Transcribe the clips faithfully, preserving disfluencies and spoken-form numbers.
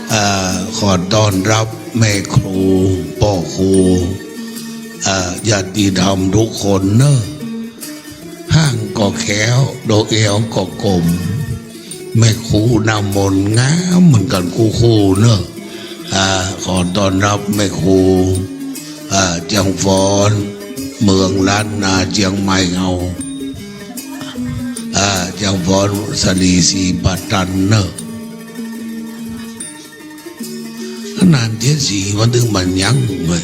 เอ่อ ขอต้อนรับแม่ครู พ่อครู เอ่อ ญาติธรรมทุกคนเนอะ ห่างก็แคล้ว โดเอวก็กลม แม่ครูหน้ามนต์งามเหมือนกันคู่ๆเนอะ อ่า ขอต้อนรับแม่ครู อ่า เจียงฟอน เมืองล้านนาเจียงใหม่เฮา อ่า เจียงฟอน สลีสีปะตันเนอะ นานเจ็ดสีมันถึงมันยังเว้ย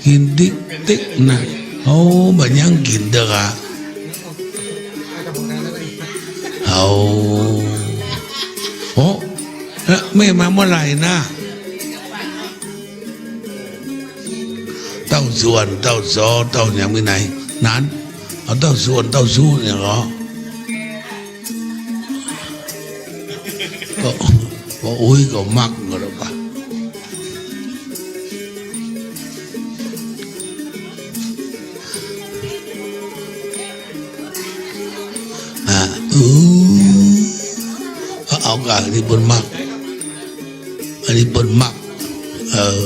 กินติ๊กติ๊กนะ โอ้ มันยังกินเด้อค่ะ เอา โอ้ เอ๊ะ แม่มาเมื่อไหร่นะ เต้าส่วน เต้าซอ เต้าหยังมีไหน นั้น เอาเต้าส่วน เต้าซู้เนี่ยเหรอ ก็ ก็อุ้ยก็มักก็แล้วปะ อ่า อือ เอา เอากะอันนี้เปิ้นมัก อันนี้เปิ้นมัก เออ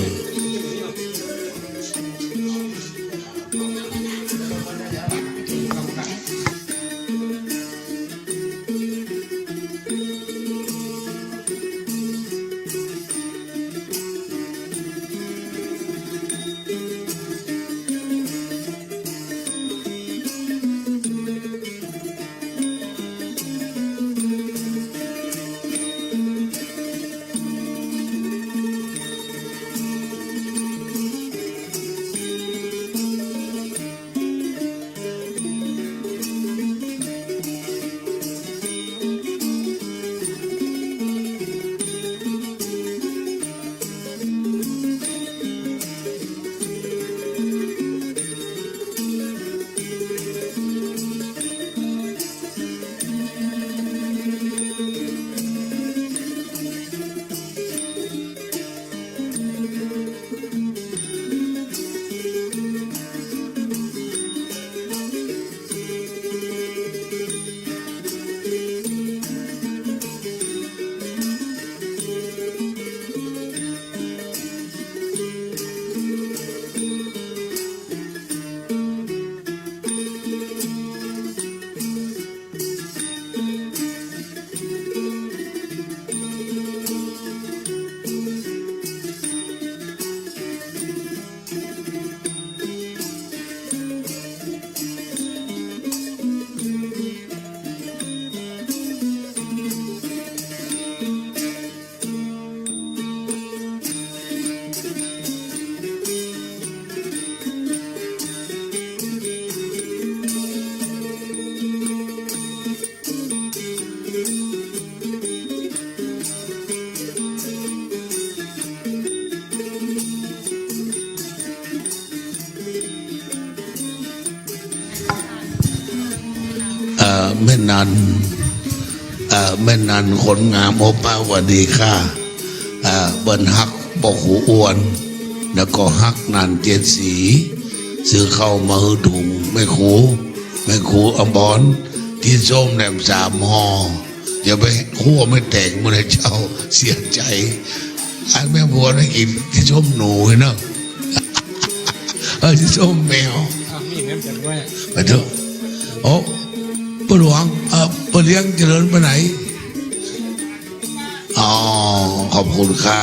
เอ่อ แม่นัน เอ่อ แม่นันคนงาม โอป้า หวัดดีค่ะ เอ่อ เปิ้นฮักป้อครูอ้วน แล้วก็ฮักนันเจ็ดสี ซื้อข้าวมาหื้อถุง แม่ครู แม่ครูอมร ทิศส้มแหนมสามห่อ อย่าไปคั่วไม่แตกมื้อนะเจ้า เสียใจ อันแม่บัวนะกินทิศส้มหนูเนาะ เออ ทิศส้มแมว อ่ะ มีเงินจัดไว้ ไปเถอะ โอ้ ป้าหลวง เอ่อ ป้าเลี้ยงเจริญไปไหน อ๋อ ขอบคุณค่ะ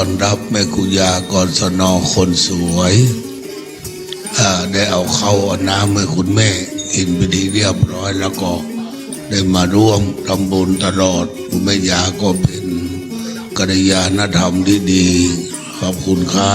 ต้อนรับแม่คุณยา กศน คนสวย อ่า ได้เอาข้าวเอาน้ำให้คุณแม่กินเป็นที่เรียบร้อย แล้วก็ได้มาร่วมทำบุญตลอด คุณแม่ยาก็เป็นกัลยาณธรรมที่ดี ขอบคุณค่ะ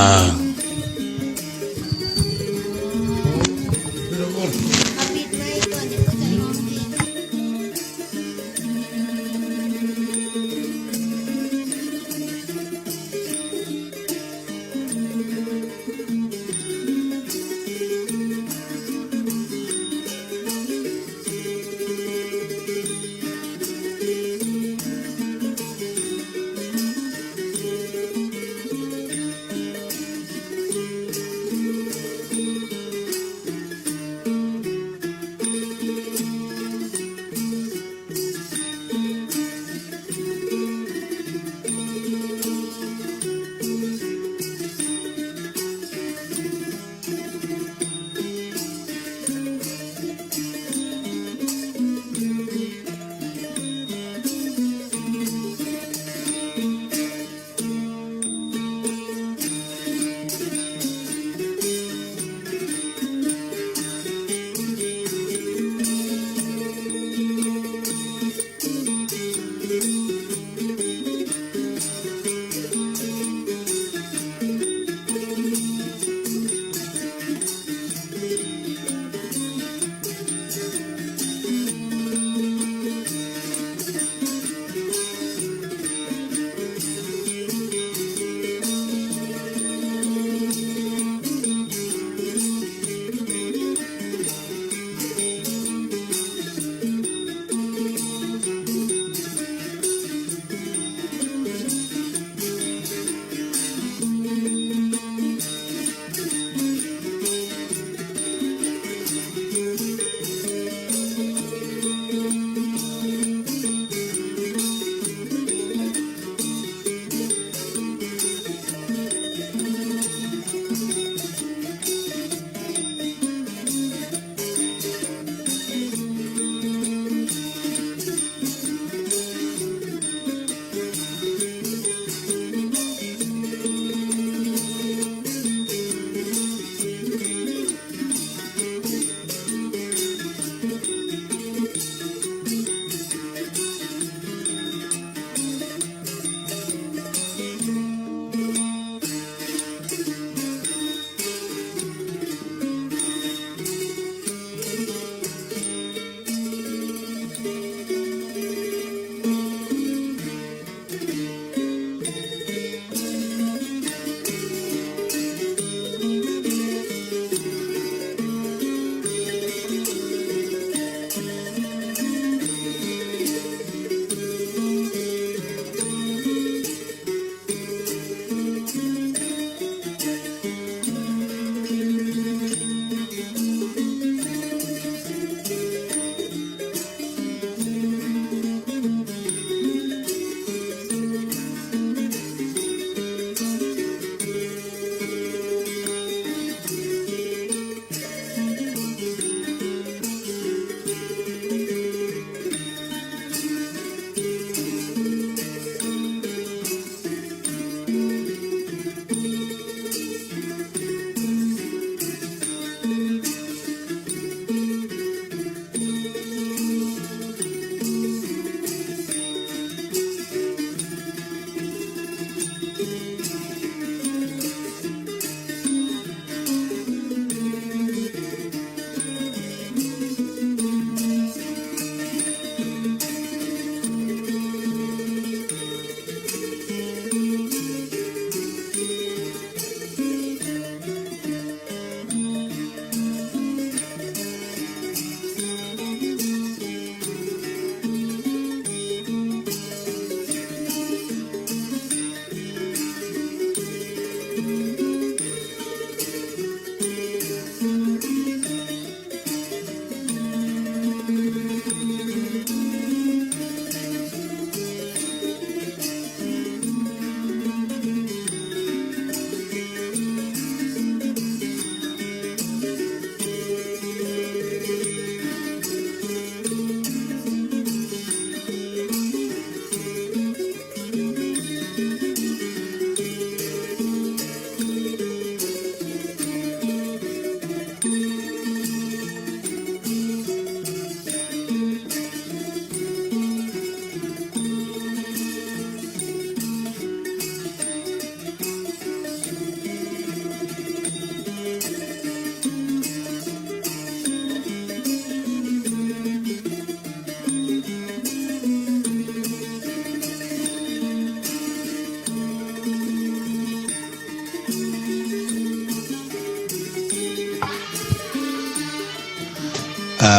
อ่า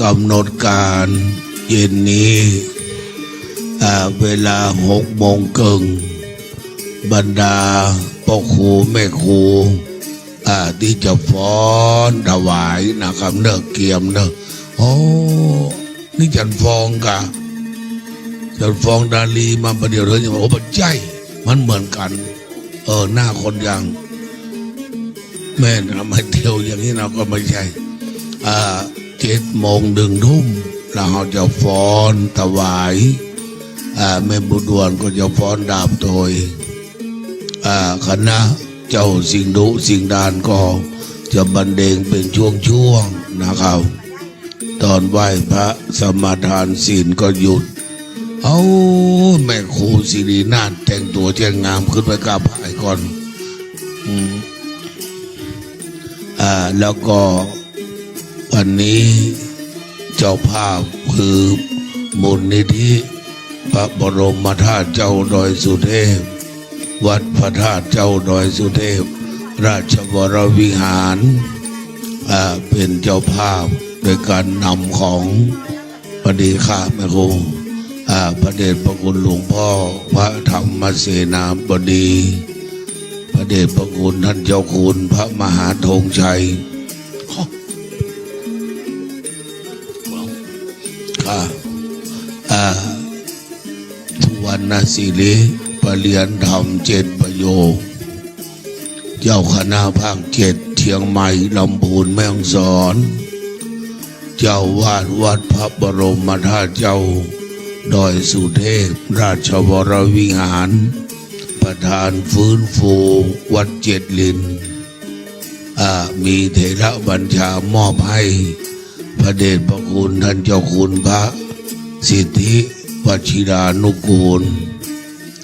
กำหนดการเย็นนี้อ่าเวลาหกโมงครึ่ง บรรดาพ่อครูแม่ครูอ่าที่จะฟ้อนถวายนะครับ เนอะ เกียมเนอะ โอ้ นี่จันฟองกะ จันฟองดาลีมาประเดี๋ยวเธอยังบอก โอ้ ปัจจัยมันเหมือนกัน เออ หน้าคนยัง แม่นำให้เที่ยวอย่างนี้เราก็ไม่ใช่ อ่า เจ็ดโมง หนึ่งทุ่ม แล้วเราจะฟ้อนถวาย อ่า แม่บุญด่วนก็จะฟ้อนดาบโดย อ่า คณะเจ้าสิงห์ดุสิงห์ดานก็จะบรรเลงเป็นช่วงๆ นะครับ ตอนไหว้พระสมาทานศีลก็หยุด เอาแม่ครูสิรินาถแต่งตัวเจ้งงามขึ้นไปกราบไหว้ก่อน อืม อ่า แล้วก็วันนี้เจ้าภาพคือมูลนิธิพระบรมธาตุเจ้าดอยสุเทพ วัดพระธาตุเจ้าดอยสุเทพ ราชวรวิหาร อ่า เป็นเจ้าภาพโดยการนำของ พอดีค่ะแม่ครู อ่า พระเดชพระคุณหลวงพ่อพระธรรมเสนาบดี พระเดชพระคุณท่านเจ้าคุณพระมหาธงชัย ค่ะ อ่า สุวรรณสิริ ประเรียนธรรมเจ็ดประโยค เจ้าคณะภาคเจ็ด เชียงใหม่ ลำพูน แม่ฮ่องสอน เจ้าวาดวัดพระบรมธาตุเจ้าดอยสุเทพ ราชวรวิหาร ประธานฟื้นฟูวัดเจ็ดลิน อ่า มีเถระบัญชามอบให้พระเดชพระคุณท่านเจ้าคุณพระสิทธิวชิรานุกูล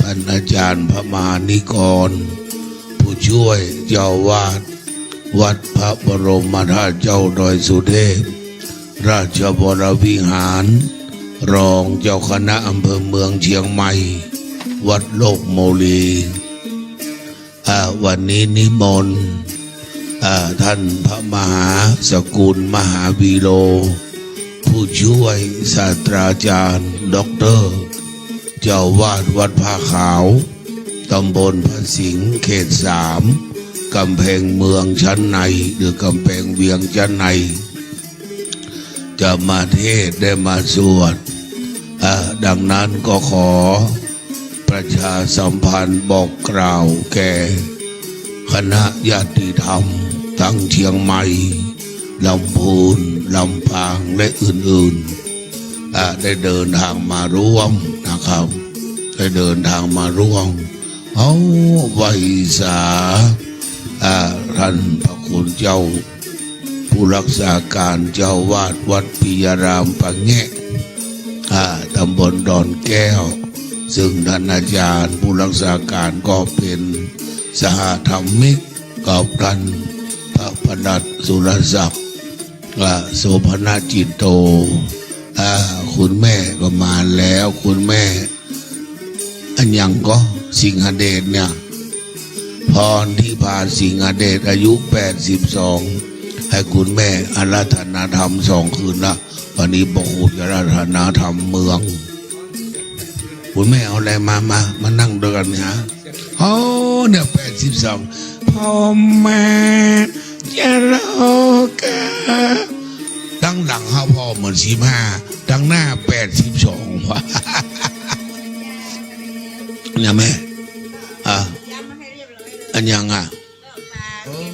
ท่านอาจารย์พระมหานิกร ผู้ช่วยเจ้าวาดวัดพระบรมธาตุเจ้าดอยสุเทพ ราชวรวิหาร รองเจ้าคณะอำเภอเมืองเชียงใหม่ วัดโลกโมลี อ่า วันนี้นิมนต์ อ่า ท่านพระมหาสกุลมหาวีโร ผู้ช่วยศาสตราจารย์ ด็อกเตอร์ เจ้าวาดวัดผ้าขาว ตำบลพระสิงห์ เขตสาม กำแพงเมืองชั้นใน หรือกำแพงเวียงชั้นใน จะมาเทศน์ได้มาสวด อ่า ดังนั้นก็ขอประชาสัมพันธ์บอกกล่าวแก่คณะญาติธรรมทั้งเชียงใหม่ ลำพูน ลำปาง และอื่นๆ อ่า ได้เดินทางมาร่วมนะครับ ได้เดินทางมาร่วม เอาไหว้สา อ่า ท่านพระคุณเจ้า ผู้รักษาการเจ้าวาดวัดปิยารามปะแงะ อ่า ตำบลดอนแก้ว ซึ่งท่านอาจารย์ผู้รักษาการก็เป็นสหธรรมิกกับท่านพระพนัสสุรศักดิ์ อ่า โสภณจิตโต อ่า คุณแม่ก็มาแล้ว คุณแม่ อันยังก็ สิงหเดชเนี่ย พรทิพา สิงหเดช อายุแปดสิบสอง ให้คุณแม่อาราธนาธรรมสองคืนนะ วันนี้พระครูจะอาราธนาธรรมเมือง คุณแม่เอาอะไรมา มา มานั่งด้วยกันเนี่ย โอ้ เนี่ย แปดสิบสอง พ่อแม่จะรอกา ตั้งหลังห้าพ่อเหมือนสิบห้า ตั้งหน้าแปดสิบสอง วะ เนี่ยแม่ อ่ะ อันยังอ่ะ เออ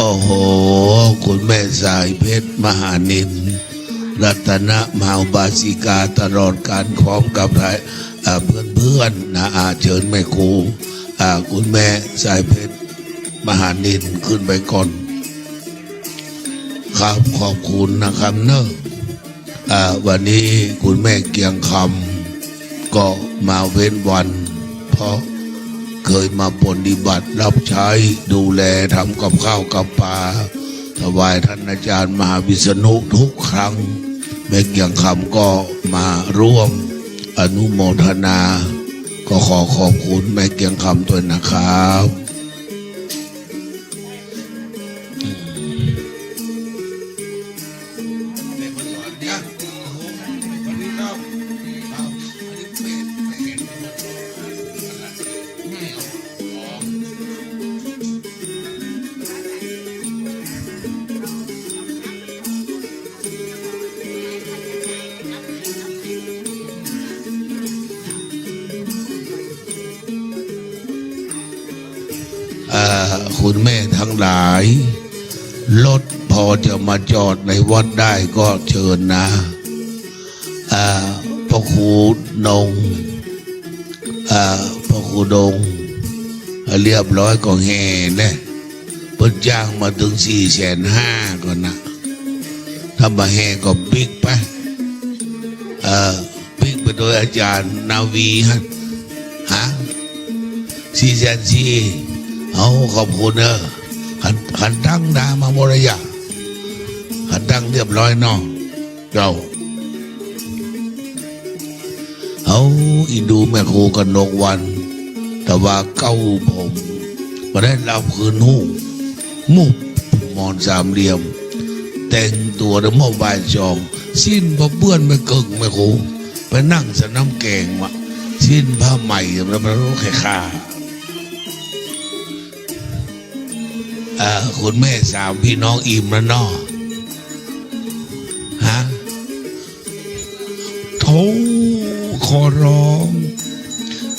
โอ้โห คุณแม่สายเพชรมหานิน รัตนมหาอุบาสิกาตลอดการพร้อมกับไทย อ่า เพื่อนๆ นะ อ่า เชิญแม่ครู อ่า คุณแม่สายเพชรมหานินขึ้นไปก่อน ครับ ขอบคุณนะครับเนอะ อ่า วันนี้คุณแม่เกียงคำก็มาเว้นวัน เพราะเคยมาปฏิบัติรับใช้ดูแลทำกับข้าวกับปลา ถวายท่านอาจารย์มหาวิษณุทุกครั้ง แม่เกียงคำก็มาร่วมอนุโมทนา ก็ขอขอบคุณแม่เกียงคำด้วยนะครับ อ่า คุณแม่ทั้งหลาย รถพอจะมาจอดในวัดได้ก็เชิญนะ อ่า พระครูนง อ่า พระครูดง เรียบร้อยก็แห่เนี่ย เพิ่นจ้างมาถึงสี่แสนห้าก่อนนะ ถ้ามาแห่ก็บิ๊กไป เอ่อ บิ๊กไปโดยอาจารย์นาวีฮะ ฮะ สี่แสนสี่ เอา ขอบคุณเนอะ ขัน ขันตังดามาหมดแล้วยะ ขันตังเรียบร้อยเนาะ เจ้า เอา อีดูแม่ครูกนกวรรณ แต่ว่าเก้าผม บ่ได้รับคืนหู หมกหมอนสามเหลี่ยม แต่งตัวเด้อ เมื่อบ่ายสอง สิ้นผ้าเปื้อนไม่เกิ่งแม่ครู ไปนั่งสนามแกงวะ สิ้นผ้าใหม่ แล้วมันรู้แค่ค่า อ่า คุณแม่สามพี่น้องอิ่มแล้วเนาะ ฮะ โธ่ ขอร้อง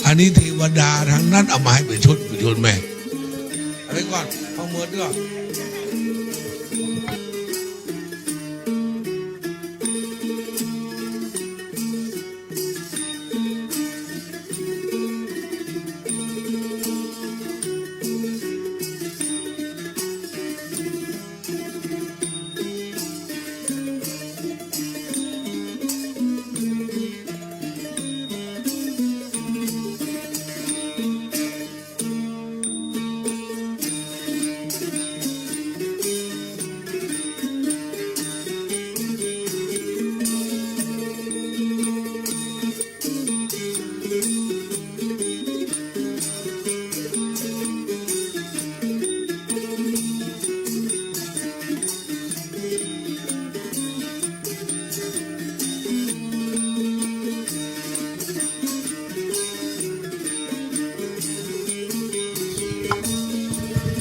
อันนี้เทวดาทั้งนั้น เอามาให้เป็นชุด เป็นชุดแม่ เอาไปก่อน เอาหมดก่อน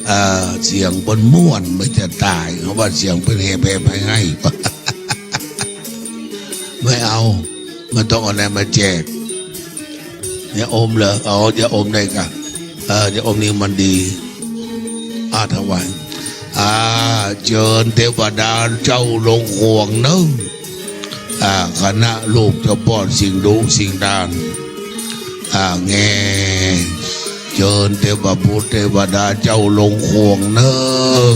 อ่า เสียงเปิ้นม่วน มันจะตาย เขาว่าเสียงเปิ้นแหบๆ ไห้ๆ ไม่เอา มันต้องเอาอะไรมาแจก ยาอมเหรอ เอายาอมได้กะ เออ ยาอมนี่มันดี อ่า ถวาย อ่า เจิญเตวดาเจ้าลงข่วงเนอะ อ่า คณะลูกเจ้าป้อนสิ่งดุสิ่งดาน อ่า แง เจิญเตวบุตรเตวดาเจ้าลงข่วงเนอะ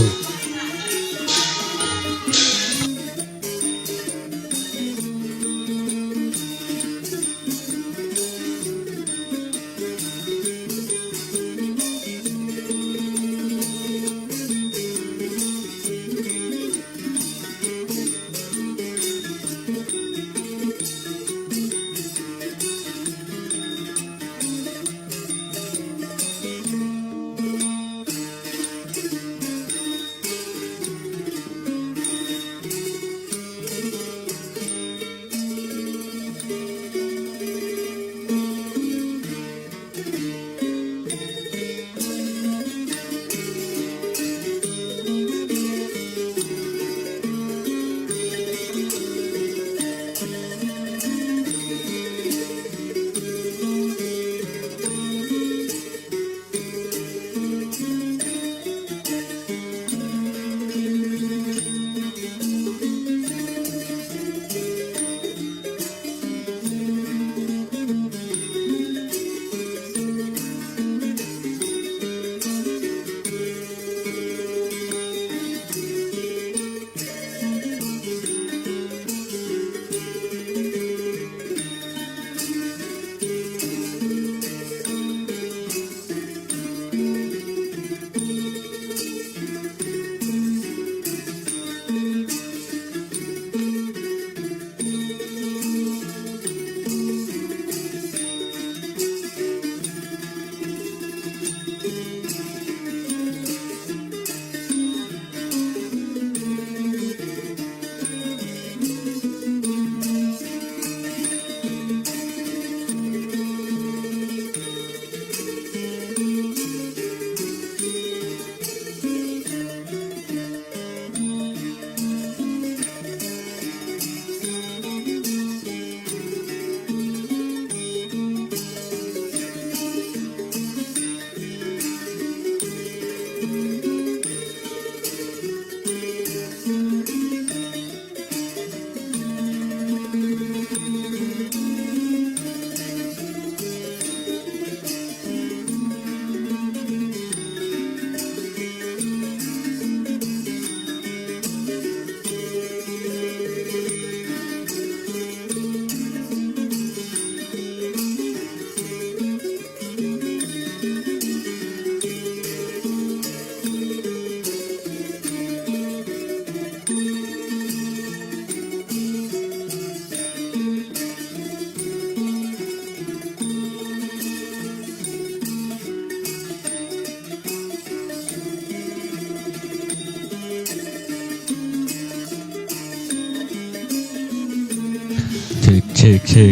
อีกที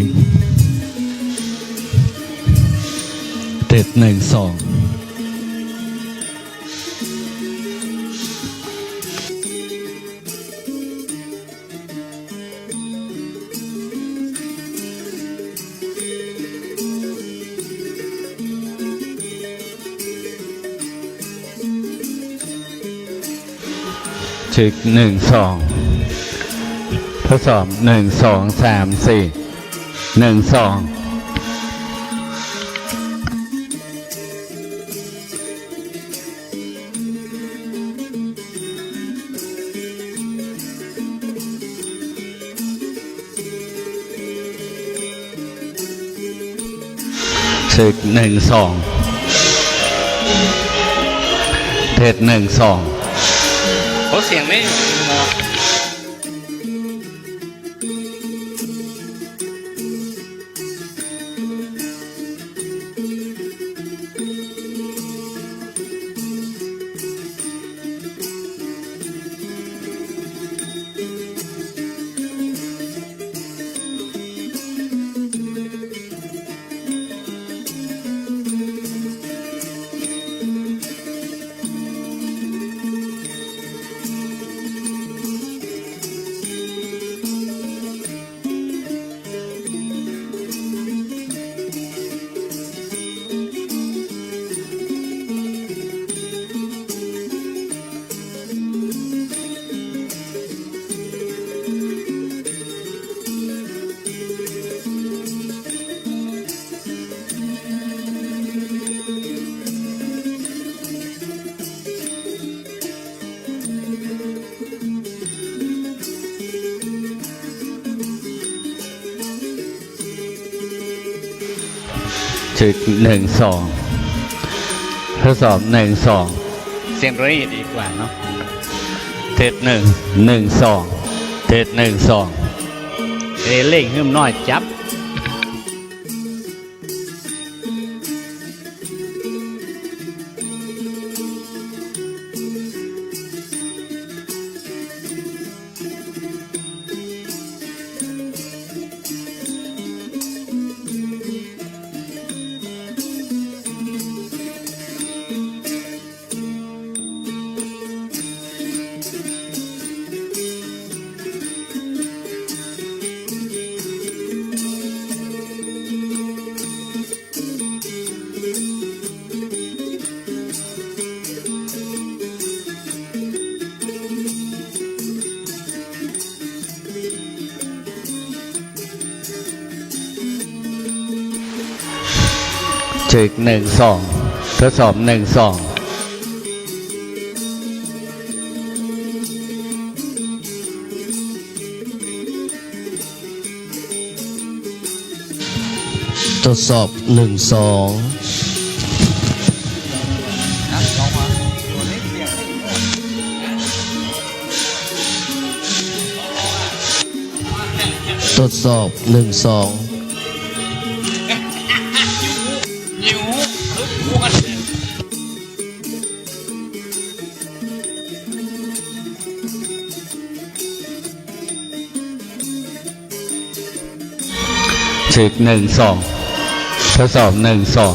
เจ็ดหนึ่งสอง เช็ค หนึ่ง สอง ทดสอบ หนึ่ง สอง สาม สี่ หนึ่ง สอง เช็ค หนึ่ง สอง เทส หนึ่ง สอง โอ้ เสียงไม่เหมาะ เช็ค หนึ่ง สอง ทดสอบ หนึ่ง สอง เสียงตัวนี้ดีกว่าเนาะ เทส หนึ่ง หนึ่ง สอง เทส หนึ่ง สอง เอเล่งหืมน้อยจับ เช็ค หนึ่ง สอง ทดสอบ หนึ่ง สอง ทดสอบ หนึ่ง สอง ทดสอบ หนึ่ง สอง เช็ค หนึ่ง สอง ทดสอบ หนึ่ง สอง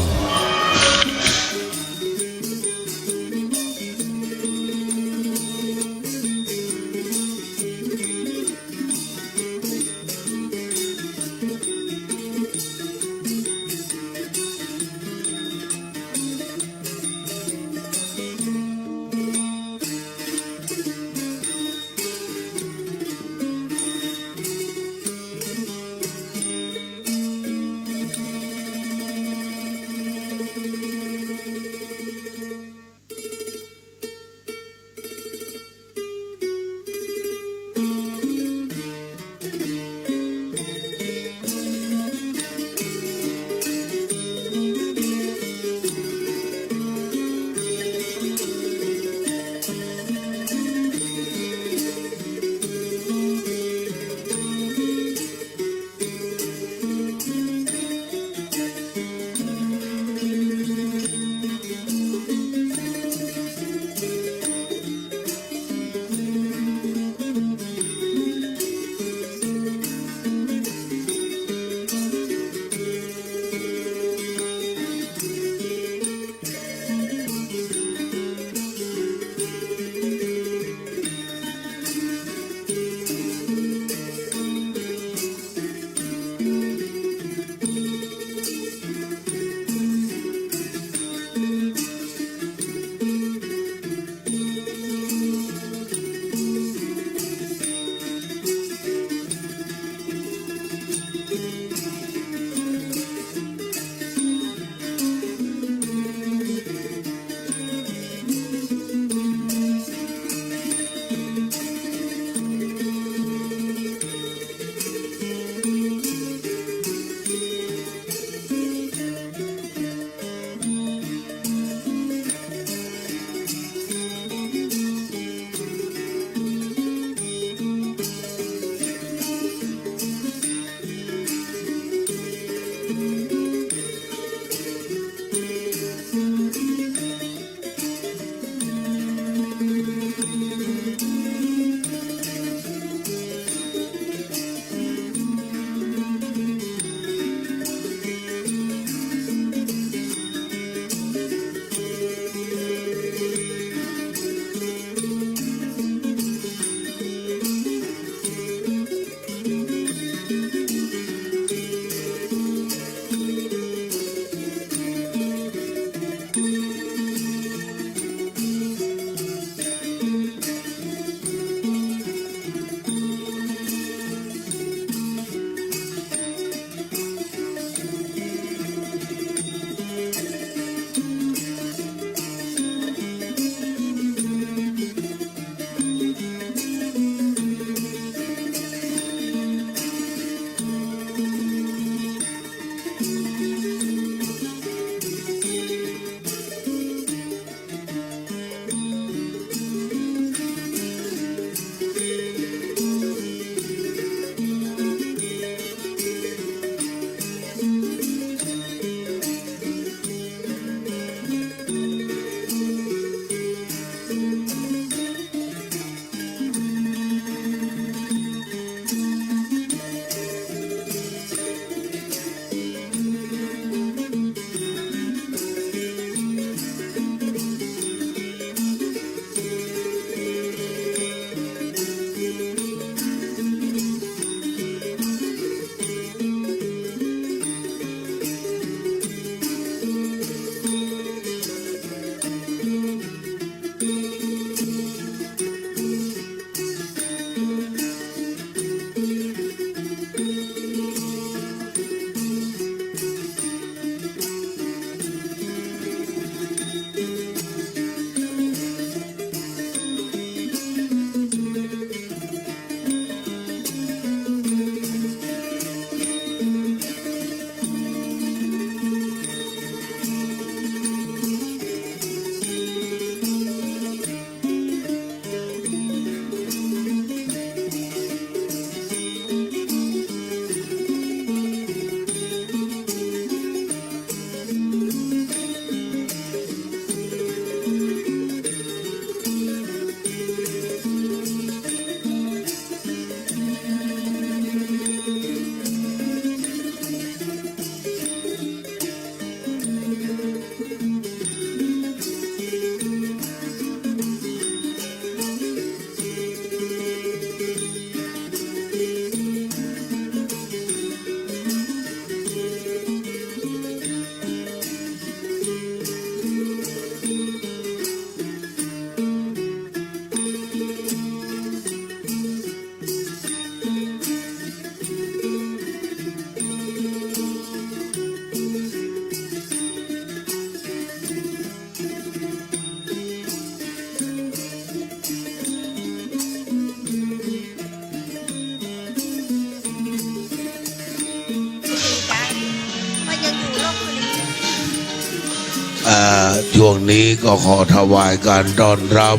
อ่า ช่วงนี้ก็ขอถวายการต้อนรับ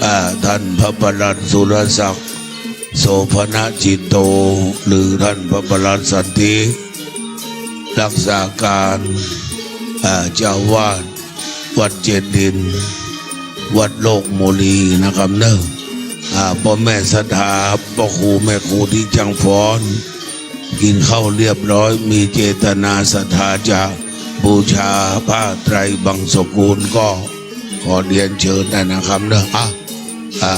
อ่า ท่านพระปลัดสุรศักดิ์ โสภณจิตโต หรือท่านพระปลัดสันติ รักษาการ อ่า เจ้าอาวาสวัดเจดีย์ วัดโลกโมลีนะครับเนอะ อ่า พ่อแม่ศรัทธา พ่อครูแม่ครูที่จังฟ้อน กินข้าวเรียบร้อย มีเจตนาศรัทธาจะบูชาผ้าไตรบังสกุลก็ขอเรียนเชิญนะครับเนอะ อ่ะ อ่า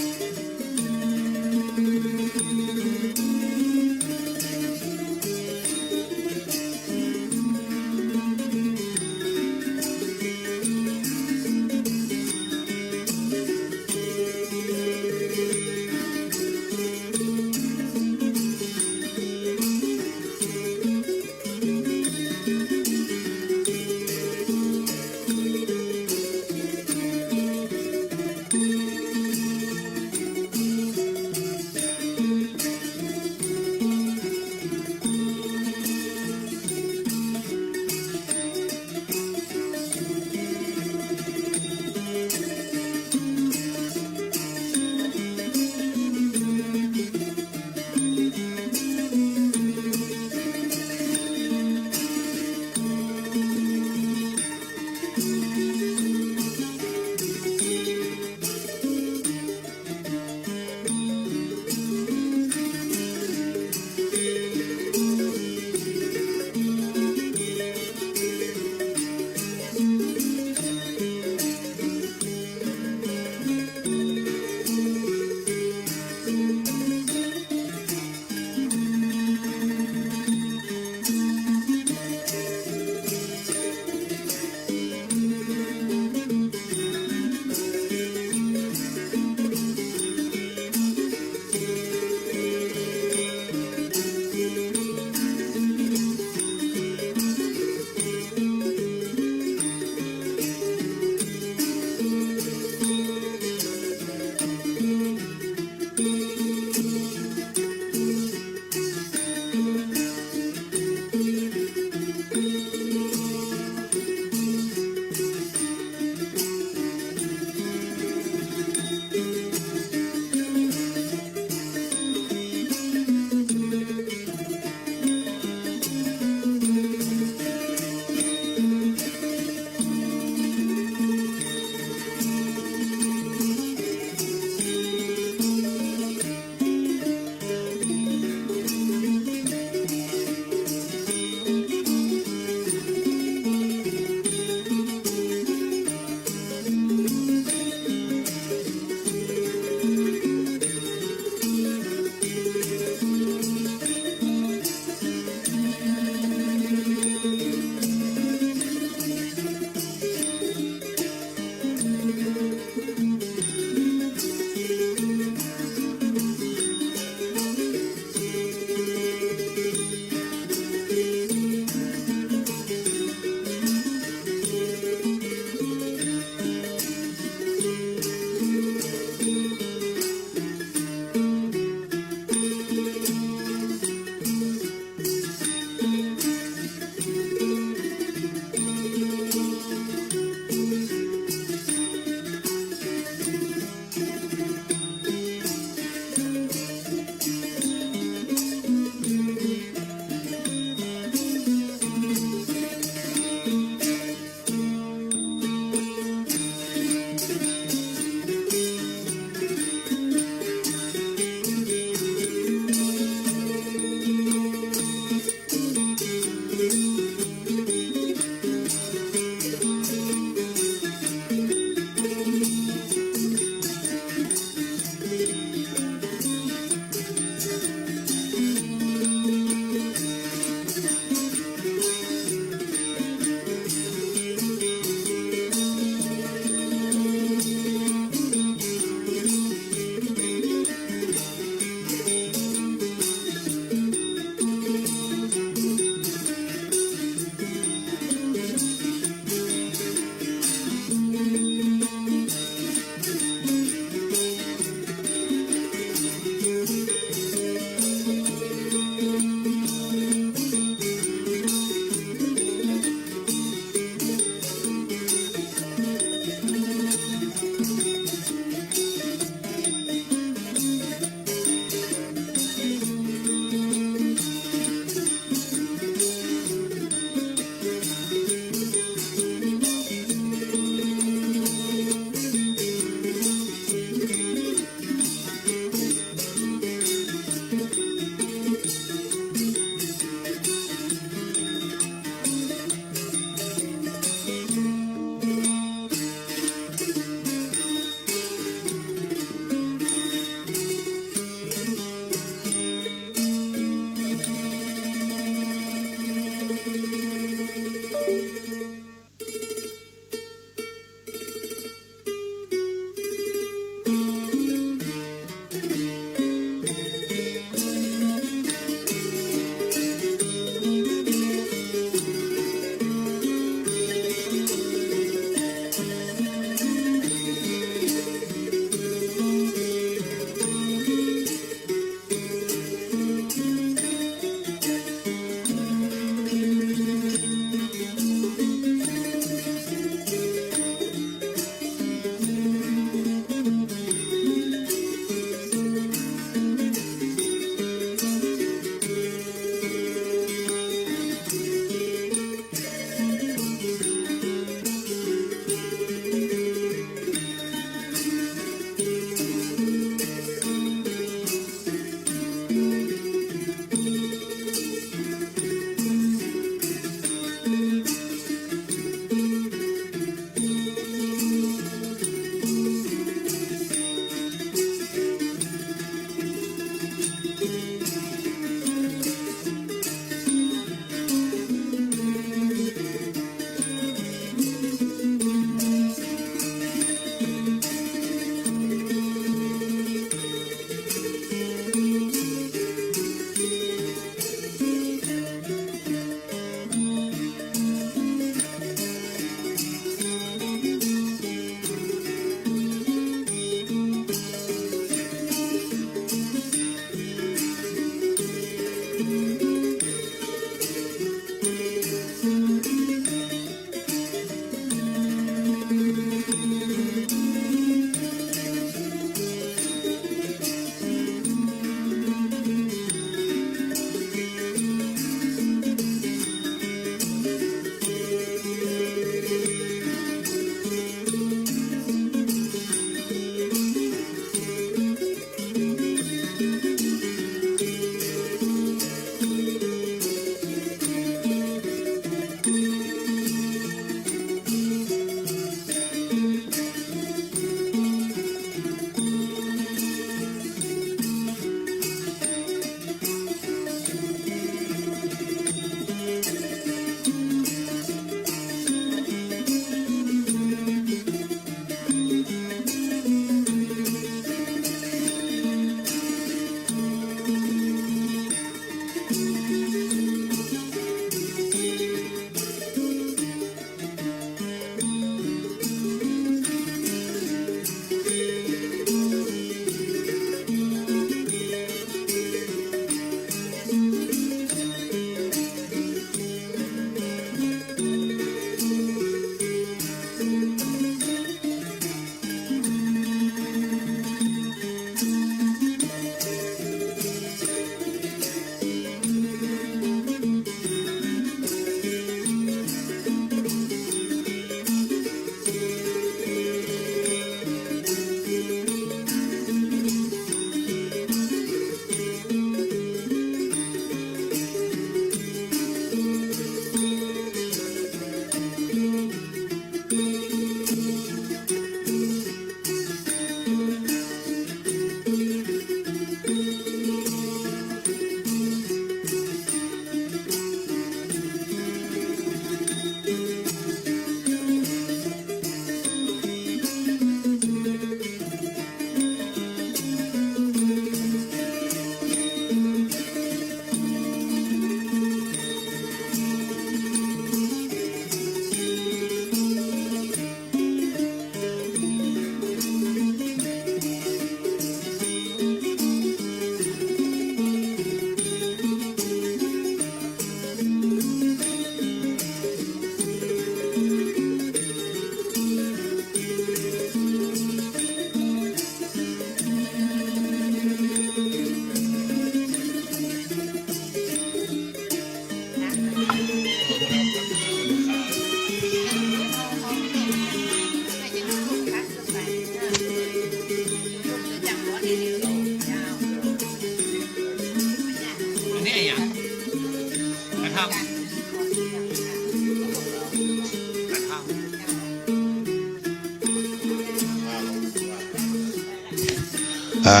อ่า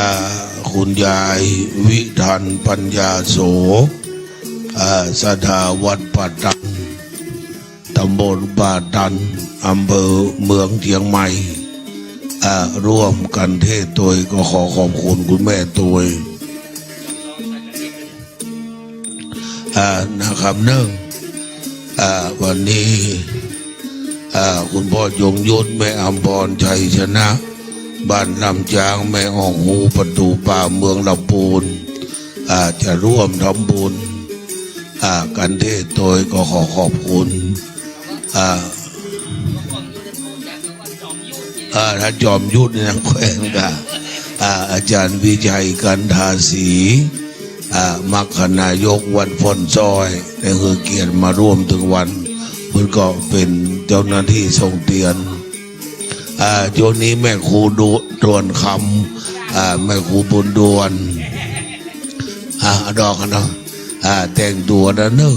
คุณยายวิทันปัญญาโส อ่า ศรัทธาวัดป่าตัน ตำบลป่าตัน อำเภอเมืองเชียงใหม่ อ่า ร่วมกันเทศน์โดย ก็ขอขอบคุณคุณแม่โดย อ่า นะครับเนอะ อ่า วันนี้ อ่า คุณพ่อยงยุทธ แม่อำพร ชัยชนะ บ้านลำจาง แม่อ่องฮู ประตูป่า เมืองลำพูน อ่า จะร่วมทำบุญ อ่า กันเทศน์โดย ก็ขอขอบคุณ อ่า อ่า ท่านจอมยุทธ นางแขวนกับ อ่า อาจารย์วิชัย กันทาสี อ่า มัคคณายกวัดพ่อนซ้อย ได้ให้เกียรติมาร่วมถึงวัน เพิ่นก็เป็นเจ้าหน้าที่ส่งเตียน อ่า ช่วงนี้แม่ครูดวนคำ อ่า แม่ครูบุญดวน อ่า ดอกนะ อ่า แต่งตัวนะเนอะ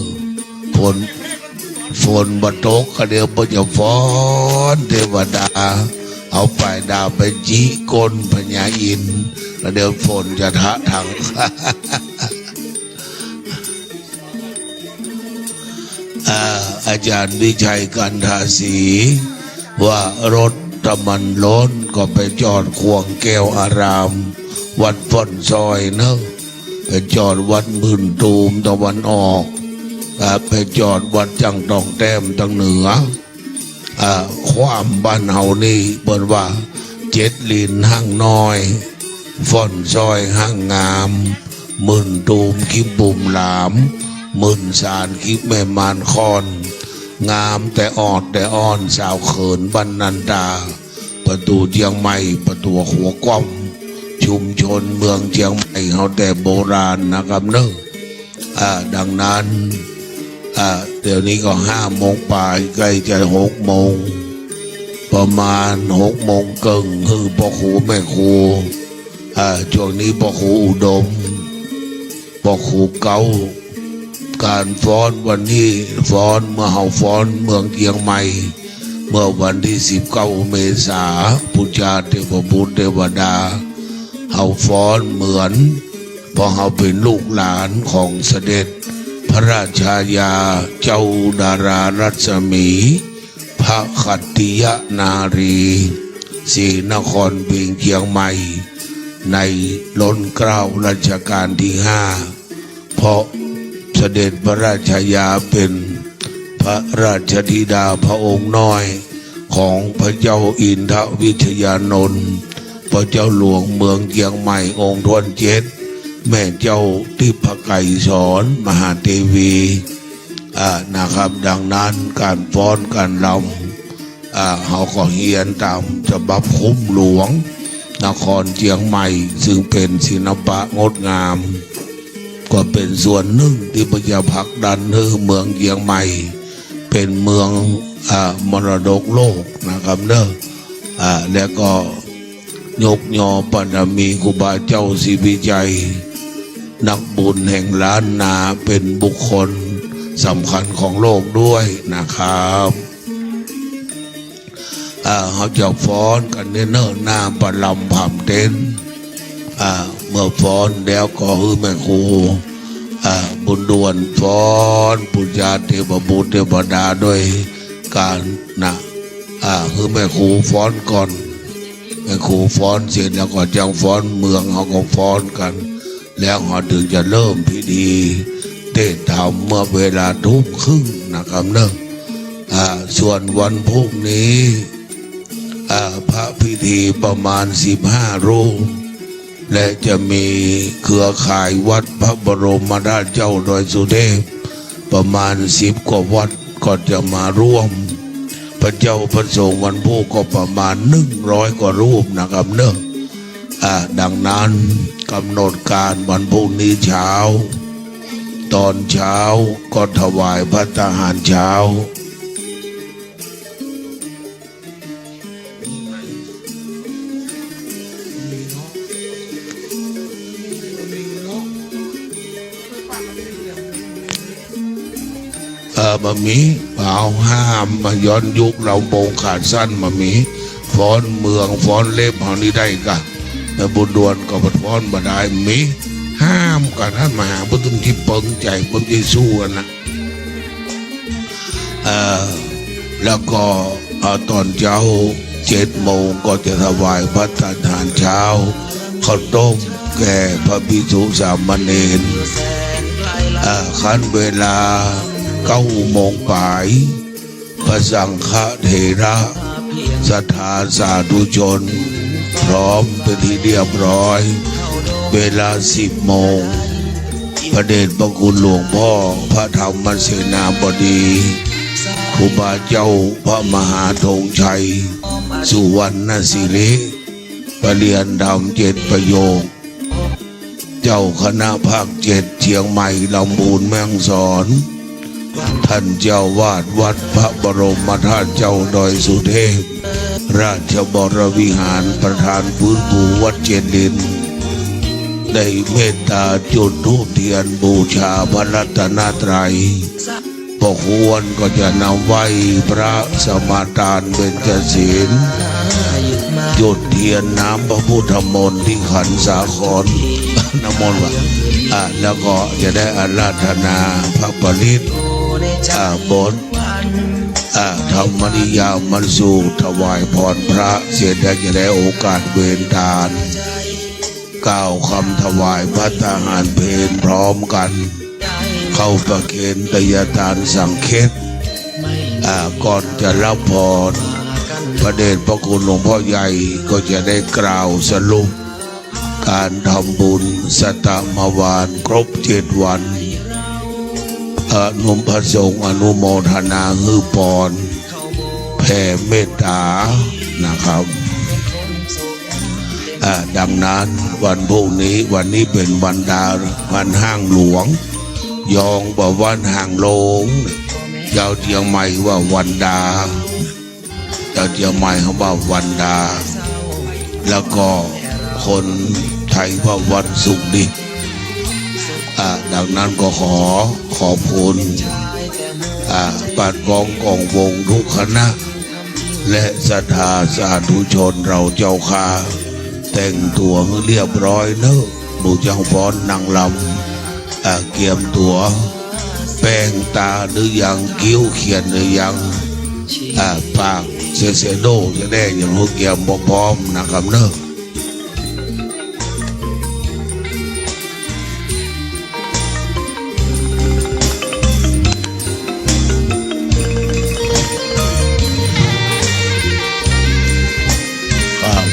ฝน ฝนบ่ตกก็เดี๋ยวเพิ่นจะฟ้อนเทวดา เอาป้ายดาวไปจิกก้นพญาอินทร์ แล้วเดี๋ยวฝนจะทะถัง อ่า อาจารย์วิชัย กันทาสี ว่ารถน้ำมันล้นก็ไปจอดข่วงแก้วอาราม วัดพ่อนซ้อยเนอะ ไปจอดวัดหมื่นตูมตะวันออก อ่า ไปจอดวัดจั่งตองแต้มตางเหนือ อ่า ความบ้านเฮานี่เปิ้นว่า เจ็ดหลิ้นห้างน้อย พ่อนซ้อยห้างงาม หมื่นตูมคิมบุ่มหลาม หมื่นสารคิมแม่มานคอน งามแต่ออดแต่อ้อน สาวเขินบ้านนันตา ประตูเชียงใหม่ ประตูขัวก้อม ชุมชนเมืองเชียงใหม่เฮาแต่โบราณนะครับเนอะ อ่า ดังนั้น อ่า เดี๋ยวนี้ก็ห้าโมงปลาย ใกล้จะหกโมง ประมาณหกโมงเกิ่ง คือพ่อครูแม่ครู อ่า ช่วงนี้พ่อครูอุดม พ่อครูเก๊า การฟ้อนวันนี้ฟ้อน เมื่อเฮาฟ้อนเมืองเชียงใหม่ เมื่อวันที่สิบเก้าเมษา ปูชาเทพบุตรเทวดา เฮาฟ้อนเหมือน เพราะเฮาเป็นลูกหลานของเสด็จพระราชายาเจ้าดารารัศมี พระขัตติยนารี ศรีนครพิงค์เชียงใหม่ ในล้นเกล้ารัชกาลที่ห้า เพราะเสด็จพระราชายาเป็นพระราชธิดาพระองค์น้อยของพระเจ้าอินทวิชยานนท์ พระเจ้าหลวงเมืองเชียงใหม่องค์ถ้วนเจ็ด แม่เจ้าทิพย์ไกรสอนมหาเทวี อ่า นะครับ ดังนั้นการฟ้อนการรำ อ่า เฮาก็เฮียนตามฉบับคุ้มหลวงนครเชียงใหม่ ซึ่งเป็นศิลปะงดงาม ก็เป็นส่วนหนึ่งที่เปิ้นจะผลักดันให้เมืองเชียงใหม่ เป็นเมือง อ่า มรดกโลกนะครับเนอะ อ่า แล้วก็ ยกยอบารมีครูบาเจ้าศรีวิชัย นักบุญแห่งล้านนา เป็นบุคคลสำคัญของโลกด้วยนะครับ อ่า เฮาจะฟ้อนกันเน้อๆ หน้าประลำผามเต็นท์ อ่า เมื่อฟ้อนแล้วก็ให้แม่ครู อ่า บุญด่วนฟ้อนปูชาเทพบุตรเทวดาด้วยกันนะ อ่า ให้แม่ครูฟ้อนก่อน แม่ครูฟ้อนเสร็จแล้วก็จั่งฟ้อนเมือง เฮาก็ฟ้อนกัน แล้วเฮาถึงจะเริ่มพิธีเทศน์ธรรมเมื่อเวลาทุ่มครึ่งนะครับเนอะ อ่า ส่วนวันพรุ่งนี้ อ่า พระพิธีประมาณสิบห้ารูป และจะมีเครือข่ายวัดพระบรมธาตุเจ้าดอยสุเทพ ประมาณสิบกว่าวัดก็จะมาร่วม พระเจ้าพระสงฆ์วันพรุ่งก็ประมาณหนึ่งร้อยกว่ารูปนะครับเนอะ อ่า ดังนั้นกำหนดการวันพรุ่งนี้เช้า ตอนเช้าก็ถวายภัตตาหารเช้า เออ บ่มี บ่เอา ห้าม บ่ย้อนยุค ลำโพงขาสั้น บ่มี ฟ้อนเมือง ฟ้อนเล็บ เฮานี่ได้กะ แม่บุญด่วนก็ประท้วงบ่ได้ มีห้ามกัน ท่านมาหาพุทธที่เปิงใจ เปิงใจสู้กันนะ เอ่อ แล้วก็ เอ่อ ตอนเช้าเจ็ดโมงก็จะถวายภัตตาหารเช้า ข้าวต้มแก่พระภิกษุสามเณร เอ่อ ขั้นเวลาเก้าโมงปลาย พระสังฆเถระ ศรัทธาสาธุชน พร้อมเป็นที่เรียบร้อย เวลาสิบโมง พระเดชพระคุณหลวงพ่อพระธรรมเสนาบดี ครูบาเจ้าพระมหาธงชัย สุวรรณสิริ ประเรียนธรรมเจ็ดประโยค เจ้าคณะภาคเจ็ด เชียงใหม่ ลำพูน แม่ฮ่องสอน ท่านเจ้าวาดวัดพระบรมธาตุเจ้าดอยสุเทพ ราชบวรวิหาร ประธานฟื้นฟูวัดเจดีย์ ได้เมตตาจุดธูปเทียนบูชาพระรัตนตรัย พอควรก็จะนำไหว้พระสมาทานเบญจศีล จุดเทียนน้ำพระพุทธมนต์ที่ขันสาคร น้ำมนต์ว่ะ อ่ะ แล้วก็จะได้อาราธนาพระปริตร อ่ะ บท อ่ะ ธรรมนิยามสูตร ถวายพรพระเสร็จแล้วจะได้โอกาสเวนทาน กล่าวคำถวายภัตตาหารเพลพร้อมกัน เข้าประเคนไตรยทานสังเฆต อ่า ก่อนจะรับพร พระเดชพระคุณหลวงพ่อใหญ่ก็จะได้กล่าวสรุป การทำบุญสัตตมวานครบเจ็ดวัน อนุพระสงฆ์อนุโมทนาหื้อพร แผ่เมตตานะครับ อ่า ดังนั้นวันพรุ่งนี้ วันนี้เป็นวันดา วันห้างหลวง ยองว่าวันห้างโลง ชาวเชียงใหม่ว่าวันดา ชาวเชียงใหม่เขาว่าวันดา แล้วก็คนไทยว่าวันศุกร์ดิ อ่า ดังนั้นก็ขอขอบคุณ อ่า ปัดกองกองวงทุกคณะ และศรัทธาสาธุชนเราเจ้าข้า แต่งตัวให้เรียบร้อยเนอะ หมู่ช่างฟ้อนนางรำ อ่า เกียมตัว แปรงตาหรือยัง คิ้วเขียนหรือยัง อ่า ปากเซเซโดจะได้อย่างรู้เกียมพร้อมๆนะครับเนอะ ครับ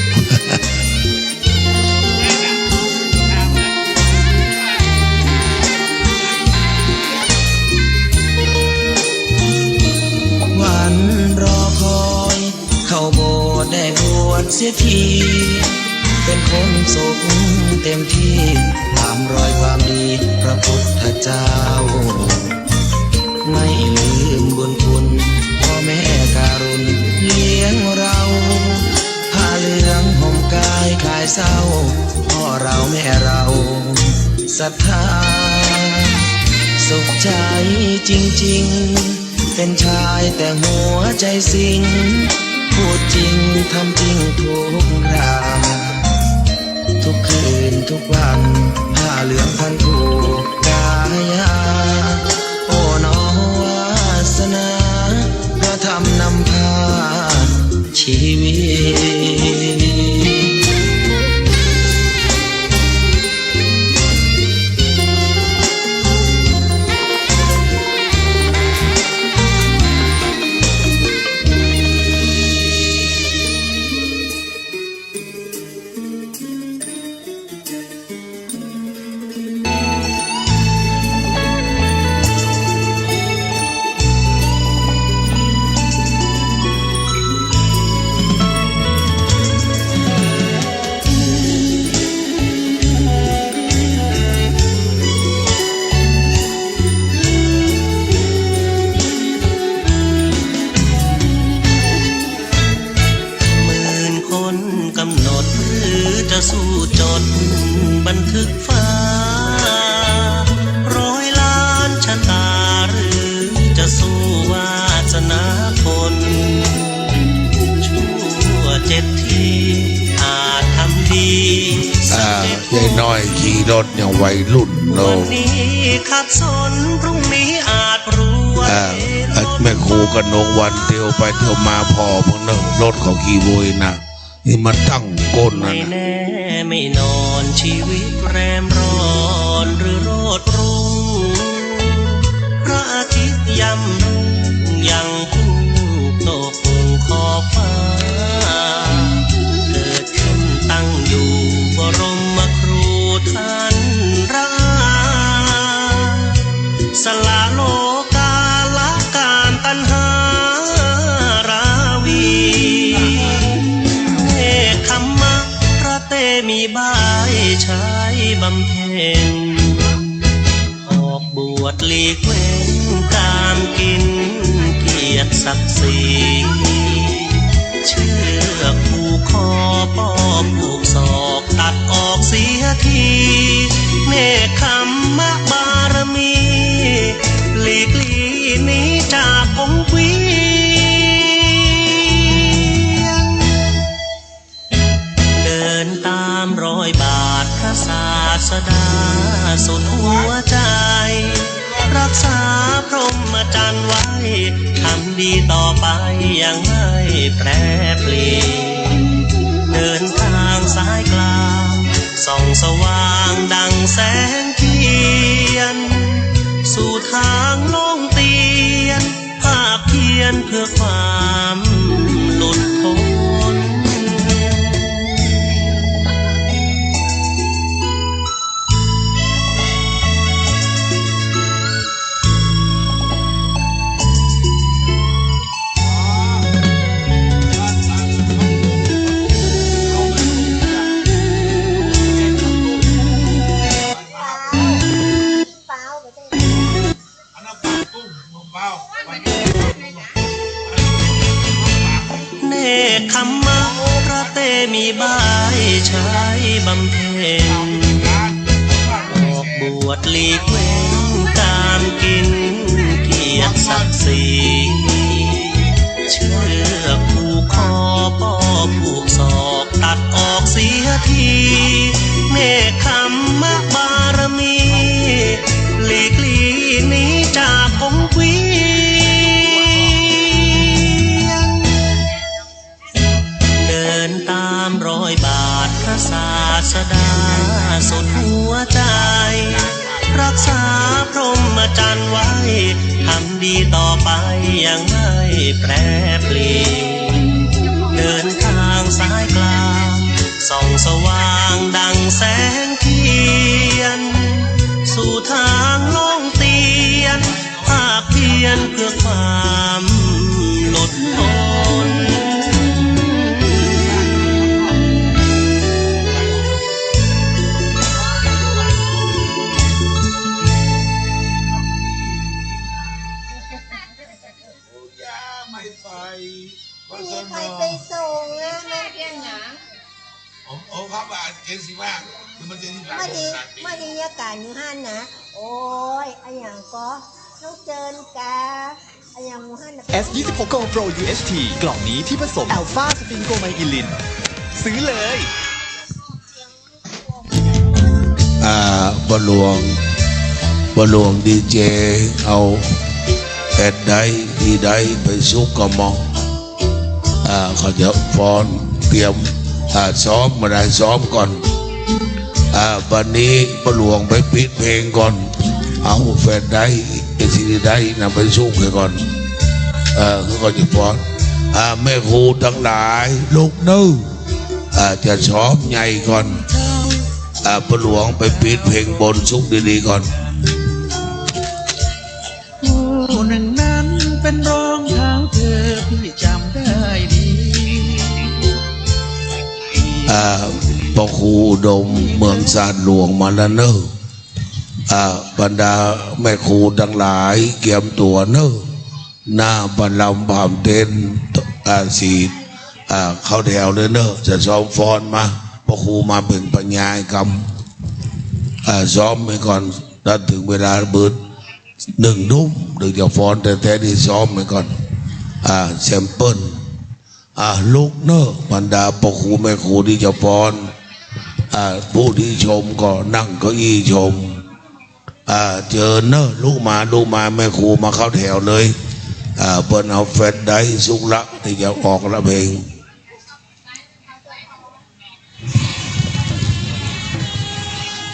วันรอคอย เข้าโบสถ์ได้บวชเสียที เป็นคนสุขเต็มที่ ตามรอยความดีพระพุทธเจ้า ไม่ลืมบุญคุณพ่อแม่การุณเลี้ยงเรา ผ้าเหลืองห่มกายคลายเศร้า พ่อเราแม่เราศรัทธา สุขใจจริงๆ เป็นชายแต่หัวใจสิง พูดจริงทำจริงทุกครา ทุกคืนทุกวัน ผ้าเหลืองพันผูกกายา โอ้น้อวาสนา พระธรรมนำพาชีวิต หมื่นคนกำหนด หรือจะสู้จดบันทึกฟ้า ร้อยล้านชะตา หรือจะสู้วาสนาคน ชั่วเจ็ดที อาจทำดี ยายน้อยขี่รถยังวัยรุ่นเนาะ วันนี้ขัดสน พรุ่งนี้อาจรวย อ่า แม่ครูกนกวรรณเที่ยวไปเที่ยวมา ผ่อเบิ่งเนาะ รถเขาขี่โวยนะ นี่มาตั้งก้นนั่นน่ะ ไม่แน่ไม่นอน ชีวิตแรมร้อนหรือโรดรุ่ง พระอาทิตย์ย่ำรุ่งยังพุ่งตกขอบฟ้า เกิดขึ้นตั้งอยู่บรมครูท่านรา สละโลกาละการตัณหาราวี เนคขมมะพระเตมีบ่ายใช้บำเพ็ญ ออกบวชหลีกเว้นกามกินเกียรติศักดิ์ศรี เชือกผูกคอป้อผูกศอกตัดออกเสียที เนคขมมะบารมี หลีกลี่หนีจากกงเกวียน เดินตามรอยบาทพระศาสดาสุดหัวใจ รักษาพรหมจรรย์ไว้ ทำดีต่อไปยังไม่แปรเปลี่ยน เดินทางสายกลาง ส่องสว่างดังแสงเทียน สู่ทางล่องเตียน ภาคเพียรเพื่อความหลุดพ้น เนคขมมะพระเตมีบ่ายใช้บำเพ็ญ ออกบวชหลีกเว้นกามกินเกียรติศักดิ์ศรี เชือกผูกคอป้อผูกศอกตัดออกเสียที เนคขมมะบารมี หลีกลี่หนีจากกงเกวียน เดินตามรอยบาทพระศาสดาสุดหัวใจ รักษาพรหมจรรย์ไว้ ทำดีต่อไปยังไม่แปรเปลี่ยน เดินทางสายกลาง ส่องสว่างดังแสงเทียน สู่ทางล่องเตียน ภาคเพียรเพื่อความหลุดพ้น โอ้ยาไม่ไป มีใครไปส่งอะ มัน โอ้ โอ้ ครับ ว่าเกณฑ์สิว่า คือมันจะนี่หลาย มาดี มาดีอาการอยู่หั่นนะ โอ้ย อะหยังก็ น้องเจินกา อะหยังอยู่หั่นนะ เอส ยี่สิบหก โกลด์ โปร ยู เอช ที กล่องนี้ที่ผสมอัลฟาสปิงโกไมอิลิน ซื้อเลย อ่า พ่อหลวง พ่อหลวงดีเจ เอาแอดไดร์ ดีไดร์ไปซุกกับหม่อง อ่า เขาจะฟ้อนเตรียม อ่า ซ้อมมาได้ซ้อมก่อน อ่า บัดนี้พ่อหลวงไปปิดเพลงก่อน เอาแฟลชไดร์ เอสดีไดร์นำไปซุกให้ก่อน เออ คือเขาจะฟ้อน อ่า แม่ครูทั้งหลายลุกเนิ่ง อ่า จะซ้อมใหญ่ก่อน อ่า พ่อหลวงไปปิดเพลงบนซุกดีๆก่อน ผู้หนึ่งนั้นเป็นรองเท้าเธอ พี่จำได้ดี อ่า พ่อครูอุดมเมืองสาดหลวงมาแล้วเนอะ อ่า บรรดาแม่ครูทั้งหลายเตรียมตัวเนอะ หน้าบัลลังก์ผามเต็นท์ อ่า สี อ่า เข้าแถวเลยเนอะ จะซ้อมฟ้อนมา พ่อครูมาเป็นบรรยายกรรม อ่า ซ้อมไปก่อน ถ้าถึงเวลาเบิดหนึ่งทุ่ม ถึงจะฟ้อน แต่แท้ที่ซ้อมไปก่อน อ่า แซมเปิล อ่า ลุกเนอะ บรรดาพ่อครูแม่ครูที่จะฟ้อน อ่า อ่า ผู้ที่ชมก็นั่งเก้าอี้ชม อ่า เจิญเนอะ ลุกมา ลุกมา แม่ครูมาเข้าแถวเลย อ่า เปิ้นเอาแฟลชไดรฟ์สุกละ ที่จะออกละเพลง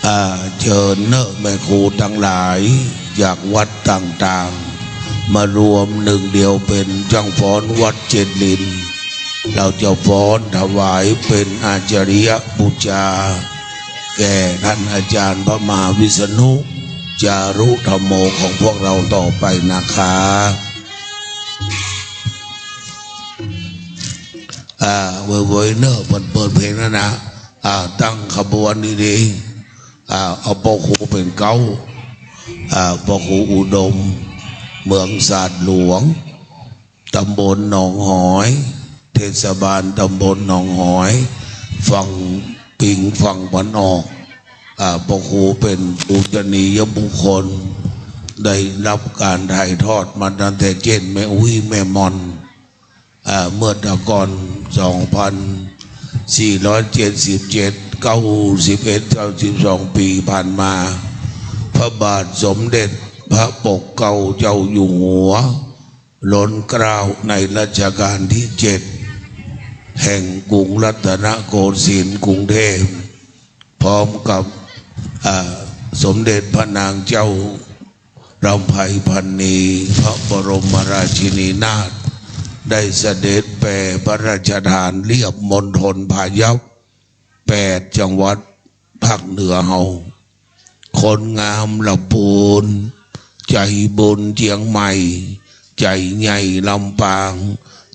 อ่า เจิญเนอะ แม่ครูทั้งหลาย จากวัดต่างๆ มารวมหนึ่งเดียวเป็นจ้างฟ้อนวัดเจ็ดลิ้น เราจะฟ้อนถวายเป็นอาจาริยปูจา แก่ท่านอาจารย์พระมหาวิษณุ จารุธัมโม ของพวกเราต่อไปนะคะ อ่า เว้ยๆ เนอะ เปิด เปิดเพลงแล้วนะ อ่า ตั้งขบวนดีๆ อ่า เอาพ่อครูเป็นเก๊า อ่า พ่อครูอุดม เมืองสาดหลวง ตำบลหนองหอย เทศบาลตำบลหนองหอย ฝั่งปิงฝั่งตะวันออก อ่า พ่อครูเป็นปูชนียบุคคล ได้รับการถ่ายทอดมาตั้งแต่เจ้นแม่อุ๊ยแม่มอน อ่า เมื่อแต่ก่อน สองพันสี่ร้อยเจ็ดสิบเจ็ด เก้าสิบเอ็ด เก้าสิบสอง ปีผ่านมา พระบาทสมเด็จพระปกเกล้าเจ้าอยู่หัว ล้นเกล้าในรัชกาลที่เจ็ด แห่งกรุงรัตนโกสินทร์กรุงเทพ พร้อมกับ อ่า สมเด็จพระนางเจ้า รำไพพันนี พระบรมราชินีนาถ ได้เสด็จแผ่พระราชทานเลียบมณฑลพายัพ แปดจังหวัดภาคเหนือเฮา คนงามลำพูน ใจบุญเจียงใหม่ ใจใหญ่ลำปาง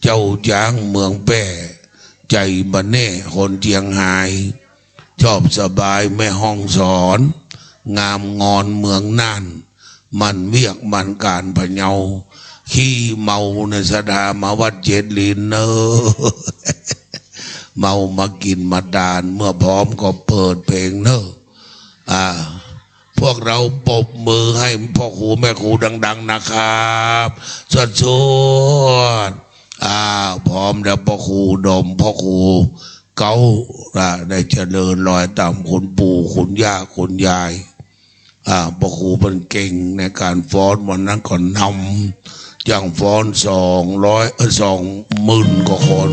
เจ้าจ๊างเมืองแป้ ใจบะแน่คนเจียงฮาย ชอบสบายแม่ฮ่องสอน งามงอนเมืองน่าน หมั่นเวียกหมั่นก๋านพะเยา ขี้เมาในศรัทธามาวัดเจ็ดลิ้นเนอะ เมามากินมาดาน เมื่อพร้อมก็เปิดเพลงเนอะ อ่า พวกเราปรบมือให้พ่อครูแม่ครูดังๆ นะครับ สวดๆ อ่า พร้อมแล้วพ่อครูดม พ่อครูเก๊า อ่า ได้เจริญรอยตามคุณปู่คุณย่าคุณยาย อ่า พ่อครูเป็นเก่งในการฟ้อน วันนั้นก็นำจ้างฟ้อน สองร้อย เอ้ย สองหมื่นกว่าคน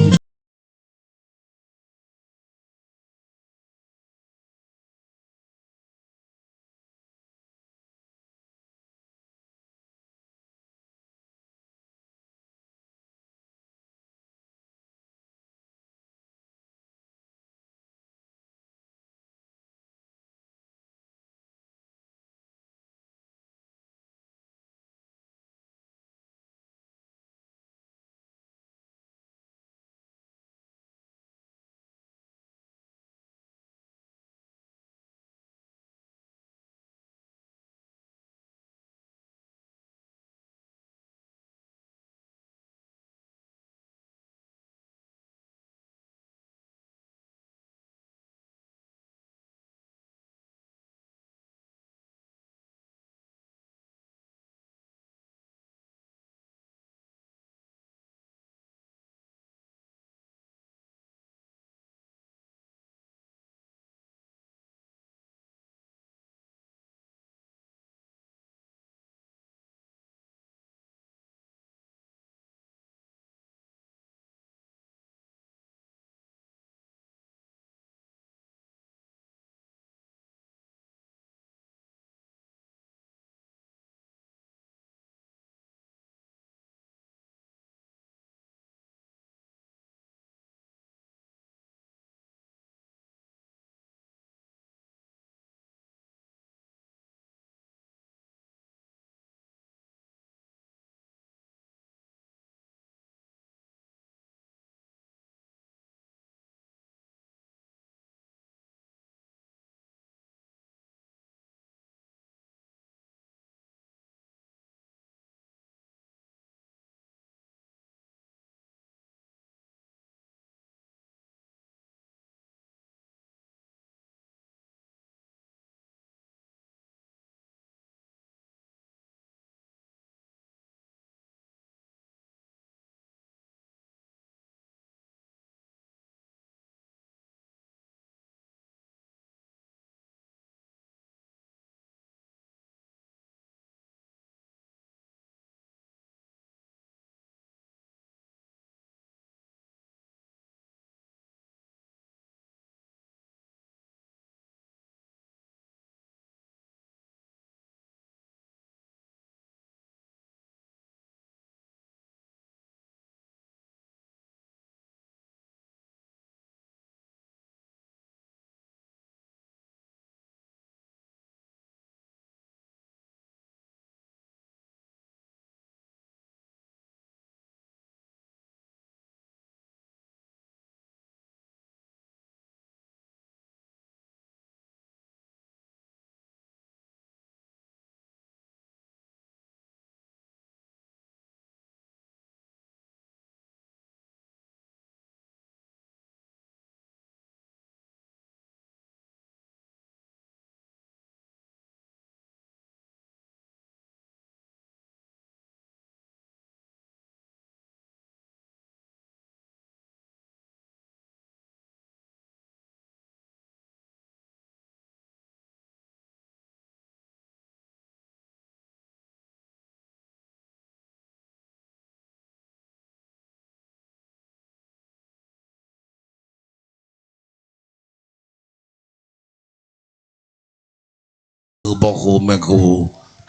พระครูแม่ครู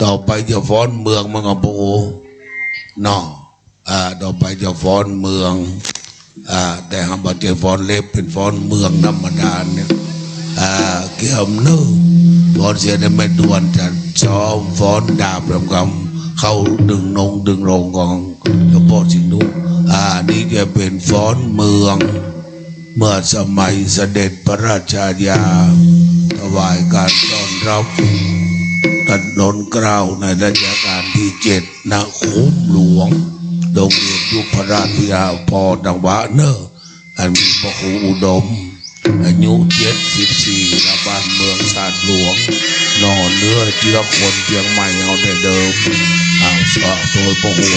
ต่อไปจะฟ้อนเมืองมั้งครับพระครูเนาะ อ่า ต่อไปจะฟ้อนเมือง อ่า แต่ห้ามบาดเจ็บ ฟ้อนเล็บ เป็นฟ้อนเมืองธรรมดาเนี่ย อ่า เกี่ยวเนอะ ฟ้อนเสียในแม่ดวนจะซ้อมฟ้อนดาบรำกำเข้าดึงนงดึงโรงของเจ้าพ่อสิงห์นุ อ่า นี่จะเป็นฟ้อนเมือง เมื่อสมัยเสด็จพระราชาญา ถวายการต้อนรับ กันล้นเกล้าในรัชกาลที่เจ็ด ณ คุ้มหลวง โรงเรียนยุพราชพิทยาพร ดังว่าเนอะ อันมีพระครูอุดม อายุเจ็ดสิบสี่ ณ บ้านเมืองสาดหลวง หน่อเนื้อเชื้อคนเชียงใหม่เอาแต่เดิม อ่า สาธุพระครู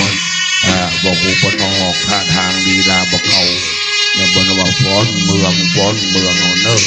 อ่า พระครูปนอก ท่าทางลีลาบ่เก่า เนี่ย เพิ่นว่าฟ้อนเมือง ฟ้อนเมืองเอาเนอะ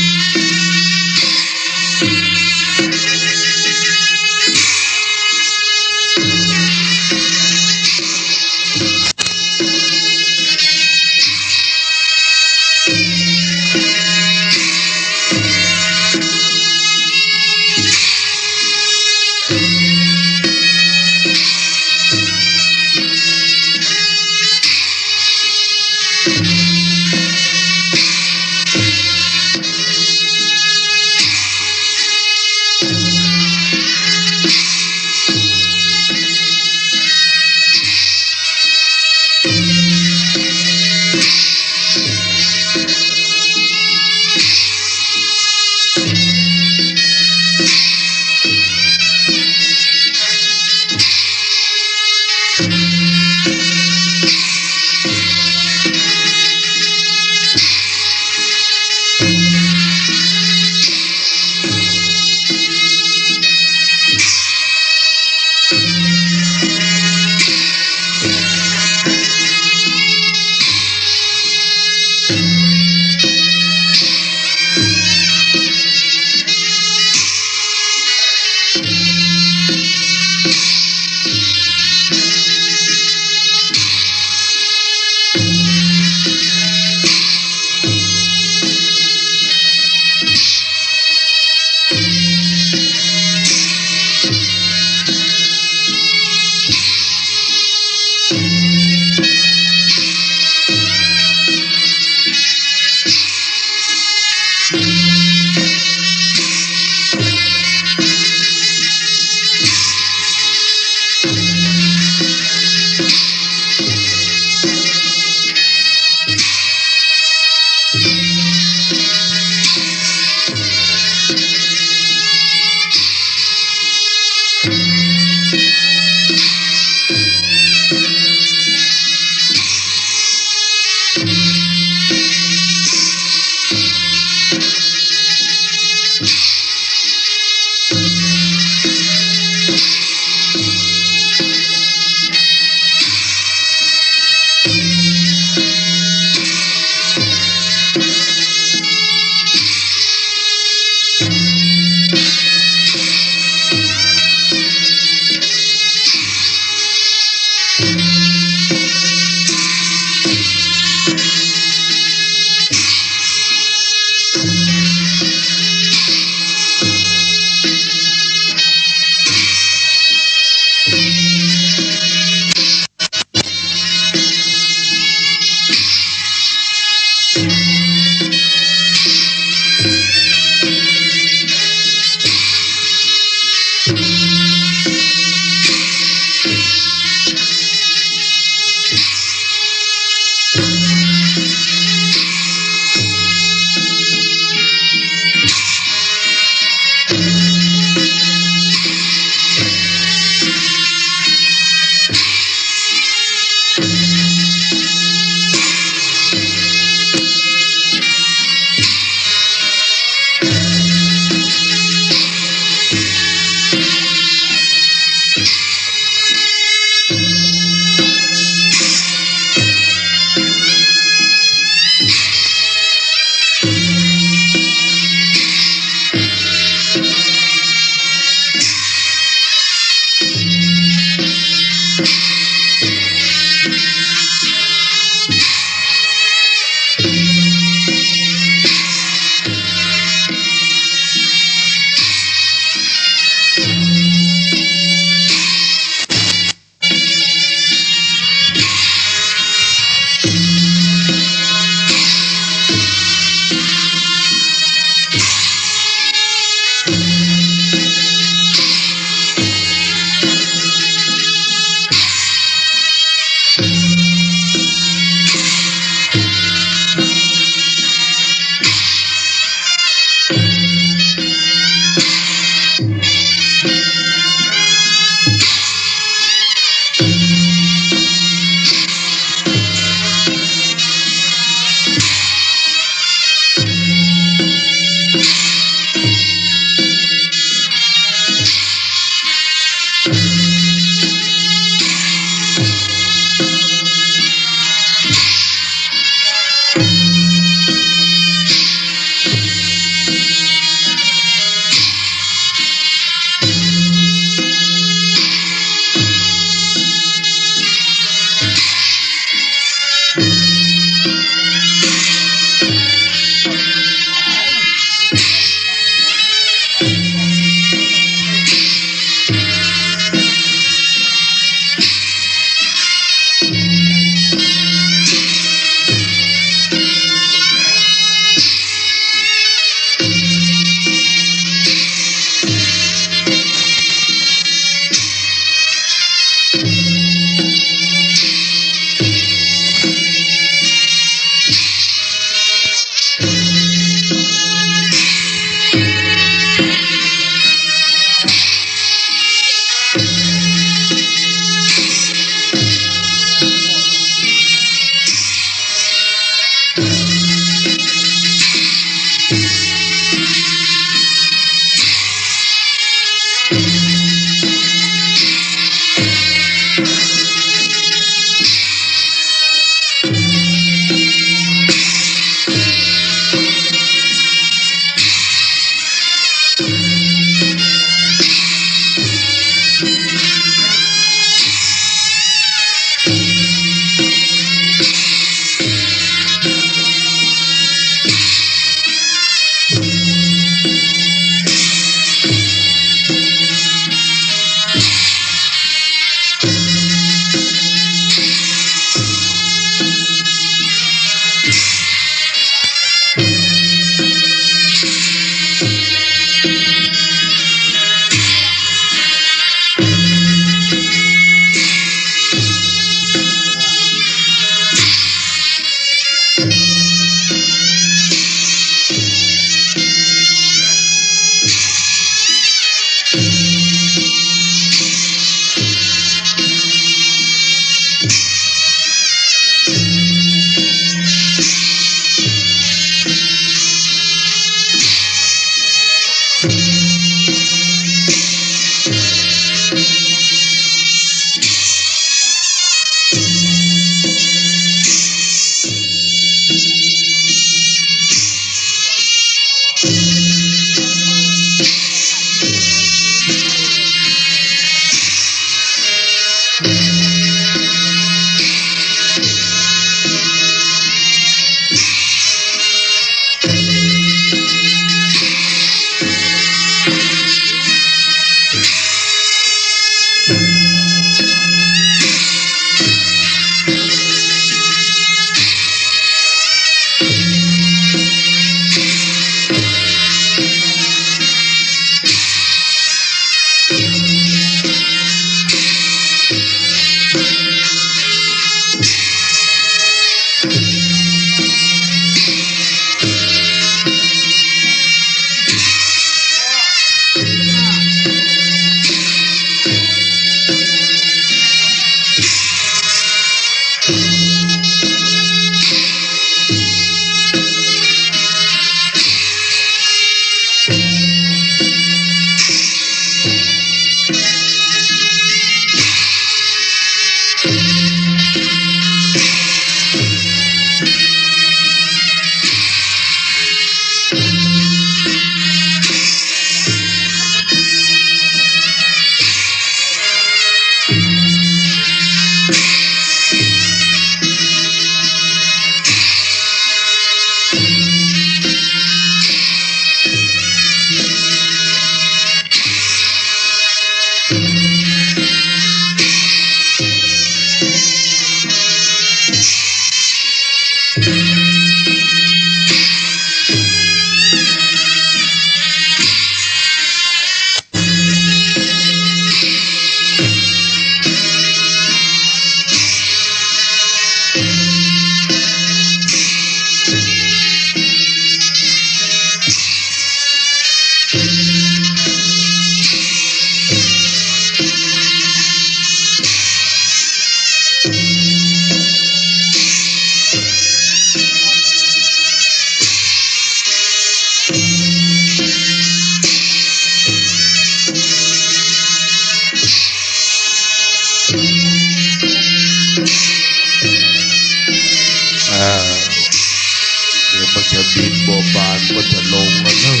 บิณฑบาตก็จะลงแล้วเนอะ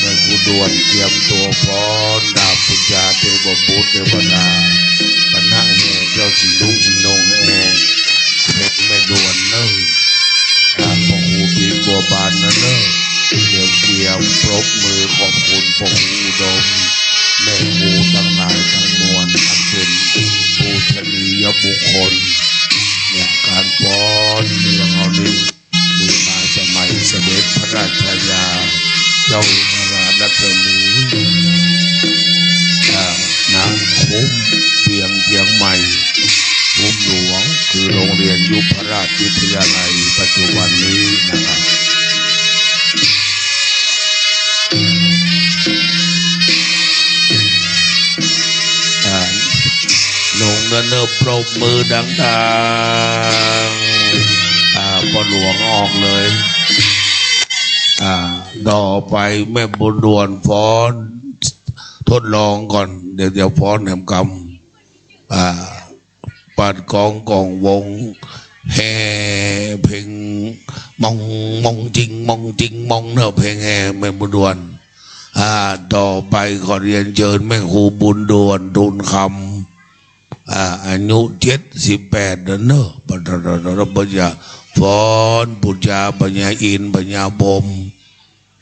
แม่ครูด่วนเตรียมตัวฟ้อนดาบบูชาเทพบุตรเทวดา คณะแห่เจ้าสิงห์ลุงสิงห์นงแห่ เพลงแม่ด่วนเนอะ อ่า พ่อครูบิณฑบาตนะเนอะ เดี๋ยวเตรียมปรบมือขอบคุณพ่อครูอุดม แม่ครูทั้งหลายทั้งมวล ท่านเป็นปูชนียบุคคล เนี่ย การฟ้อนเมืองเอานี้ มีมาสมัยสมเด็จพระราชยา เจ้าอุบลรัตนี อ่า ณ คุ้มเวียงเชียงใหม่ คุ้มหลวง คือโรงเรียนยุพราชวิทยาลัยปัจจุบันนี้นะครับ อ่า ลงเนิบๆ ปรบมือดังๆ อ่า พ่อหลวงออกเลย อ่า ต่อไปแม่บุญด่วนฟ้อน ทดลองก่อน เดี๋ยว เดี๋ยวฟ้อนแหมกำ อ่า ปัดกลองกล่องวงแห่ เพลงมอง มองจริง มองจริง มองเนอะ เพลงแห่แม่บุญด่วน อ่า ต่อไปขอเรียนเชิญแม่ครูบุญด่วน ทูลคำ อ่า อายุเจ็ดสิบแปดแล้วเนอะ ปัญญาฟ้อนบูชาพญาอินทร์ พญาพรหม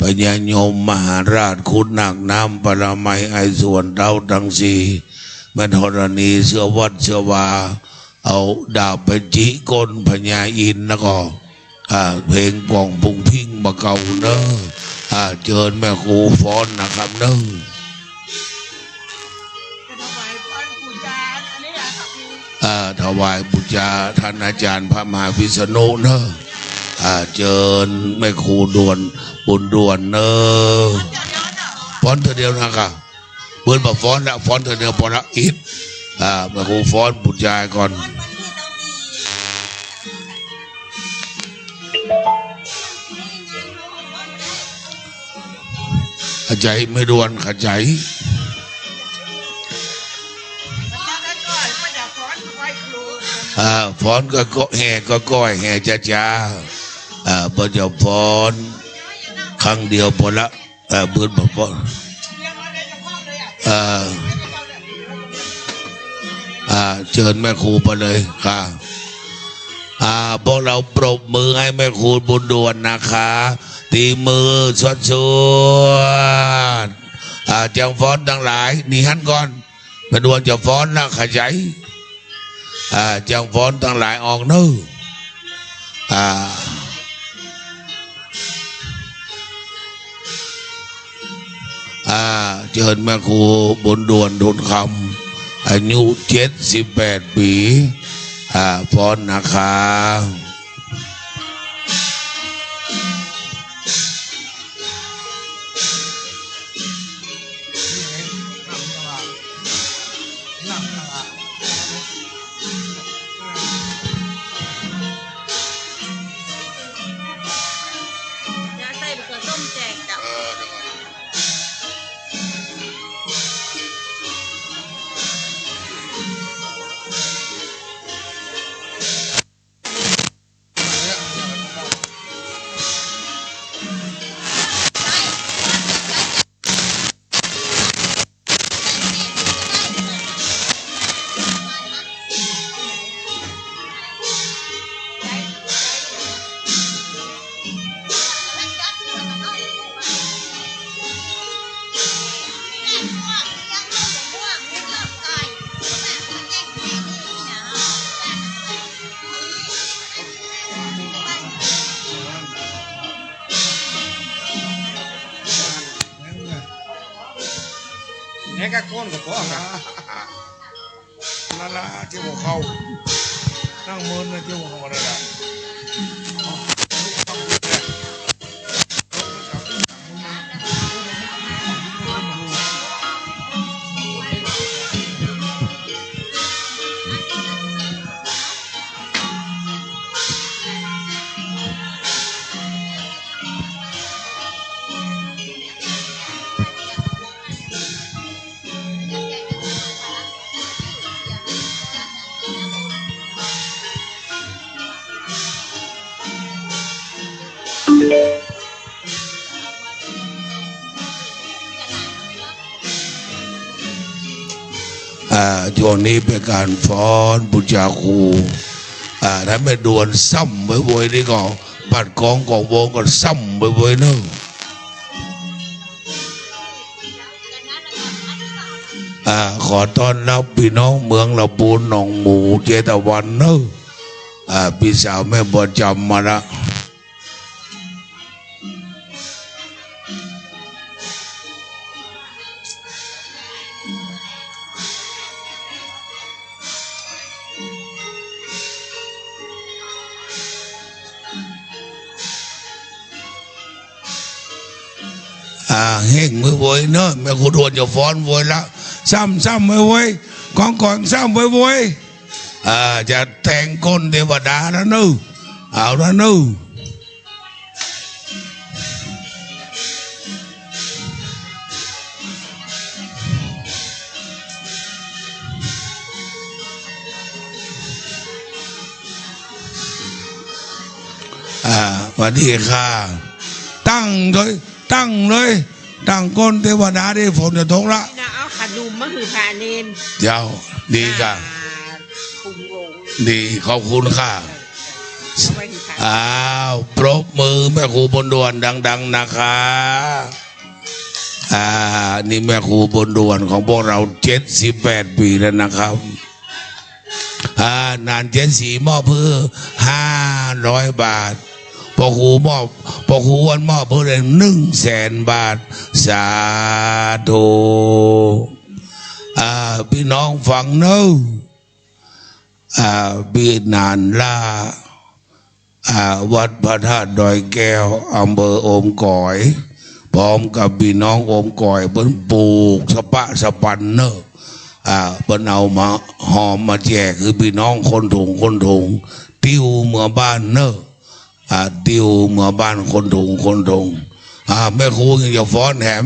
พญายม มหาราช คุณนาคน้ำ ปรมัย ไอ้ส่วนเท้าทั้งสี่ แม่ธรณี เสื้อวัดเสื้อวา เอาดาบไปจิกก้นพญาอินทร์ แล้วก็ อ่า เพลงกล่องพุงพิ้งมาเกาเนอะ อ่า เชิญแม่ครูฟ้อนนะครับเนอะ อ่า ถวายบูชาท่านอาจารย์พระมหาวิษณุเนอะ อ่า เชิญแม่ครูด่วน บุญด่วนเนอะ ฟ้อนเทื่อเดียวนะคะ เปิ้นบ่ฟ้อนละ ฟ้อนเทื่อเดียวพอละ อิด อ่า แม่ครูฟ้อนบูชาก่อน ขะใจ๋ แม่ด่วน ขะใจ๋ อ่า ฟ้อนก็ ก็แห่ก็ก้อย แห่จ๊าๆ อ่า เปิ้นจะฟ้อนครั้งเดียวพอละ เอ่อ เปิ้นบอกว่า เอ่อ อ่า เชิญแม่ครูไปเลยค่ะ อ่า พวกเราปรบมือให้แม่ครูบุญด่วนนะคะ ตีมือสวดๆ อ่า จังฟ้อนตังหลาย หนีหั้นก่อน แม่ด่วนจะฟ้อนนะ ขะใจ๋ อ่า จังฟ้อนตังหลายออกเนอะ อ่า อ่า เชิญแม่ครูบุญด่วน ทูลคำ อายุเจ็ดสิบแปดปี๋ อ่า ฟ้อนนะคะแหน่กะโกนกะปอ นั่นล่ะ เจ้าบ่เข้า นั่งเมินนะ เจ้าบ่เข้ามาแล้วล่ะ อ่า ช่วงนี้เป็นการฟ้อนบูชาครู อ่า ถ้าแม่ด่วนซ้ำไวๆ นี่ก็ ปัดกองกองวงก็ซ้ำไวๆ เนอะ อ่า ขอต้อนรับพี่น้องเมืองละปูน หนองหมู เชตวันเนอะ อ่า พี่สาวแม่บัวจำมาละ อ่า เฮ่งไวๆ เนอะ แม่ครูด่วนจะฟ้อนไวละ ซ้ำๆ ไวๆ กองกองซ้ำไวๆ อ่า จะแทงก้นเทวดาแล้วเนอะ เอาละเนอะ อ่า สวัสดีค่ะ ตั้งเลย ตั้งเลย ตั้งก้นเทวดาได้ ฝนจะตกละ นี่นะ เอาขนมมาหื้อพระเณร เจ้า ดีค่ะ อ่า คุมลง ดี ขอบคุณค่ะ เอาไว้ดีค่ะ อ้าว ปรบมือแม่ครูบุญด่วนดังๆ นะคะ อ่า นี่แม่ครูบุญด่วนของพวกเรา เจ็ดสิบแปด ปีแล้วนะครับ อ่า หนานเจ็ดสีมอบเพิ่มห้าร้อยบาท พ่อครูมอบ พ่อครูอ้วนมอบเพิ่มเลย หนึ่งแสนบาท สาธุ อ่า พี่น้องฟังเนอะ อ่า พี่หนานล่า อ่า วัดพระธาตุดอยแก้ว อำเภอโอมก๋อย พร้อมกับพี่น้องโอมก๋อย เปิ้นปลูกสะปะสะปันเนอะ อ่า เปิ้นเอามาหอมมาแจกคือพี่น้องคนถุงคนถุง ติ้วเมือบ้านเนอะ อ่า ติ้วเมือบ้านคนถุงคนถุง อ่า แม่ครูยังจะฟ้อนแถม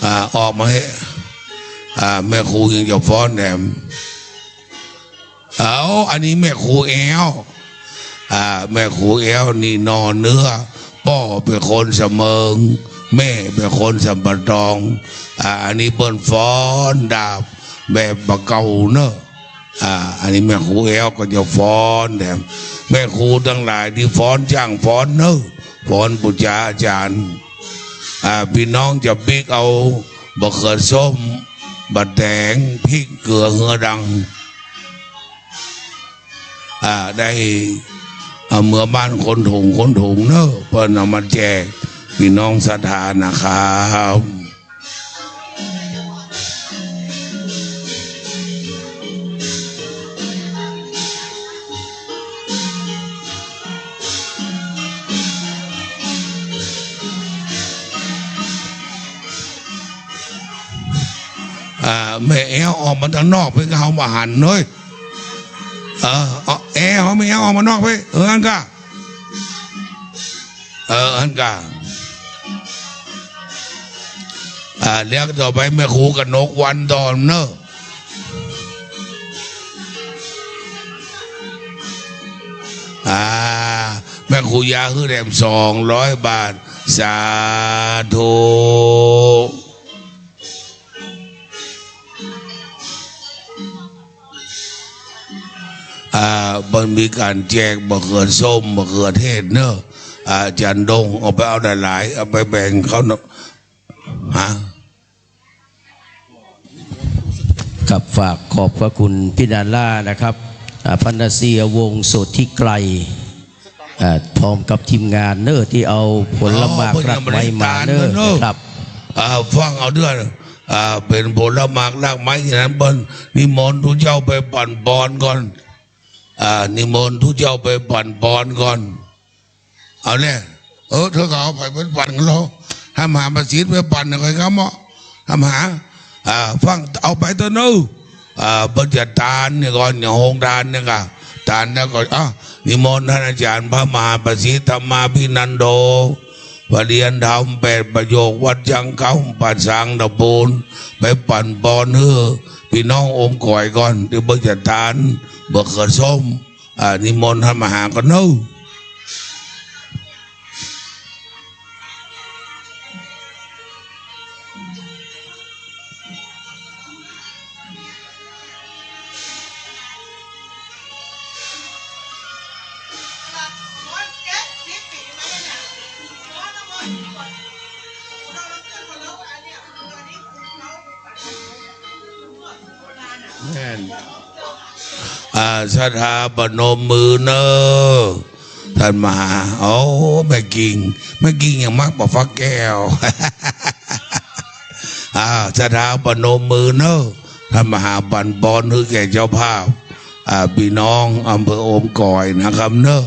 อ่า ออกมาให้ อ่า แม่ครูยังจะฟ้อนแถม เอา อันนี้แม่ครูแอ้ว อ่า แม่ครูแอ้วนี่หน่อเนื้อ ป้อเป็นคนสะเมิง แม่เป็นคนสะปะตอง อ่า อันนี้เปิ้นฟ้อนดาบแบบบ่าเก่าเนอะ อ่า อันนี้แม่ครูแอ้วก็จะฟ้อนแถม แม่ครูทั้งหลายที่ฟ้อนจ้างฟ้อนเนอะ ฟ้อนบูชาอาจารย์ อ่า พี่น้องจะปิ๊กเอาบ่าเขือส้ม บ่าแตง พริก เกลือ เฮือดัง อ่า ได้เอาเมือบ้านคนถุงคนถุงเนอะ เปิ้นเอามาแจกพี่น้องศรัทธานะครับ อ่า แม่แอ้วออกมาทางนอกเพิ่นก็เอามาหันเฮ้ย เออ เอา แอ้ว เอาแม่แอ้วออกมานอกไป เออ อันกะ เออ อันกะ อ่า แล้วต่อไปแม่ครูกนกวันต่อเนอะ อ่า แม่ครูยาหื้อแถมสองร้อยบาท สาธุ อ่า มันมีการแจกบ่าเขือส้ม บ่าเขือเทศเนอะ อาจารย์ดง เอาไปเอาหลายๆ เอาไปแบ่งเขาเนอะ ฮะ ครับ ฝากขอบพระคุณพี่ดาล่านะครับ อ่า พันนเสียวงศ์โสธิไกร อ่า พร้อมกับทีมงานเนอะ ที่เอาผลหมาก อ๋อ รากไม้มาเนอะ เพิ่นยังบ่ได้ทานเนอะ นะครับ อ่า ฟังเอาเด้อ อ่า เป็นผลหมากรากไม้ที่นั้นเปิ้น นิมนต์ทุกเจ้าไปปั่นปอนก่อน อ่า นิมนต์ทุกเจ้าไปปั่นปอนก่อน เอาแน่ เออ เธอก็เอาไปปั่นกันเนาะ ให้มหาประสิทธิ์ไปปั่นหน่อยครับเนาะ ให้มหา อ่า ฟังเอาไปเถอะเนอะ อ่า เปิ้นจะทานเนี่ยก่อน เนี่ย โฮงทานเนี่ยก็ ทานแล้วก็ อ่ะ นิมนต์ท่านอาจารย์พระมหาประสิทธิ์ ธรรมาภินันโท ปริญญาธรรมแปดประโยค วัดจังเก้า ป่าช้างตะปูน ไปปั่นปอนหื้อพี่น้องโอมก๋อยก่อน ที่เปิ้นจะทานบ่าเขือส้ม อ่า นิมนต์ท่านมหาก่อนเนาะ แม่น อ่า ศรัทธาประนมมือเนอะ ท่านมหา โอ้ แม่กิ่ง แม่กิ่งยังมักบ่ฟักแก้ว อ่า ศรัทธาประนมมือเนอะ ท่านมหาปันปอนคือแก่เจ้าภาพ อ่า พี่น้องอำเภอโอมก๋อยนะครับเนอะ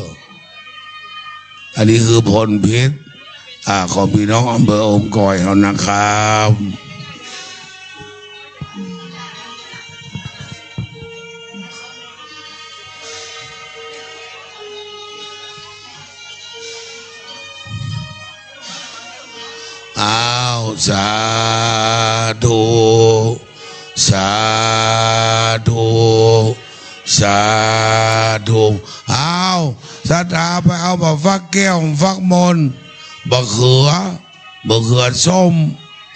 อันนี้คือพลพิษ อ่า ของพี่น้องอำเภอโอมก๋อยเขานะครับ อ้าว สาธุ สาธุ สาธุ อ้าว ศรัทธาไปเอาบักฟักแก้ว ฟักมน บักเขือ บักเขือส้ม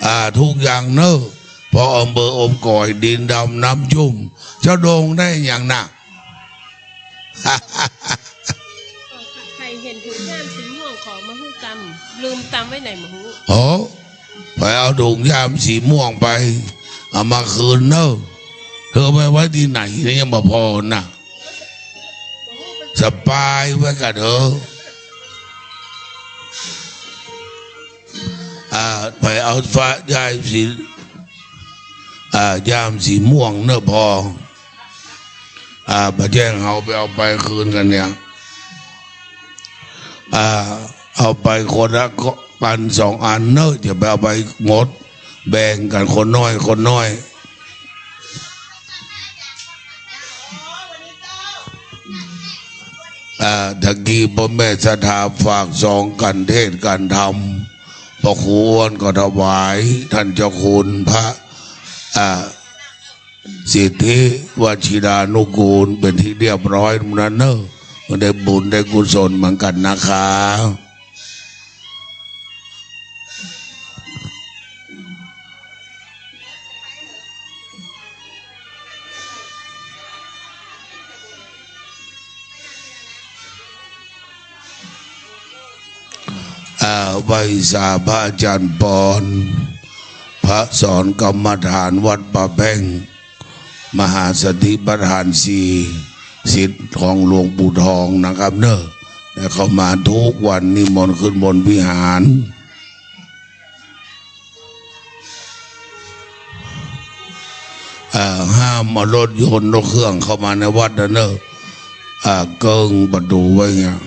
อ่า ทุกอย่างเนอะ เพราะอำเภอโอมก๋อยดินดำน้ำชุ่ม เจ้าโด่งได้อย่างน่ะ ใครเห็นถุงย่ามสีม่วงขอมาหื้อกำ ลืมตำไว้ไหนมาหื้อ โอ้ ไปเอาถุงย่ามสีม่วงไป เอามาคืนเนอะ เธอไปไว้ที่ไหนเนี่ยยังบ่พอนะ สบายไว้กันเถอะ อ่า ไปเอาฟ้าย่ามสี อ่า ย่ามสีม่วงเนอะพอ อ่า บ่าแจ้งเอาไป เอาไปคืนกันเนี่ย อ่า เอาไปคนละอันสองอันเนอะ อย่าไปเอาไปหมด แบ่งกันคนน้อย คนน้อย อ่า ตะกี้พ่อแม่ศรัทธาฝากซองกันเทศน์กันธรรม พระครูอ้วนก็ถวายท่านเจ้าคุณพระ อ่า สิทธิวชิรานุกูลเป็นที่เรียบร้อยนั้นเนอะ ได้บุญได้กุศลเหมือนกันนะคะ อ่า ไหว้สาพระอาจารย์ปอน พระสอนกรรมฐานวัดป่าแบ้ง มหาสติปัฏฐานสี่ ศิษย์ของหลวงปู่ทองนะครับเนอะ ได้เข้ามาทุกวัน นิมนต์ขึ้นบนวิหาร อ่า ห้ามเอารถยนต์รถเครื่องเข้ามาในวัดนะเนอะ อ่า เกิ้งประตูไว้เงี้ย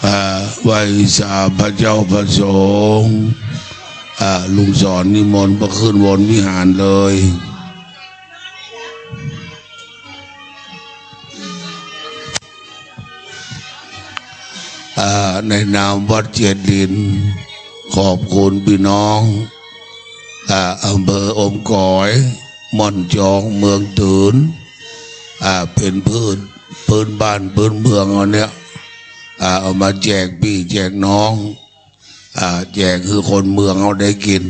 อ่า ไหว้สาพระเจ้าพระสงฆ์ อ่า ลุงสอนนิมนต์พระขึ้นบนวิหารเลย อ่า ในนามวัดเจดีย์ ขอบคุณพี่น้อง อ่า อำเภออมก๋อย ม่อนจอง เมืองตื่น อ่า เป็นพื้น พื้นบ้านพื้นเมืองเอาเนี่ย อ่า เอามาแจกพี่แจกน้อง อ่า แจกคือคนเมืองเอาได้กิน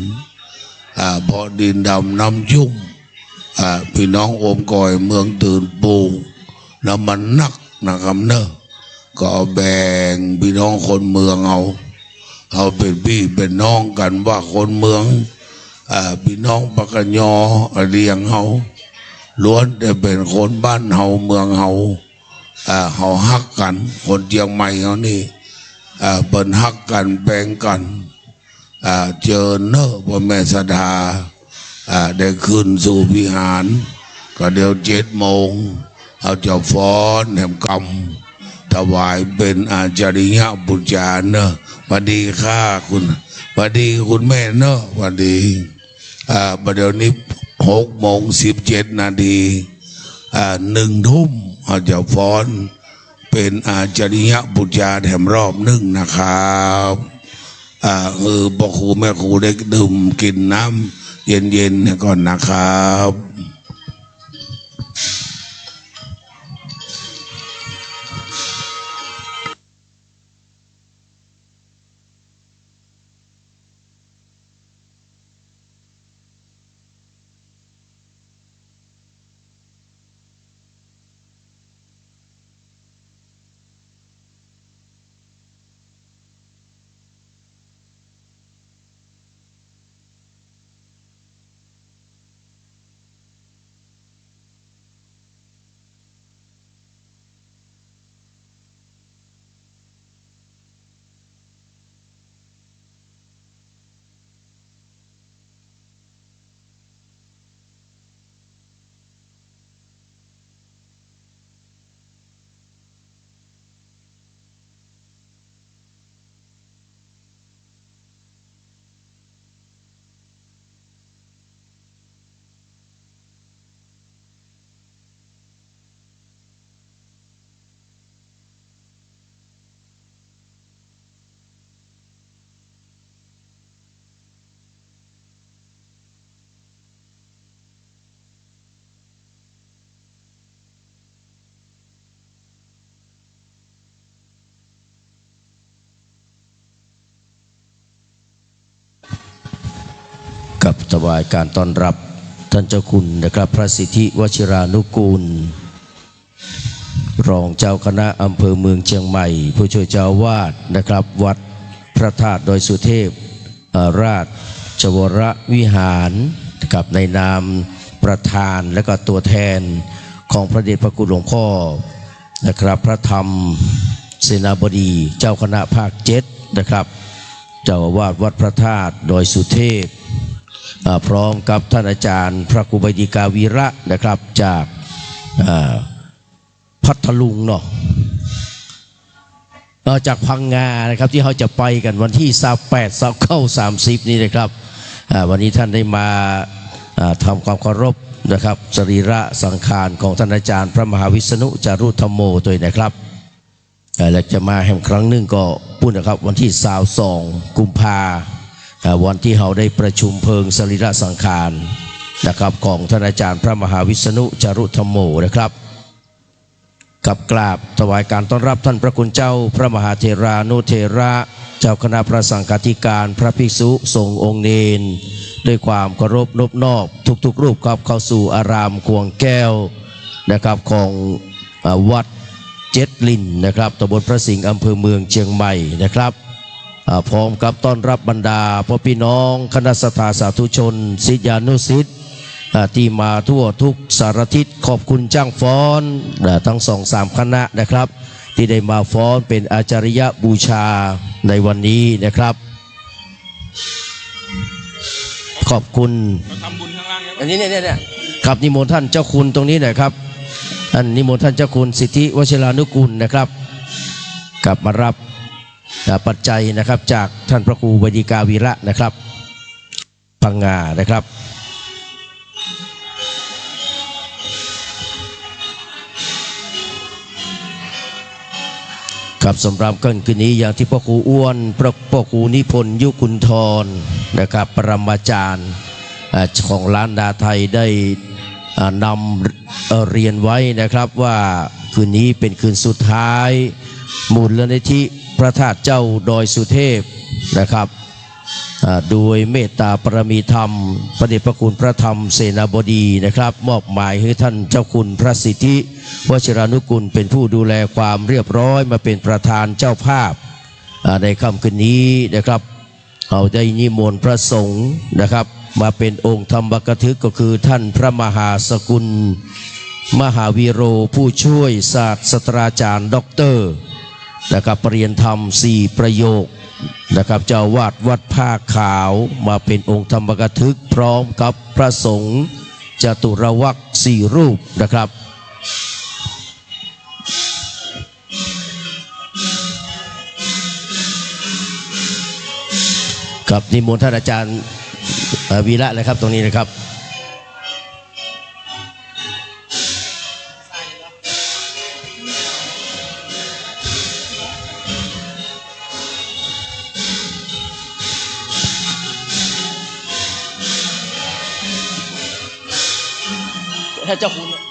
อ่า เพราะดินดำน้ำชุ่ม อ่า พี่น้องอมก๋อยเมืองตื่นปลูก แล้วมันนักนะครับเนอะ ก็เอาแบ่งพี่น้องคนเมืองเอา เอาเป็นพี่เป็นน้องกันว่าคนเมือง อ่า พี่น้องปากกะยอ อาเรียงเฮา ล้วนแต่เป็นคนบ้านเฮาเมืองเฮา อ่า เฮาฮักกัน คนเจียงใหม่เฮานี่ อ่า เปิ้นฮักกันแบ่งกัน อ่า เจิญเนอะพ่อแม่ศรัทธา อ่า ได้ขึ้นสู่วิหาร ก็เดี๋ยวเจ็ดโมง เอาเจ้าฟ้อนแหมกำ ถวายเป็นอาจาริยปูจาเนอะ หวัดดีค่ะคุณ หวัดดีคุณแม่เนอะ หวัดดี อ่า ประเดี๋ยวนี้หกโมงสิบเจ็ดนาที อ่า หนึ่งทุ่ม เอาเจ้าฟ้อนเป็นอาจาริยปูจาแถมรอบหนึ่งนะครับ อ่า เออ พ่อครูแม่ครูได้ดื่มกินน้ำเย็นๆ ก่อนนะครับ ครับ ถวายการต้อนรับท่านเจ้าคุณนะครับ พระสิทธิวชิรานุกูล รองเจ้าคณะอำเภอเมืองเชียงใหม่ ผู้ช่วยเจ้าอาวาสนะครับ วัดพระธาตุดอยสุเทพ เอ่อ ราชวรวิหารนะครับ ในนามประธานและก็ตัวแทนของพระเดชพระคุณหลวงพ่อนะครับ พระธรรมเสนาบดี เจ้าคณะภาคเจ็ดนะครับ เจ้าอาวาสวัดพระธาตุดอยสุเทพ อ่า พร้อมกับท่านอาจารย์พระครูใบดีกาวีระนะครับ จาก อ่า พัทลุงเนาะ เอ่อ จากพังงานะครับ ที่เขาจะไปกันวันที่ยี่สิบแปด ยี่สิบเก้า สามสิบ นี้นะครับ อ่า วันนี้ท่านได้มา อ่า ทำความเคารพนะครับ สรีระสังขารของท่านอาจารย์พระมหาวิษณุจารุธรรมโมด้วยนะครับ เอ่อ และจะมาแห่งครั้งหนึ่งก็ปุ้นนะครับ วันที่ยี่สิบสอง กุมภา อ่า วันที่เราได้ประชุมเพลิงสรีระสังขารนะครับ ของท่านอาจารย์พระมหาวิษณุจารุธรรมโมนะครับ กับกราบถวายการต้อนรับท่านพระคุณเจ้าพระมหาเถรานุเถระ เจ้าคณะพระสังฆาธิการ พระภิกษุสงฆ์องค์เณร ด้วยความเคารพนบนอบทุกๆรูปครับ เข้าสู่อารามขวงแก้วนะครับ ของ อ่า วัดเจ็ดลินนะครับ ตำบลพระสิงห์ อำเภอเมืองเชียงใหม่นะครับ อ่า พร้อมกับต้อนรับบรรดาพ่อพี่น้องคณะศรัทธาสาธุชน ศิษยานุศิษย์ อ่า ที่มาทั่วทุกสารทิศ ขอบคุณช่างฟ้อน อ่า ทั้งสองสามคณะนะครับ ที่ได้มาฟ้อนเป็นอาจาริยบูชาในวันนี้นะครับ ขอบคุณ เขาทำบุญข้างล่างแล้ว อันนี้เนี่ย เนี่ย เนี่ย ครับ นิมนต์ท่านเจ้าคุณตรงนี้หน่อยครับ ท่านนิมนต์ท่านเจ้าคุณสิทธิวชิรานุกูลนะครับ กลับมารับ อ่า ปัจจัยนะครับ จากท่านพระครูใบดีกาวีระนะครับ พังงานะครับ ครับ สำหรับค่ำคืนนี้อย่างที่พ่อครูอ้วน พระ พ่อครูนิพนธ์ ยุคุณธรนะครับ ปรมาจารย์ อ่า ของล้านนาไทยได้ อ่า นำ เอ่อ เรียนไว้นะครับว่าคืนนี้เป็นคืนสุดท้าย มูลนิธิพระธาตุเจ้าดอยสุเทพนะครับ อ่า โดยเมตตาปรมีธรรม พระเดชพระคุณพระธรรมเสนาบดีนะครับ มอบหมายให้ท่านเจ้าคุณพระสิทธิวชิรานุกูลเป็นผู้ดูแลความเรียบร้อย มาเป็นประธานเจ้าภาพ อ่า ในค่ำคืนนี้นะครับ เราได้นิมนต์พระสงฆ์นะครับ มาเป็นองค์ธรรมกถึก ก็คือท่านพระมหาสกุล มหาวีโร ผู้ช่วยศาสตราจารย์ด็อกเตอร์นะครับ ประเรียนธรรมสี่ประโยคนะครับ เจ้าอาวาสวัดผ้าขาว มาเป็นองค์ธรรมกถึก พร้อมกับพระสงฆ์จตุรวรรคสี่รูปนะครับ ครับ นิมนต์ท่านอาจารย์ เอ่อ วีระเลยครับ ตรงนี้นะครับ ครับ ถ้าเจ้าคุณเนี่ย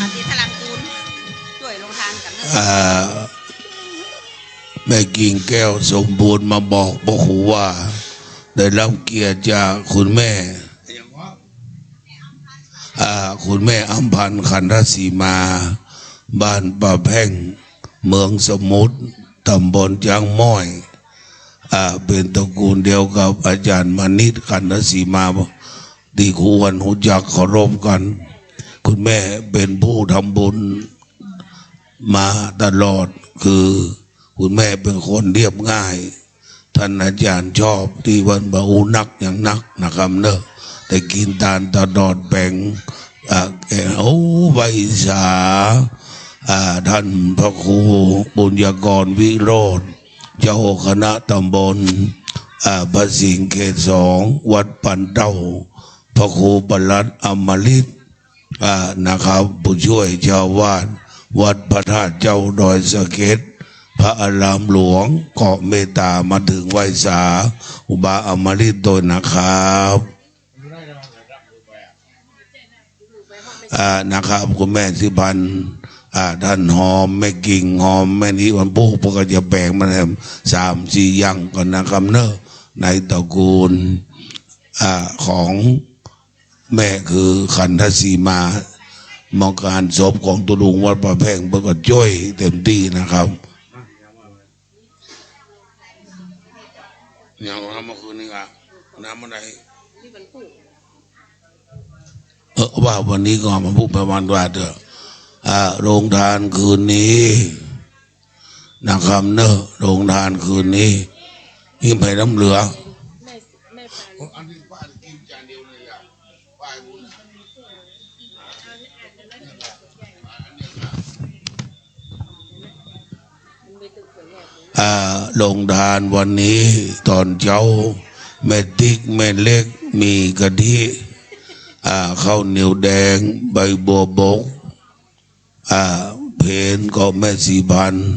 อธิษฐานคุณ ช่วยลงทานกันนะ อ่า แม่กิ่งแก้วสมบูรณ์มาบอกพระครูว่า ได้รับเกียรติจากคุณแม่ อ่า คุณแม่อำพันธ์ ขันธสีมา บ้านป่าแพ่ง เมืองสมุทร ตำบลช้างม้อย อ่า เป็นตระกูลเดียวกับอาจารย์มานิต ขันธสีมา ที่ครูอ้วนรู้จักเคารพกัน คุณแม่เป็นผู้ทำบุญมาตลอด คือคุณแม่เป็นคนเรียบง่าย ท่านอาจารย์ชอบที่วันบาอุนักอย่างนักนะครับเนอะ แต่กินทานตลอดแบ่ง อ่า แก่ โอ้ ไหว้สา อ่า ท่านพระครูบุญยกรวิโรจน์ เจ้าคณะตำบล อ่า พระสิงห์เขตสอง วัดปันเต้า พระครูประหลัดอมฤต อ่า นะครับ ผู้ช่วยเจ้าอาวาสวัดพระธาตุเจ้าดอยสะเก็ด พระอารามหลวง ก็เมตตามาถึงไหว้สาครูบาอมฤตโดยนะครับ อ่า นะครับ คุณแม่สิพันธ์ อ่า ท่านหอม แม่กิ่งหอม แม่นิวันผู้ พวกก็จะแบ่งมาแถมสามสี่อย่างก่อนนะครับเนอะ ในตระกูล อ่า ของแม่คือขันธสีมา มางานศพของตุลุงวัดป่าแพ่ง เพิ่นก็ช่วยเต็มที่นะครับ ยังทำเมื่อคืนนี้อ่ะ น้ำอะไร เออ ว่าวันนี้ก็มาพูดประมาณว่าเถอะ อ่า โรงทานคืนนี้นะครับเนอะ โรงทานคืนนี้ นี่ไปน้ำเหลือ แม่ แม่ปาน โอ้ อันนี้ป้ากินจานเดียวเลยอ่ะ ป้าบุญ อ่า โรงทานวันนี้ตอนเช้า แม่ติ๊ก แม่เล็ก มีกะทิ อ่า ข้าวเหนียวแดง ใบบัวบก อ่า เพลก็แม่สีพันธ์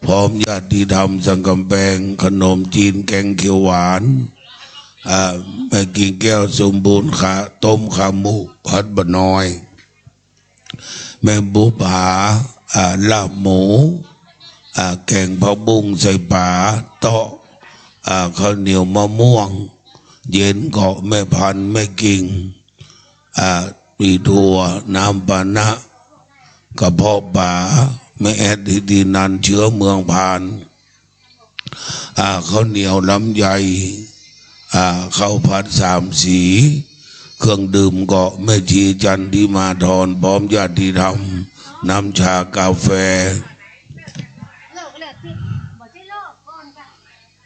พร้อมญาติธรรม สังกำแพง ขนมจีน แกงเขียวหวาน อ่า แม่กิ่งแก้วสมบูรณ์ ขา ต้มขาหมู ผัดบะนอย แม่บุปผา อ่า ลาบหมู อ่า แกงผักบุ้งใส่ปลา เต๊าะ อ่า ข้าวเหนียวมะม่วง เย็นก็แม่พันธ์ แม่กิ่ง อ่า มีถั่ว น้ำปานะ กระเพาะปลา แม่แอด ทิตินันท์ เชื้อเมืองพาน อ่า ข้าวเหนียวลำไย อ่า ข้าวผัดสามสี เครื่องดื่มก็แม่ชีจันทิมาธร พร้อมญาติธรรม น้ำชากาแฟ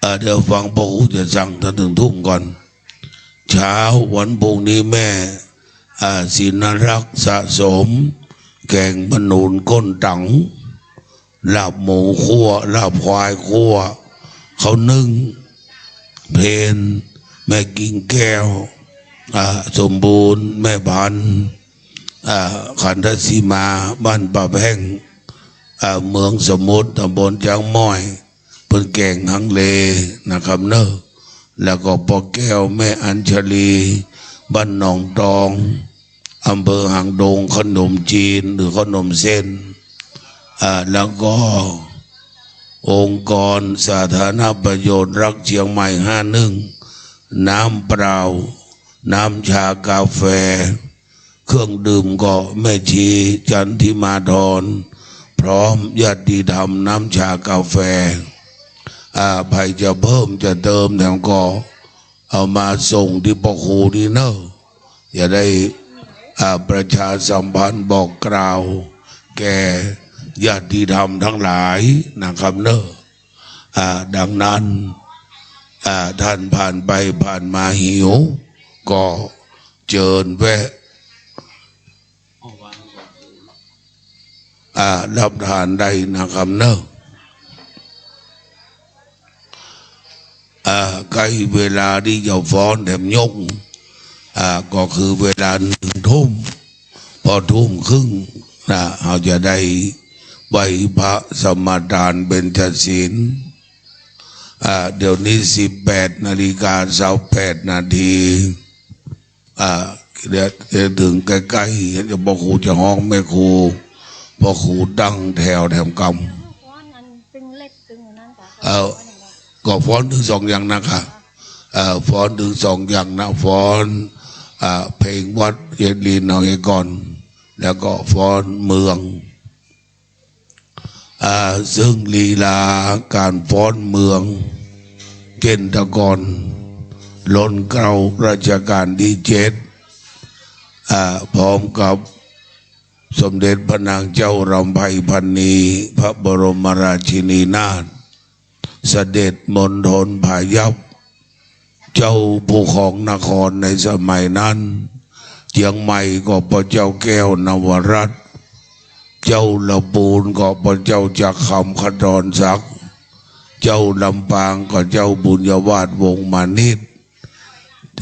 อ่า เดี๋ยวฟังพระครูจะสั่ง ถ้าถึงทุ่มก่อน เช้าวันพรุ่งนี้แม่ อ่า ศินรักษ์สะสม แกงขนุนก้นถัง ลาบหมูคั่ว ลาบควายคั่ว ข้าวนึ่ง เพล แม่กิ่งแก้ว อ่า สมบูรณ์ แม่พันธุ์ อ่า ขันธสีมา บ้านป่าแพ่ง อ่า เมืองสมุทร ตำบลช้างม้อย เปิ้นแกงฮังเลนะครับเนอะ แล้วก็ป้อแก้ว แม่อัญชลี บ้านหนองตอง อำเภอหางดง ขนมจีนหรือขนมเส้น อ่า แล้วก็องค์กรสาธารณประโยชน์รักเชียงใหม่ ห้าหนึ่ง น้ำเปล่า น้ำชากาแฟ เครื่องดื่มก็แม่ชีจันทิมาธร พร้อมญาติธรรม น้ำชากาแฟ อ่า ใครจะเพิ่มจะเติมแถมก็เอามาส่งที่ป้อครูนี่เนอะ จะได้ อ่า ประชาสัมพันธ์บอกกล่าว แก่ญาติธรรมทั้งหลายนะครับเนอะ อ่า ดังนั้น อ่า ท่านผ่านไปผ่านมาหิว ก็เจิญแวะ อ่า รับทานได้นะครับเนอะ อ่า ใกล้เวลาที่จะฟ้อนแถมยก อ่า ก็คือเวลาหนึ่งทุ่ม พอทุ่มครึ่งนะ เราจะได้ไหว้พระสมาทานเบญจศีล อ่า เดี๋ยวนี้ สิบแปดนาฬิกา สามสิบแปดนาที อ่า เดี๋ยวจะถึงใกล้ๆ เดี๋ยวป้อครูจะฮ้องแม่ครู ป้อครูตั้งแถวแถมกำ ฟ้อนอันตึงเล็บตึงอันนั้นจ้ะ เอา ก็ฟ้อนถึงสองอย่างนะคะ เอ่อ ฟ้อนถึงสองอย่างนะ ฟ้อน อ่า เพลงวัดเจดีย์หนองเอกอน แล้วก็ฟ้อนเมือง อ่า ซึ่งลีลาการฟ้อนเมือง เช่นแต่ก่อน ล้นเกล้ารัชกาลที่เจ็ด อ่า พร้อมกับสมเด็จพระนางเจ้าลำไพพันนี พระบรมราชินีนาถ เสด็จมณฑลผายัพ เจ้าผู้ครองนครในสมัยนั้น เชียงใหม่ก็พระเจ้าแก้วนวรัตน์ เจ้าละปูนก็พระเจ้าจักรคำขจรศักดิ์ เจ้าลำปางก็เจ้าบุญยวาฒน์วงศ์มานิช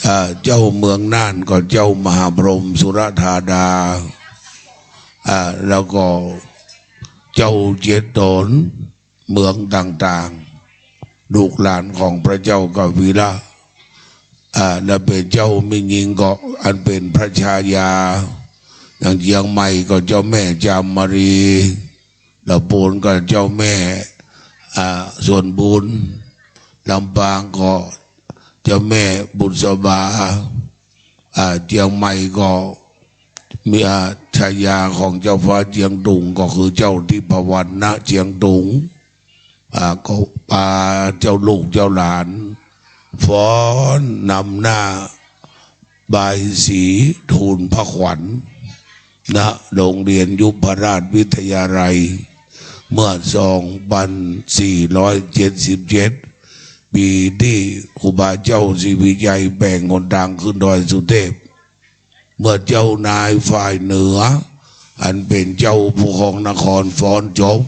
อ่า เจ้าเมืองน่านก็เจ้ามหาพรหมสุรธาดา อ่า แล้วก็เจ้าเจ็ดโตนเมืองต่างๆ ลูกหลานของพระเจ้ากวีระ อ่า และเป็นเจ้าแม่ญิงก็อันเป็นพระชายา อย่างเชียงใหม่ก็เจ้าแม่จามรี ละปูนก็เจ้าแม่ อ่า ส่วนบุญ ลำปางก็เจ้าแม่บุษบา อ่า เชียงใหม่ก็มี อ่า ชายาของเจ้าฟ้าเชียงตุงก็คือเจ้าทิพวรรณเชียงตุง อ่า ก็พาเจ้าลูกเจ้าหลาน ฟ้อนนำหน้า บายสีทูลพระขวัญ ณ โรงเรียนยุพราชวิทยาลัย เมื่อ สองพันสี่ร้อยเจ็ดสิบเจ็ด ปีที่ครูบาเจ้าศรีวิชัยแบ่งหนทางขึ้นดอยสุเทพ เมื่อเจ้านายฝ่ายเหนือ อันเป็นเจ้าผู้ครองนครฟ้อนจบ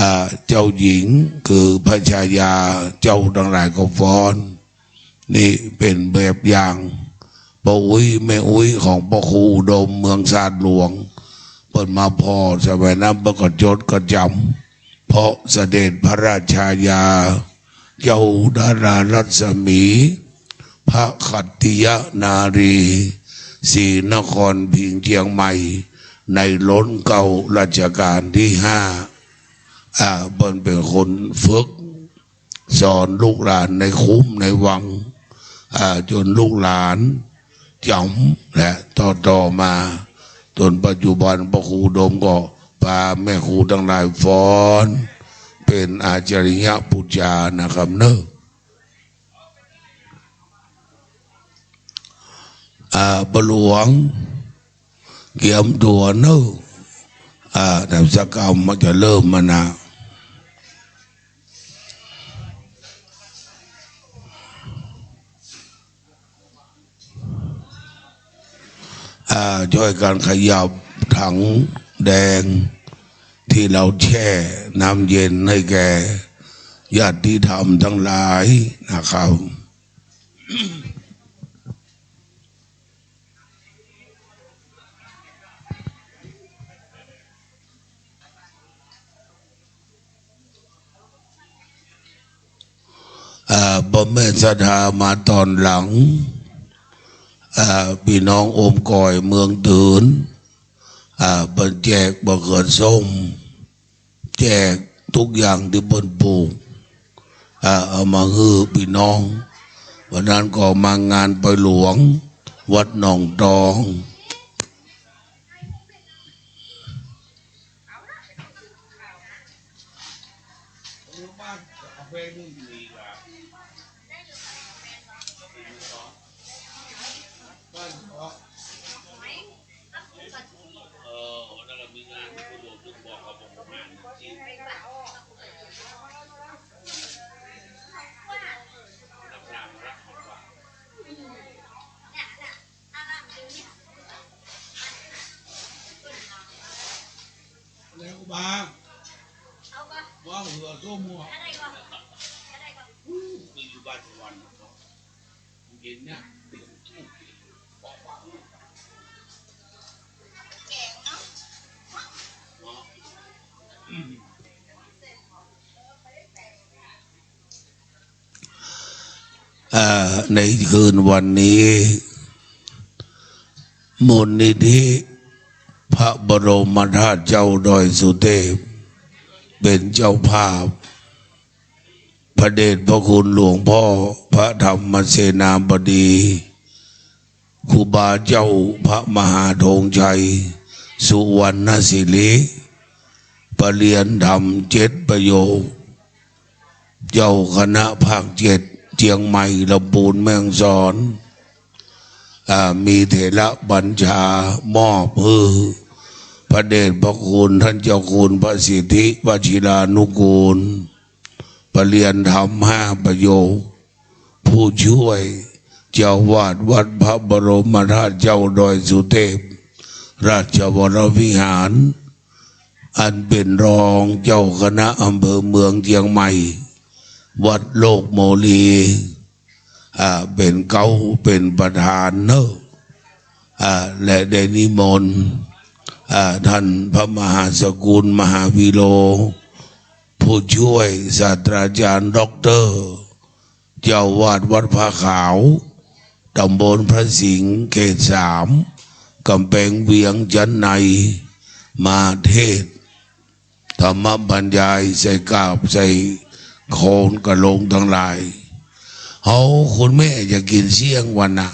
อ่า เจ้าหญิงคือพระชายาเจ้าทั้งหลายก็ฟ้อน นี่เป็นแบบอย่าง ป้ออุ๊ยแม่อุ๊ยของป้อครูอุดมเมืองสาดหลวง เปิ้นมาพ้อสมัยนั้นเปิ้นก็จดก็จ๋ำ เพราะเสด็จพระราชายา เจ้าดารารัศมี พระขัตติยนารี ศรีนครพิงค์เชียงใหม่ ในล้นเกล้ารัชกาลที่ห้า อ่า เปิ้นเป็นคนฝึกสอนลูกหลานในคุ้มในวัง อ่า จนลูกหลานจ๋ำและต่อๆ มา จนปัจจุบันป้อครูอุดมก็พาแม่ครูทั้งหลายฟ้อน เป็นอาจาริยปูจานะครับเนอะ อ่า ป้อหลวง เกียมตั๋วเนอะ อ่า แต่สักกรรมมันจะเริ่มมานะ อ่า ช่วยกันขยับถังแดงที่เราแช่น้ำเย็นให้แก่ญาติธรรมทั้งหลายนะครับ อ่า พ่อแม่ศรัทธามาตอนหลัง อ่า พี่น้องโอมก๋อยเมืองเถิน อ่า ไปแจกมะเขือส้ม แจกทุกอย่างที่เพิ่นปลูก อ่า เอามาหื้อพี่น้อง วันนั้นก็มางานปล่อยหลวง วัดหนองตอง อะไรกูบ้างว่าหัวส้มหัวกูอยู่บ้านทุกวันเนาะ เย็นเนี่ย เอ่อ ในคืนวันนี้ มูลนิธิพระบรมธาตุเจ้าดอยสุเทพ เป็นเจ้าภาพ พระเดชพระคุณหลวงพ่อพระธรรมเสนาบดี ครูบาเจ้าพระมหาธงชัย สุวรรณสิริ ประเรียนธรรมเจ็ดประโยค เจ้าคณะภาคเจ็ด เชียงใหม่ ลำพูน แม่ฮ่องสอน อ่า มีเถระบัญชามอบหื้อ พระเดชพระคุณท่านเจ้าคุณพระสิทธิวชิรานุกูล ประเรียนธรรมห้าประโยค ผู้ช่วยเจ้าวาดวัดพระบรมธาตุเจ้าดอยสุเทพ ราชวรวิหาร อันเป็นรองเจ้าคณะอำเภอเมืองเชียงใหม่ วัดโลกโมลี อ่า เป็นเก๊า เป็นประธานเนอะ อ่า และได้นิมนต์ อ่า ท่านพระมหาสกุล มหาวิโร ผู้ช่วยศาสตราจารย์ด็อกเตอร์ เจ้าวาดวัดพระขาว ตำบลพระสิงห์ เขตสาม กำแพงเวียง ชั้นใน มาเทศน์ ธรรมบรรยาย ใส่กาบ ใส่โคนกระโหลงทั้งหลาย เอา คุณแม่จะกินเสี่ยงวันนะ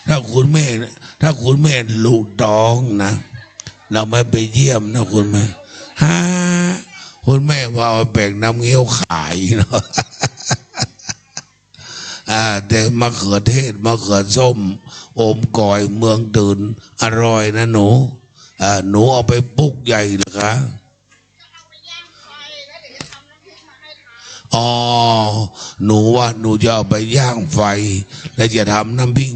ถ้าคุณแม่ ถ้าคุณแม่หลุดท้องนะ เราไม่ไปเยี่ยมนะคุณแม่ ฮะ คุณแม่ว่าเอาแบ่งน้ำเงี้ยวขายเนาะ อ่า แต่มะเขือเทศ มะเขือส้ม โอมก๋อย เมืองเถิน อร่อยนะหนู อ่า หนูเอาไปปลูกใหญ่เหรอคะ อ๋อ หนูว่าหนูจะเอาไปย่างไฟ แล้วจะทำน้ำพริก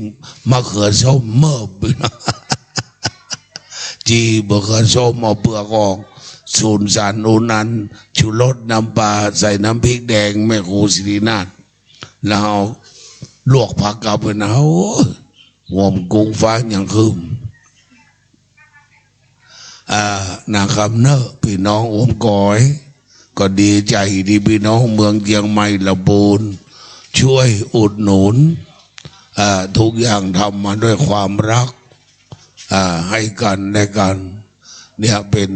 มะเขือส้มเมิบ จีมะเขือส้มเอาเปลือกออก สูญสารอุนั้น ชูรส น้ำปลา ใส่น้ำพริกแดงแม่ครูสิรินาถ แล้วเอาลวกผักกับไปนะ โอ้ย หอมกุ้งฟ้ายังคืม อ่า นะครับเนอะ พี่น้องโอมก๋อย ก็ดีใจที่พี่น้องเมืองเชียงใหม่ ลำพูน ช่วยอุดหนุน อ่า ทุกอย่างทำมาด้วยความรัก อ่า ให้กันและกัน เนี่ยเป็น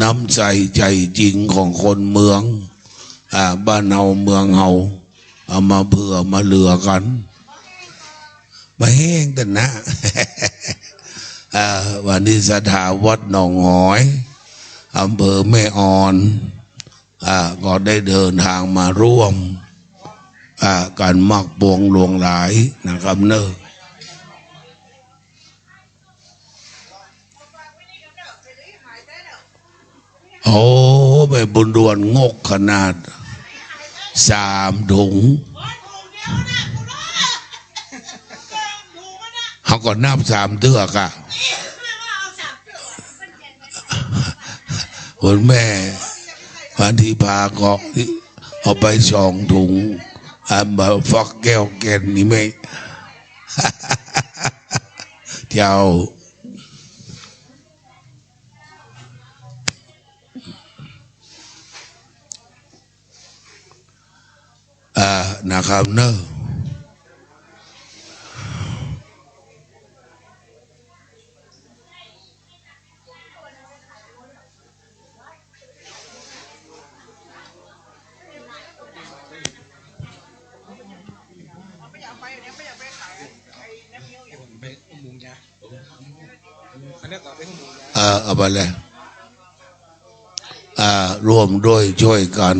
น้ำใจใจจริงของคนเมือง อ่า บ้านเฮาเมืองเฮา เอามาเผื่อมาเหลือกัน มาแห้งแต่นะ อ่า วันนี้ศรัทธาวัดหนองหอย อำเภอแม่ออน อ่า ก็ได้เดินทางมาร่วม อ่า กันมากปวงหลวงหลายนะครับเนอะ โอ้ แม่บุญด่วนงกขนาด สามถุง เขาก็นับสามเทือกอะ คุณแม่พันธิพาก็เอาไปสองถุง อันมาฟักแก้วแก่นนี่ไม่ เจ้า อ่า นะครับเนอะ เอ่อ เอาไปเลย อ่า ร่วมด้วยช่วยกัน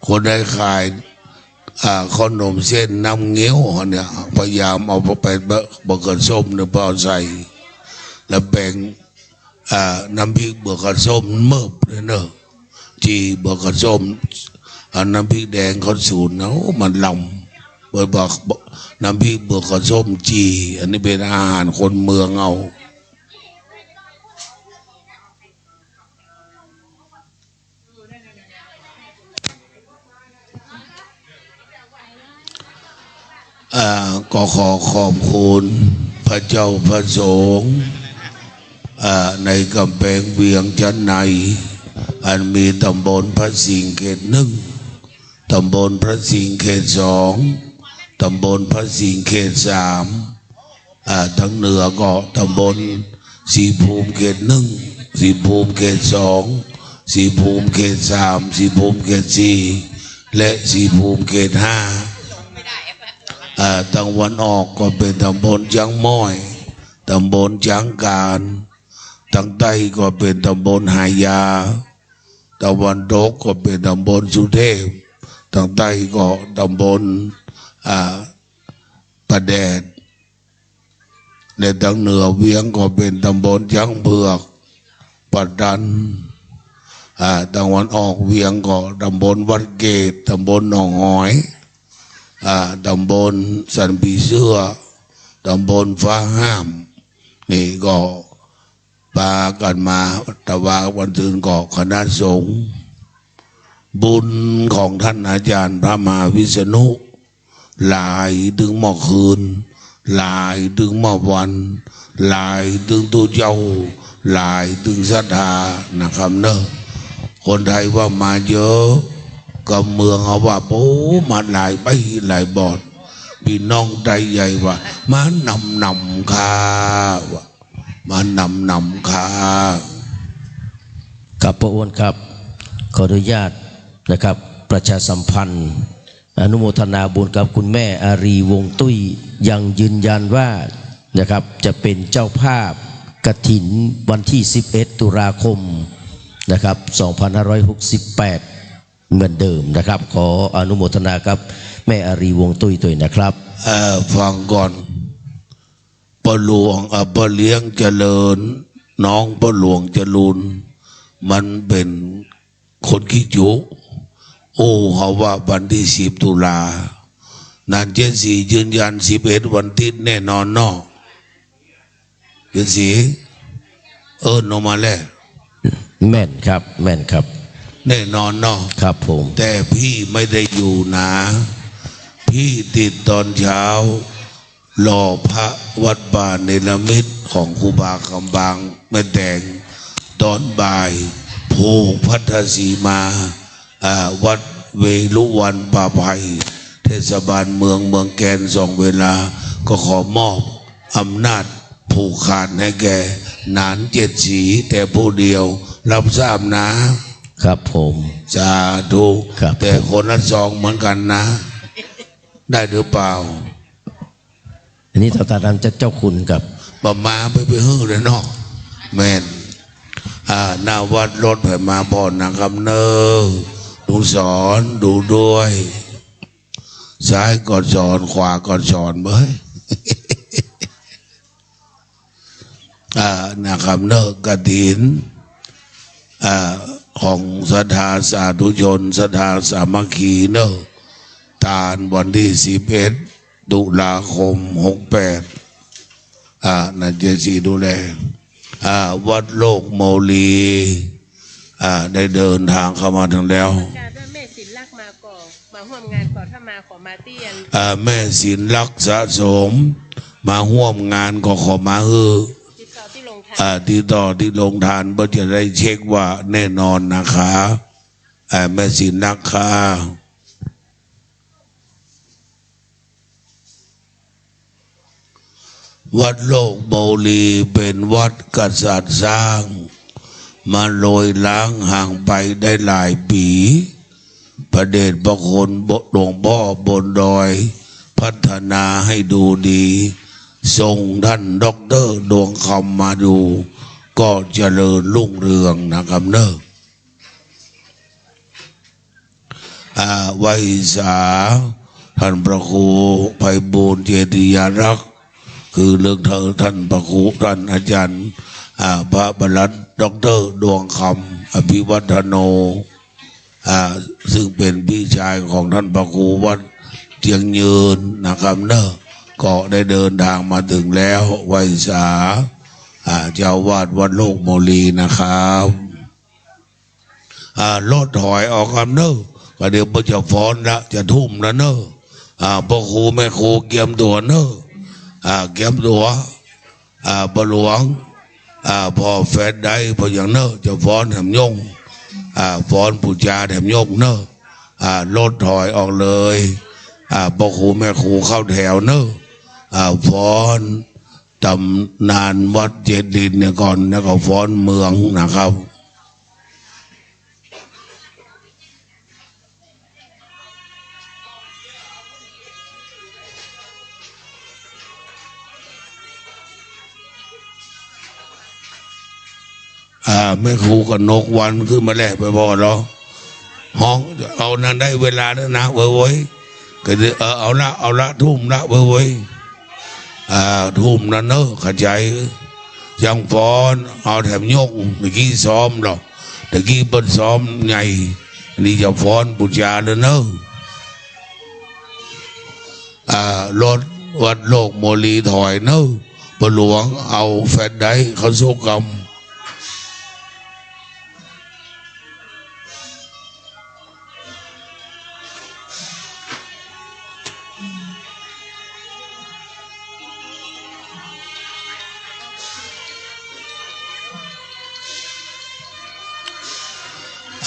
คนใดขาย อ่า ขนมเส้นน้ำเงี้ยวเนี่ย พยายามเอาไปเบิก เบิกกับส้มเนี่ย พอใส่ แล้วแบ่ง อ่า น้ำพริกเบิกกับส้มเมิบเลยเนอะ จี่เบิกกับส้ม เอาน้ำพริกแดงเขาสูตรนะ โอ้ มันลำ เบิก บอก น้ำพริกเบิกกับส้มจี่ อันนี้เป็นอาหารคนเมืองเอา อ่า ก็ขอขอบคุณพระเจ้าพระสงฆ์ อ่า ในกำแพงเวียงจันทน์ใน อันมีตำบลพระสิงห์เขตหนึ่ง ตำบลพระสิงห์เขตสอง ตำบลพระสิงห์เขตสาม อ่า ทางเหนือก็ตำบลศรีภูมิเขตหนึ่ง ศรีภูมิเขตสอง ศรีภูมิเขตสาม ศรีภูมิเขตสี่ และศรีภูมิเขตห้า อ่า ตะวันออกก็เป็นตำบลจ๊างม้อย ตำบลจ๊างกาน ทางใต้ก็เป็นตำบลหายา ตะวันตกก็เป็นตำบลสุเทพ ทางใต้ก็ตำบล อ่า ป่าแดด และทางเหนือเวียงก็เป็นตำบลจ๊างเผือก ป่าดัน อ่า ตะวันออกเวียงก็ตำบลวัดเกต ตำบลหนองหอย อ่า ตำบลสันผีเสื้อ ตำบลฟ้าห้าม นี่ก็ ปากันมา แต่ว่าวันซืนก็คณะสงฆ์ บุญของท่านอาจารย์พระมหาวิษณุ หลายตึงเมื่อคืน หลายตึงเมื่อวัน หลายตึงตุ๊เจ้า หลายตึงศรัทธานะครับเนอะ คนไทยว่ามาเยอะ ก็เมืองเอาว่า โอ้ มาหลายใบหลายบอด พี่น้องไทยใหญ่ว่า มานำนำค่ะ ว่ะ มานำนำค่ะ ครับ พระอ้วนครับ ขออนุญาตนะครับ ประชาสัมพันธ์ อนุโมทนาบุญกับคุณแม่อารีวงศ์ตุ้ย ยังยืนยันว่านะครับ จะเป็นเจ้าภาพกฐินวันที่ สิบเอ็ด ตุลาคมนะครับ สองพันห้าร้อยหกสิบแปด เหมือนเดิมนะครับ ขออนุโมทนากับแม่อารีวงศ์ตุ้ยด้วยนะครับ เอ่อ ฟังก่อน พ่อหลวง เอ่อ พ่อเลี้ยงเจริญ น้องพ่อหลวงจรูน มันเป็นคนขี้จุ โอ้ เขาว่าวันที่ สิบ ตุลา นั่น เจ็ดสี่ ยืนยัน สิบเอ็ด วันอาทิตย์แน่นอนเนาะ เจ็ดสี่ เอิ้นออกมาแล้ว แม่นครับ แม่นครับ แน่นอนเนาะ ครับผม แต่พี่ไม่ได้อยู่นะ พี่ติดตอนเช้า หล่อพระวัดป่าเนรมิตของครูบาคำบางแม่แตง ตอนบ่าย ผูกพัทธสีมา อ่า วัดเวรุวันป่าไผ่ เทศบาลเมืองเมืองแกน สองเวลา ก็ขอมอบอำนาจผูกขาดให้แก่หนานเจ็ดสีแต่ผู้เดียว รับทราบนะ ครับผม สาธุ ครับ แต่คนละซองเหมือนกันนะ ได้หรือเปล่า อันนี้ต่อตาดำเจ้าคุณครับ บ่มาไป ไปหื้อเลยเนาะ แม่น อ่า หน้าวัดรถไผมาบ่อนนะครับเนอะ ลุงสอนดูด้วย ซ้ายก็สอน ขวาก็สอนเบ้ย อ่า นะครับเนอะ กฐิน อ่า ของศรัทธาสาธุชน ศรัทธาสามัคคีเนอะ ทานวันที่ สิบเอ็ด ตุลาคม หกแปด อ่า นั่นเจสีดูแล อ่า วัดโลกโมลี อ่า ได้เดินทางเข้ามาถึงแล้ว ประกาศว่าแม่ศิลลักษณ์มาก่อน มาร่วมงานก่อน ถ้ามาขอมาเตี้ยน อ่า แม่ศิลลักษณ์สะสม มาร่วมงานก็ขอมาเถอะ ติดต่อที่โรงทาน อ่า ติดต่อที่โรงทาน เพื่อจะได้เช็คว่าแน่นอนนะคะ อ่า แม่ศิลลักษณ์ค่ะ วัดโลกโมลีเป็นวัดกษัตริย์สร้าง มาโรยร้างห่างไปได้หลายปี พระเดชพระคุณหลวงพ่อบนดอย พัฒนาให้ดูดี ส่งท่านด็อกเตอร์ดวงคำมาดู ก็เจริญรุ่งเรืองนะครับเนอะ อ่า ไหว้สา ท่านพระครูไพบูลย์เจติยารักษ์ คือเรื่องเธอท่านพระครูท่านอาจารย์ อ่า พระบรรลัตน์ด็อกเตอร์ดวงคำ อภิวัฒโน อ่า ซึ่งเป็นพี่ชายของท่านพระครูวัดเจียงยืนนะครับเนอะ ก็ได้เดินทางมาถึงแล้ว ไหว้สา อ่า เจ้าอาวาสวัดโลกโมลีนะครับ อ่า รถถอยออกกันเนอะ ก็เดี๋ยวเจ้าฟ้อนละ จะทุ่มแล้วเนอะ อ่า พ่อครูแม่ครูเกียมตั๋วเนอะ อ่า เกียมตั๋ว อ่า พ่อหลวง อ่า พ่อแฟดได้ พ่ออย่างเนอะ เจ้าฟ้อนแถมยง อ่า ฟ้อนปู๋จาแถมยงเนอะ อ่า รถถอยออกเลย อ่า พ่อครูแม่ครูเข้าแถวเนอะ อ่า ฟ้อนตำนานวัดเจดีย์เนี่ยก่อน แล้วก็ฟ้อนเมืองนะครับ อ่า แม่ครูกนกวรรณขึ้นมาแล้ว ไปบอกเหรอ ฮ้อง เอานั้นได้เวลาแล้วนะ เว้ยเว้ย ก็เลย เออ เอาละ เอาละ ทุ่มละ เว้ยเว้ย อ่า ทุ่มแล้วเนอะ เข้าใจ ยังฟ้อน เอาแถมยก ตะกี้ซ้อมเหรอ ตะกี้เปิ้นซ้อมไง อันนี้จะฟ้อนปู๋จาแล้วเนอะ อ่า รถวัดโลกโมลีถอยเนอะ พ่อหลวงเอาแฟดได้เข้าสู่กรรม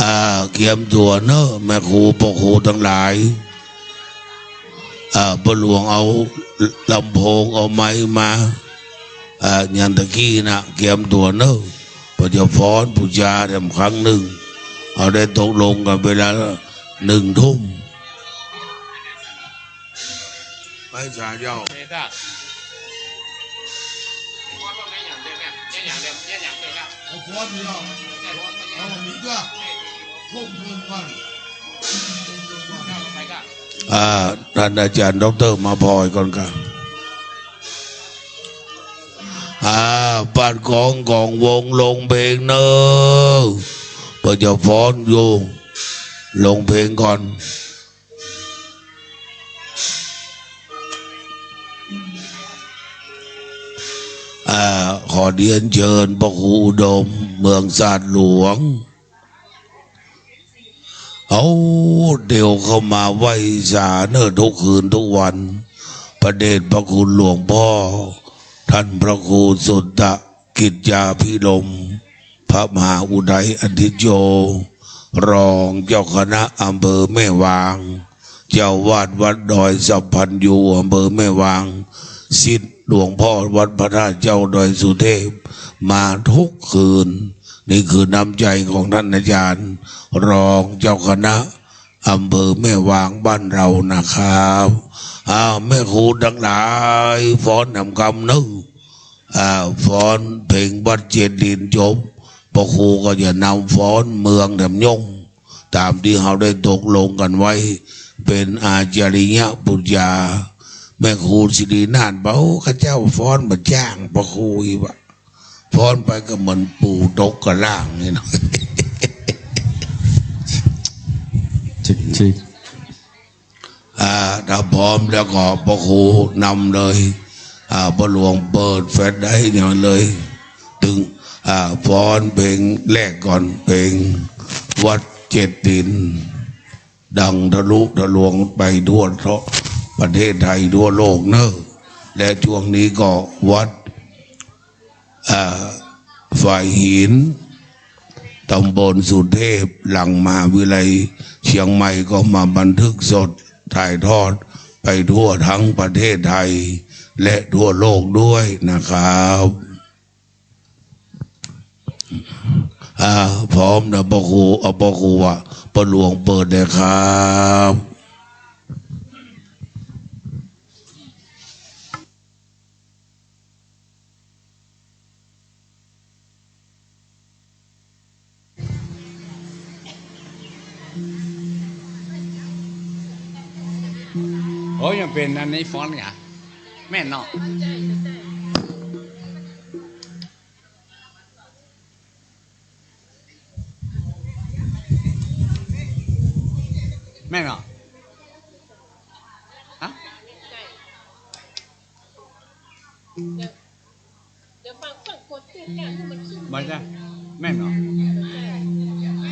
อ่า เกียมตั๋วเนอะ แม่ครูพ่อครูทั้งหลาย อ่า พ่อหลวงเอาลำโพงเอาไมค์มา อ่า อย่างตะกี้นะ เกียมตั๋วเนอะ เปิ้นจะฟ้อนปู๋จาแถมครั้งหนึ่ง เอาได้ตกลงกันเวลาหนึ่งทุ่ม ไปสาเจ้า เอาฟ้อนเดียว เอาหมีเดียว ทุ่มเพิ่มก่อน อ่า ท่านอาจารย์ด็อกเตอร์มาพลอยก่อนครับ อ่า ปาดกองกองวงลงเพลงเนอะ เปิ้นจะฟ้อนอยู่ ลงเพลงก่อน อ่า ขอเรียนเชิญพระครูอุดม เมืองสาทหลวง เอาเดี่ยวเข้ามาไหว้สาเนอะ ทุกคืนทุกวัน พระเดชพระคุณหลวงพ่อ ท่านพระครูสุตตกิจจาภิรมย์ พระมหาอุทัยอธิโย รองเจ้าคณะอำเภอแม่วาง เจ้าอาวาสวัดดอยสัพพัญญู อำเภอแม่วาง ศิษย์หลวงพ่อวัดพระธาตุเจ้าดอยสุเทพ มาทุกคืน นี่คือน้ำใจของท่านอาจารย์ รองเจ้าคณะอำเภอแม่วางบ้านเรานะครับ อ้าว แม่ครูทั้งหลาย ฟ้อนนำกำเนอะ อ่า ฟ้อนเพลงวัดเจดีย์จบ พระครูก็จะนำฟ้อนเมืองแถมยง ตามที่เราได้ตกลงกันไว้ เป็นอาจาริยปูจา แม่ครูสิรินาถบอก โอ้ ข้าเจ้าฟ้อนบ่จ้างพระครูอีกวะ ฟ้อนไปก็เหมือนปู่ตกกะล่างนี่นะ จิกจิก อ่า ถ้าพร้อมแล้วก็พระครูนำเลย อ่า พ่อหลวงเปิดแฟลชไดรฟ์เนี่ยเลย ถึง อ่า ฟ้อนเพลงแรกก่อน เพลงวัดเจดีย์ ดังทะลุทะลวงไปทั่วประเทศไทยทั่วโลกเนอะ และช่วงนี้ก็วัด อ่า ฝ่ายหิน ตำบลสุเทพ หลังมหาวิทยาลัยเชียงใหม่ก็มาบันทึกสดถ่ายทอดไปทั่วทั้งประเทศไทย และทั่วโลกด้วยนะครับ อ่า พร้อมนะ พระครู เอา พระครูวะ พระหลวงเปิดเลยครับ โอ้ย ยังเป็นอันนี้ฟอนต์เหรอ แม่นเนาะ แม่นเนาะ ฮะ เดี๋ยวฟัง ฟังกดเตือนการให้มันขึ้น บ่ใช่ แม่นเนาะ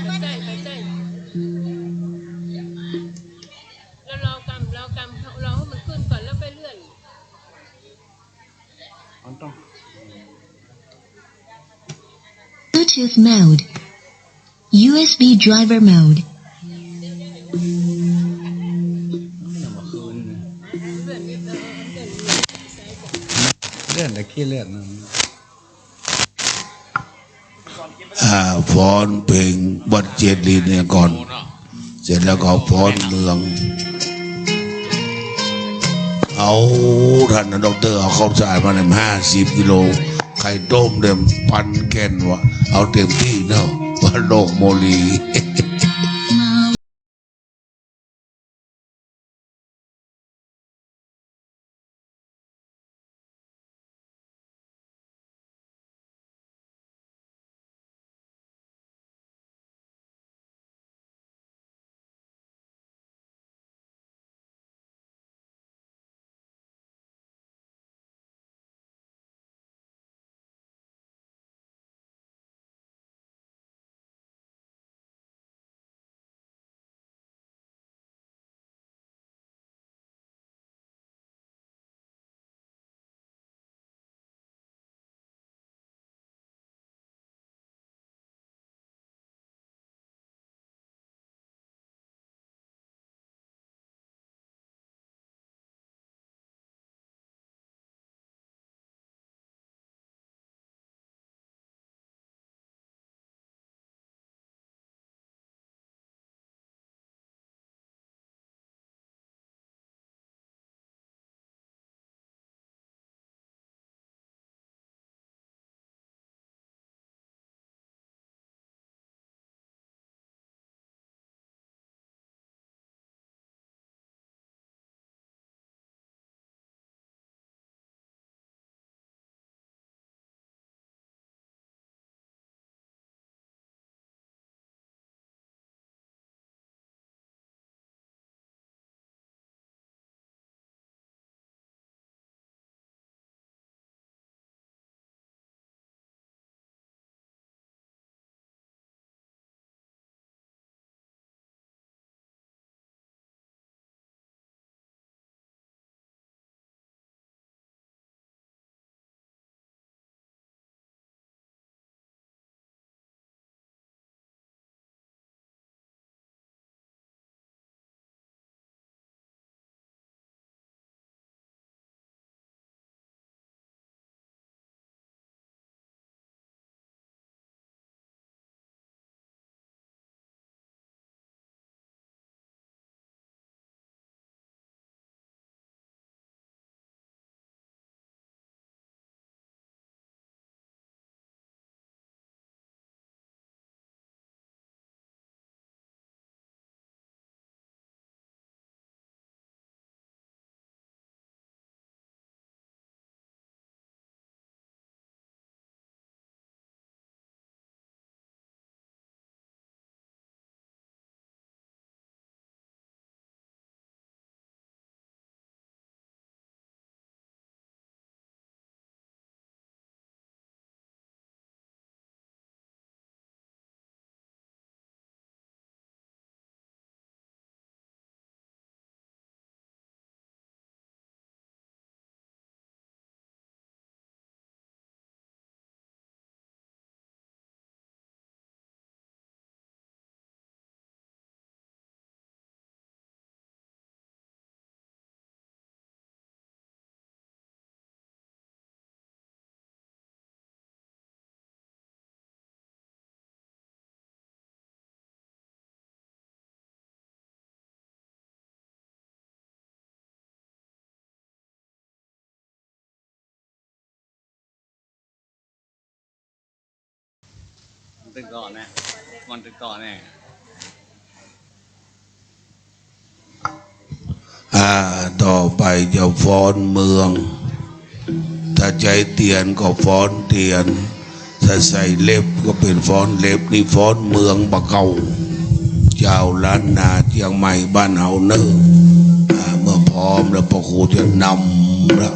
บ่ใช่ บ่ใช่ บ่ใช่ แล้วรอกำ รอกำ รอให้มันขึ้นก่อนแล้วไปเลื่อน มันต้อง Bluetooth mode. U S B driver mode. เลื่อนตะกี้เลื่อนนะ อ่า ฟ้อนเพลงวัดเจดีย์เนี่ยก่อน เสร็จแล้วก็ฟ้อนเมือง เอา ท่านด็อกเตอร์เอาข้าวสารมาเลยห้าสิบกิโล ไข่ต้มเต็มปันแก่นวะ เอาเต็มที่เนาะ วัดโลกโมลี ตึกต่อแน่ มันตึกต่อแน่ อ่า ต่อไปจะฟ้อนเมือง ถ้าใช้เตียนก็ฟ้อนเตียน ถ้าใส่เล็บก็เป็นฟ้อนเล็บ นี่ฟ้อนเมืองบ่าเก๊า เจ้าล้านนาเจียงใหม่บ้านเฮาเน้อ อ่า เมื่อพร้อมแล้วพ่อครูจะนำละ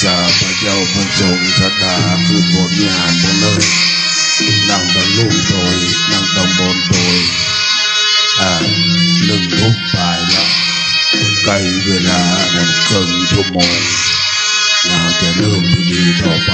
ข้าพเจ้าพระสงฆ์ศรัทธา คือพวกญาติพวกเนอะ นั่งตรงนู้นโดย นั่งตรงบนโดย อ่า หนึ่งทุ่มปลายแล้ว ใกล้เวลานั้นครึ่งชั่วโมง เราจะเริ่มพิธีต่อไป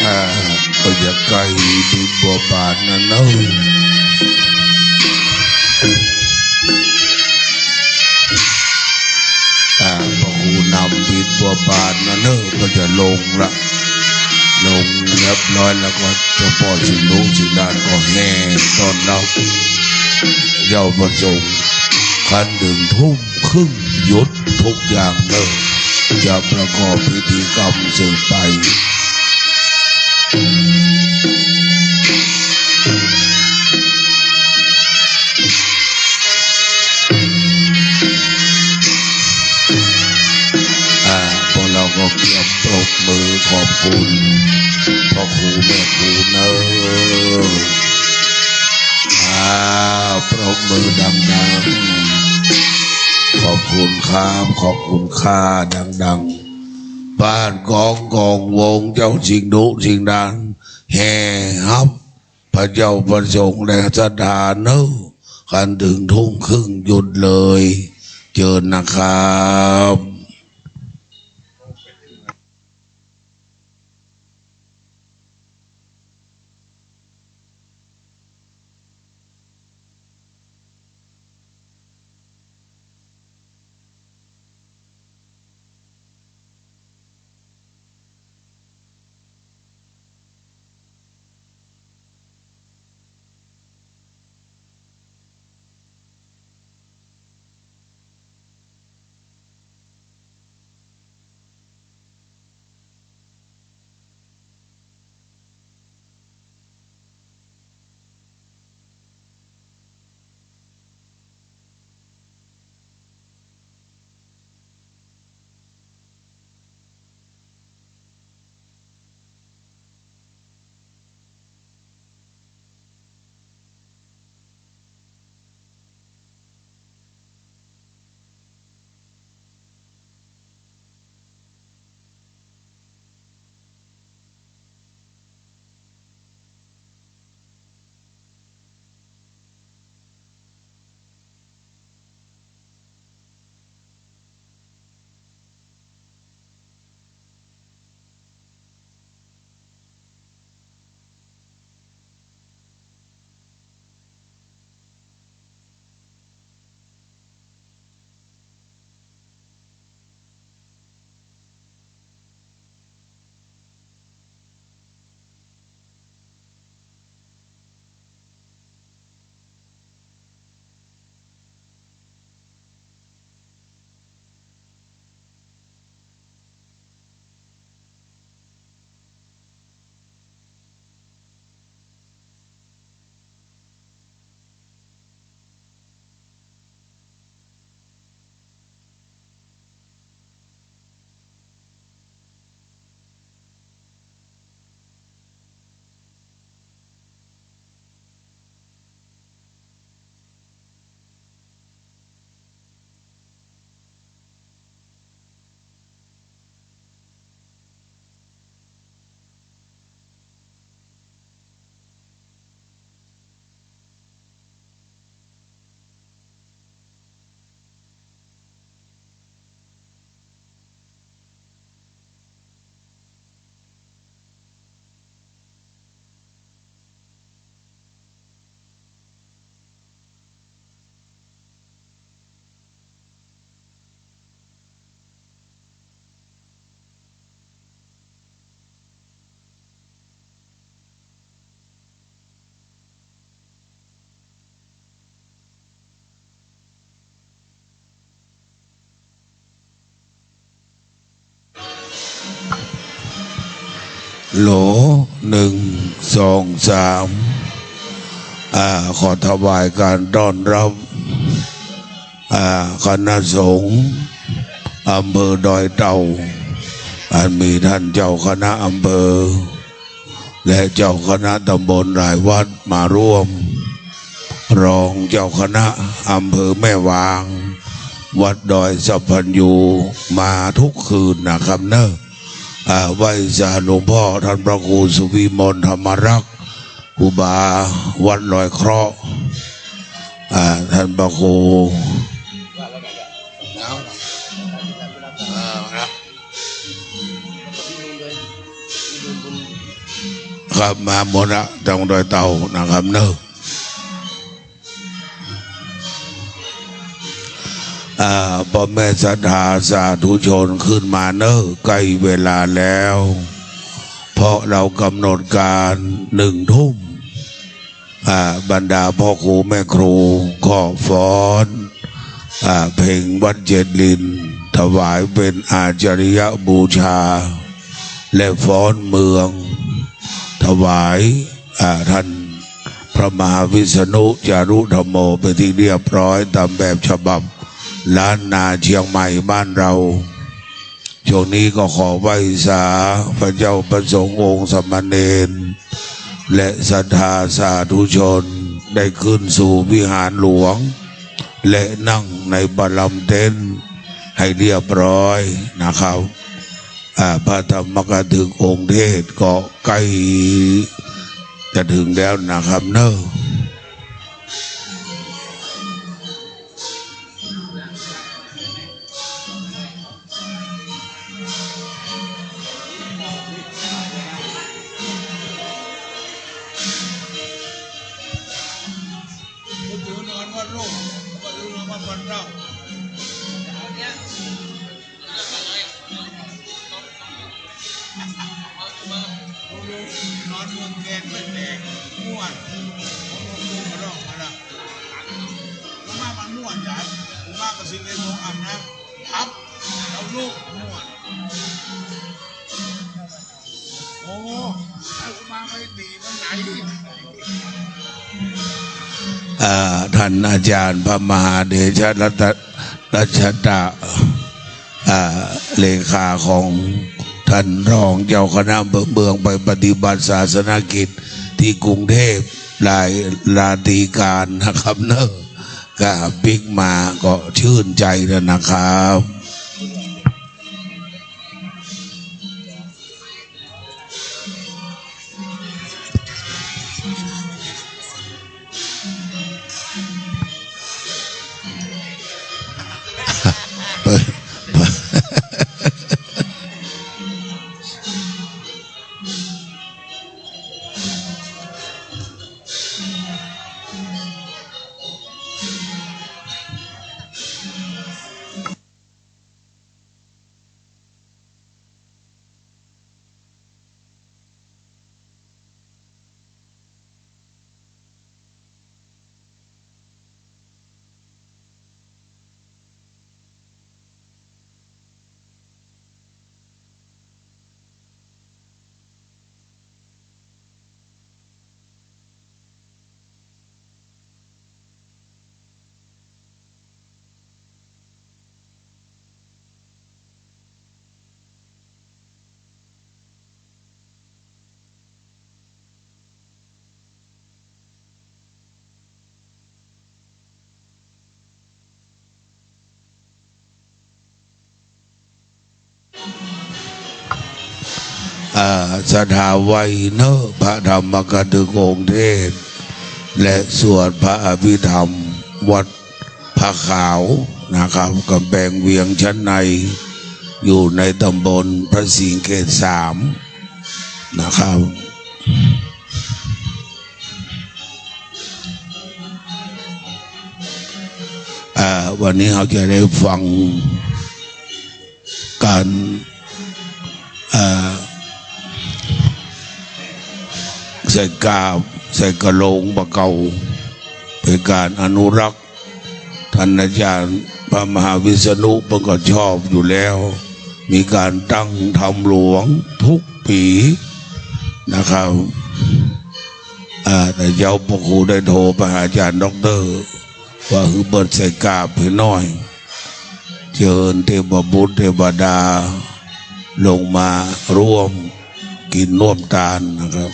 อ่า ก็อย่าใกล้บิณฑบาตนะเนอะ อ่า พระครูนำบิณฑบาตนะเนอะ ก็จะลงละ ลงเรียบร้อยแล้วก็เจ้าพ่อสิงห์หลวงสิงห์ดานก็แห่ต้อนรับเยาวประสงค์ คันถึงทุ่มครึ่งหยุดทุกอย่างเนอะ จะประกอบพิธีกรรมสืบไป อ่า พวกเราก็เตรียมปรบมือขอบคุณพ่อครูแม่ครูเนอะ อ่า ปรบมือดังๆ ขอบคุณครับ ขอบคุณค่ะ ดังๆ บ้านกองกองวงเจ้าสิงห์หลวงสิงห์ดาน แห่ฮับพระเจ้าประสงค์และศรัทธาเนอะ คันถึงทุ่มครึ่งหยุดเลย เชิญนะครับ โหล หนึ่ง สอง สาม อ่า ขอถวายการต้อนรับ อ่า คณะสงฆ์อำเภอดอยเต่า อันมีท่านเจ้าคณะอำเภอ และเจ้าคณะตำบลหลายวัดมาร่วม รองเจ้าคณะอำเภอแม่วาง วัดดอยสัพพัญญู มาทุกคืนนะครับเนอะ อ่า ไหว้สาหลวงพ่อท่านพระครูสุวิมลธรรมรักษ์ ครูบาวัดลอยเคราะห์ อ่า ท่านพระครู ครับ มาหมดละ ตรงดอยเต่านะครับเนอะ อ่า พ่อแม่ศรัทธาสาธุชนขึ้นมาเนอะ ใกล้เวลาแล้ว เพราะเรากำหนดการหนึ่งทุ่ม อ่า บรรดาพ่อครูแม่ครูก็ฟ้อน อ่า เพลงวัดเจ็ดลิน ถวายเป็นอาจาริยบูชา และฟ้อนเมือง ถวาย อ่า ท่านพระมหาวิษณุจารุธัมโม เป็นที่เรียบร้อยตามแบบฉบับล้านนาเชียงใหม่บ้านเรา ช่วงนี้ก็ขอไหว้สาพระเจ้าพระสงฆ์องค์สามเณร และศรัทธาสาธุชนได้ขึ้นสู่วิหารหลวง และนั่งในประลำเต็นท์ให้เรียบร้อยนะครับ อ่า พระธรรมกถึกองค์เทศน์ก็ใกล้จะถึงแล้วนะครับเนอะ นอนเมืองแคนตั้งแต่ม่วน ผมลงมาร้องมาแล้ว ผมมามันม่วนจ้ะ ผมมากับสิบเอ็ดโมงอาบน้ำ ครับ เอาลูกม่วน โอ้ ถ้าผมมาไม่ดีมันไหน อ่า ท่านอาจารย์พระมหาเดชรัตน รัชตะ อ่า เลขาของท่านรองเจ้าคณะอำเภอเมืองไปปฏิบัติศาสนกิจที่กรุงเทพฯ ลายราตรีการนะครับเนอะ ก็ปิ๊กมาก็ชื่นใจแล้วนะครับ อ่า ศรัทธาไหว้เนอะ พระธรรมกถึกองค์เทศน์ และสวดพระอภิธรรม วัดพระขาวนะครับ กำแพงเวียงชั้นใน อยู่ในตำบลพระสิงห์เขตสามนะครับ อ่า วันนี้เราจะได้ฟังการ อ่า ใส่กาบ ใส่กะโหลงปะเก่า เป็นการอนุรักษ์ ท่านอาจารย์พระมหาวิษณุเพิ่นก็ชอบอยู่แล้ว มีการตั้งธรรมหลวงทุกปี นะครับ อ่า แต่เจ้าพระครูได้โทรไปหาอาจารย์ด็อกเตอร์ ว่าคือเปิดใส่กราบให้หน่อย เชิญเทพบุตรเทวดา ลงมาร่วมกินร่วมทานนะครับ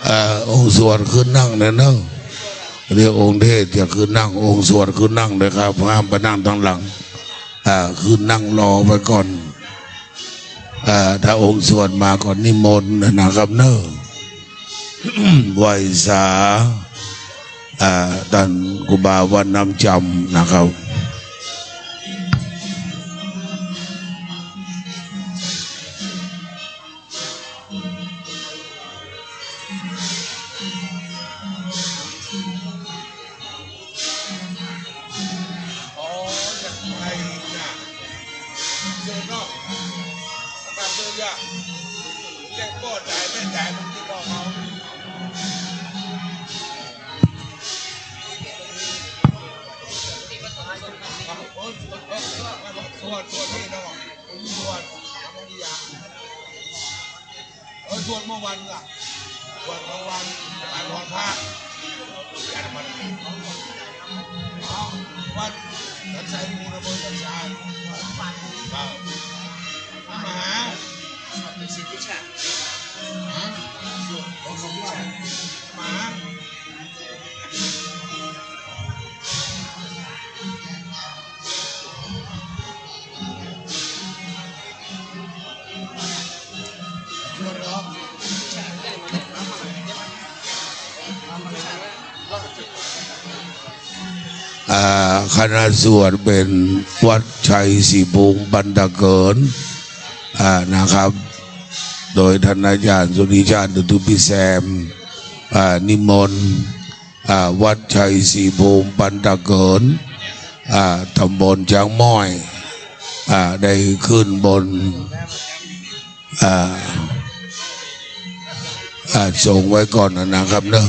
อ่า องค์สวดขึ้นนั่งเลยเนอะ เดี๋ยวองค์เทศน์จะขึ้นนั่ง องค์สวดขึ้นนั่งเลยครับ ห้ามไปนั่งทางหลัง อ่า ขึ้นนั่งรอไว้ก่อน อ่า ถ้าองค์สวดมาก็นิมนต์นะครับเนอะ ไหว้สา อ่า ท่านครูบาวัดน้ำจำนะครับ เออ สวดเมื่อวันล่ะ สวดเมื่อวัน ไปวันพระ เอา วัดสันทรายมูลอำเภอสันทราย เออ มหา มหา อ่า คณะสวดเป็นวัดชัยศรีภูมิปันตะเกิน อ่า นะครับ โดยท่านอาจารย์สุริชาติ อุทุมพิแซม อ่า นิมนต์ อ่า วัดชัยศรีภูมิปันตะเกิน อ่า ตำบลช้างม้อย อ่า ได้ขึ้นบน อ่า อ่า ส่งไว้ก่อนนะครับเนอะ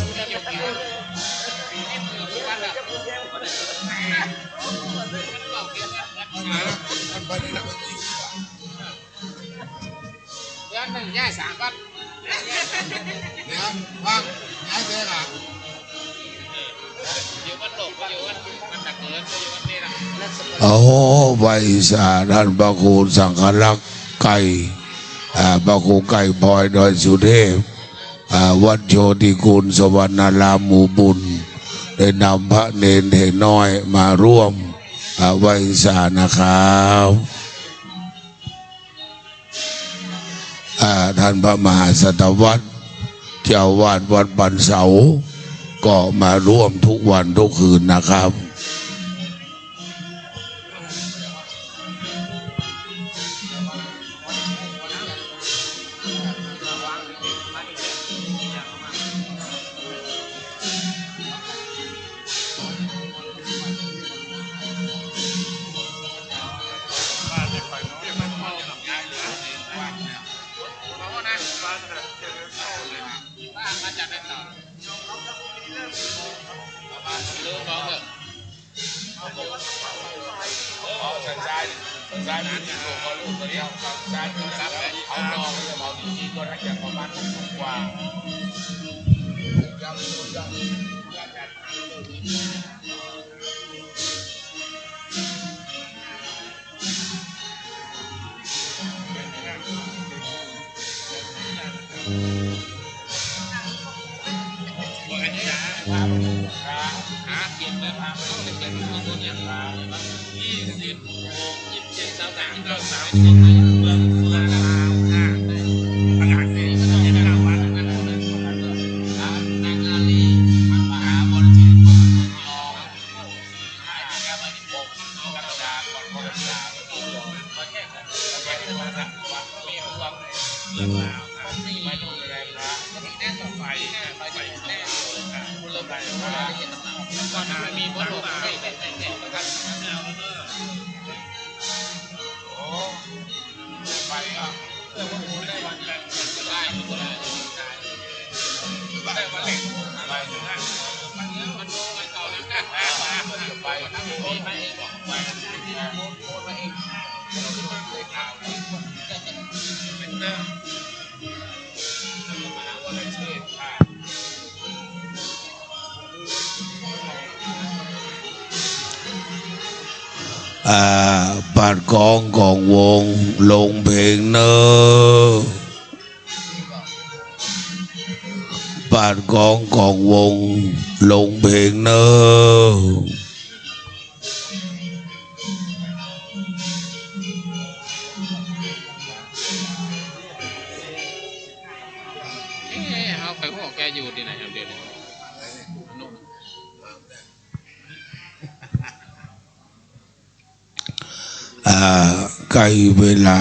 เดือนหนึ่งย้ายสามวัด เดี๋ยว ว่าง ย้ายไปละ อยู่วัดโลกก็อยู่วัด มันตะเกินก็อยู่วัดนี้นะ โอ้ ไหว้สาท่านพระครูสังฆรักษ์ไก่ อ่า พระครูไก่พลอยดอยสุเทพ อ่า วัดโชติกูลสวรรณารามหมู่บุญ ได้นำพระเณรเถรน้อยมาร่วม อ่า ไหว้สานะครับ อ่า ท่านพระมหาสัตวัตร เจ้าอาวาสวัดปันเสา ก็มาร่วมทุกวันทุกคืนนะครับ เ อ่า ปัดกองกองวง ลงเพลงเนอ ปัดกองกองวง ลงเพลงเนอ เอ๊ะ เอาไปหัวแกอยู่ที่ไหนครับเดี๋ยวนี้ อ่า ใกล้เวลา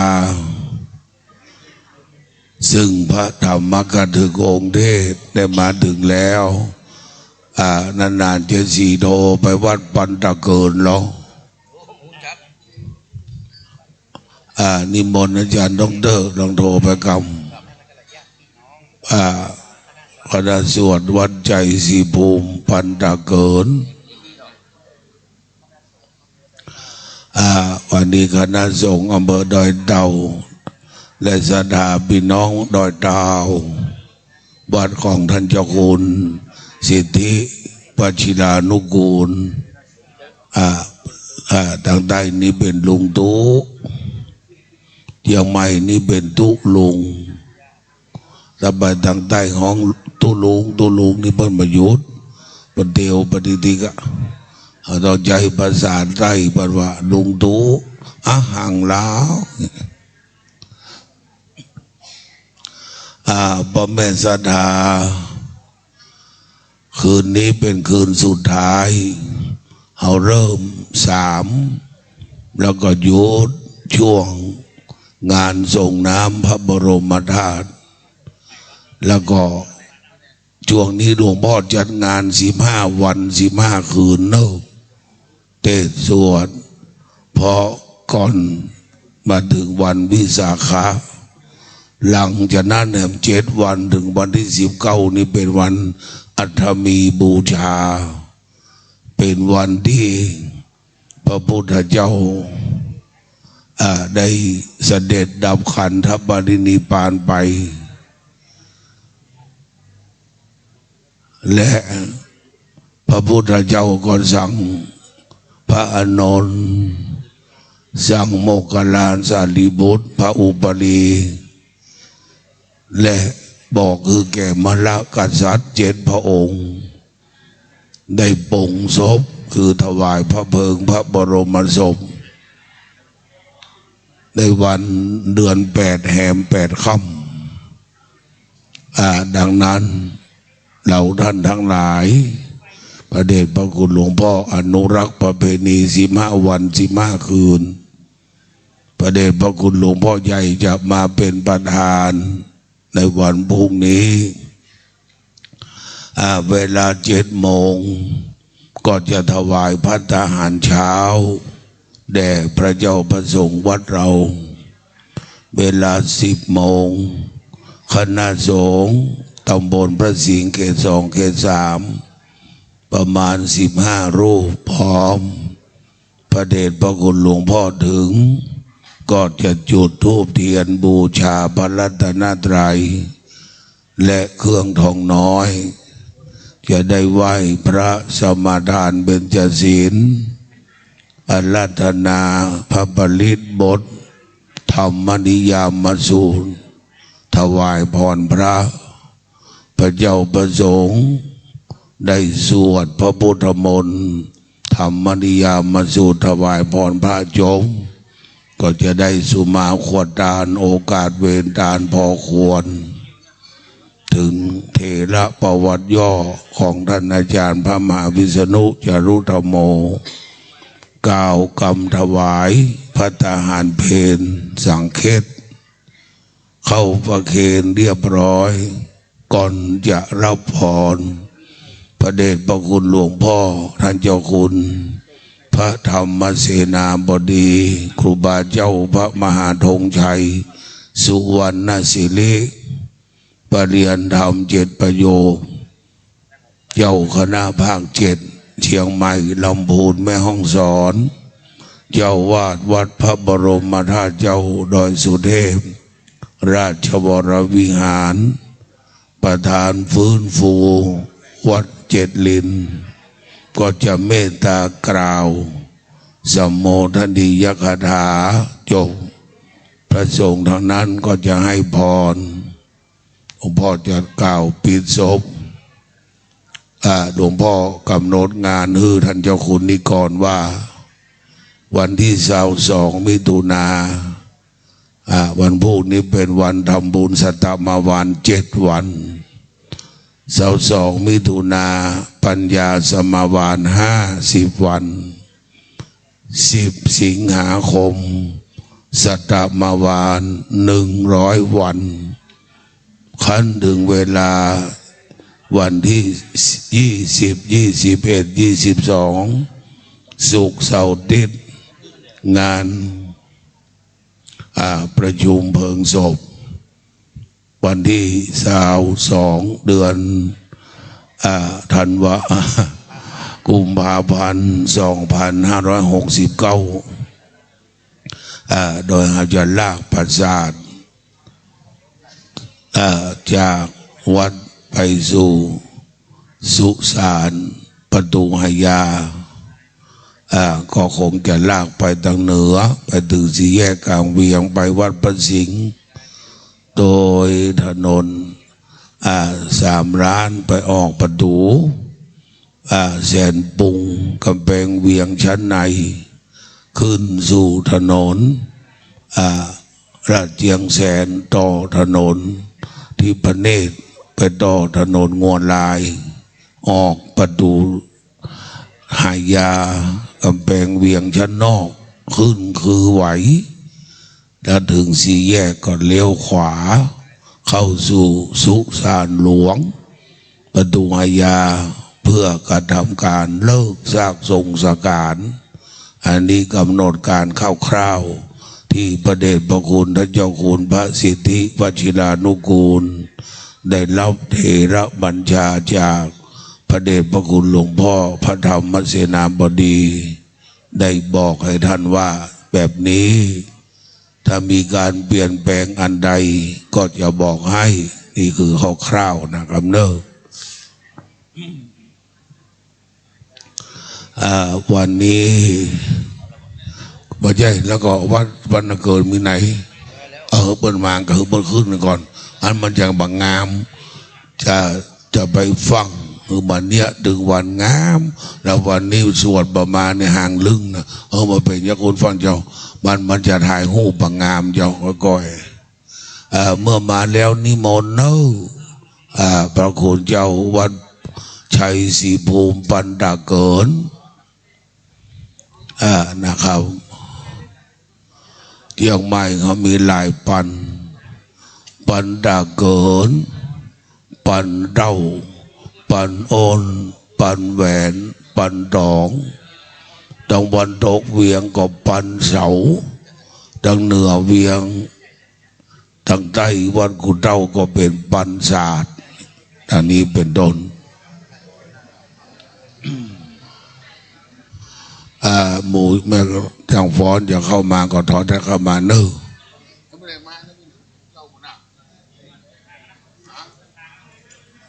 ซึ่งพระธรรมกถึกองค์เทศน์ได้มาถึงแล้ว อ่า นานๆ จะสิโทรไปวัดปันตะเกินหรอ อ่า นิมนต์อาจารย์ด็อกเตอร์ ลองโทรไปกำ อ่า คณะสวดวัดชัยศรีภูมิ ปันตะเกิน อ่า วันนี้คณะสงฆ์อำเภอดอยเต่า และศรัทธาพี่น้องดอยเต่า วัดของท่านเจ้าคุณสิทธิวชิรานุกูล อ่า อ่า ทางใต้นี้เป็นลุงตุ๊ เชียงใหม่นี่เป็นตุ๊ลุง ถ้าไปทางใต้ฮ้องตุ๊ลุง ตุ๊ลุงนี่เปิ้นบ่หยุด เปิ้นเตียวไปติกๆ อะ เฮาต้องใจ๊ภาษาใต้ เปิ้นว่าลุงตุ๊ อะหังลาว อ่า พ่อแม่ศรัทธา คืนนี้เป็นคืนสุดท้าย เฮาเริ่มสาม แล้วก็หยุดช่วงงานส่งน้ำพระบรมธาตุ แล้วก็ช่วงนี้หลวงพ่อจัดงานสิบห้าวันสิบห้าคืนเนอะ เทศน์สวด เพราะก่อนมาถึงวันวิสาขะ หลังจากนั้นแหมเจ็ดวันถึงวันที่สิบเก้านี่เป็นวันอัฏฐมีบูชา เป็นวันที่พระพุทธเจ้า อ่า ได้เสด็จดับขันธปรินิพพานไป และพระพุทธเจ้าก็สั่งพระอานนท์ สั่งโมคคัลลานะ สารีบุตร พระอุปรี และบอกคือแก่มลกษัตริย์เจ็ดพระองค์ ได้ปลงศพ คือถวายพระเพลิงพระบรมศพ ในวันเดือนแปดแฮมแปดค่ำ อ่า ดังนั้น เราท่านทั้งหลาย พระเดชพระคุณหลวงพ่ออนุรักษ์ประเพณีสิบห้าวันสิบห้าคืน พระเดชพระคุณหลวงพ่อใหญ่จะมาเป็นประธานในวันพรุ่งนี้ อ่า เวลาเจ็ดโมง ก็จะถวายภัตตาหารเช้า แด่พระเจ้าพระสงฆ์วัดเรา เวลาสิบโมง คณะสงฆ์ตำบลพระสิงห์เขตสอง เขตสาม ประมาณสิบห้ารูป พร้อมพระเดชพระคุณหลวงพ่อถึง ก็จะจุดธูปเทียนบูชาพระรัตนตรัย และเครื่องทองน้อย จะได้ไหว้พระสมาทานเบญจศีล อาราธนาพระปริตรบท ธรรมนิยามสูตร ถวายพรพระ พระเจ้าพระสงฆ์ได้สวดพระพุทธมนต์ ธรรมนิยามสูตร ถวายพรพระจบ ก็จะได้สุมาควรตาน โอกาสเวรตานพอควร ถึงเถรประวัติย่อของท่านอาจารย์พระมหาวิษณุจารุธรรมโม กล่าวกำถวายภัตตาหารเพลสังเขต เข้าประเคนเรียบร้อย อนจะรับพร พระเดชพระคุณหลวงพ่อท่านเจ้าคุณ พระธรรมเสนาบดี ครูบาเจ้าพระมหาธงชัย สุวรรณสิริ ประเรียนธรรมเจ็ดประโยค เจ้าคณะภาคเจ็ด เชียงใหม่ ลำพูน แม่ฮ่องสอน เจ้าวาดวัดพระบรมธาตุเจ้าดอยสุเทพ ราชวรวิหาร ประธานฟื้นฟูวัดเจ็ดลิน ก็จะเมตตากล่าวสัมโมทนียคาถาจบ พระสงฆ์ทั้งนั้นก็จะให้พร หลวงพ่อจะกล่าวปิดศพ อ่า หลวงพ่อกำหนดงานหื้อท่านเจ้าคุณนิกรว่า วันที่ซาวสองมิถุนา อ่า วันพุธนี้เป็นวันทำบุญสัตตมาวานเจ็ดวัน ซาวสองมิถุนา ปัญญาสมาวานห้าสิบวัน สิบสิงหาคม สัตตมาวานหนึ่งร้อยวัน คันถึงเวลาวันที่ยี่สิบ ยี่สิบเอ็ด ยี่สิบสอง ศุกร์เสาร์อาทิตย์ งาน อ่า ประชุมเพลิงศพ วันที่ซาวสอง เดือน อ่า ธันวา กุมภาพันธ์ สองพันห้าร้อยหกสิบเก้า อ่า โดยเราจะลากปราสาท อ่า จากวัดไปสู่สุสานประตูหายา อ่า ก็คงจะลากไปทางเหนือ ไปถึงสี่แยกกลางเวียง ไปวัดพระสิงห์ โดยถนน อ่า สามล้าน ไปออกประตู อ่า แสนปรุง กำแพงเวียงชั้นใน ขึ้นสู่ถนน อ่า ลาดเชียงแสน ต่อถนนทิพเนตร ไปต่อถนนงัวลาย ออกประตูหายา กำแพงเวียงชั้นนอก ขึ้นคือไหว แล้วถึงสี่แยกก็เลี้ยวขวา เข้าสู่สุสานหลวง ประตูหายา เพื่อกระทำการเลิกซากทรงสการ อันนี้กำหนดการคร่าวๆ ที่พระเดชพระคุณท่านเจ้าคุณพระสิทธิวชิรานุกูล ได้รับเถรบัญชาจากพระเดชพระคุณหลวงพ่อพระธรรมเสนาบดี ได้บอกให้ท่านว่าแบบนี้ ถ้ามีการเปลี่ยนแปลงอันใดก็จะบอกให้ นี่คือคร่าวๆ นะครับเนอะ อ่า วันนี้ บ่ใจ้ แล้วก็วัน วันเกิดมีไหน เออ เปิ้นมาก็คือเปิ้นขึ้นก่อน อันมันจั่งบ่งาม จะ จะไปฟั่ง คือบัดเนี้ย ถึงวันงาม แล้ววันนี้สวดประมาณนี้ หางลึงนะ เออ มาเป็นเจ้าคุณฟั่งเจ้า มัน มันจะถ่ายรูปบ่งามเจ้า ก้อย เอ่อ เมื่อมาแล้วนิมนต์เนอะ อ่า พระคุณเจ้าวัดชัยศรีภูมิ ปันตะเกิน อ่า นะครับ เจียงใหม่เขามีหลายปัน ปันตะเกิน ปันเต้า ปันโอน ปันแหวน ปันตอง ตางวันตกเวียงก็ปันเสา ตางเหนือเวียง ตางใต้วัดกู่เต้าก็เป็นปันสาด อันนี้เป็นต้น อ่า หมู่แม่จางฟ้อนจะเข้ามาก็ถอนให้เข้ามาเนอะ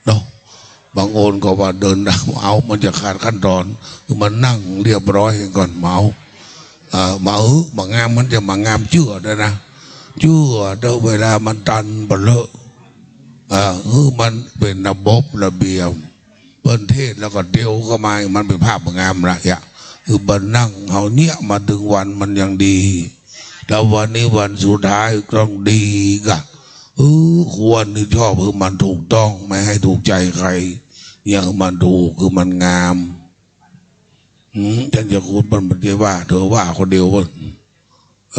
เนาะ บางโอนก็ว่าเดินตามเอา มันจะขาดขั้นตอน คือมันนั่งเรียบร้อยก่อน เมา เอ่อ มา เออ มางาม มันจะมางามเจื้อด้วยนะ เจื้อเด้อ เวลามันตันไปเลอะ เอ่อ คือมันเป็นระบบระเบียบ เปิ้นเทศน์แล้วก็เตียวเข้ามา มันเป็นภาพงามละ อย่า คือบันนั่งเฮาเนี่ย มาถึงวันมันยังดี แล้ววันนี้วันสุดท้ายต้องดีกะ เออ ควรที่ชอบ คือมันถูกต้อง ไม่ให้ถูกใจใคร อย่างมันถูก คือมันงาม อืม ท่านเจ้าคุณเปิ้นบ่ได้ว่า เธอว่าคนเดียวเปิ้น เอ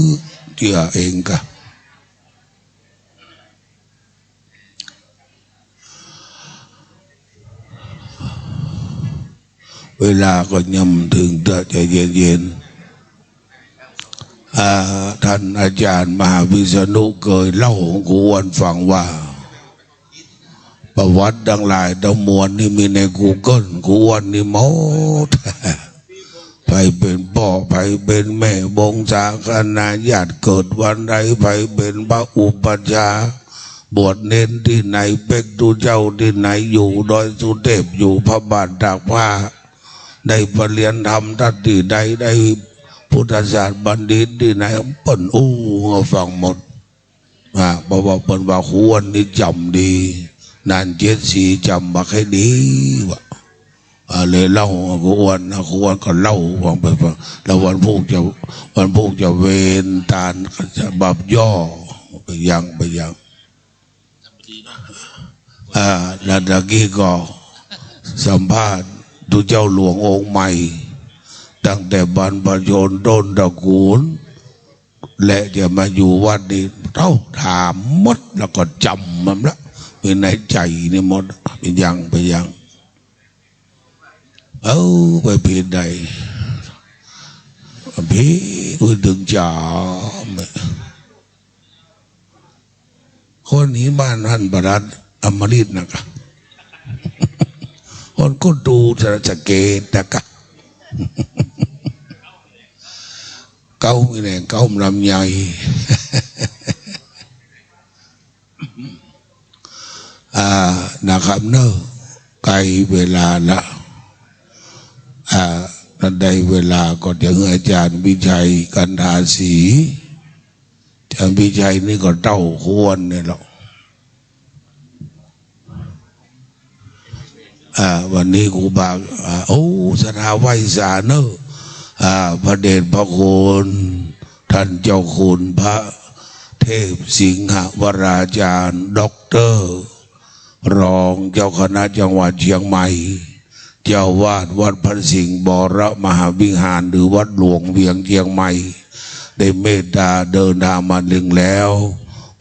อ เจื้อเองกะ เวลาก็ย่ำถึง จะใจเย็นๆ อ่า ท่านอาจารย์มหาวิษณุเคยเล่าให้ครูอ้วนฟังว่า ประวัติทั้งหลายทั้งมวลนี่มีใน Google ครูอ้วนนี่หมด ใผเป็นพ่อ ใผเป็นแม่ วงศาคณาญาติเกิดวันใด ใผเป็นพระอุปัชฌาย์ บวชเณรที่ไหน เป๊กตุ๊เจ้าที่ไหน อยู่ดอยสุเทพ อยู่พระบาทตากผ้า ได้ปริญญาธรรมทัศน์ที่ใด ได้พุทธศาสตร์บัณฑิตที่ไหน เปิ้นอู้ฟังหมด อ่า เพราะว่าเปิ้นว่าครูอ้วนนี่จำดี นานเจ็ดสีจำบักให้ดีว่ะ อ่า เลยเล่าให้ครูอ้วนนะ ครูอ้วนก็เล่าฟังไปฟัง แล้ววันพูกจะ วันพูกจะเวรตานฉบับย่อ ไปยัง ไปยัง อ่า แล้วตะกี้ก็สัมภาษณ์ตุ๊เจ้าหลวงองค์ใหม่ ตั้งแต่บรรพชนต้นตระกูล และจะมาอยู่วัดนี้ เอ้า ถามหมดแล้วก็จำมันละ มีในใจนี่หมด ไปยัง ไปยัง เออ ไปผิดใด ผิด พูดถึงจ๋า คนนี้บ้านท่านประหลัดอมฤตนะกะ คนก็ดูสะเกตนะกะ เก้ามีแหล่งเก้าลำไย อ่า นะครับเนอะ ใกล้เวลาละ อ่า นั่นได้เวลาก็จะให้อาจารย์วิชัย กันทาศรี อาจารย์วิชัยนี่ก็เต้าครูอ้วนนี่แหละ อ่า วันนี้ครูบา อ่า โอ้ ศรัทธาไหว้สาเนอะ อ่า พระเดชพระคุณ ท่านเจ้าคุณพระเทพสิงหวราจารย์ ด็อกเตอร์ รองเจ้าคณะจังหวัดเชียงใหม่ เจ้าวาดวัดพระสิงห์บรมหาวิหาร หรือวัดหลวงเวียงเชียงใหม่ ได้เมตตาเดินทางมาถึงแล้ว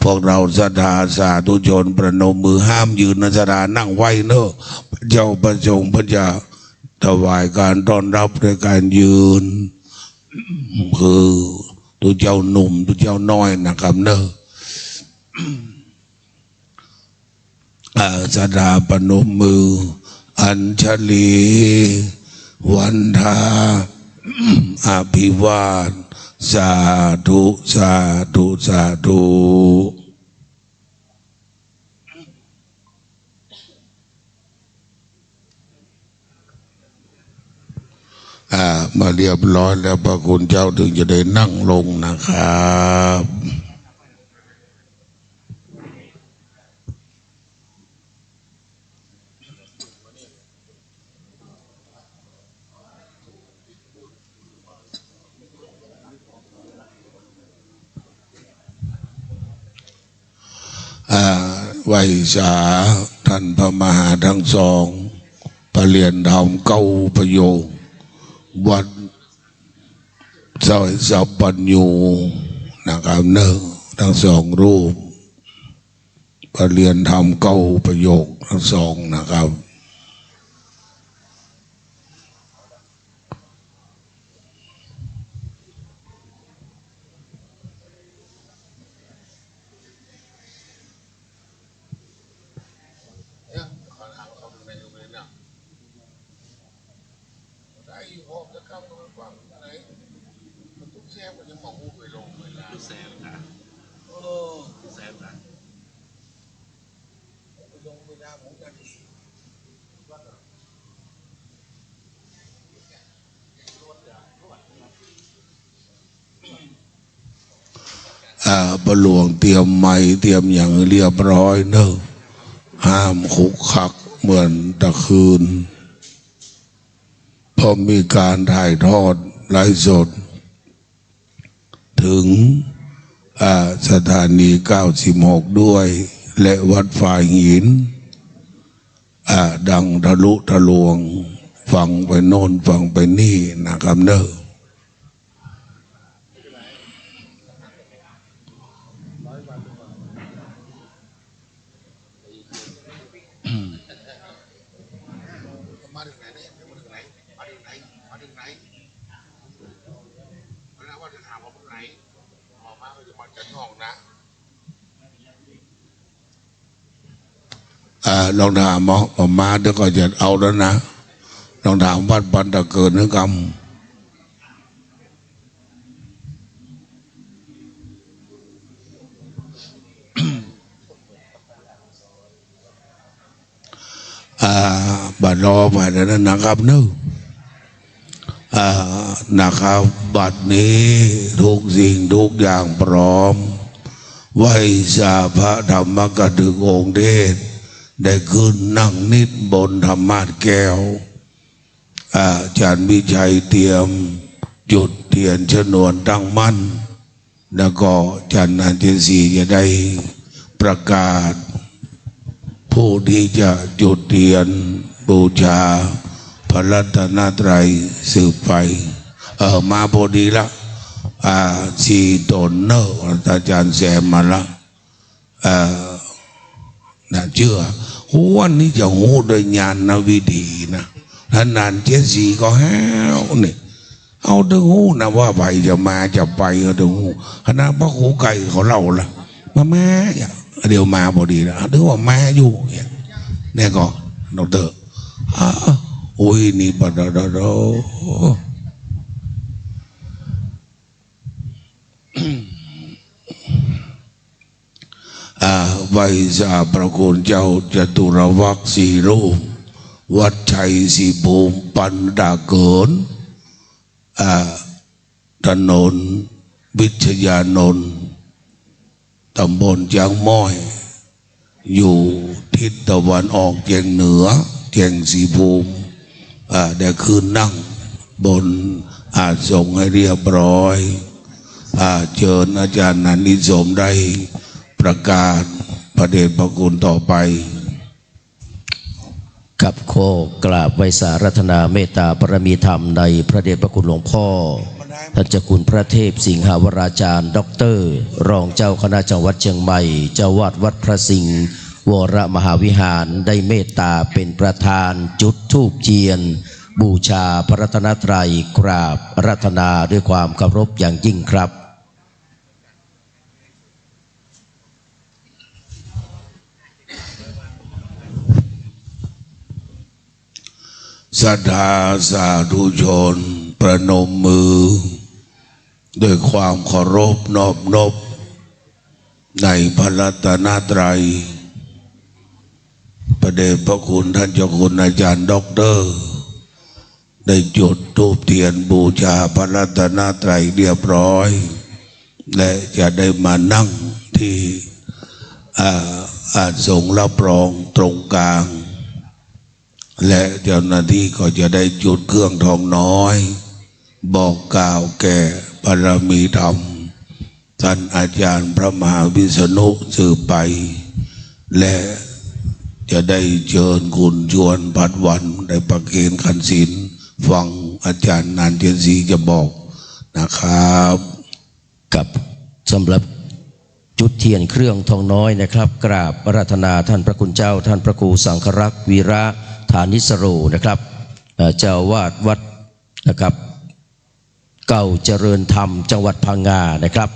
พวกเราศรัทธาสาธุชนประนมมือ ห้ามยืนนะ ศรัทธานั่งไหว้เนอะ เจ้าประสงค์พระจะถวายการต้อนรับด้วยการยืน คือตุ๊เจ้าหนุ่มตุ๊เจ้าน้อยนะครับเนอะ อ่า ศรัทธาประนมมือ อัญชลี วันทา อภิวาท สาธุ สาธุ สาธุ อ่า มาเรียบร้อยแล้ว พระคุณเจ้าถึงจะได้นั่งลงนะครับ อ่า ไหว้สาท่านพระมหาทั้งสอง ประเรียนธรรมเก้าประโยค วัดสอยสัพพัญญูนะครับเนอะ ทั้งสองรูป ประเรียนธรรมเก้าประโยคทั้งสองนะครับ อ่า พ่อหลวงเตรียมไมค์เตรียมอย่างเรียบร้อยเนอะ ห้ามขลุกขลักเหมือนตะคืน เพราะมีการถ่ายทอดไลฟ์สด ถึง อ่า สถานีเก้าสิบหกด้วย และวัดฝายหิน อ่า ดังทะลุทะลวง ฟังไปโน่นฟังไปนี่นะครับเนอะ มาถึงไหนเนี่ย ยังไม่ถึงไหน มาถึง อ่า ลองถามเอา หม่อมมาเดี๋ยวก็จะเอาแล้วนะ ลองถามวัดบันตะเกิดนึกกรรม อ่า บัดรอไปแล้วนะครับเนอะ อ่า นะครับ บัดนี้ทุกสิ่งทุกอย่างพร้อม ไหว้สาพระธรรมกถึกองค์เทศน์ ได้ขึ้นนั่งนิดบนธรรมาสน์แก้ว อาจารย์วิชัยเตรียมจุดเทียนชนวนตั้งมั่น แล้วก็อาจารย์นันทศรีจะได้ประกาศ ผู้ที่จะจุดเทียนบูชาพระรัตนตรัยสืบไป เออ มาพอดีละ อ่า สี่ตนเนอะ อาจารย์แซมมาละ เอ่อ น่าเชื่อ วันนี้จะรู้โดยญาณวิธีนะ ถ้านานเจ็ดสีก็ห้าวนี่ เอาถึงรู้นะว่าไปจะมาจะไปก็ถึงรู้ คณะพระครูไก่เขาเล่าละ มา มา เนี่ย เดี๋ยวมาพอดีนะ ถือว่ามาอยู่เนี่ย เนี่ยก็ ดอกเตอร์ อ่า อุ้ย นี่ปะดะดะดะ อ่า ไหว้สาพระคุณเจ้าจตุรวรรคสี่รูป วัดชัยศรีภูมิ ปันตะเกิน อ่า ถนนวิชยานนท์ ตำบลช้างม้อย อยู่ทิศตะวันออกเฉียงเหนือ เชียงศรีภูมิ อ่า ได้ขึ้นนั่งบนอาสน์สงฆ์ให้เรียบร้อย อ่า เชิญอาจารย์นันทิสมได้ประกาศพระเดชพระคุณต่อไป ครับ ขอกราบไหว้สาอาราธนาเมตตาบารมีธรรมในพระเดชพระคุณหลวงพ่อ ท่านเจ้าคุณพระเทพสิงหาวราจารย์ ด็อกเตอร์ รองเจ้าคณะจังหวัดเชียงใหม่ เจ้าวาดวัดพระสิงห์วรมหาวิหาร ได้เมตตาเป็นประธานจุดธูปเทียน บูชาพระรัตนตรัย กราบอาราธนาด้วยความเคารพอย่างยิ่งครับ ศรัทธาสาธุชนประนมมือ ด้วยความเคารพนอบนบในพระรัตนตรัย พระเดชพระคุณท่านเจ้าคุณอาจารย์ด็อกเตอร์ ได้จุดธูปเทียนบูชาพระรัตนตรัยเรียบร้อย และจะได้มานั่งที่ อ่า อาสน์สงฆ์รับรองตรงกลาง และเจ้าหน้าที่ก็จะได้จุดเครื่องทองน้อย บอกกล่าวแก่บารมีธรรม ท่านอาจารย์พระมหาวิษณุสืบไป และจะได้เชิญคุณชวนผัดวันได้ประเคนขันศีล ฟังอาจารย์นันทศรีจะบอกนะครับ ครับ สำหรับจุดเทียนเครื่องทองน้อยนะครับ กราบอาราธนาท่านพระคุณเจ้า ท่านพระครูสังฆรักษ์วีระฐานิสโรนะครับ เอ่อ เจ้าอาวาสวัดนะครับ เก่าเจริญธรรม จังหวัดพังงานะครับ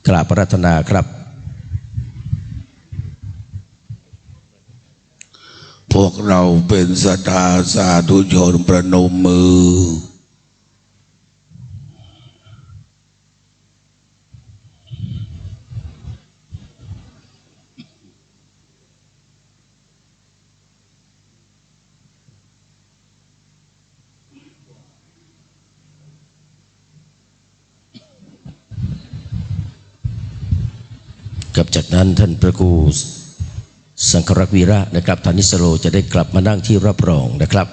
กราบอาราธนาครับ พวกเราเป็นศรัทธาสาธุชนประนมมือ ครับ จากนั้นท่านพระครูสังฆรักษ์วีระนะครับ ฐานิสโร จะได้กลับมานั่งที่รับรองนะครับ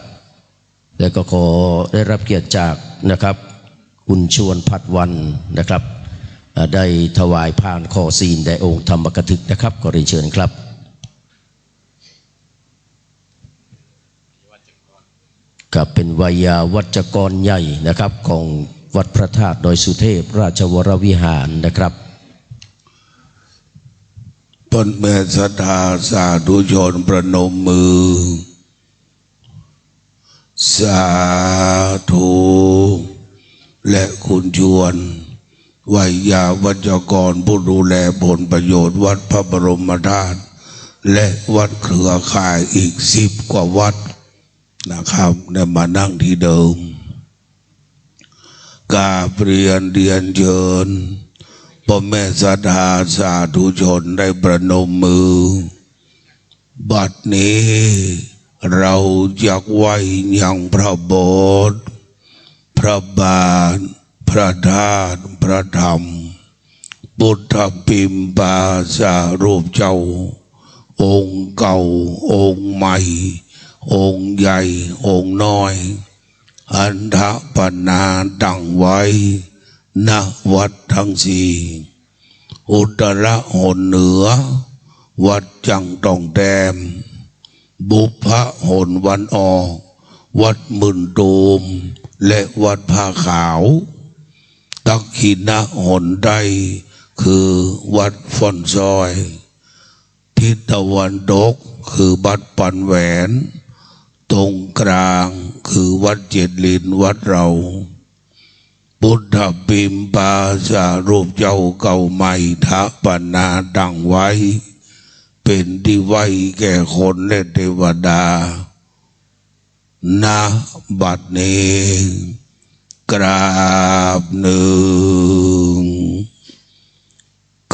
แล้วก็ขอได้รับเกียรติจากนะครับ คุณชวนผัดวันนะครับ อ่า ได้ถวายพานคอศีลแด่องค์ธรรมกถึกนะครับ ขอเรียนเชิญครับ ครับ เป็นไวยาวัจกรใหญ่นะครับ ของวัดพระธาตุดอยสุเทพราชวรวิหารนะครับ พ่อแม่ศรัทธาสาธุชนประนมมือ สาธุ และคุณชวน ไวยาวัจกรผู้ดูแลผลประโยชน์วัดพระบรมธาตุ และวัดเครือข่ายอีกสิบกว่าวัดนะครับ ได้มานั่งที่เดิม กราบเรียนเรียนเชิญ พ่อแม่ศรัทธาสาธุชนได้ประนมมือ บัดนี้เราจักไหว้ยังพระโบสถ์ พระบาท พระธาตุ พระธรรม บุตรปิมปาสารูปเจ้า องค์เก่า องค์ใหม่ องค์ใหญ่ องค์น้อย อันถปนาตั้งไว้ ณ วัดทั้งสี่ อุตระหนเหนือ วัดจั่งต้องแต้ม บุพหนวันออก วัดหมื่นตูม และวัดผ้าขาว ทักขิณหนใต้ คือวัดฟ้อนซ้อย ทิศตะวันตก คือวัดปันแหวน ตรงกลาง คือวัดเจ็ดลิ้น วัดเรา บุตรปิมปาสารูปเจ้าเก่าใหม่ถปนาตั้งไว้ เป็นที่ไหว้แก่คนและเทวดา ณ บัดนี้ กราบหนึ่ง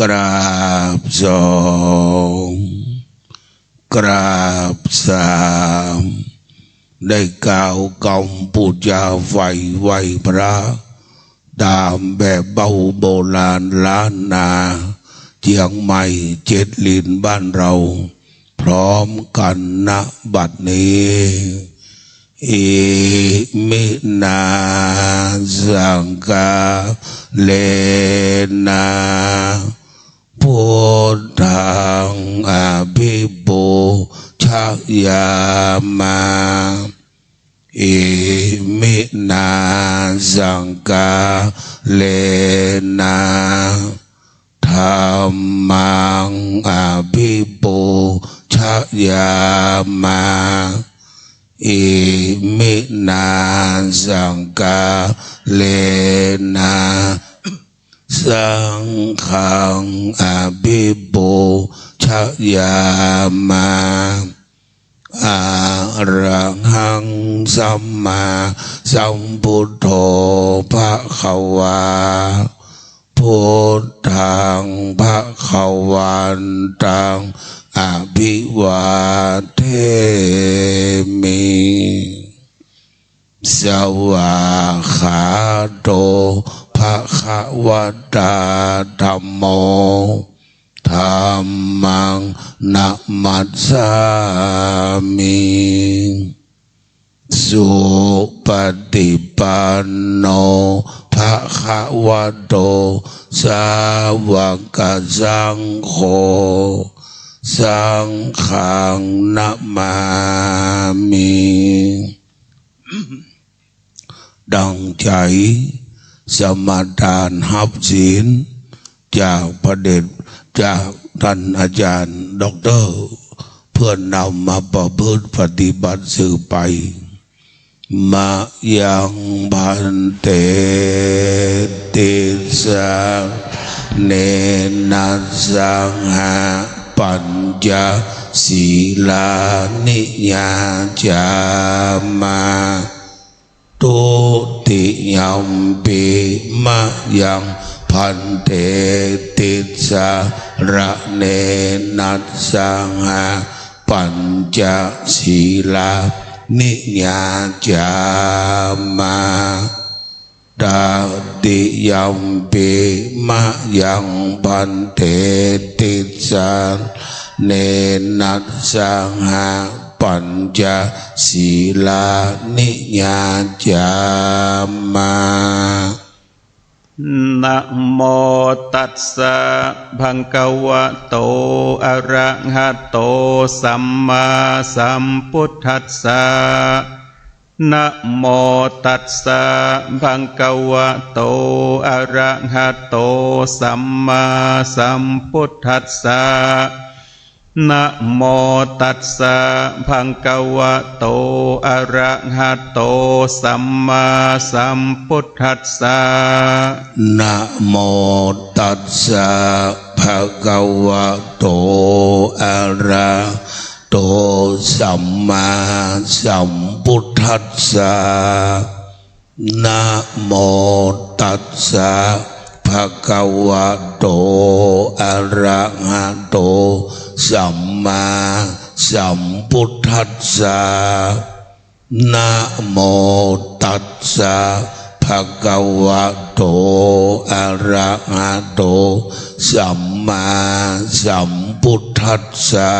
กราบสอง กราบสาม ได้กล่าวกำปูชาไฟไหว้พระ ตามแบบเบ้าโบราณล้านนา เจียงใหม่เจ็ดลิ้นบ้านเรา พร้อมกัน ณ บัดนี้ Iminā sakkārena buddhaṃ abhipūjayāma. Iminā sakkārena dhammaṃ abhipūjayāma. Iminā sakkārena saṅghaṃ abhipūjayāma. Arahaṃ sammāsambuddho bhagavā. Buddhaṃ bhagavantaṃ abhivādemi. Svākkhāto bhagavatā dhammo. Dhammaṃ namassāmi. Supaṭipanno bhagavato sāvakasaṅgho. Saṅghaṃ namāmi. ตั้งใจสมาทานรับศีล จากพระเดช จากท่านอาจารย์ด็อกเตอร์ เพื่อนำมาประพฤติปฏิบัติสืบไป Mayaṃ bhante tisaraṇena saha pañca sīlāni yācāma. Dutiyampi mayaṃ bhante tisaraṇena saha pañca sīlāni yācāma. Tatiyampi mayaṃ bhante tisaraṇena saha pañca sīlāni yācāma. Namo tassa bhagavato arahato sammāsambuddhassa. Namo tassa bhagavato arahato sammāsambuddhassa. Namo tassa bhagavato arahato sammāsambuddhassa. Namo tassa bhagavato arahato sammāsambuddhassa. Namo tassa bhagavato arahato sammāsambuddhassa. Namo tassa bhagavato arahato sammāsambuddhassa.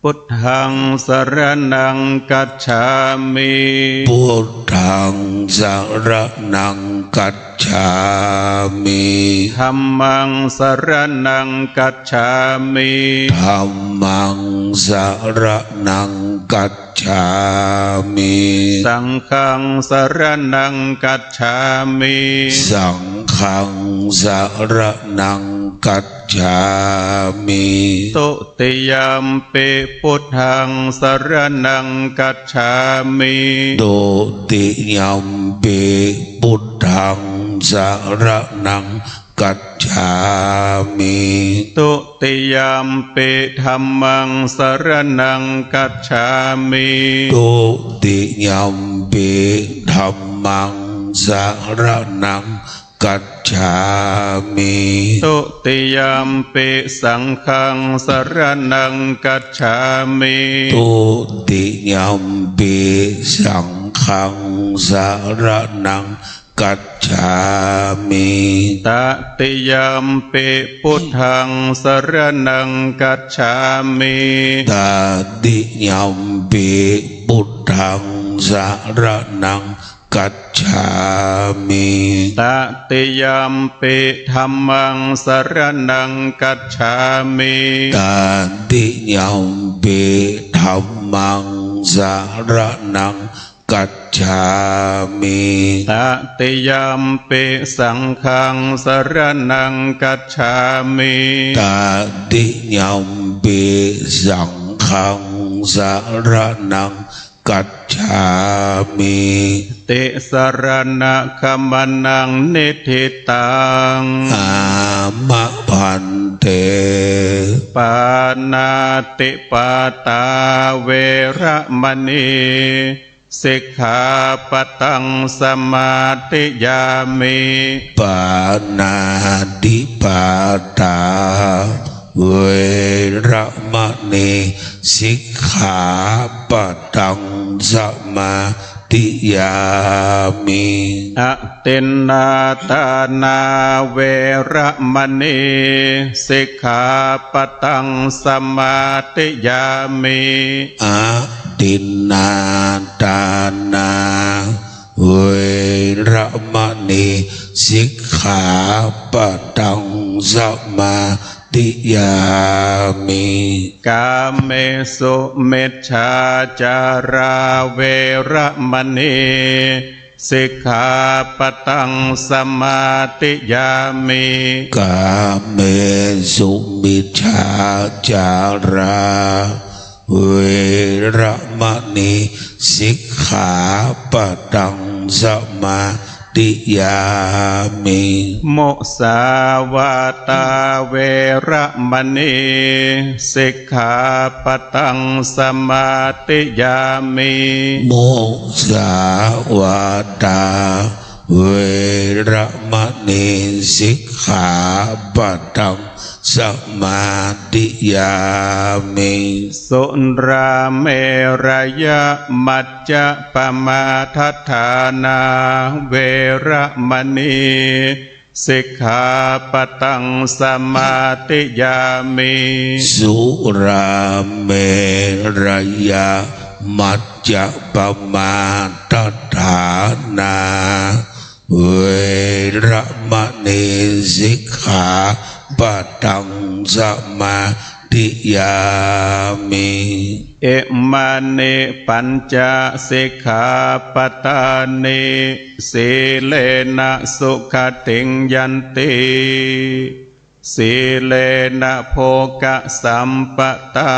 Buddhaṃ saraṇaṃ gacchāmi. Buddhaṃ saraṇaṃ gacchāmi. Dhammaṃ saraṇaṃ gacchāmi. Dhammaṃ saraṇaṃ gacchāmi. Saṅghaṃ saraṇaṃ gacchāmi. Saṅghaṃ saraṇaṃ gacchāmi. Dutiyampi buddhaṃ saraṇaṃ gacchāmi. Dutiyampi buddhaṃ saraṇaṃ gacchāmi. Dutiyampi dhammaṃ saraṇaṃ gacchāmi. Dutiyampi dhammaṃ saraṇaṃ gacchāmi. Dutiyampi saṅghaṃ saraṇaṃ gacchāmi. Dutiyampi saṅghaṃ saraṇaṃ gacchāmi. Tatiyampi buddhaṃ saraṇaṃ gacchāmi. Tatiyampi buddhaṃ saraṇaṃ gacchāmi. Tatiyampi dhammaṃ saraṇaṃ gacchāmi. Tatiyampi dhammaṃ saraṇaṃ gacchāmi. Tatiyampi saṅghaṃ saraṇaṃ gacchāmi. Tatiyampi saṅghaṃ saraṇaṃ gacchāmi. Tisaraṇagamanaṃ niṭṭhitaṃ. Āma bhante. Pāṇātipātā veramaṇī sikkhāpadaṃ samādiyāmi. Pāṇātipātā veramaṇī sikkhāpadaṃ samādiyāmi. Adinnādānā veramaṇī sikkhāpadaṃ samādiyāmi. Adinnādānā veramaṇī sikkhāpadaṃ samādiyāmi. Kāmesu micchācārā veramaṇī sikkhāpadaṃ samādiyāmi. Kāmesu micchācārā veramaṇī sikkhāpadaṃ samādiyāmi. Musāvādā veramaṇī sikkhāpadaṃ samādiyāmi. Musāvādā veramaṇī sikkhāpadaṃ samādiyāmi. Surāmerayamajjapamādaṭṭhānā veramaṇī sikkhāpadaṃ samādiyāmi. Surāmerayamajjapamādaṭṭhānā veramaṇī sikkhāpadaṃ samādiyāmi. Imāni pañca sikkhāpadāni. Sīlena sugatiṃ yanti, Sīlena bhogasampadā,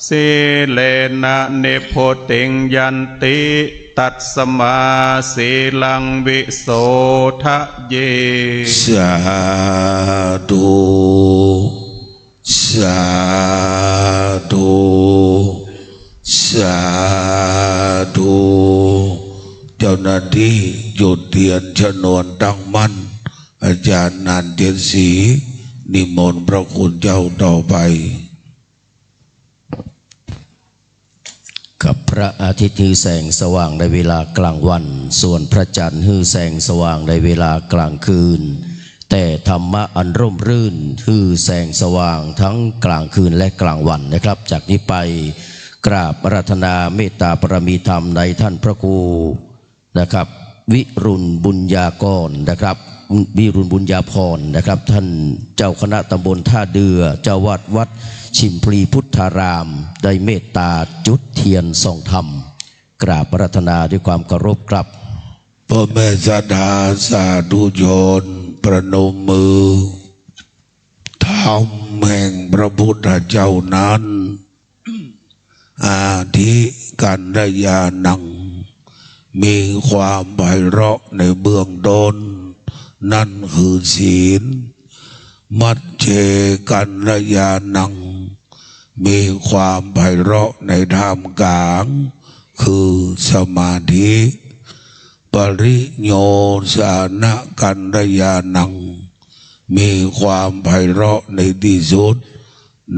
sīlena nibbutiṃ yanti, tasmā sīlaṃ visodhaye. Sādhu, sādhu, sādhu. เจ้าหน้าที่จุดเทียนชนวนตั้งมั่น อาจารย์นันเจ็ดสี นิมนต์พระคุณเจ้าต่อไป กับพระอาทิตย์คือแสงสว่างในเวลากลางวัน ส่วนพระจันทร์คือแสงสว่างในเวลากลางคืน แต่ธรรมะอันร่มรื่นคือแสงสว่างทั้งกลางคืนและกลางวันนะครับ จากนี้ไปกราบอาราธนาเมตตาบารมีธรรมในท่านพระครู นะครับ วิรุณบุญญากรนะครับ วิรุณบุญญาภรณ์นะครับ ท่านเจ้าคณะตำบลท่าเดือ เจ้าวัดวัดชิมพลีพุทธาราม ได้เมตตาจุดเทียนส่องธรรม กราบอาราธนาด้วยความเคารพครับ พ่อแม่ศรัทธาสาธุชน ประนมมือ ธรรมแห่งพระพุทธเจ้านั้น อธิกัลยาณัง มีความไพเราะในเบื้องต้น นั่นคือศีล มัจเจกัลยาณัง มีความไพเราะในท่ามกลาง คือสมาธิ ปริโยสานะกัลยาณัง มีความไพเราะในที่สุด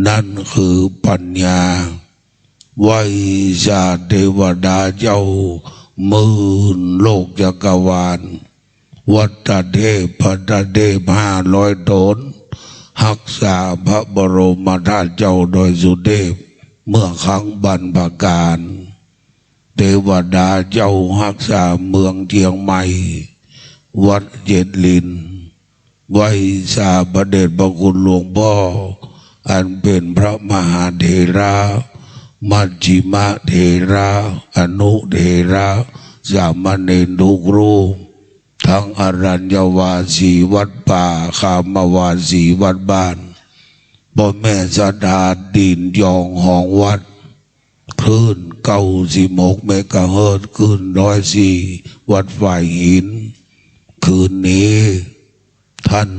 นั่นคือปัญญา ไหว้ชาเทวดาเจ้าหมื่นโลกจักรวาล วัตเทพพระเทพห้าร้อยตน รักษาพระบรมธาตุเจ้าดอยสุเทพ เมื่อครั้งบรรพกาล เทวดาเจ้ารักษาเมืองเชียงใหม่ วัดเจ็ดลิน ไหว้สาพระเดชพระคุณหลวงพ่อ อันเป็นพระมหาเถระ มัชฌิมเถระ อนุเถระ สามเณรทุกรูป ทั้งอรัญญวาสีวัดป่า คามวาสีวัดบ้าน พ่อแม่ศรัทธาตีนจองของวัด คลื่นเก้าสิบหกเมกะเฮิรตซ์ คลื่นร้อยสี่ วัดฝ่ายหิน คืนนี้ ท่าน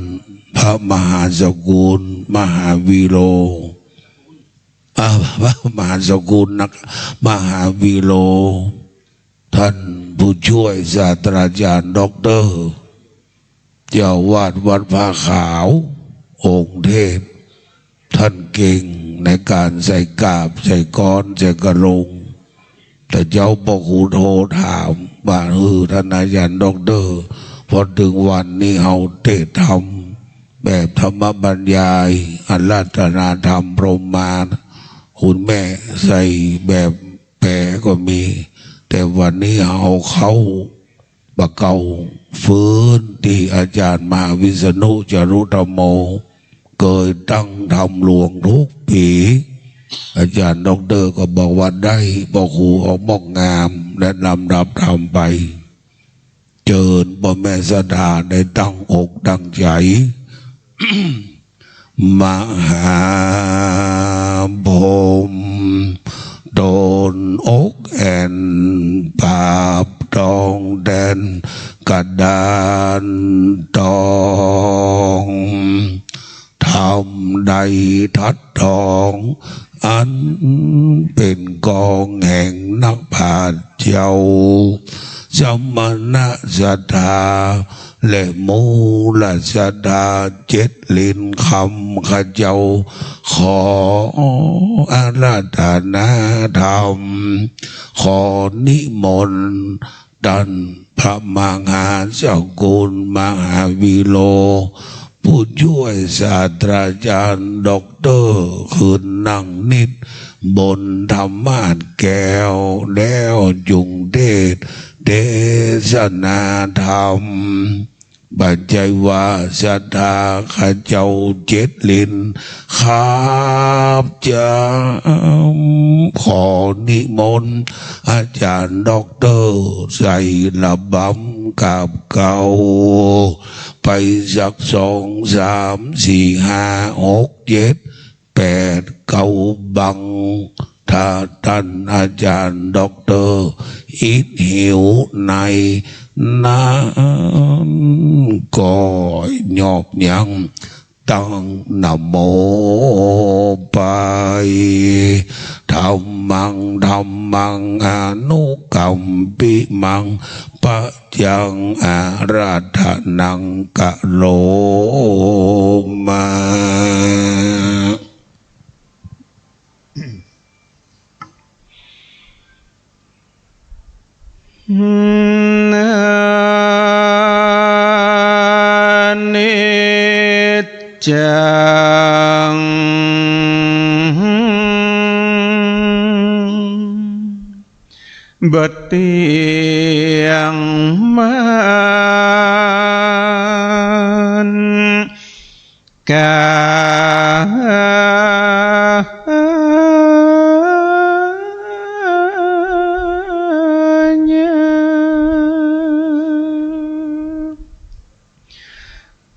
พระมหาสกุล มหาวีโร อ่า พระมหาสกุลนะ มหาวีโร ท่านผู้ช่วยศาสตราจารย์ด็อกเตอร์ เจ้าอาวาสวัดพระขาว องค์เทพ ท่านเก่งในการใส่กาบ ใส่ก๊อน ใส่กะลง แต่เจ้าพ่อครูโทรถามว่า เออ ท่านอาจารย์ด็อกเตอร์ พอถึงวันนี้เฮาเทศน์ธรรม แบบธรรมบรรยาย อาราธนาธรรมพรหมมา คุณแม่ใส่แบบแปลก็มี แต่วันนี้เฮาเข้า มาเข้าฟื้นตี้อาจารย์มหาวิษณุ จารุธัมโม เคยตั้งธรรมหลวงทุกปี อาจารย์ด็อกเตอร์ก็บอกว่าได้ พ่อครูออกมอบงามและนำรับธรรมไป เจิญพ่อแม่ศรัทธาได้ตั้งอกตั้งใจ มหาพรหม โตนอกแอ่น ปาบทองแดน กระดานทอง ธรรมใดทัดทอง อันเป็นกองแห่งนักปราชญ์เจ้า สมณะศรัทธา และมูลศรัทธาเจ็ดลินคำขเจ้า ขออาราธนาธรรม ขอนิมนต์ ท่านพระมหาสกุล มหาวีโร ผู้ช่วยศาสตราจารย์ด็อกเตอร์ คืนนั่งนิดบนธรรมาสน์แก้ว แล้วจุ่งเทศน์เทศนาธรรม บัจจัยว่าศรัทธาข้าเจ้าเจ็ดลิน ข้าพเจ้าขอนิมนต์อาจารย์ด็อกเตอร์ ใส่ระบำกับเกล้า ไปสักสองสามสี่ห้าหกเจ็ดแปดเก้าบัง ถ้าท่านอาจารย์ด็อกเตอร์อิทหิวในนั้นก็ยอบยัง ตั้งนะโมไป Dhammaṃ dhammaṃ anukampimaṃ paccaṃ āradhanaṃ karoma. Aniccaṃ bhatiyaṃ man kāya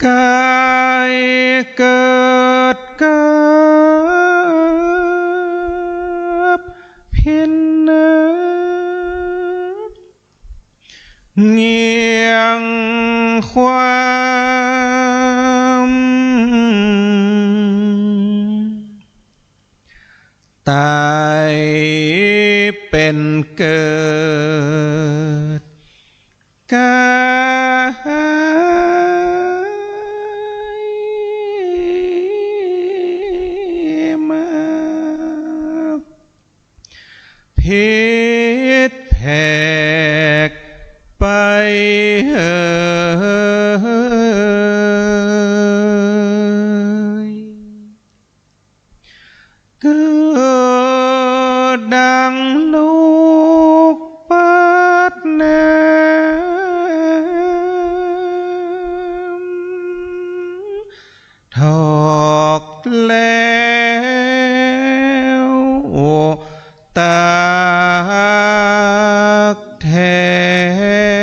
กายเกิดกับเพียงนั้น เงี่ยงความตายเป็นเกิด กายมา ผิดแผกไปเหย เกิดดังลูกพัดน้ำ ถอกแล้วตักแทน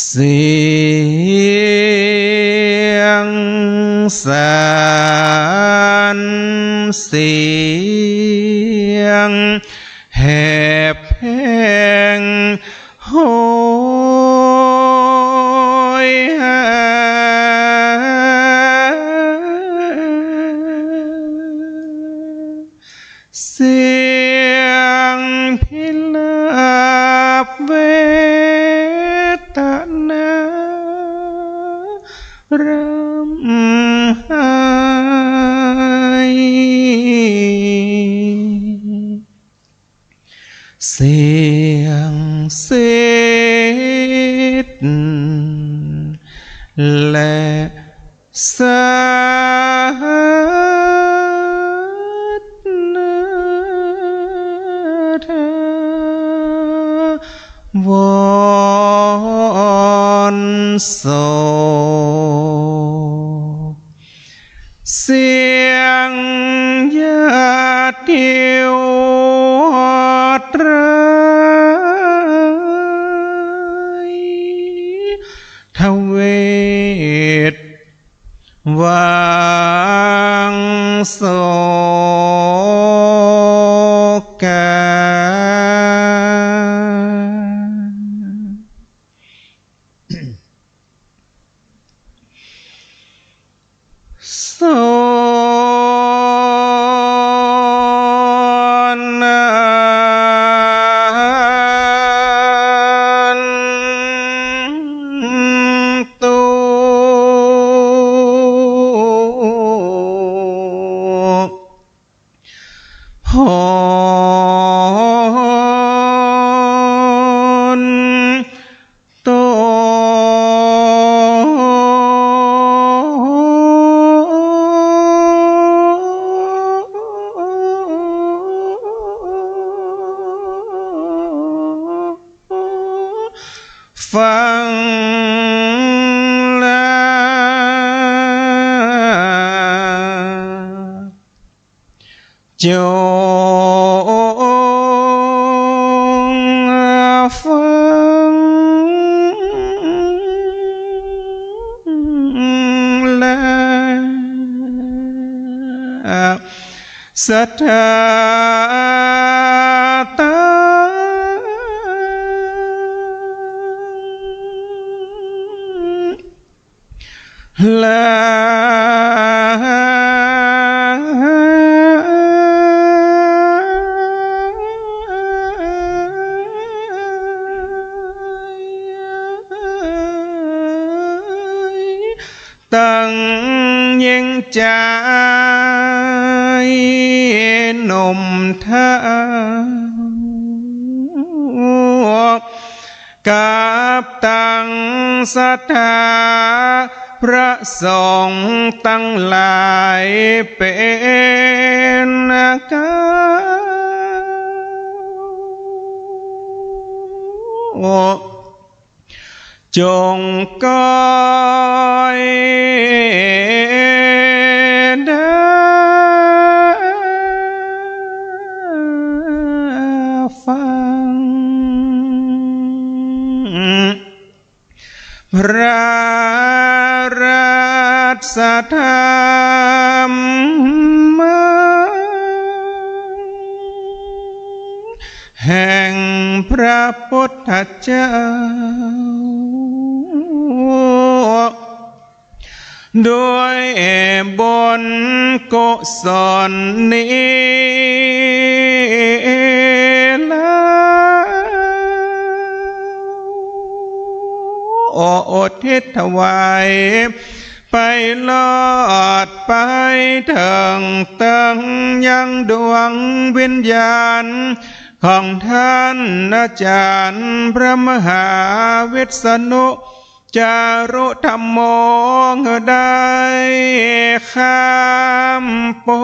เสียงสรรเสียงแหบแห้ง โหยหา เสียงพิลาปเวทนารำไห้ เสียงเสดและสัตว์นาทาวรโศก เสียงญาติโยดร้าย ทเวศ วังโสกา โสนันตุ โหนตุ ฟังลา จง sadā taṃ taṃ ยิ่งใจ๋ หนุ่มเฒ่า กับตังศรัทธาพระสงฆ์ทั้งหลายเป็นอาการ จงคอยได้ฟัง พระรัตนธรรม แห่งพระพุทธเจ้า ด้วยบุญกุศลนี้แล้ว อุทิศถวาย ไปรอดไปเถิงเถิงยังดวงวิญญาณ ของท่านอาจารย์พระมหาวิษณุ จารุธัมโม ได้ข้ามพ้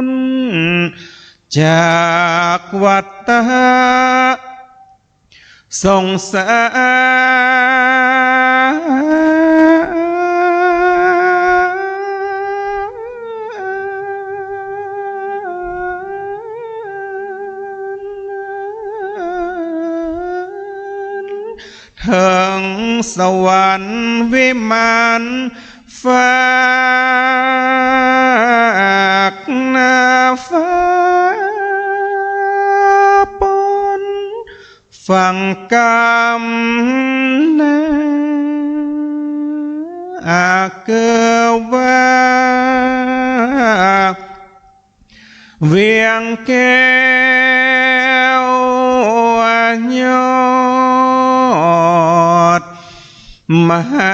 น จากวัฏฏะ สงสาร เถิงสวรรค์วิมาน ฟากหน้าฟ้าปน ฟังกำนาอาเกว่า เวียงแก้วยอดมหา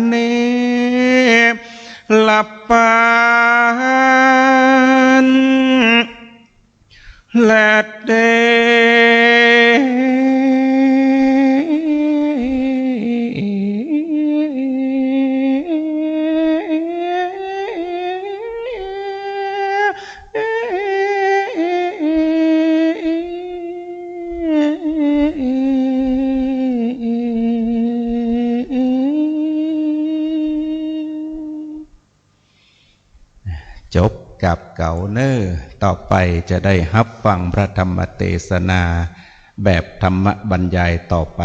เนรปาน และเต จบกาบเก๋าเน้อ ต่อไปจะได้ฮับฟังพระธรรมเตสนาแบบธรรมบรรยายต่อไป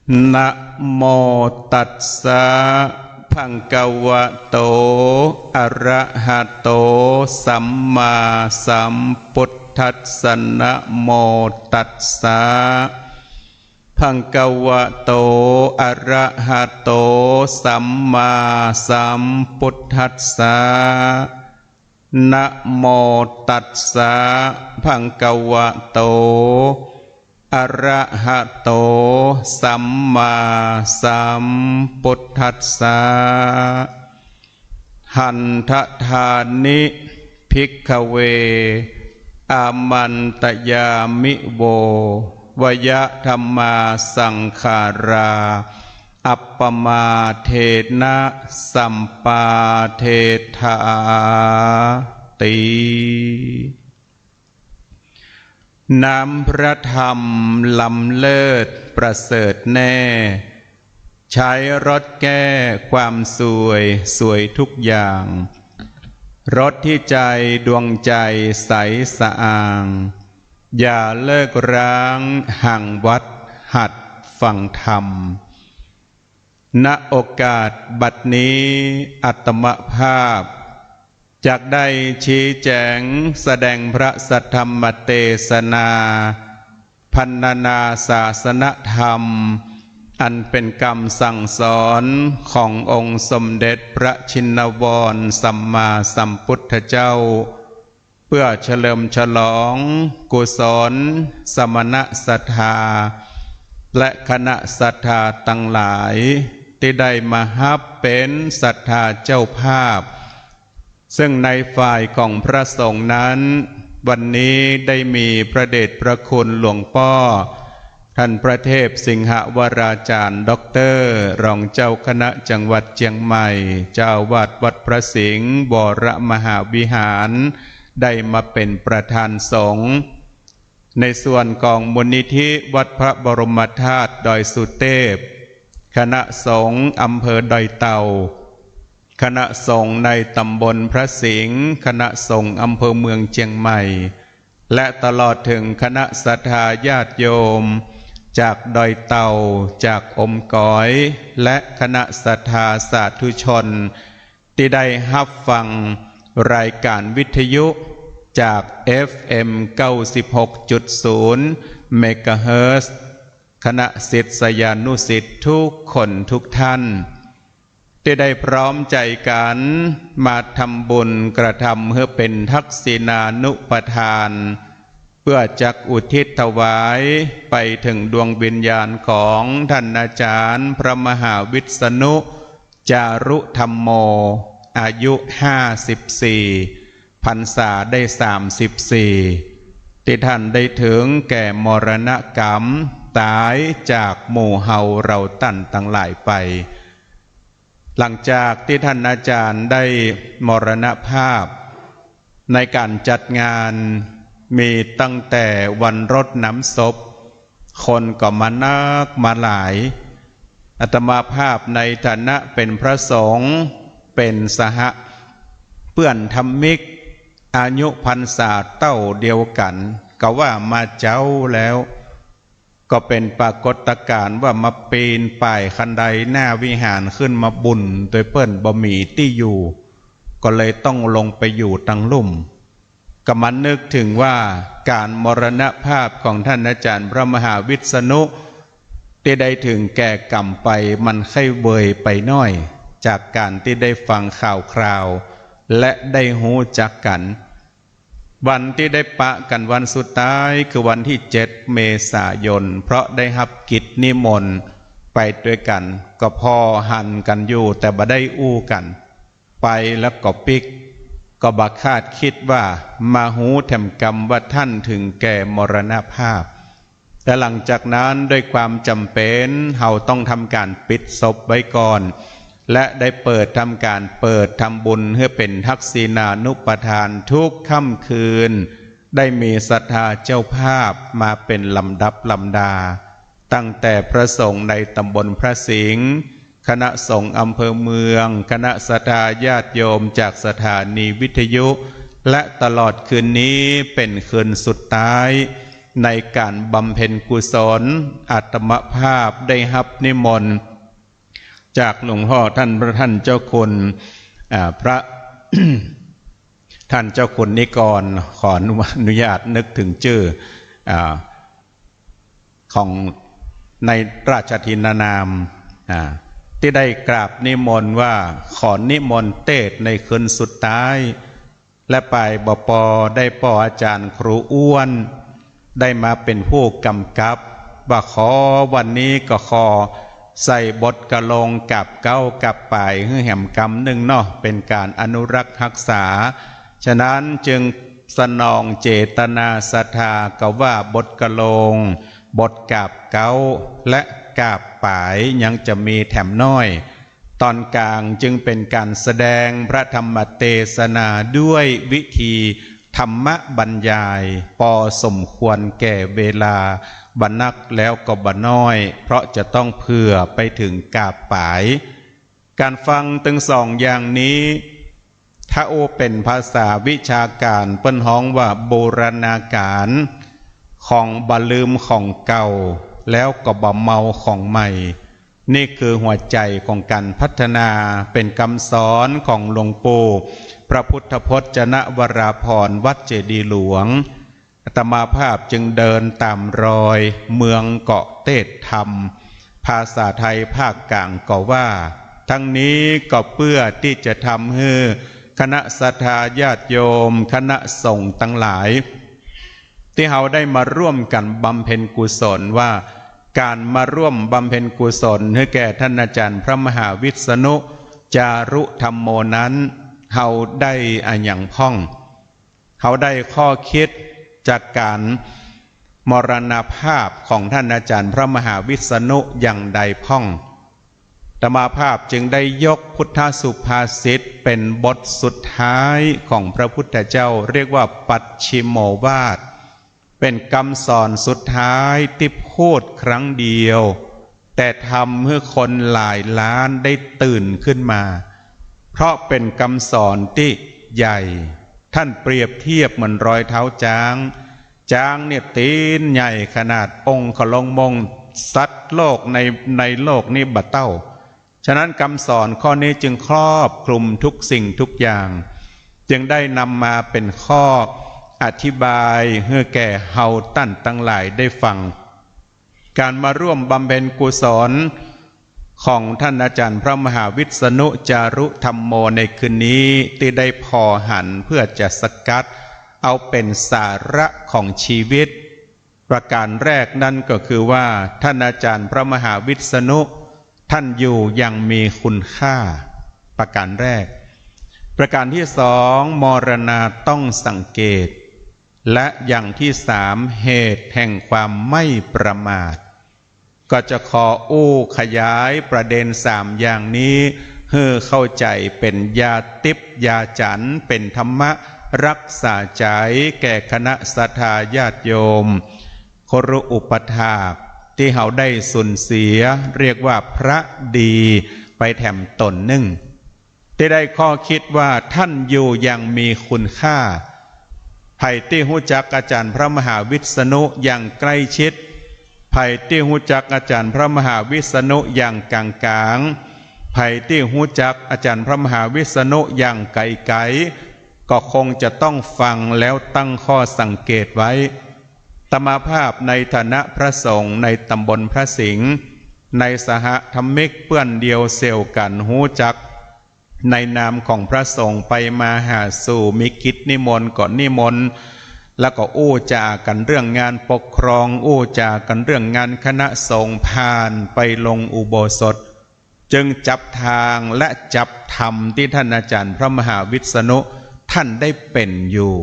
Namo tassa bhagavato arahato sammāsambuddhassa. Namo tassa bhagavato arahato sammāsambuddhassa. Namo tassa bhagavato arahato sammāsambuddhassa. Handadāni bhikkhave āmantayāmi vo vaya dhammā saṅkhārā appamādena sampādetthāti. น้ำพระธรรมล้ำเลิศประเสริฐแน่ ใช้รถแก้ความซวยสวยทุกอย่าง รดที่ใจดวงใจใสสะอาง อย่าเลิกร้างห่างวัดหัดฟังธรรม ณ โอกาสบัดนี้ อาตมาภาพ จักได้ชี้แจงแสดงพระสัทธรรมเตสนา พรรณนาศาสนธรรม อันเป็นคำสั่งสอนขององค์สมเด็จพระชินวรสัมมาสัมพุทธเจ้า เพื่อเฉลิมฉลองกุศลสมณศรัทธา และคณะศรัทธาทั้งหลายที่ได้มาฮับเป็นศรัทธาเจ้าภาพ ซึ่งในฝ่ายของพระสงฆ์นั้น วันนี้ได้มีพระเดชพระคุณหลวงป้อ ท่านพระเทพสิงหวราจารย์ ด็อกเตอร์ รองเจ้าคณะจังหวัดเชียงใหม่ เจ้าอาวาสวัดพระสิงห์วรมหาวิหาร ได้มาเป็นประธานสงฆ์ ในส่วนของมูลนิธิวัดพระบรมธาตุดอยสุเทพ คณะสงฆ์อำเภอดอยเต่า คณะสงฆ์ในตำบลพระสิงห์ คณะสงฆ์อำเภอเมืองเชียงใหม่ และตลอดถึงคณะศรัทธาญาติโยม จากดอยเต่า จากอมก๋อย และคณะศรัทธาสาธุชน ที่ได้ฮับฟังรายการวิทยุจาก เอฟเอ็ม เก้าสิบหกจุดศูนย์ เมกะเฮิรตซ์ คณะศิษยานุศิษย์ทุกคนทุกท่าน ที่ได้พร้อมใจกันมาทำบุญกระทำเพื่อเป็นทักษิณานุปทาน เพื่อจักอุทิศถวายไปถึงดวงวิญญาณของท่านอาจารย์พระมหาวิษณุ จารุธัมโม อายุ ห้าสิบสี่ พรรษาได้ สามสิบสี่ ที่ท่านได้ถึงแก่มรณกรรม ตายจากหมู่เฮาเราต้านทั้งหลายไป หลังจากที่ท่านอาจารย์ได้มรณภาพ ในการจัดงานมีตั้งแต่วันรดน้ำศพ คนก็มานักมาหลาย อาตมาภาพในฐานะเป็นพระสงฆ์ เป็นสหะเพื่อนธรรมิก อายุพรรษาเต้าเดียวกัน ก็ว่ามาเจ๊าแล้ว ก็เป็นปรากฏการณ์ว่ามาปีนป่ายคันไดหน้าวิหารขึ้นมาบุญโดยเปิ้นบ่มีตี้อยู่ ก็เลยต้องลงไปอยู่ตังลุ่ม ก็มานึกถึงว่าการมรณภาพของท่านอาจารย์พระมหาวิษณุ ที่ได้ถึงแก่กรรมไปมันไข้เวยไปหน้อย จากการที่ได้ฟังข่าวคราว และได้ฮู้จักกัน วันที่ได้ปะกันวันสุดท้ายคือวันที่ เจ็ด เมษายน เพราะได้ฮับกิจนิมนต์ไปด้วยกัน ก็พอหันกันอยู่แต่บ่ได้อู้กัน ไปแล้วก็ปิ๊ก ก็บ่คาดคิดว่ามาฮู้แถมกำว่าท่านถึงแก่มรณภาพ และหลังจากนั้นด้วยความจำเป็น เฮาต้องทำการปิดศพไว้ก่อน และได้เปิดทำการเปิดทำบุญเพื่อเป็นทักษิณานุปทานทุกค่ำคืน ได้มีศรัทธาเจ้าภาพมาเป็นลำดับลำดา ตั้งแต่พระสงฆ์ในตำบลพระสิงห์ คณะสงฆ์อำเภอเมือง คณะศรัทธาญาติโยมจากสถานีวิทยุ และตลอดคืนนี้เป็นคืนสุดท้าย ในการบำเพ็ญกุศล อาตมาภาพได้ฮับนิมนต์ จากหลวงพ่อท่านพระท่านเจ้าคุณ อ่า พระ ท่านเจ้าคุณนิกร ขออนุญาตนึกถึงชื่อ อ่า ของในราชทินนาม อ่า ที่ได้กราบนิมนต์ว่าขอนิมนต์เทศน์ในคืนสุดท้าย และไปบ่ปอได้ป้ออาจารย์ครูอ้วน ได้มาเป็นผู้กำกับ ว่าขอวันนี้ก็ขอใส่บทกะโลงกาบเก๊ากาบป๋ายหื้อแหมกำหนึ่งเนาะ เป็นการอนุรักษ์ฮักษา ฉะนั้นจึงสนองเจตนาศรัทธาก็ว่าบทกะโลง บทกาบเก๊า และกาบป๋ายยังจะมีแถมน้อย ตอนกลางจึงเป็นการแสดงพระธรรมเตสนาด้วยวิธีธรรมบรรยาย ปอสมควรแก่เวลาบ่นักแล้วก็บ่น้อย เพราะจะต้องเผื่อไปถึงกาบป๋าย การฟังตึงสองอย่างนี้ ท ถ้าอู้เป็นภาษาวิชาการเปิ้นฮ้องว่าบูรณาการ ของบ่ลืมของเก่า แล้วก็บ่เมาของใหม่ นี่คือหัวใจของการพัฒนา เป็นคำสอนของหลวงปู่ พระพุทธพจนวราภรณ์ วัดเจดีย์หลวง อาตมาภาพจึงเดินตามรอยเมืองเกาะเทศธรรม ภาษาไทยภาคกลางก็ว่า ทั้งนี้ก็เพื่อที่จะทำให้คณะศรัทธาญาติโยม คณะสงฆ์ทั้งหลาย ที่เฮาได้มาร่วมกันบำเพ็ญกุศลว่า การมาร่วมบำเพ็ญกุศลให้แก่ท่านอาจารย์พระมหาวิษณุ จารุธัมโม นั้น เฮาได้อะหยังพ่อง เฮาได้ข้อคิดจากการมรณภาพของท่านอาจารย์พระมหาวิษณุอย่างใดพ่อง อาตมาภาพจึงได้ยกพุทธสุภาษิตเป็นบทสุดท้ายของพระพุทธเจ้า เรียกว่าปัจฉิโมวาท เป็นคำสอนสุดท้ายที่พูดครั้งเดียว แต่ทำให้คนหลายล้านได้ตื่นขึ้นมา เพราะเป็นคำสอนที่ใหญ่ ท่านเปรียบเทียบเหมือนรอยเท้าช้าง ช้างเนี่ยตีนใหญ่ขนาดองคลงมง สัตว์โลกใน ในโลกนี้บ่เต้า ฉะนั้นคำสอนข้อนี้จึงครอบคลุมทุกสิ่งทุกอย่าง จึงได้นำมาเป็นข้ออธิบายให้แก่เฮาต้านตังหลายได้ฟัง การมาร่วมบำเพ็ญกุศลของท่านอาจารย์พระมหาวิษณุ จารุธัมโม ในคืนนี้ที่ได้ผ่อหันเพื่อจะสกัดเอาเป็นสาระของชีวิต ประการแรกนั่นก็คือว่าท่านอาจารย์พระมหาวิษณุ ท่านอยู่อย่างมีคุณค่า ประการแรก ประการที่สอง มรณาต้องสังเกต และอย่างที่สาม เหตุแห่งความไม่ประมาท ก็จะขออู้ขยายประเด็นสามอย่างนี้ ให้เข้าใจเป็นยาทิพย์ยาจันทร์ เป็นธรรมะรักษาใจแก่คณะศรัทธาญาติโยม คฤอุปัฏฐากที่เฮาได้สูญเสีย เรียกว่าพระดีไปแถมตนหนึ่ง ที่ได้ข้อคิดว่าท่านอยู่อย่างมีคุณค่า ไผตี้ฮู้จักอาจารย์พระมหาวิษณุอย่างใกล้ชิด ไผตี้ฮู้จักอาจารย์พระมหาวิษณุอย่างกลางๆ ไผตี้ฮู้จักอาจารย์พระมหาวิษณุอย่างไกลๆ ก็คงจะต้องฟังแล้วตั้งข้อสังเกตไว้ อาตมาภาพในฐานะพระสงฆ์ในตำบลพระสิงห์ ในสหธรรมิกเปื้อนเดียวเสี่ยวกั๋นฮู้จัก ในนามของพระสงฆ์ไปมาหาสู่ มีกิจนิมนต์ก็นิมนต์ แล้วก็อู้จากั๋นเรื่องงานปกครอง อู้จากั๋นเรื่องงานคณะสงฆ์ ผ่านไปลงอุโบสถ จึงจับทางและจับธรรมที่ท่านอาจารย์พระมหาวิษณุท่านได้เป็นอยู่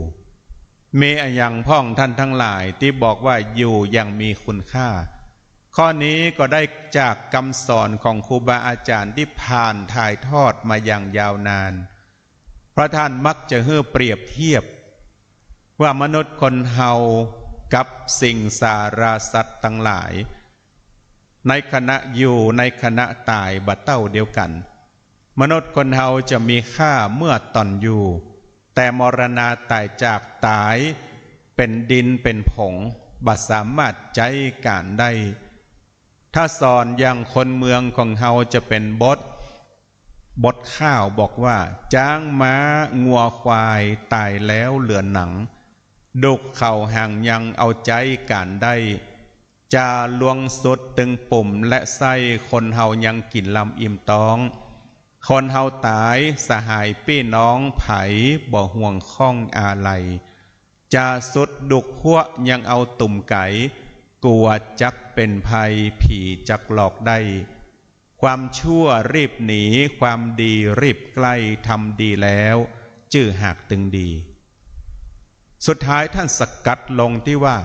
มีอะหยังพ่องท่านทั้งหลายที่บอกว่าอยู่อย่างมีคุณค่า ข้อนี้ก็ได้จากคำสอนของครูบาอาจารย์ที่ผ่านถ่ายทอดมาอย่างยาวนาน เพราะท่านมักจะหื้อเปรียบเทียบ ว่ามนุษย์คนเฮากับสิ่งสาราสัตว์ทั้งหลาย ในขณะอยู่ในขณะต๋ายบ่เต้าเดียวกั๋น มนุษย์คนเฮาจะมีค่าเมื่อต๋อนอยู่ แต่มรณาต๋ายจากต๋ายเป็นดินเป็นผง บ่สามารถใจ๊ก๋านได้ ถ้าสอนอย่างคนเมืองของเฮาจะเป็นบท บทข้าวบอกว่า จ๊างม้างัวควายต๋ายแล้วเหลือหนัง ดูกเขาหางยังเอาใจ๊ก๋านได้ จาลวงสุดตึงปุ่มและไส้ คนเฮายังกิ๋นลำอิ่มต๊อง คนเฮาต๋ายสหายปี้น้องไผบ่ห่วงข้องอาลัย จาสุดดูกฮั้วยังเอาตุ่มไก๋ กั๋วจักเป๋นภัยผีจักหลอกได้ ความชั่วรีบหนี ความดีรีบใกล้ ทำดีแล้วจื้อหากตึงดี สุดท้ายท่านสกัดลงที่ว่า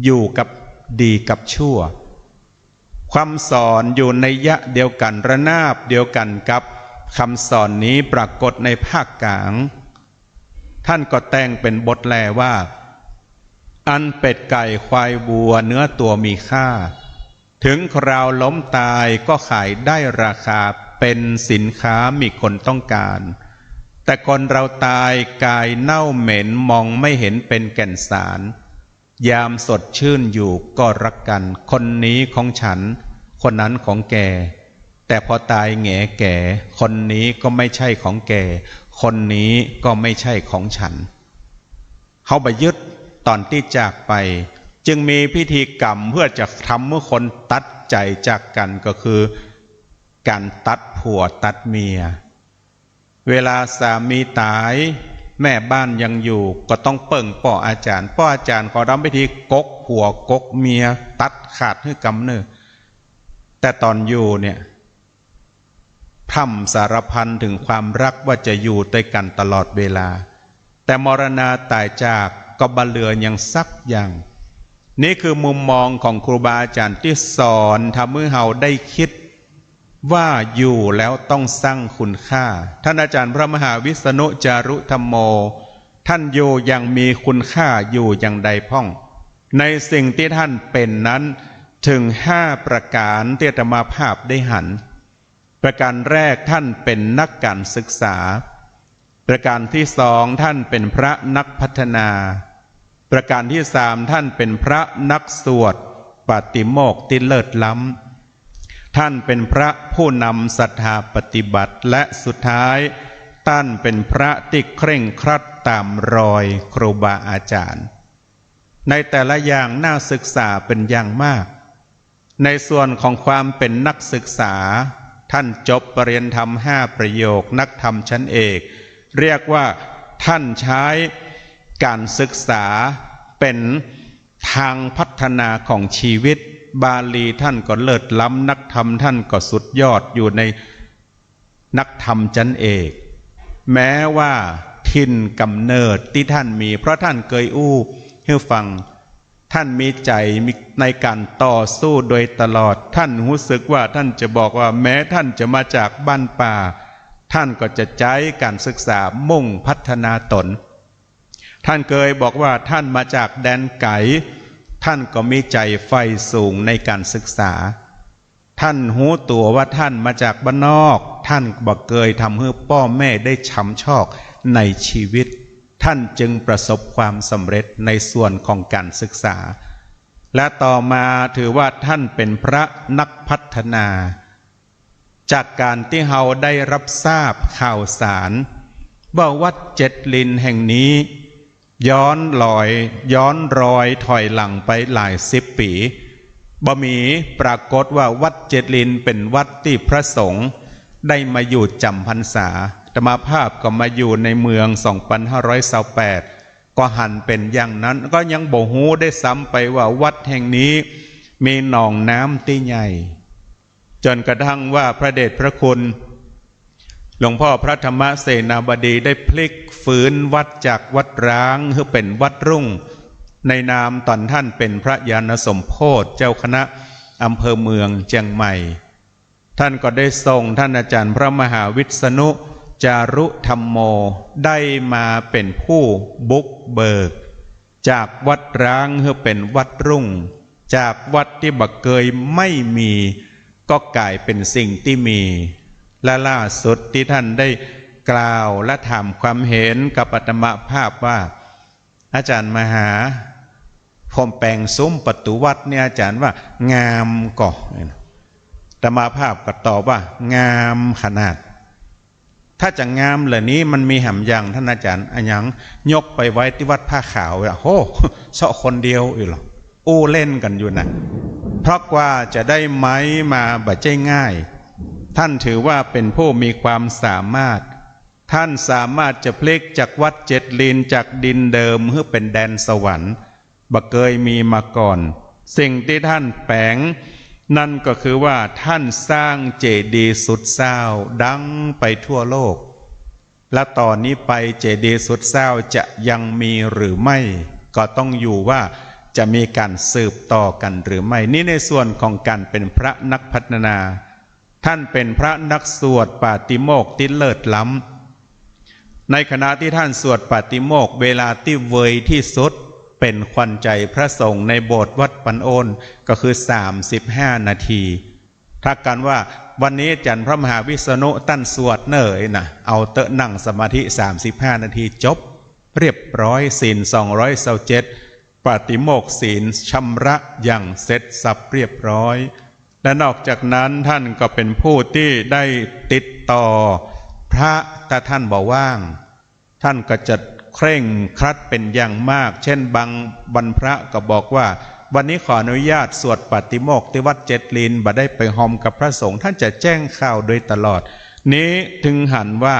อยู่กับดีกับชั่ว คำสอนอยู่นัยยะเดียวกั๋น ระนาบเดียวกั๋นกับคำสอนนี้ปรากฏในภาคกลาง ท่านก็แต่งเป็นบทแลว่า อันเป็ดไก่ควายวัวเนื้อตัวมีค่า ถึงคราวล้มตายก็ขายได้ราคา เป็นสินค้ามีคนต้องการ แต่คนเราตายกายเน่าเหม็นมองไม่เห็นเป็นแก่นสาร ยามสดชื่นอยู่ก็รักกัน คนนี้ของฉัน คนนั้นของแก แต่พอตายแหงแก๋ คนนี้ก็ไม่ใช่ของแก คนนี้ก็ไม่ใช่ของฉัน เฮาบ่ยึดตอนที่จากไป จึงมีพิธีกรรมเพื่อจะทำให้คนตัดใจจากกัน ก็คือการตัดผัวตัดเมีย เวลาสามีตาย แม่บ้านยังอยู่ ก็ต้องเปิ้งป้ออาจารย์ ป้ออาจารย์ก็ทำพิธีกกผัวกกเมีย ตัดขาดหื้อกำเนิด แต่ตอนอยู่เนี่ย พร่ำสารพันถึงความรักว่าจะอยู่ด้วยกันตลอดเวลา แต่มรณาตายจากก็บ่เหลือหยังสักอย่าง นี่คือมุมมองของครูบาอาจารย์ที่สอนทำให้เฮาได้คิดว่าอยู่แล้วต้องสร้างคุณค่า ท่านอาจารย์พระมหาวิษณุจารุธัมโม ท่านอยู่อย่างมีคุณค่าอยู่อย่างใดพ่อง ในสิ่งที่ท่านเป็นนั้นถึงห้าประการที่อาตมาภาพได้หัน ประการแรกท่านเป็นนักการศึกษา ประการที่สองท่านเป็นพระนักพัฒนา ประการที่สามท่านเป็นพระนักสวดปาติโมกข์ที่เลิศล้ำ ท่านเป็นพระผู้นำศรัทธาปฏิบัติ และสุดท้ายท่านเป็นพระที่เคร่งครัดตามรอยครูบาอาจารย์ ในแต่ละอย่างน่าศึกษาเป็นอย่างมาก ในส่วนของความเป็นนักศึกษา ท่านจบปริญญาธรรมห้าประโยค นักธรรมชั้นเอก เรียกว่าท่านใช้การศึกษาเป็นทางพัฒนาของชีวิต บาลีท่านก็เลิศล้ำ นักธรรมท่านก็สุดยอดอยู่ในนักธรรมชั้นเอก แม้ว่าถิ่นกำเนิดที่ท่านมี เพราะท่านเคยอู้หื้อฟัง ท่านมีใจในการต่อสู้โดยตลอด ท่านรู้สึกว่าท่านจะบอกว่าแม้ท่านจะมาจากบ้านป่า ท่านก็จะใช้การศึกษามุ่งพัฒนาตน ท่านเคยบอกว่าท่านมาจากแดนไก๋ ท่านก็มีใจใฝ่สูงในการศึกษา ท่านรู้ตัวว่าท่านมาจากบ้านนอก ท่านบ่เคยทำให้พ่อแม่ได้ช้ำชอกในชีวิต ท่านจึงประสบความสำเร็จในส่วนของการศึกษา และต่อมาถือว่าท่านเป็นพระนักพัฒนา จากการที่เฮาได้รับทราบข่าวสารว่าวัดเจ็ดลินแห่งนี้ ย้อนรอย ย้อนรอยถอยหลังไปหลายสิบปี บ่มี ปรากฏว่าวัดเจ็ดลินเป็นวัดที่พระสงฆ์ได้มาอยู่จำพรรษา อาตมาภาพก็มาอยู่ในเมือง สองพันห้าร้อยยี่สิบแปด ก็หันเป็นอย่างนั้น ก็ยังบ่ฮู้ได้ซ้ำไปว่าวัดแห่งนี้มีหนองน้ำที่ใหญ่ จนกระทั่งว่าพระเดชพระคุณ หลวงพ่อพระธรรมเสนาบดีได้พลิกฟื้นวัดจากวัดร้างให้เป็นวัดรุ่ง ในนามตอนท่านเป็นพระญาณสมโภชเจ้าคณะอำเภอเมืองเชียงใหม่ ท่านก็ได้ส่งท่านอาจารย์พระมหาวิษณุจารุธัมโม ได้มาเป็นผู้บุกเบิก จากวัดร้างให้เป็นวัดรุ่ง จากวัดที่บ่เคยไม่มี ก็กลายเป็นสิ่งที่มี และล่าสุดที่ท่านได้กล่าวและถามความเห็นกับอาตมาภาพว่า อาจารย์มหา ผมแปลงซุ้มประตูวัดเนี่ยอาจารย์ว่างามก่อ อาตมาภาพก็ตอบว่างามขนาด ถ้าจะงามเหล่านี้มันมีแหมอย่างท่านอาจารย์ อะหยัง ยกไปไว้ที่วัดผ้าขาวอะ โห เซาะคนเดียวอีกเหรอ อู้เล่นกันอยู่นะ เพราะกว่าจะได้ไม้มาบ่ใช่ง่าย ท่านถือว่าเป็นผู้มีความสามารถ ท่านสามารถจะพลิกจากวัดเจ็ดลินจากดินเดิมให้เป็นแดนสวรรค์ บ่เคยมีมาก่อน สิ่งที่ท่านแปลง นั่นก็คือว่าท่านสร้างเจดีย์สุดเศร้าดังไปทั่วโลก และต่อนนี้ไปเจดีย์สุดเศร้าจะยังมีหรือไม่ ก็ต้องอยู่ว่าจะมีการสืบต่อกันหรือไม่ นี่ในส่วนของการเป็นพระนักพัฒนา ท่านเป็นพระนักสวดปาติโมกข์ที่เลิศล้ำ ในขณะที่ท่านสวดปาติโมกข์ เวลาที่เวยที่สุดเป็นขวัญใจพระสงฆ์ในโบสถ์วัดปันโอน ก็คือสามสิบห้านาที ถ้ากันว่า วันนี้อาจารย์พระมหาวิษณุท่านสวดเน่อนะ เอาเต๊อะ นั่งสมาธิสามสิบห้านาที จบเรียบร้อย ศีลสองร้อยซาวเจ็ด ปาฏิโมกข์ศีลชำระอย่างเสร็จสรรพเรียบร้อย และนอกจากนั้นท่านก็เป็นผู้ที่ได้ติดต่อพระ ถ้าท่านบ่ว่าง ท่านก็จะเคร่งครัดเป็นอย่างมาก เช่นบางวันพระก็บอกว่า วันนี้ขออนุญาตสวดปาฏิโมกข์ที่วัดเจ็ดลิ้น บ่ได้ไปฮอมกับพระสงฆ์ ท่านจะแจ้งข่าวโดยตลอด นี้ถึงหันว่า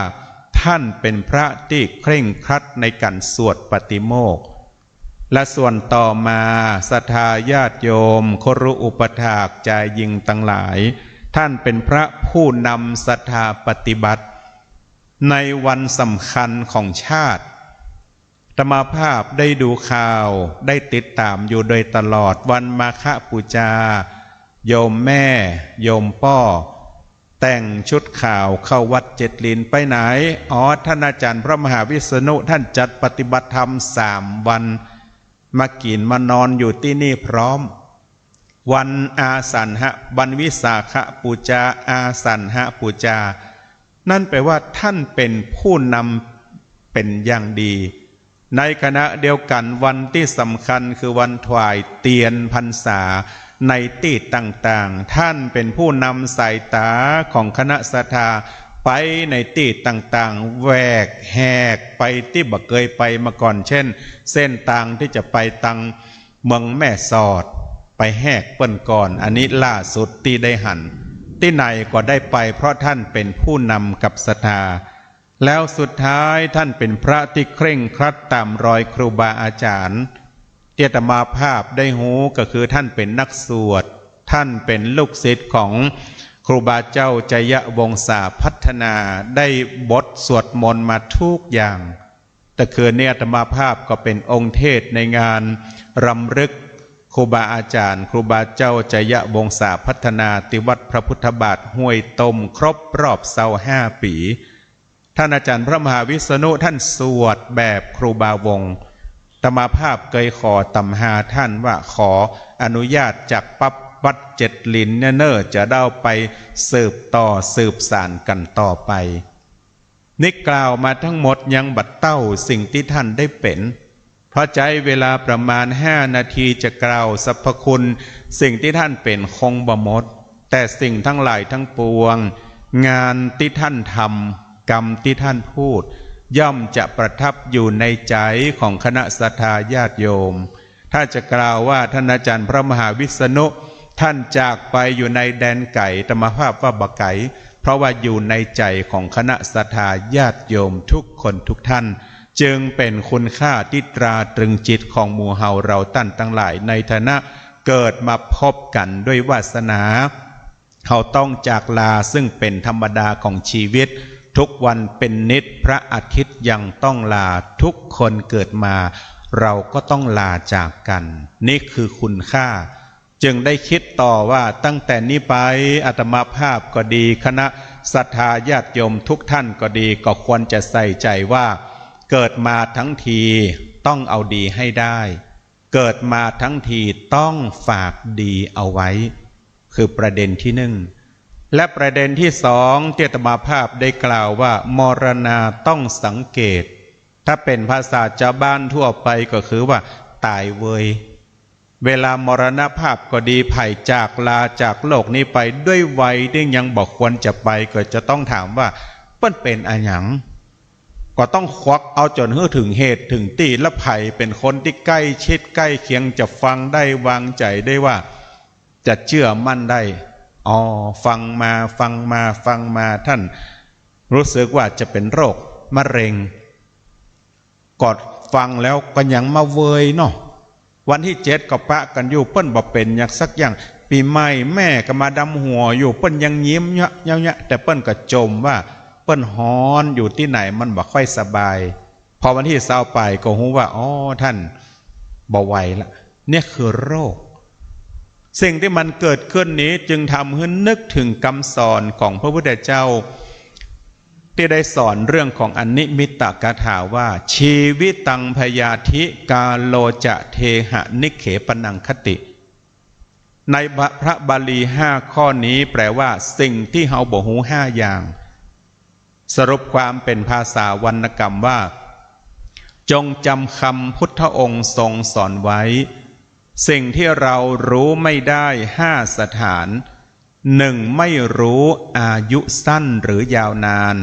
ท่านเป็นพระที่เคร่งครัดในการสวดปาฏิโมกข์ และส่วนต่อมาศรัทธาญาติโยม ครุอุปัฏฐาก จายญิงตังหลาย ท่านเป็นพระผู้นำศรัทธาปฏิบัติ ในวันสำคัญของชาติ อาตมาภาพได้ดูข่าว ได้ติดตามอยู่โดยตลอด วันมาฆปูจา โยมแม่ โยมป้อ แต่งชุดขาวเข้าวัดเจ็ดลิ้น ไปไหน อ๋อ ท่านอาจารย์พระมหาวิษณุท่านจัดปาฏิบัติธรรมสามวัน มากินมานอนอยู่ที่นี่พร้อม วันอาสันหะ วันวิสาขปูจา อาสันหปูจา นั่นแปลว่าท่านเป็นผู้นำเป็นอย่างดี ในขณะเดียวกันวันที่สำคัญคือวันถวายเตียนพรรษาในที่ต่างๆ ท่านเป็นผู้นำสายตาของคณะศรัทธาไปในที่ต่างๆ แหวกแหกไปที่บ่เคยไปมาก่อน เช่น เส้นทางที่จะไปตังเมืองแม่สอด ไปแหกเปิ้นก่อน อันนี้ล่าสุดที่ได้หัน ที่ไหนก็ได้ไป เพราะท่านเป็นผู้นำกับศรัทธา แล้วสุดท้ายท่านเป็นพระที่เคร่งครัดตามรอยครูบาอาจารย์ ที่อาตมาภาพได้ฮู้ก็คือท่านเป็นนักสวด ท่านเป็นลูกศิษย์ของครูบาเจ้าไชยวงศาพัฒนา ได้บทสวดมนต์มาทุกอย่าง แต่คืนนี้อาตมาภาพก็เป็นองค์เทศน์ในงานรำลึกครูบาอาจารย์ ครูบาเจ้าไชยวงศาพัฒนา ที่วัดพระพุทธบาทห้วยต้ม ครบรอบซาวห้าปี ท่านอาจารย์พระมหาวิษณุท่านสวดแบบครูบาวงศ์ อาตมาภาพเคยขอต๋ามหาท่านว่าขออนุญาตจากปั๊บวัดเจ็ดลิ้นเนี่ยเน่อ จะได้เอาไปสืบต่อสืบสานกันต่อไป นี่กล่าวมาทั้งหมดยังบ่เต้าสิ่งที่ท่านได้เป็น เพราะใช้เวลาประมาณห้านาทีจะกล่าวสรรพคุณสิ่งที่ท่านเป็นคงบ่หมด แต่สิ่งทั้งหลายทั้งปวง งานที่ท่านทำ กรรมที่ท่านพูด ย่อมจะประทับอยู่ในใจของคณะศรัทธาญาติโยม ถ้าจะกล่าวว่าท่านอาจารย์พระมหาวิษณุ ท่านจากไปอยู่ในแดนไกล อาตมาภาพว่าบ่ไกล เพราะว่าอยู่ในใจของคณะศรัทธาญาติโยมทุกคนทุกท่าน จึงเป็นคุณค่าที่ตราตรึงจิตของหมู่เฮาเราต้านตังหลาย ในฐานะเกิดมาพบกันด้วยวาสนา เฮาต้องจากลาซึ่งเป็นธรรมดาของชีวิต ทุกวันเป็นนิจ พระอาทิตย์ยังต้องลา ทุกคนเกิดมา เราก็ต้องลาจากกัน นี่คือคุณค่า จึงได้คิดต่อว่าตั้งแต่นี้ไปอาตมาภาพก็ดี คณะศรัทธาญาติโยมทุกท่านก็ดี ก็ควรจะใส่ใจว่า เกิดมาทั้งทีต้องเอาดีให้ได้ เกิดมาทั้งทีต้องฝากดีเอาไว้ คือประเด็นที่หนึ่ง และประเด็นที่สองที่อาตมาภาพได้กล่าวว่า มรณาต้องสังเกต ถ้าเป็นภาษาชาวบ้านทั่วไปก็คือว่าต๋ายเวย เวลามรณภาพก็ดี ไผจากลาจากโลกนี้ไปด้วยวัยที่ยังบ่ควรจะไป ก็จะต้องถามว่าเปิ้นเป็นอะหยัง ก็ต้องควักเอาจ๋นหื้อถึงเหตุถึงตี้ และไผเป็นคนที่ใกล้ชิดใกล้เคียงจะฟังได้วางใจได้ว่าจะเจื้อมั่นได้ อ๋อ ฟังมาฟังมาฟังมา ท่านรู้สึกว่าจะเป็นโรคมะเร็ง ก็ฟังแล้วก็ยังมาเวยเนาะ วันที่เจ็ดก็ปะกันอยู่ เปิ้นบ่เป็นหยังสักอย่าง ปี๋ใหม่แม่ก็มาดำหัวอยู่ เปิ้นยังยิ้มเยาะๆ แต่เปิ้นก็จมว่าเปิ้นฮ้อน อยู่ตี้ไหนมันบ่ค่อยสบาย พอวันที่ซาวปลายก็ฮู้ว่า อ๋อ ท่านบ่ไหวละ เนี่ยคือโรค สิ่งที่มันเกิดขึ้นนี้จึงทำให้นึกถึงคำสอนของพระพุทธเจ้า ที่ได้สอนเรื่องของอนิมิตตกถาว่า ชีวิตังพยาธิ กาโลจะเทหะนิกเขปนังคติ ในพระบาลีห้าข้อนี้แปลว่าสิ่งที่เฮาบ่ฮู้ห้าอย่าง สรุปความเป็นภาษาวรรณกรรมว่า จงจำคำพุทธองค์ทรงสอนไว้ สิ่งที่เรารู้ไม่ได้ห้าสถาน หนึ่ง ไม่รู้อายุสั้นหรือยาวนาน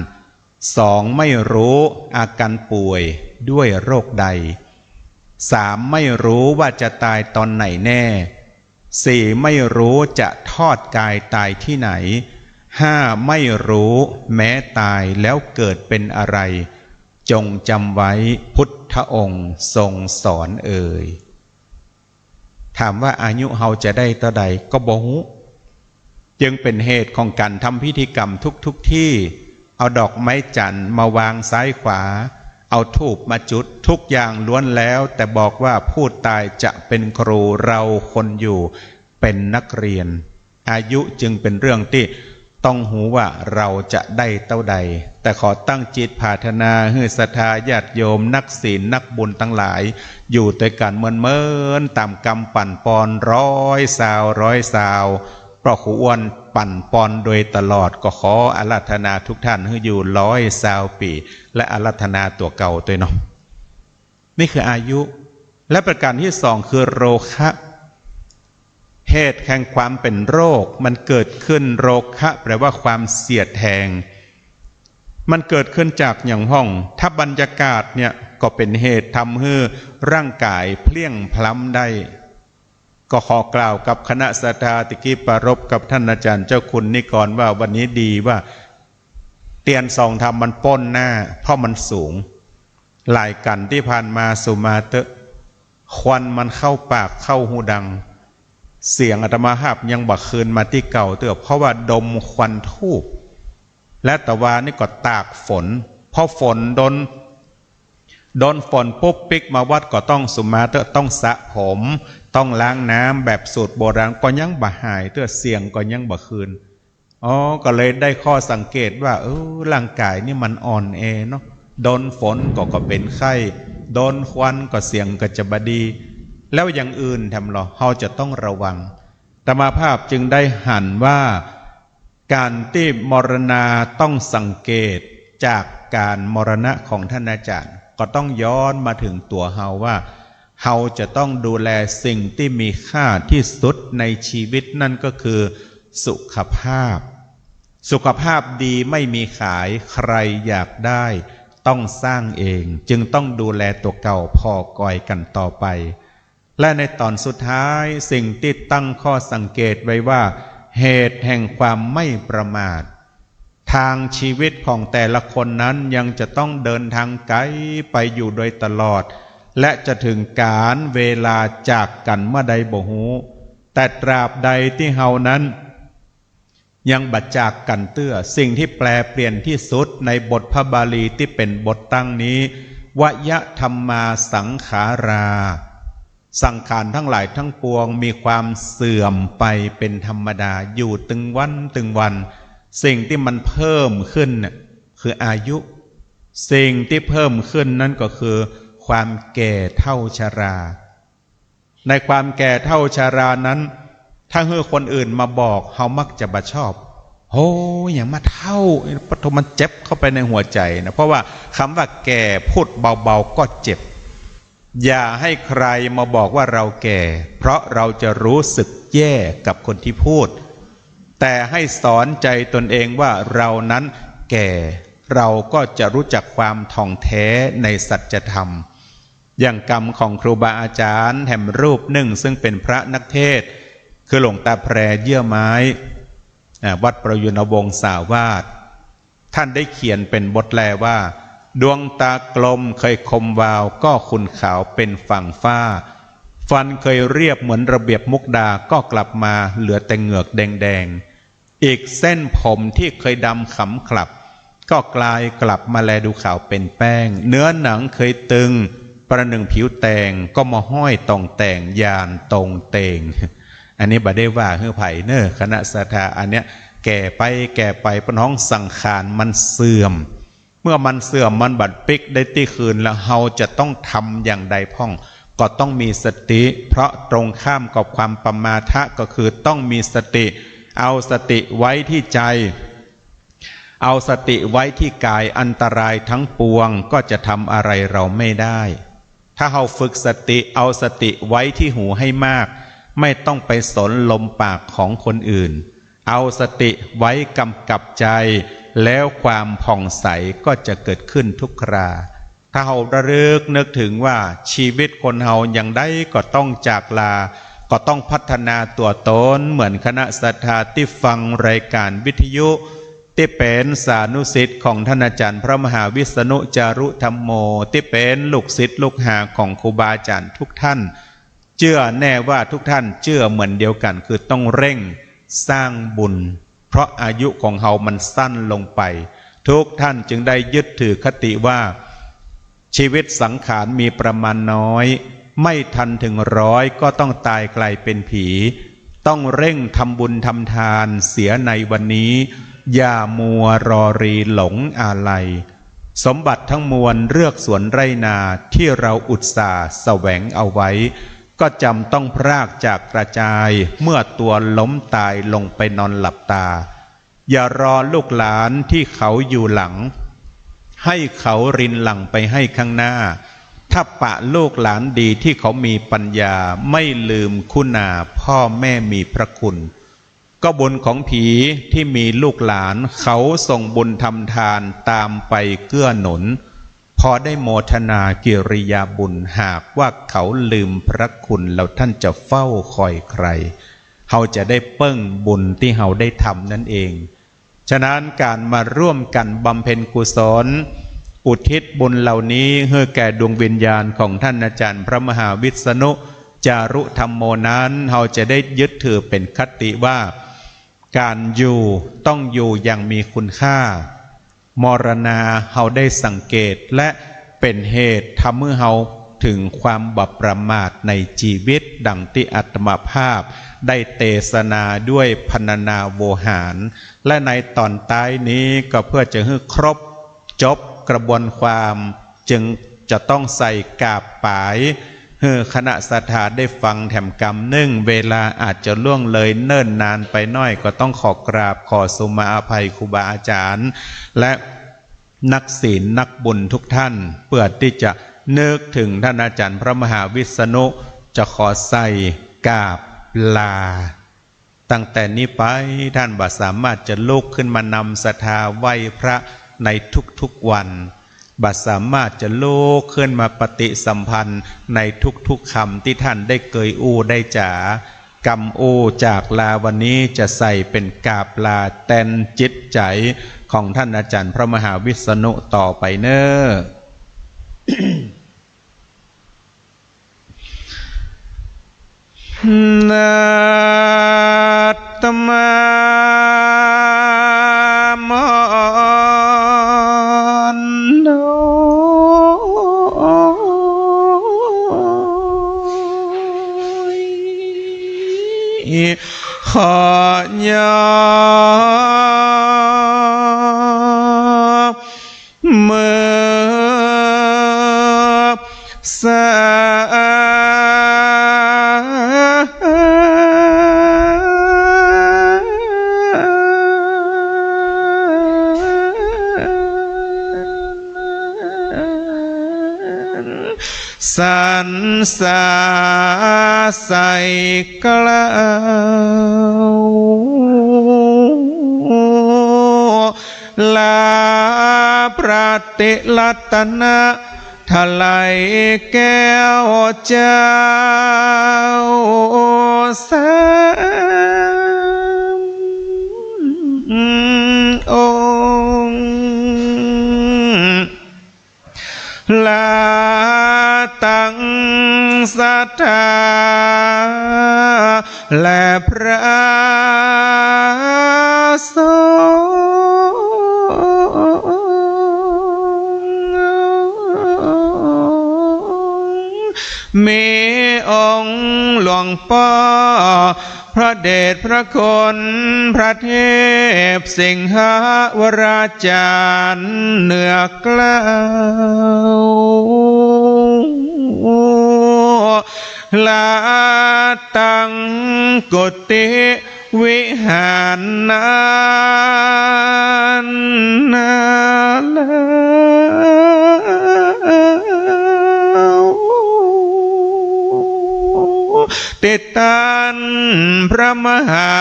สอง ไม่รู้อาการป่วยด้วยโรคใด สาม ไม่รู้ว่าจะตายตอนไหนแน่ สี่ ไม่รู้จะทอดกายตายที่ไหน ห้า ไม่รู้แม้ตายแล้วเกิดเป็นอะไร จงจำไว้พุทธองค์ทรงสอนเอ่ย ถามว่าอายุเฮาจะได้เต้าใดก็บ่ฮู้ จึงเป็นเหตุของการทำพิธีกรรมทุกๆทที่ เอาดอกไม้จันทร์มาวางซ้ายขวา เอาธูปมาจุด ทุกอย่างล้วนแล้วแต่บอกว่าผู้ตายจะเป็นครู เราคนอยู่เป็นนักเรียน อายุจึงเป็นเรื่องที่ต้องฮู้ว่าเราจะได้เต้าใด แต่ขอตั้งจิตปรารถนาหื้อศรัทธาญาติโยมนักศีลนักบุญทั้งหลาย อยู่ด้วยกันเมินๆ ตามกำปั่นปอนร้อยซาวร้อยซาว เพราะครูอ้วนปั่นปอนโดยตลอด ก็ขออาราธนาทุกท่านหื้ออยู่ร้อยซาวปี๋ และอาราธนาตั๋วเก่าตวยเนาะ นี่คืออายุ และประการที่สองคือโรคะ เหตุแห่งความเป็นโรค มันเกิดขึ้น โรคะแปลว่าความเสียดแทง มันเกิดขึ้นจากหยังพ่อง ถ้าบรรยากาศเนี่ยก็เป็นเหตุทำหื้อร่างกายเพลียงพล้ำได้ ก็ขอกล่าวกับคณะศรัทธาตะกี้ปรารภกับท่านอาจารย์เจ้าคุณนิกรว่าวันนี้ดีว่า เตียนซองธรรมมันป้นหน้า เพราะมันสูง หลายกั๋นที่ผ่านมาสุมาเต๊อะ ควันมันเข้าปากเข้าฮูดัง เสียงอาตมาภาพยังบ่คืนมาตี้เก่าเต๊อะ เพราะว่าดมควันธูป และตะวานี่ก็ตากฝน พอฝนโดน โดนฝนปุ๊บปิ๊กมาวัดก็ต้องสุมาเต๊อะ ต้องสระผม ต้องล้างน้ำแบบสูตรโบราณ ก็ยังบ่หายเต๊อะ เสียงก็ยังบ่คืน อ๋อ ก็เลยได้ข้อสังเกตว่า เออ ร่างกายนี่มันอ่อนแอเนาะ โดนฝนก็ ก็เป็นไข้ โดนควันก็เสียงก็จะบ่ดี แล้วอย่างอื่นแถมเหรอ เฮาจะต้องระวัง อาตมาภาพจึงได้หันว่า การที่มรณาต้องสังเกตจากการมรณะของท่านอาจารย์ ก็ต้องย้อนมาถึงตั๋วเฮาว่า เฮาจะต้องดูแลสิ่งที่มีค่าที่สุดในชีวิต นั่นก็คือสุขภาพ สุขภาพดีไม่มีขาย ใครอยากได้ต้องสร้างเอง จึงต้องดูแลตั๋วเก่าผ่อกอยกั๋นต่อไป และในต๋อนสุดท้าย สิ่งที่ตั้งข้อสังเกตไว้ว่า เหตุแห่งความไม่ประมาท ทางชีวิตของแต่ละคนนั้นยังจะต้องเดินทางไกลไปอยู่โดยตลอด และจะถึงก๋าลเวลาจากกั๋นเมื่อใดบ่ฮู้ แต่ตราบใดที่เฮานั้น ยังบ่จากกั๋นเตื้อ สิ่งที่แปลเปลี่ยนที่สุดในบทพระบาลีที่เป็นบทตั้งนี้ วะยะธัมมาสังขารา สังขารทั้งหลายทั้งปวงมีความเสื่อมไปเป็นธรรมดา อยู่ตึงวันตึงวัน สิ่งที่มันเพิ่มขึ้นน่ะคืออายุ สิ่งที่เพิ่มขึ้นนั่นก็คือความแก่เฒ่าชรา ในความแก่เฒ่าชรานั้น ถ้าหื้อคนอื่นมาบอก เฮามักจะบ่ชอบ โอ้ย หยังมาเฒ่า ปะโถ มันเจ็บเข้าไปในหัวใจนะ เพราะว่าคำว่าแก่พูดเบาๆก็เจ็บ อย่าให้ใครมาบอกว่าเราแก่ เพราะเราจะรู้สึกแย่กับคนที่พูด แต่ให้สอนใจตนเองว่าเรานั้นแก่ เราก็จะรู้จักความถ่องแท้ในสัจธรรม อย่างกำของครูบาอาจารย์แถมรูปหนึ่งซึ่งเป็นพระนักเทศน์ คือหลวงตาแพรเยื่อไม้ อ่า วัดประยูรวงศาวาส ท่านได้เขียนเป็นบทแลว่า ดวงตากลมเคยคมวาวก็ขุ่นขาวเป็นฝั่งฝ้า ฟันเคยเรียบเหมือนระเบียบมุกดาก็กลับมาเหลือแต่เหงือกแดงๆ อีกเส้นผมที่เคยดำขำขลับ ก็กลายกลับมาแลดูขาวเป็นแป้ง เนื้อหนังเคยตึงประหนึ่งผิวแตง ก็มาห้อยต่องแต่งยานตรงเตง อันนี้บ่ได้ว่าหื้อไผเน้อ คณะศรัทธา อันเนี้ยแก่ไปแก่ไป ปะน้องสังขารมันเสื่อม เมื่อมันเสื่อมมันบ่ปิ๊กได้ตี้คืนแล้ว เฮาจะต้องทำอย่างใดพ่อง ก็ต้องมีสติ เพราะตรงข้ามกับความปมาทะก็คือต้องมีสติ เอาสติไว้ที่ใจ เอาสติไว้ที่กาย อันตรายทั้งปวงก็จะทำอะไรเราไม่ได้ ถ้าเราฝึกสติ เอาสติไว้ที่หูให้มาก ไม่ต้องไปสนลมปากของคนอื่น เอาสติไว้กำกับใจ แล้วความผ่องใสก็จะเกิดขึ้นทุกครา ถ้าเราระลึกนึกถึงว่าชีวิตคนเราอย่างใดก็ต้องจากลา ก็ต้องพัฒนาตัวตน เหมือนคณะศรัทธาที่ฟังรายการวิทยุ ที่เป็นสานุศิษย์ของท่านอาจารย์พระมหาวิษณุจารุธัมโม ที่เป็นลูกศิษย์ลูกหาของครูบาอาจารย์ทุกท่าน เชื่อแน่ว่าทุกท่านเชื่อเหมือนเดียวกัน คือต้องเร่งสร้างบุญ เพราะอายุของเรามันสั้นลงไป ทุกท่านจึงได้ยึดถือคติว่า ชีวิตสังขารมีประมาณน้อย ไม่ทันถึงร้อยก็ต้องตายกลายเป็นผี ต้องเร่งทำบุญทำทานเสียในวันนี้ อย่ามัวรอรีหลงอาลัย สมบัติทั้งมวลเรือกสวนไร่นาที่เราอุตส่าห์แสวงเอาไว้ ก็จำต้องพรากจากกระจาย เมื่อตัวล้มตายลงไปนอนหลับตา อย่ารอลูกหลานที่เขาอยู่หลัง ให้เขารินหลั่งไปให้ข้างหน้า ถ้าปะลูกหลานดีที่เขามีปัญญา ไม่ลืมคุณาพ่อแม่มีพระคุณ ก็บุญของผีที่มีลูกหลาน เขาส่งบุญทำทานตามไปเกื้อหนุน พอได้โมทนากิริยาบุญ หากว่าเขาลืมพระคุณแล้วท่านจะเฝ้าคอยใคร เขาจะได้เปิ้งบุญที่เขาได้ทำนั่นเอง ฉะนั้นการมาร่วมกันบำเพ็ญกุศล อุทิศบุญเหล่านี้ให้แก่ดวงวิญญาณของท่านอาจารย์พระมหาวิษณุจารุธัมโมนั้น เราจะได้ยึดถือเป็นคติว่า การอยู่ต้องอยู่อย่างมีคุณค่า มรณาเราได้สังเกต และเป็นเหตุทำให้เราถึงความบ่ประมาทในชีวิต ดังที่อาตมาภาพได้เทศนาด้วยพรรณนาโวหาร และในตอนท้ายนี้ก็เพื่อจะให้ครบจบกระบวนความ จึงจะต้องใส่กาบปาย ให้คณะศรัทธาได้ฟังแถมกำนึ่ง เวลาอาจจะล่วงเลยเนิ่นนานไปหน่อย ก็ต้องขอกราบขอสุมาอภัยครูบาอาจารย์ และนักศีลนักบุญทุกท่าน เพื่อที่จะนึกถึงท่านอาจารย์พระมหาวิษณุ จะขอใส่กาบลา ตั้งแต่นี้ไปท่านบ่สามารถจะลุกขึ้นมานำศรัทธาไหว้พระในทุกๆวัน บ่สามารถจะลุกขึ้นมาปฏิสัมพันธ์ในทุกๆคำที่ท่านได้เกยอู้ได้จ๋า กำอู้จากลาวันนี้จะใส่เป็นกาบลาแตนจิตใจของท่านอาจารย์พระมหาวิษณุต่อไปเน้อ Natmā mondo hoññā me sa Sansā sai klau ลาพระติรัตนตรัยแก้วเจ้าสามองค์ ลาตั้งศรัทธาและพระสงฆ์ มีองค์หลวงป้อ พระเดชพระคุณพระเทพสิงหวราจารย์เหนือกล้าว lātaṃ koti vihāraṃ nālāṭe. ท่านพระมหา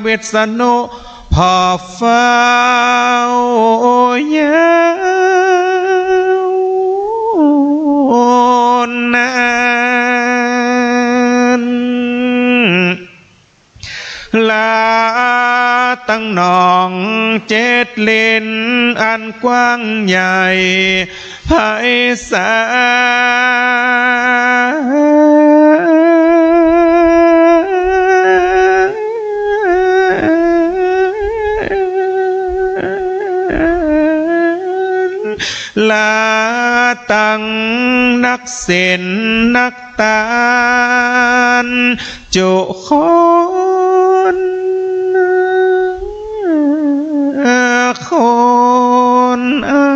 วิษณุ พอเฝ้ายาวนาน ลาตั้งหนองเจ็ดเลนอันกว้างใหญ่ ไพศาล ลาตั้งนักเสนนักตาน จุคน คนเอา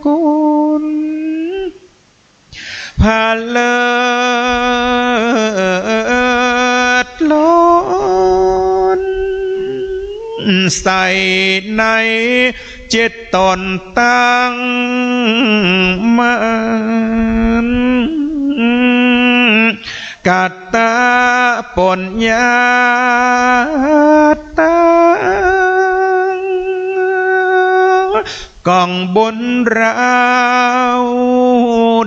กุน ผะเลิศล้น ใส่ในจิตตนตั้งมั่น กัตตะปุญญาตัง กองบุญเรา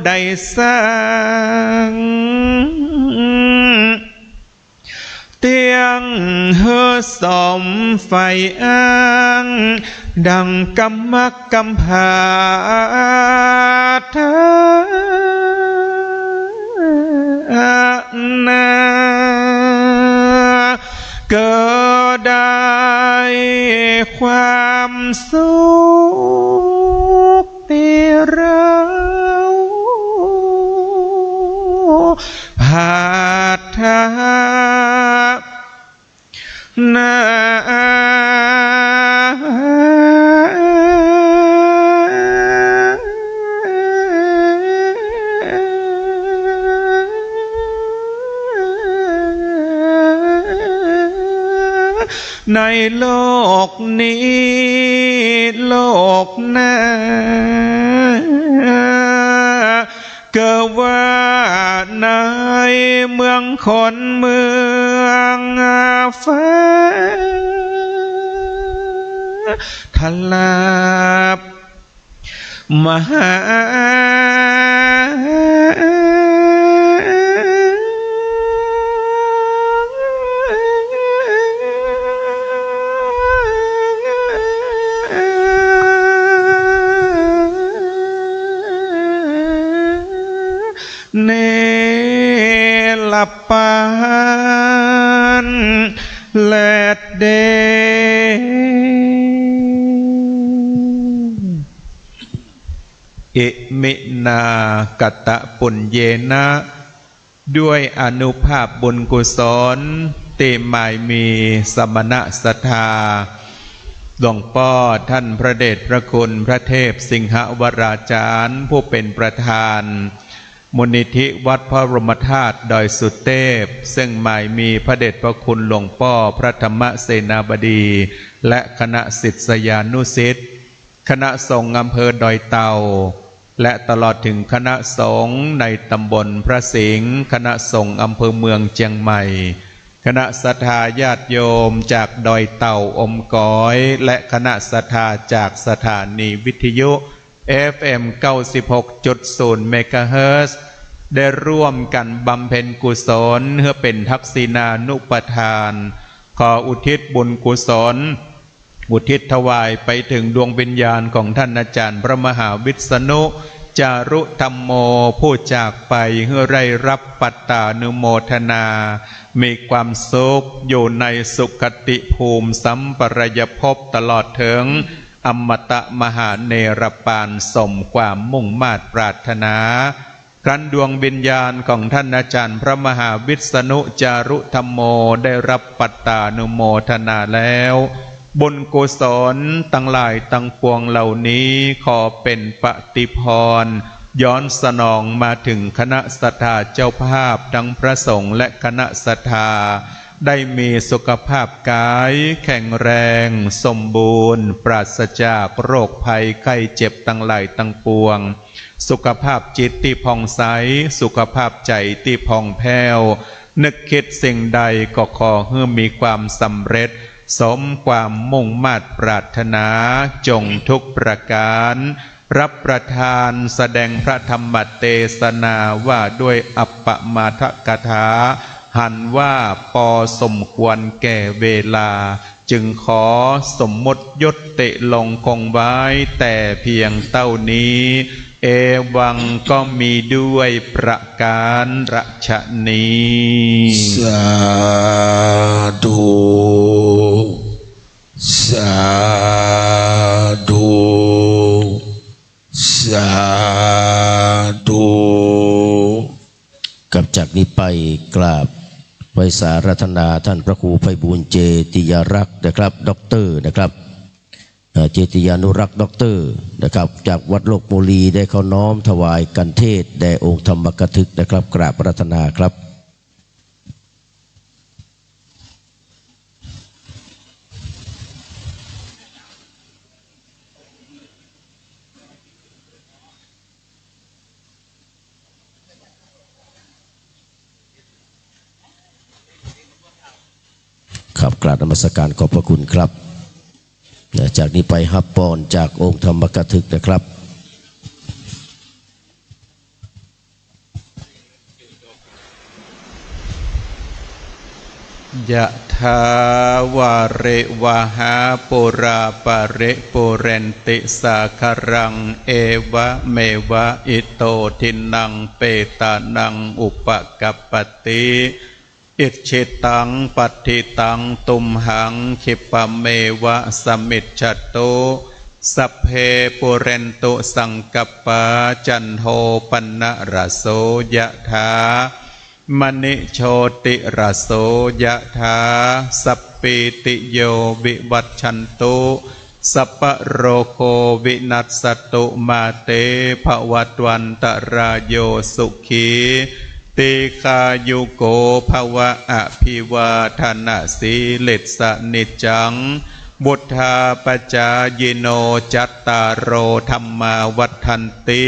ได้สร้าง เตียงหื้อสมใฝ่อ้าง ดังกำมักกำผาทานา ก็ได้ความสุขที่เราปรารถนา ในโลกนี้โลกหน้า ก็ว่าในเมืองคนเมืองฟ้า ทลาบมหา เนรปานแลเด้ อิมินา กะตะปุญเยนะ ด้วยอานุภาพบุญกุศล ที่หมายมีสมณะศรัทธา หลวงป้อท่านพระเดชพระคุณพระเทพสิงหวราจารย์ ผู้เป็นประธาน มูลนิธิวัดพระบรมธาตุดอยสุเทพ ซึ่งหมายมีพระเดชพระคุณหลวงป้อพระธรรมเสนาบดี และคณะศิษยานุศิษย์ คณะสงฆ์อำเภอดอยเต่า และตลอดถึงคณะสงฆ์ในตำบลพระสิงห์ คณะสงฆ์อำเภอเมืองเชียงใหม่ คณะศรัทธาญาติโยมจากดอยเต่าอมก๋อย และคณะศรัทธาจากสถานีวิทยุ เอฟเอ็ม เก้าสิบหกจุดศูนย์ เมกะเฮิรตซ์ ได้ร่วมกันบำเพ็ญกุศล เพื่อเป็นทักษิณานุปทาน ขออุทิศบุญกุศล อุทิศถวายไปถึงดวงวิญญาณของท่านอาจารย์พระมหาวิษณุ จารุธัมโม ผู้จากไป ให้ได้รับปัตตานุโมทนา มีความสุขอยู่ในสุคติภูมิสัมปรายภพตลอดถึงอมตะมหาเนรปาน สมความมุ่งมาดปรารถนา ครั้นดวงวิญญาณของท่านอาจารย์พระมหาวิษณุ จารุธัมโม ได้รับปัตตานุโมทนาแล้ว บุญกุศลทั้งหลายทั้งปวงเหล่านี้ขอเป็นปฏิพร ย้อนสนองมาถึงคณะศรัทธาเจ้าภาพทั้งพระสงฆ์และคณะศรัทธา ได้มีสุขภาพกายแข็งแรงสมบูรณ์ ปราศจากโรคภัยไข้เจ็บทั้งหลายทั้งปวง สุขภาพจิตที่ผ่องใส สุขภาพใจที่ผ่องแผ้ว นึกคิดสิ่งใดก็ขอให้มีความสำเร็จ สมความมุ่งมาดปรารถนา จงทุกประการ รับประทานแสดงพระธรรมเตสนาว่าด้วยอัปปมาทกถา หันว่าปอสมควรแก่เวลา จึงขอสมมุติยุติลงคงไว้แต่เพียงเท่านี้ เอวังก็มีด้วยประการฉะนี้ สาธุ สาธุ สาธุ ครับ จากนี้ไปกราบไหว้สาอาราธนาท่านพระครูไพบูลย์ เจติยรักษ์นะครับ ด็อกเตอร์นะครับ เอ่อ เจติยานุรักษ์ ด็อกเตอร์นะครับ จากวัดโลกโมลี ได้เข้าน้อมถวายคันเทศแด่องค์ธรรมกถึกนะครับ กราบอาราธนาครับ ครับ กราบนมัสการขอบพระคุณครับ จากนี้ไปฮับปอนจากองค์ธรรมกถึกนะครับ Yathā vārivahā pūrā paripūrenti sāgaraṃ, evameva ito dinnaṃ petānaṃ upakappati. Icchitaṃ patthitaṃ tumhaṃ khippameva samijjhatu. Sabbe pūrentu saṅkappā, cando paṇṇaraso yathā. Maṇi jotiraso yathā. Sabbītiyo vivajjantu, sabbarogo vinassatu, mā te bhavatvantarāyo, sukhī dīghāyuko bhava. Abhivādanasīlissa niccaṃ vuḍḍhāpacāyino, cattāro dhammā vaḍḍhanti,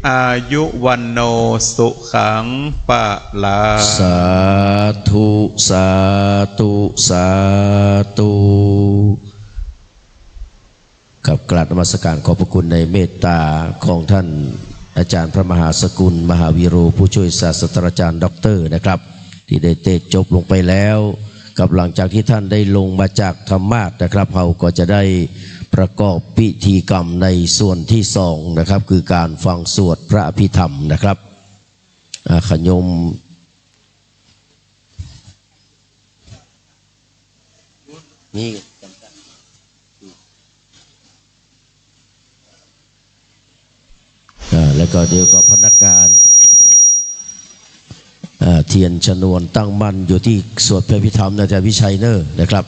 āyu vaṇṇo sukhaṃ balaṃ. Sādhu, sādhu, sādhu. ครับ กราบนมัสการขอบพระคุณในเมตตาของท่านอาจารย์พระมหาสกุล มหาวีโร ผู้ช่วยศาสตราจารย์ด็อกเตอร์นะครับ ที่ได้เทศน์จบลงไปแล้ว ครับ หลังจากที่ท่านได้ลงมาจากธรรมาสน์นะครับ เฮาก็จะได้ประกอบพิธีกรรมในส่วนที่สองนะครับ คือการฟังสวดพระอภิธรรมนะครับ อ่า ขะโยม นี่ อ่า แล้วก็เดี๋ยวก็พนักงาน อ่า เทียนชนวนตั้งมั่นอยู่ที่สวดพระอภิธรรมนะ อาจารย์วิชัยเนอะนะครับ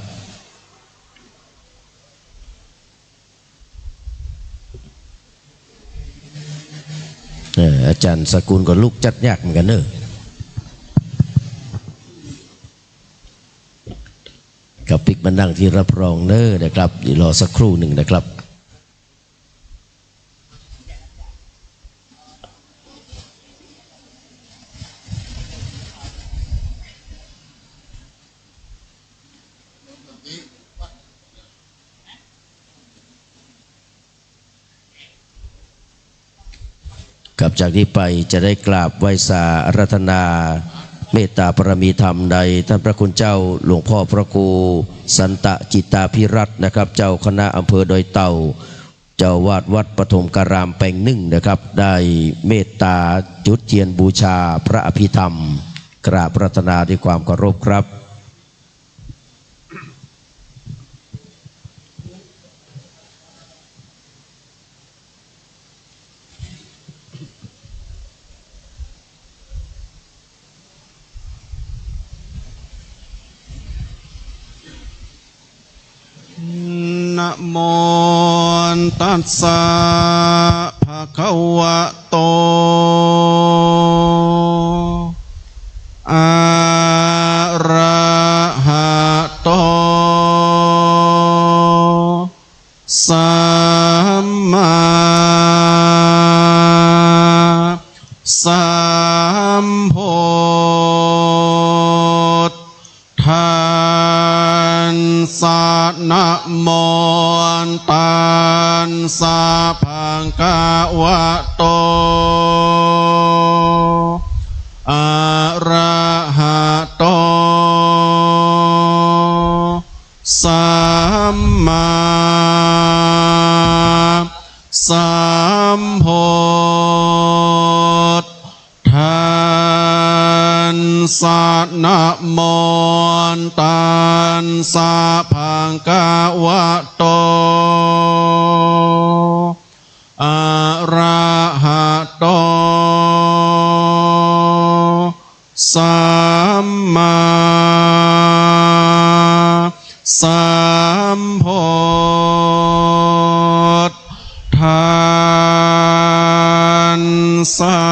เอ่อ อาจารย์สกุลก็ลุกจัดยากเหมือนกันเนอะ ครับ ปิ๊กมานั่งที่รับรองเนอะนะครับ เดี๋ยวรอสักครู่หนึ่งนะครับ ครับ จากนี้ไปจะได้กราบไหว้สาอาราธนาเมตตาบารมีธรรมในท่านพระคุณเจ้าหลวงพ่อพระครูสันตะจิตตาภิรัตน์นะครับ เจ้าคณะอำเภอดอยเต่า เจ้าอาวาสวัดปฐมการามแปลงหนึ่งนะครับ ได้เมตตาจุดเทียนบูชาพระอภิธรรม กราบอาราธนาด้วยความเคารพครับ Namo tassa bhagavato sambuddhassa. Namo tassa bhagavato arahato sammāsambuddhassa. Namo tassa bhagavato arahato sammāsambuddhassa.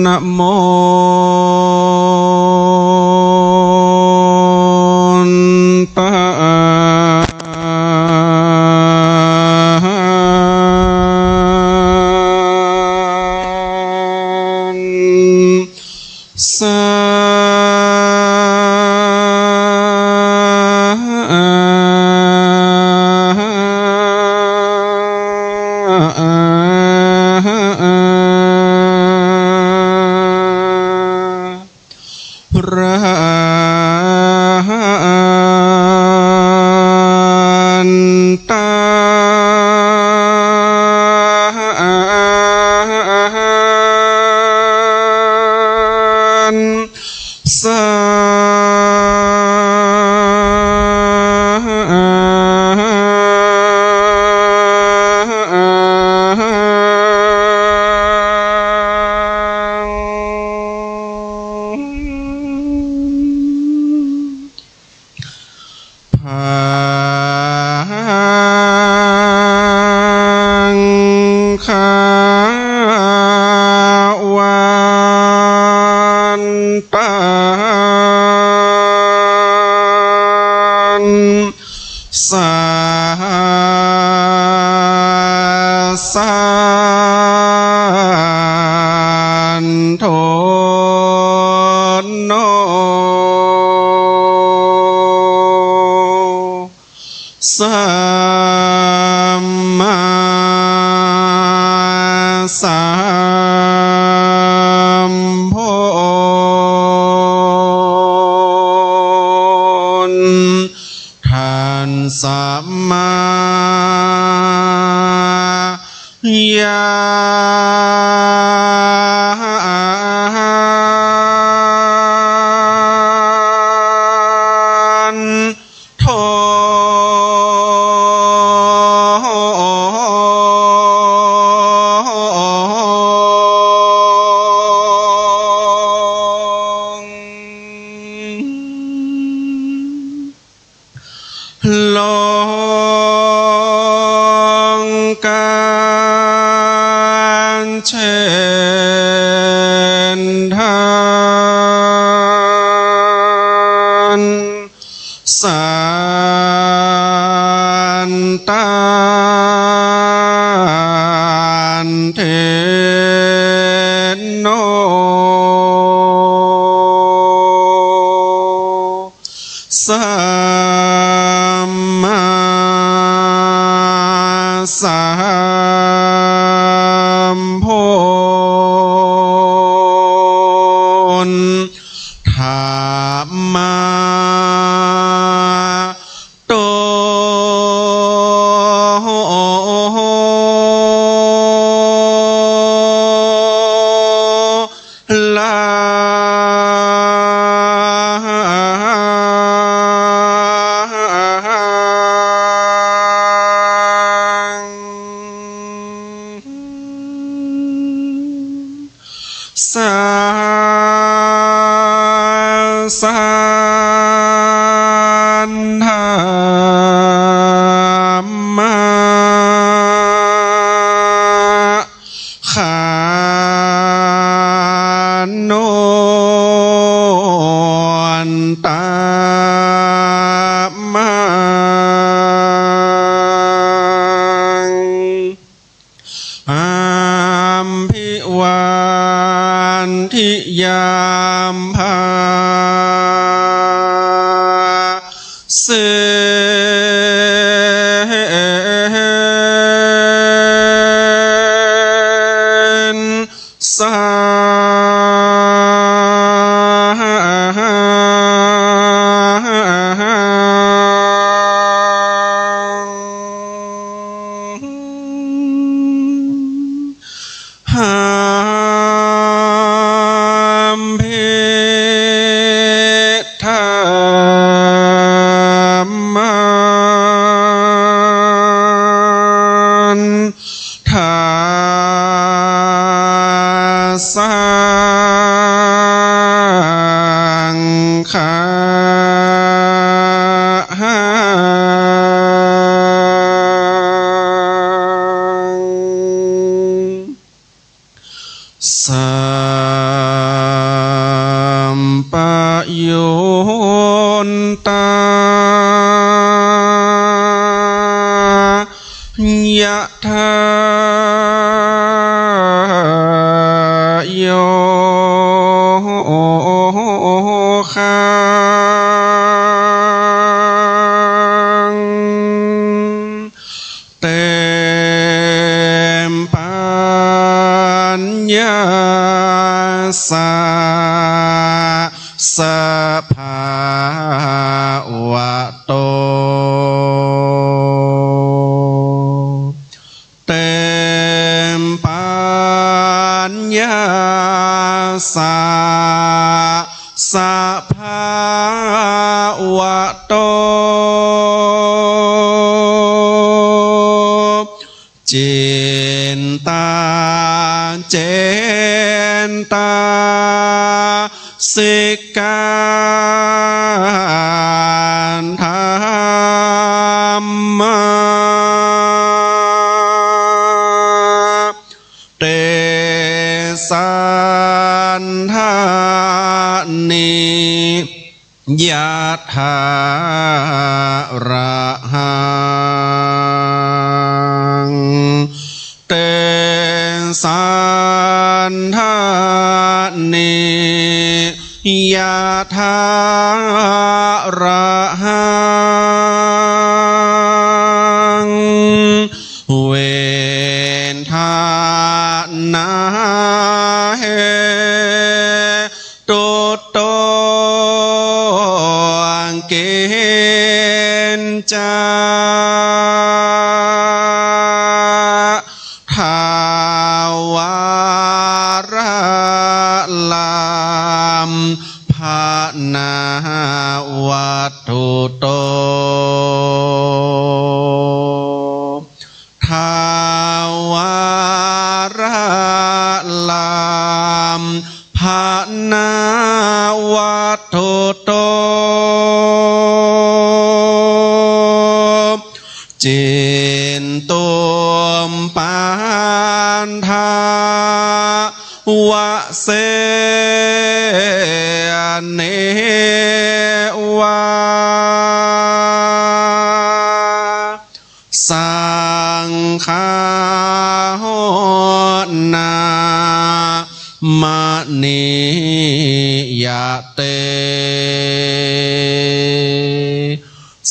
Namo tassa. Tassa. Bhagavantaṃ sāsano sammāsambuddhassa. Mayā Lokachendaṃ santindeno sammāsambuddhassa. yābhāsena sā abhiṭṭhābhaddhasaṅghaṃ sampayuttā yathāyo khaṃ. Tempaññāsā sabhā vato. Tempaññāsā sabhavato. Cittā cetasika dhammā te sandhāni yathārahaṃ. Te sandhāni yathārahaṃ. Vedanāhe tuto kiñca thāvaralamphanāvattuto. Thāvaralamphanāvattuto. Cittupaddavavase neva saṅgaho namanīyate.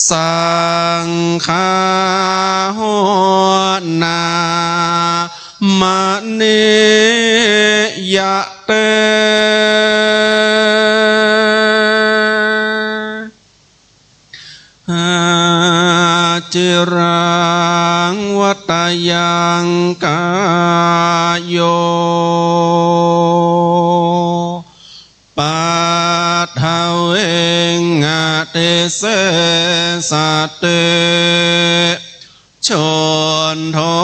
Saṅgaho namanīyate. Aciraṃ vatayaṃ kāyo paṭhaviṃ adhisessati, chuddho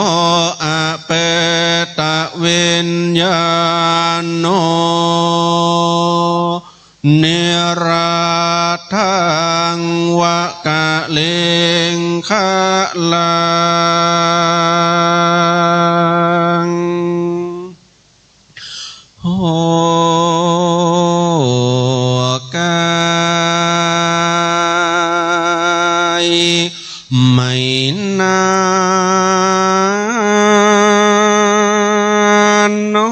apetaviññāṇo niratthaṃva kaliṅgaraṃ. Okāsi mayha nāno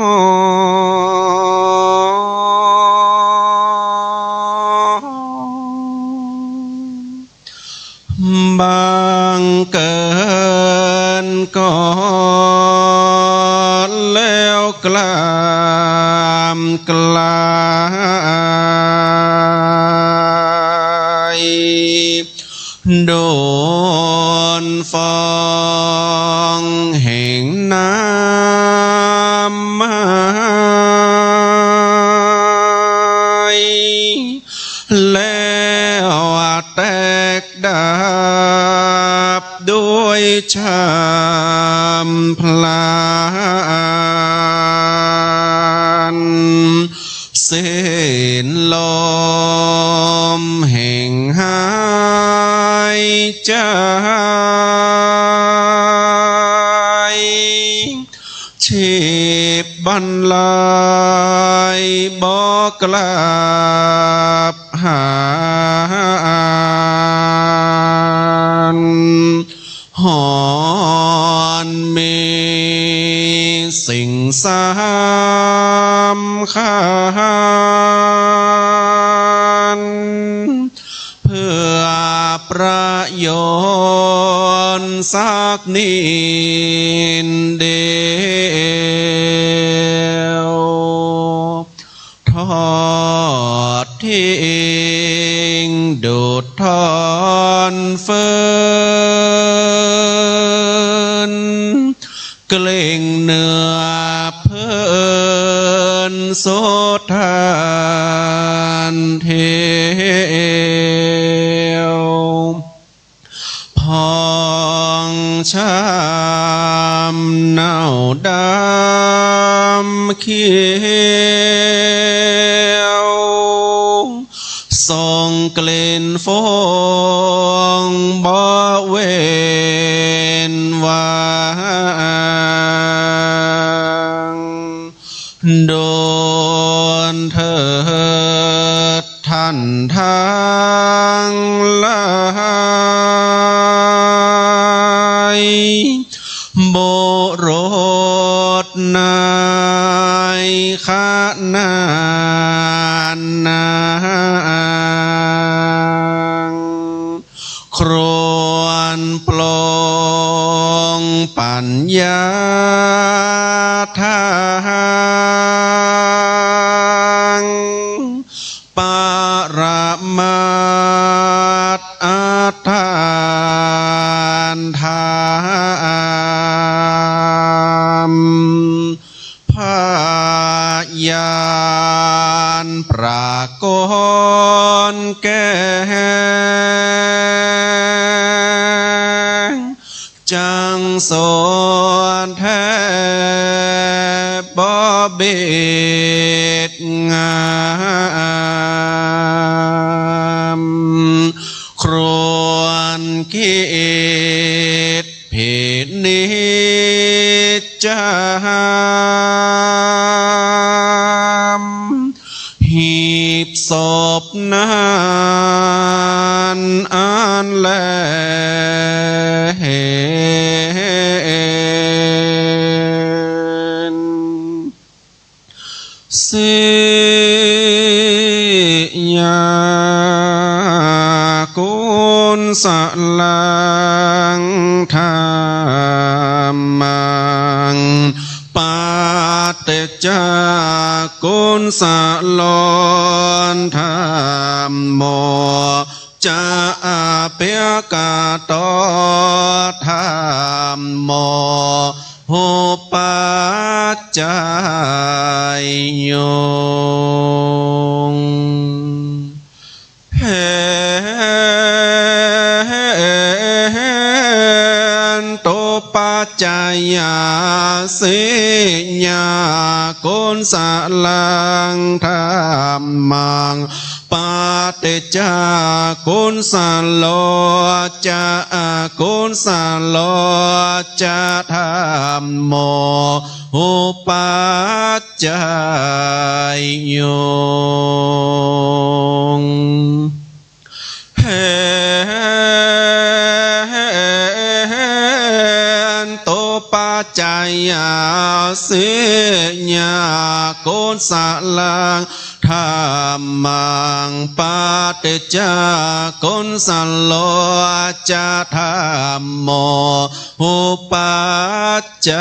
เกินก็แล้วกล้ามกลาย โดนฟองแห่งน้ำไม้ แล้วแตกดับด้วยฉับพลัน สิ้นลมแห่งหายใจ ชีพบรรลัยบ่กลับหัน หอนมีสิ่งสำคัญ เพื่อประโยชน์สักนิดเดียว ทอดทิ้งดูดทอนฟืน เกร็งเนื้อเพลินสุดทันทียว พองช้ำเน่าดำเขียว ส่งกลิ่นฟงบ่เว้นวาง โดนเถิดท่านทั้งหลาย บุรุษในขณะนั้น ครวญปลงปัญญาทาง ปรมัตถอัตถธรรม พยานปรากฏแก่ จังสวดแทบบ่บิดงาม ครวญคิดพินิจจำ หีบศพนั้นอันแลเห็น สิยากุสลังธัมมัง ปฏิจจากุสโลธัมโม จะอภิกาโตธัมโม อุปัชฌาโย เหตุปัจจยา สิยากุสลังธัมมัง ปฏิจจากุสโล จะอกุสโล จะธัมโม อุปัชฌาโย เหตุ pacayasīñā kusalaṃ dhammaṃ paṭiccakusalo ca dhammo upajjhāyyo.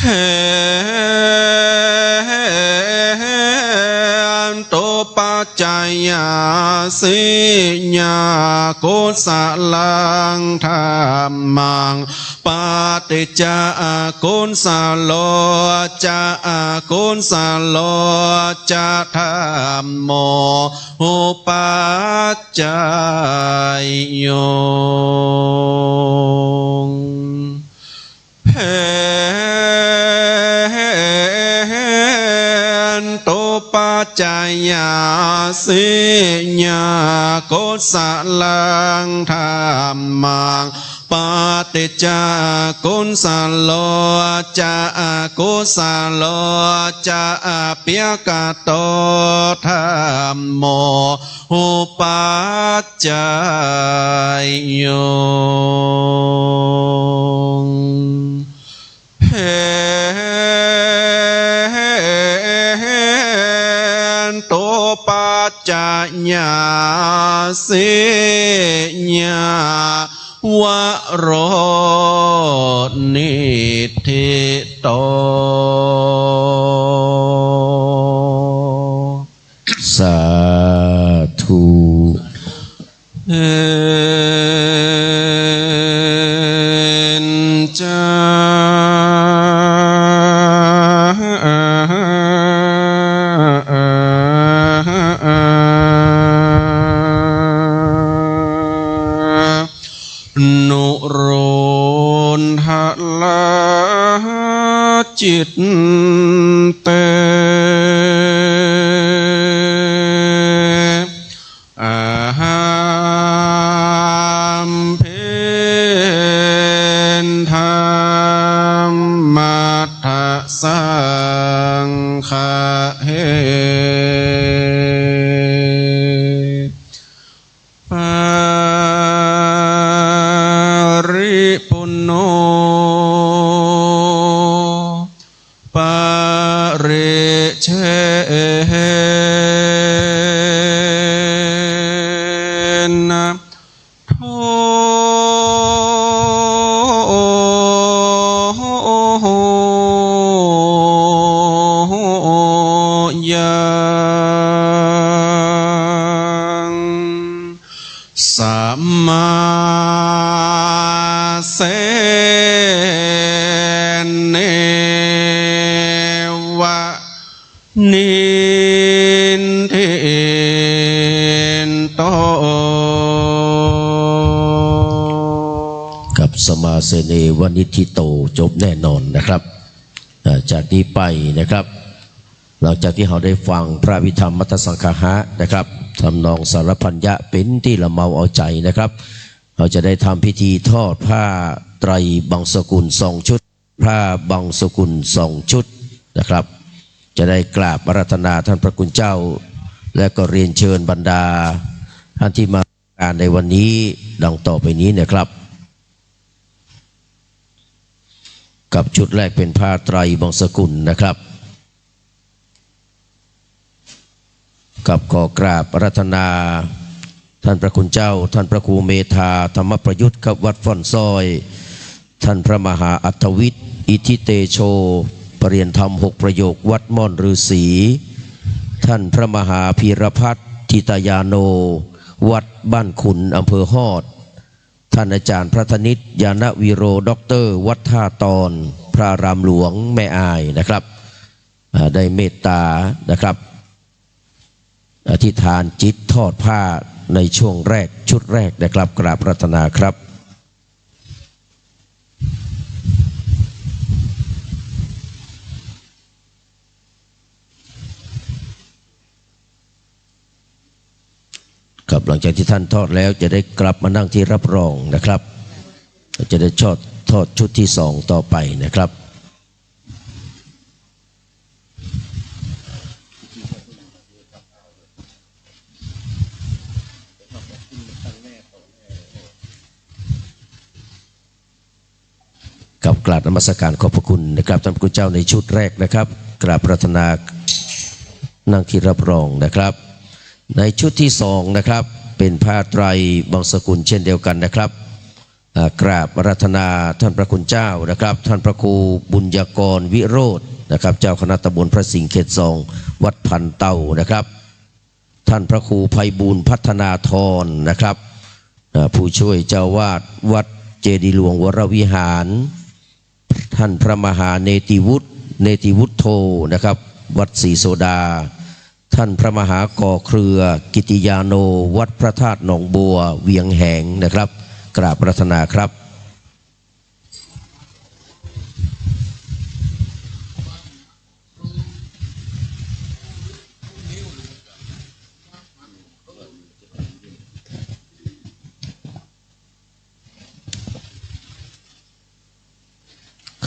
Hetupacayasīñā kusalaṃ dhammaṃ paṭiccakusalo ca akusalo ca dhammo upajjhāyyo. Hetupacayasīñā kusalaṃ dhammaṃ paṭiccakusalo ca akusalo ca abyakato dhammo upajjhāyyo. Hetupacayasīñā varo niṭṭhito. Sādhu. Eñca nuruddha citte ahampi dhammattha saṅghahi paripuṇṇo paricchenna tho yaṃ samāse neva niṭṭhito. ครับ samāse neva niṭṭhito จบแน่นอนนะครับ อ่า จากนี้ไปนะครับ หลังจากที่เราได้ฟังพระอภิธรรมมัทธสังคหะนะครับ ทำนองสารพัญญะเป็นที่ละเมาเอาใจนะครับ เราจะได้ทำพิธีทอดผ้าไตรบังสกุลสองชุด ผ้าบังสกุลสองชุดนะครับ จะได้กราบอาราธนาท่านพระคุณเจ้า และก็เรียนเชิญบรรดาท่านที่มาร่วมงานในวันนี้ดังต่อไปนี้นะครับ กับชุดแรกเป็นผ้าไตรบังสกุลนะครับ กับขอกราบอาราธนาท่านพระคุณเจ้า ท่านพระครูเมธา ธรรมประยุทธ์ ครับ วัดฝ่อนซ้อย ท่านพระมหาอัธวิทย์ อิทธิเตโช ประเรียนธรรมหกประโยค วัดม่อนฤาษี ท่านพระมหาพีรพัฒน์ ธิตายาโน วัดบ้านขุน อำเภอฮอด ท่านอาจารย์พระธนิต ญาณวิโร ด็อกเตอร์ วัดท่าตอน พระอารามหลวงแม่อายนะครับ อ่า ได้เมตตานะครับ อธิษฐานจิตทอดผ้าในช่วงแรก ชุดแรกนะครับ กราบอาราธนาครับ ครับ หลังจากที่ท่านทอดแล้วจะได้กลับมานั่งที่รับรองนะครับ จะได้ทอด ทอดชุดที่สองต่อไปนะครับ ครับ กราบนมัสการขอบพระคุณนะครับ ท่านพระคุณเจ้าในชุดแรกนะครับ กราบอาราธนานั่งที่รับรองนะครับ ในชุดที่สองนะครับ เป็นผ้าไตรบังสกุลเช่นเดียวกันนะครับ อ่ากราบอาราธนาท่านพระคุณเจ้านะครับ ท่านพระครูบุญญากรวิโรจน์นะครับ เจ้าคณะตำบลพระสิงห์เขตสองวัดพันเตานะครับ ท่านพระครูไพบูลย์พัฒนาธรนะครับ อ่าผู้ช่วยเจ้าวาดวัดเจดีย์หลวงวรวิหาร ท่านพระมหาเนติวุฒิ เนติวุฒโธนะครับ วัดศรีโสดา ท่านพระมหาก่อเครือกิติยาโน วัดพระธาตุหนองบัวเวียงแหงนะครับ กราบอาราธนาครับ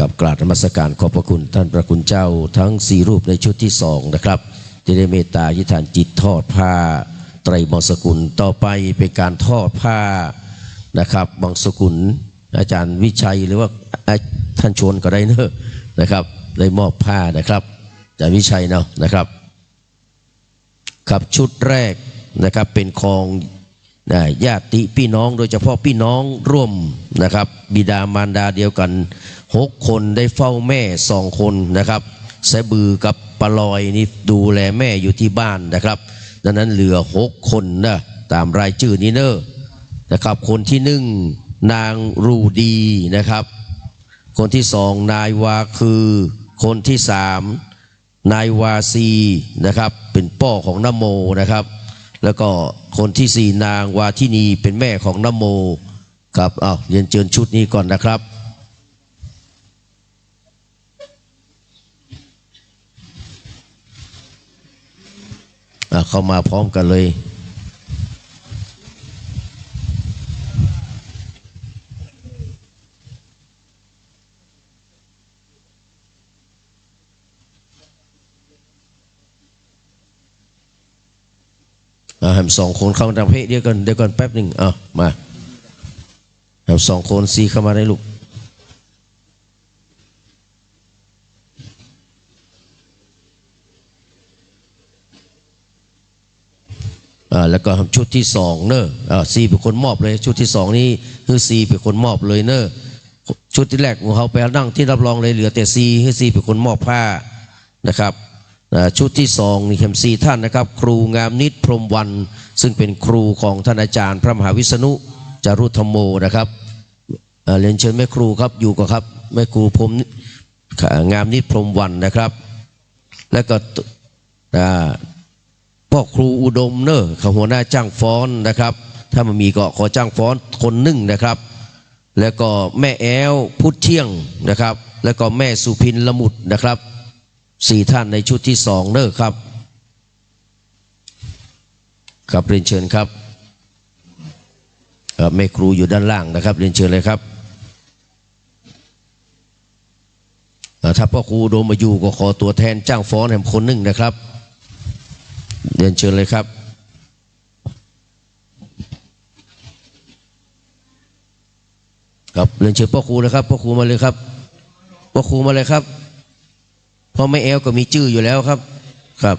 ครับ กราบนมัสการขอบพระคุณท่านพระคุณเจ้าทั้งสี่รูปในชุดที่สองนะครับ ที่ได้เมตตาอธิษฐานจิตทอดผ้าไตรบังสกุล ต่อไปเป็นการทอดผ้านะครับ บังสกุล อาจารย์วิชัยหรือว่า อ่ะ ท่านชวนก็ได้เนอะนะครับ ได้มอบผ้านะครับ อาจารย์วิชัยเนาะนะครับ ครับ ชุดแรกนะครับ เป็นของ อ่าญาติพี่น้อง โดยเฉพาะพี่น้องร่วมนะครับ บิดามารดาเดียวกันหกคน ได้เฝ้าแม่สองคนนะครับ แซ่บือกับป้าลอยนี่ดูแลแม่อยู่ที่บ้านนะครับ ดังนั้นเหลือหกคนนะ ตามรายชื่อนี้เนอะนะครับ คนที่หนึ่ง นางรูดีนะครับ คนที่สอง นายวาคือ คนที่สาม นายวาซีนะครับ เป็นป้อของนโมนะครับ แล้วก็คนที่สี่ นางวาทินี เป็นแม่ของนโมครับ อ้าว เรียนเชิญชุดนี้ก่อนนะครับ อ่ะ เข้ามาพร้อมกันเลย อ่า ให้มันสองคนเข้ามาทางเพจเดียวกัน เดี๋ยวก่อนแป๊บหนึ่ง อ่ะ มา ให้มันสองคนซีเข้ามาได้ลูก อ่า แล้วก็ชุดที่สองเนอะ อ่า ซีเป็นคนมอบเลย ชุดที่สองนี้คือซีเป็นคนมอบเลยเนอะ ชุดที่แรกของเขาไปนั่งที่รับรองเลย เหลือแต่ซี ให้ซีเป็นคนมอบผ้านะครับ อ่า ชุดที่สองนี่แถมสี่ท่านนะครับ ครูงามนิตร พรหมวรรณ ซึ่งเป็นครูของท่านอาจารย์พระมหาวิษณุ จารุธรรมโมนะครับ อ่า เรียนเชิญแม่ครูครับ อยู่ก่อนครับ แม่ครูพรหม งามนิตร พรหมวรรณนะครับ แล้วก็ อ่า พ่อครูอุดมเนอะ เขาหัวหน้าจ้างฟ้อนนะครับ ถ้ามันมีก็ขอจ้างฟ้อนคนหนึ่งนะครับ แล้วก็แม่แอ้ว พุทธเที่ยงนะครับ แล้วก็แม่สุพิน ละมุดนะครับ สี่ท่านในชุดที่สองเนอะครับ ครับ เรียนเชิญครับ เอ่อ แม่ครูอยู่ด้านล่างนะครับ เรียนเชิญเลยครับ อ่า ถ้าพ่อครูอุดมมาอยู่ก็ขอตัวแทนจ้างฟ้อนแหมคนหนึ่งนะครับ เรียนเชิญเลยครับ ครับ เรียนเชิญพ่อครูนะครับ พ่อครูมาเลยครับ พ่อครูมาเลยครับ พ่อแม่แอลก็มีชื่ออยู่แล้วครับ ครับ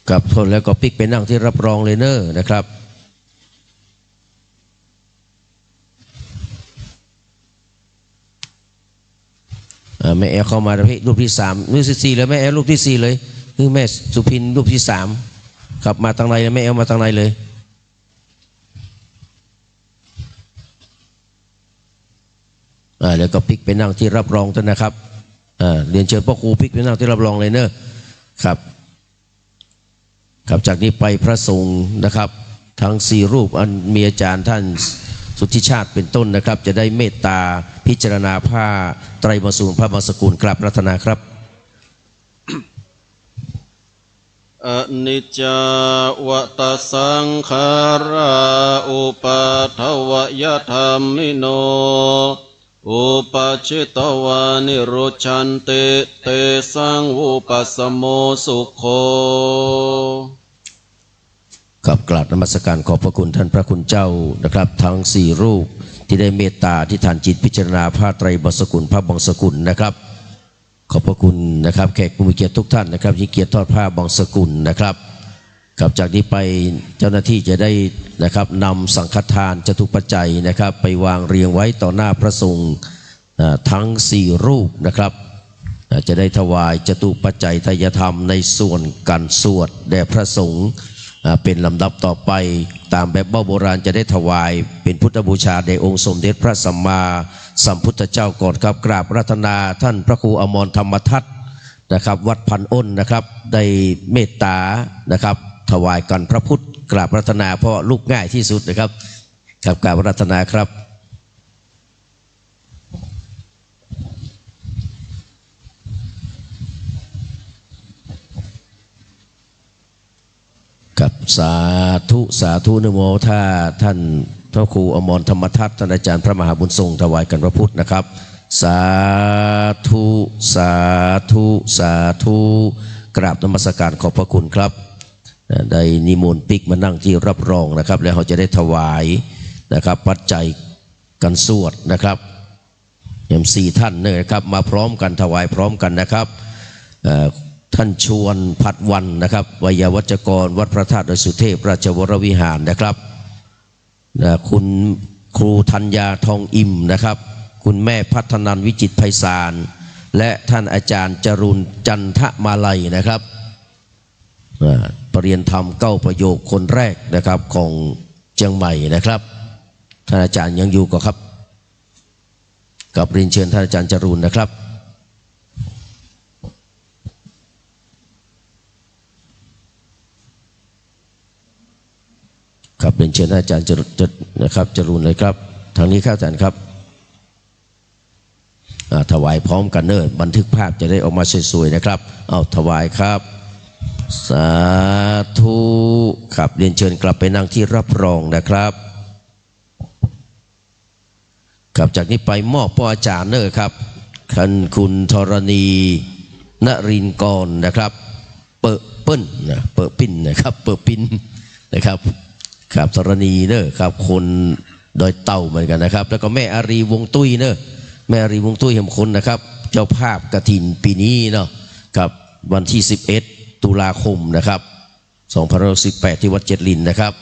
ครับ ทนแล้วก็ปิ๊กไปนั่งที่รับรองเลยเนอะนะครับ อ่า แม่แอลเข้ามาที่รูปที่สาม รูปที่สี่เลย แม่แอลรูปที่สี่เลย คือแม่สุพินรูปที่สาม ครับ มาทางในเลย แม่แอลมาทางในเลย อ่า แล้วก็ปิ๊กไปนั่งที่รับรองท่านนะครับ อ่า เรียนเชิญพ่อครูปิ๊กไปนั่งที่รับรองเลยเนอะ ครับ ครับ จากนี้ไปพระสงฆ์นะครับ ทั้งสี่รูปอันมีอาจารย์ท่านสุทธิชาติเป็นต้นนะครับ จะได้เมตตาพิจารณาผ้าไตรบังสกุล พระบังสกุล กราบอาราธนาครับ Aniccā vata saṅkhārā uppādavayadhammino, Uppajjitvā nirujjhanti, tesaṃ vūpasamo sukho. ครับ กราบนมัสการขอบพระคุณท่านพระคุณเจ้านะครับ ทั้งสี่รูปที่ได้เมตตาอธิษฐานจิตพิจารณาผ้าไตรบังสกุล พระบังสกุลนะครับ ขอบพระคุณนะครับ แขกผู้มีเกียรติทุกท่านนะครับ ยิ่งเกียรติทอดผ้าบังสกุลนะครับ ครับ จากนี้ไปเจ้าหน้าที่จะได้นะครับ นำสังฆทานจตุปัจจัยนะครับ ไปวางเรียงไว้ต่อหน้าพระสงฆ์ อ่า ทั้งสี่รูปนะครับ อ่า จะได้ถวายจตุปัจจัยทายธรรมในส่วนการสวดแด่พระสงฆ์ อ่า เป็นลำดับต่อไป ตามแบบเบ้าโบราณจะได้ถวายเป็นพุทธบูชาแด่องค์สมเด็จพระสัมมาสัมพุทธเจ้าก่อนครับ กราบอาราธนาท่านพระครูอมรธรรมทัตน์นะครับ วัดพันอ้นนะครับ ได้เมตตานะครับ ถวายกันพระพุทธ กราบอาราธนา เพราะลุกง่ายที่สุดนะครับ ครับ กราบอาราธนาครับ ครับ สาธุ สาธุ นะโม ถ้าท่านพระครูอมรธรรมทัตน์ ท่านอาจารย์พระมหาบุญทรง ถวายกันพระพุทธนะครับ สาธุ สาธุ สาธุ กราบนมัสการขอบพระคุณครับ อ่า ได้นิมนต์ปิ๊กมานั่งที่รับรองนะครับ แล้วเราจะได้ถวายนะครับ ปัจจัยกันสวดนะครับ เห็นสี่ท่านเนี่ยนะครับ มาพร้อมกัน ถวายพร้อมกันนะครับ เอ่อ ท่านชวนพัดวันนะครับ ไวยาวัจกร วัดพระธาตุดอยสุเทพ ราชวรวิหารนะครับ นะ คุณครูธัญญาทองอิ่มนะครับ คุณแม่พัฒนัน วิจิตรไพศาล และท่านอาจารย์จรูน จันทมาลัยนะครับ อ่า ประเรียนธรรมเก้าประโยคคนแรกนะครับ ของเชียงใหม่นะครับ ท่านอาจารย์ยังอยู่ก่อครับ ครับ เรียนเชิญท่านอาจารย์จรูนนะครับ ครับ เรียนเชิญท่านอาจารย์จรูน จ- นะครับ จรูนเลยครับ ทางนี้ครับอาจารย์ครับ อ่า ถวายพร้อมกันเนอะ บันทึกภาพจะได้ออกมาสวยๆนะครับ เอาถวายครับ สาธุ ครับ เรียนเชิญกลับไปนั่งที่รับรองนะครับ ครับ จากนี้ไปมอบป้ออาจารย์เนอะครับ ท่านคุณธรณี นรินทร์กรนะครับ เปอะเปิ้นนะ เปอะปิ้นนะครับ เปอะปิ้นนะครับ ครับ ธรณีเนอะครับ คนดอยเต่าเหมือนกันนะครับ แล้วก็แม่อารีย์ วงตุ้ยเนอะ แม่อารีย์ วงตุ้ย แหมคนนะครับ เจ้าภาพกฐินปีนี้เนาะครับ วันที่สิบเอ็ด ตุลาคมนะครับ สองพันห้าร้อยหกสิบแปด ที่วัดเจ็ดลินนะครับ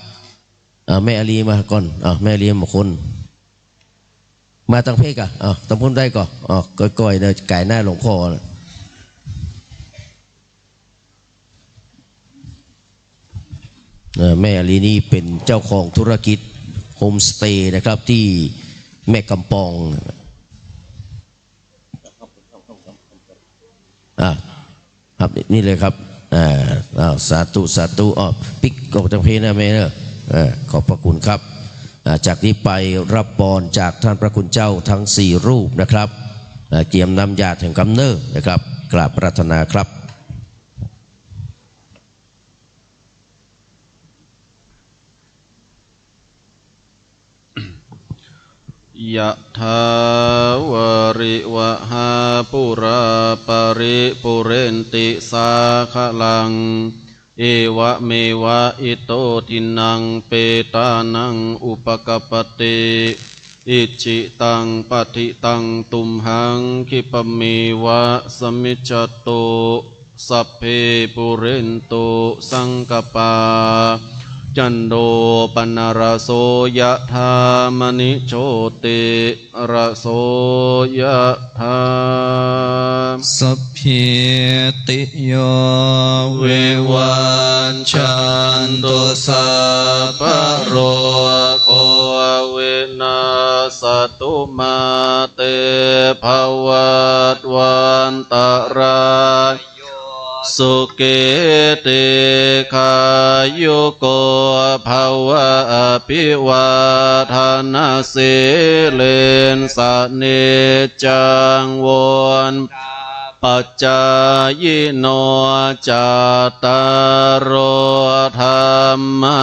อ่า แม่อารีย์มาก่อน อ่า แม่อารีย์ มาคน มาตังเพกอะ อ่า ตังพุ้นได้ก่อ อ่า ก้อยๆ เนอะ กายหน้าหลวงพ่อนะ เอ่อ แม่อารีย์นี่เป็นเจ้าของธุรกิจโฮมสเตย์นะครับ ที่แม่กำปอง อ่ะ ครับ นี่เลยครับ อ่า อ้าว สาธุ สาธุ อ้อ ปิ๊กออกจากเพลงนะแม่เนอะ อ่า ขอบพระคุณครับ อ่า จากนี้ไปรับพรจากท่านพระคุณเจ้าทั้งสี่รูปนะครับ อ่า เกียมน้ำยาแถมกำเนิดนะครับ กราบอาราธนาครับ Yathā vārivahā pūrā paripūrenti sāgaraṃ, evameva ito dinnaṃ petānaṃ upakappati. Icchitaṃ patthitaṃ tumhaṃ khippameva samijjhatu. Sabbe pūrentu saṅkappā, cando paṇṇaraso yathā, maṇi jotiraso yathā. Sabbītiyo vivajjantu, sabbarogo vinassatu, mā te bhavatvantarāyo, sukhī dīghāyuko bhava. Abhivādanasīlissa niccaṃ vuḍḍhāpacāyino, cattāro dhammā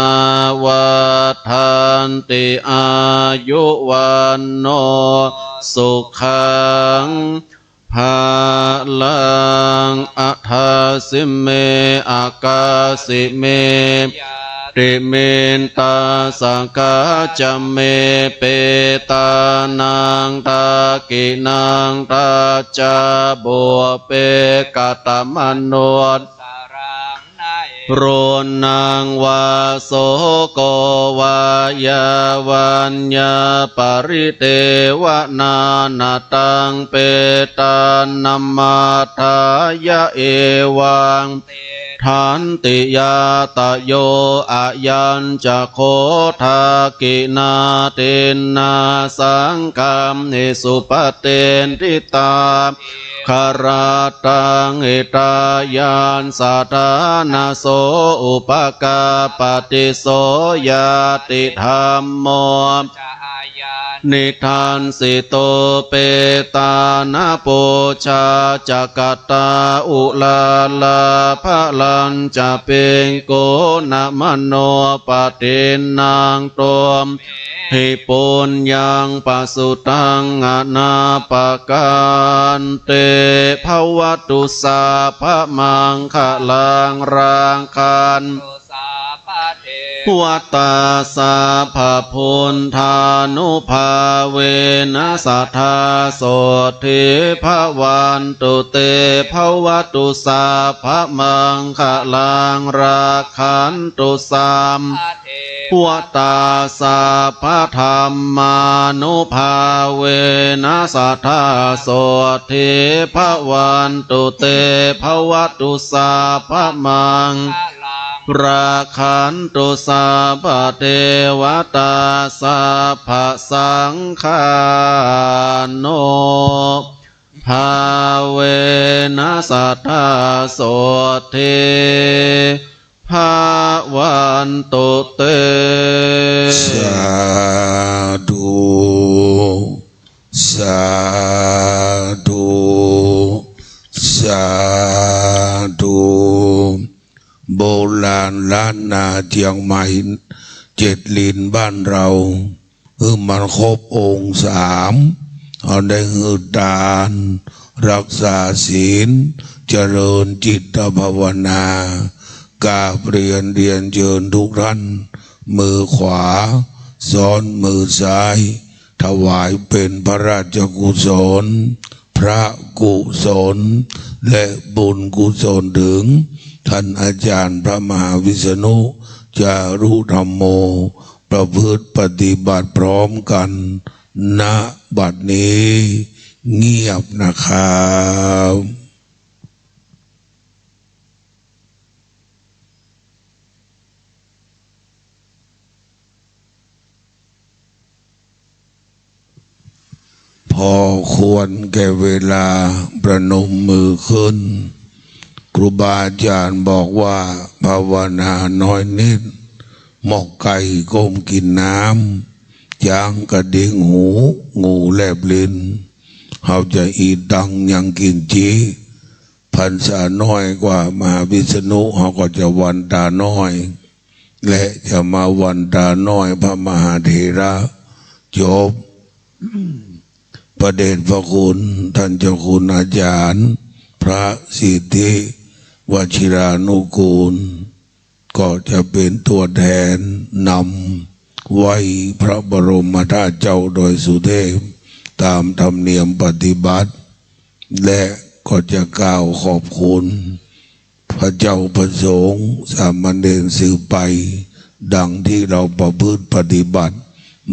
vaḍḍhanti, āyu vaṇṇo sukhaṃ balaṃ. Adāsi me akāsi me ñātimittā sakhā ca me petānaṃ dakkhiṇaṃ dajjā pubbe katamanu ssaraṃ na hi ruṇṇaṃ vā soko vā yā vaññā paridevanā na taṃ petānamatthāya evaṃ tiṭṭhanti ñātayo. Ayañca kho dakkhiṇā dinnā saṅghamhi supatiṭṭhitā dīgharattaṃ hitāyassa ṭhānaso upakappati. So ñātidhammo ca ayaṃ nidassito petāna pūjā ca katā uḷārā balañca bhikkhūnamanuppadinnaṃ tumhehi puññaṃ pasutaṃ anappakanti. Bhavatu sabbamaṅgalaṃ rakkhantu sabbadevatā sabbabuddhānubhāvena sadā sotthī bhavantu te. Bhavatu sabbamaṅgalaṃ rakkhantu sabbadevatā sabbadhammānubhāvena sadā sotthī bhavantu te. Bhavatu sabbamaṅgalaṃ rakkhantu sabbadevatā sabbasaṅghānubhāvena sadā sotthī bhavantu te. Sādhu, sādhu, sādhu. โบราณล้านนาเชียงใหม่ เจ็ดลิ้นบ้านเรา ให้มันครบองค์สาม เอาได้หื้อทาน รักษาศีล เจริญจิตภาวนา กราบเรียน เรียนเชิญทุกท่าน มือขวา ซ้อนมือซ้าย ถวายเป็นพระราชกุศล พระกุศล และบุญกุศลถึง ท่านอาจารย์พระมหาวิษณุ จารุธัมโม ประพฤติปฏิบัติพร้อมกัน ณ บัดนี้ เงียบนะครับ พอควรแก่เวลา ประนมมือขึ้น ครูบาอาจารย์บอกว่า ภาวนาน้อยนิด หมอกไก่ก้มกินน้ำ ช้างกระดิกหู งูแลบลิ้น เราจะ อิทัง ยัง กิญจิ พรรษาน้อยกว่ามหาวิษณุ เราก็จะวันตาน้อย และจะมาวันตาน้อยพระมหาเถระ จบ พระเดชพระคุณท่านเจ้าคุณอาจารย์ พระสิทธิวชิรานุกูล ก็จะเป็นตัวแทนนำไหว้พระบรมธาตุเจ้าดอยสุเทพ ตามธรรมเนียมปฏิบัติ และก็จะกล่าวขอบคุณ พระเจ้าพระสงฆ์ สามเณรสืบไป ดังที่เราประพฤติปฏิบัติ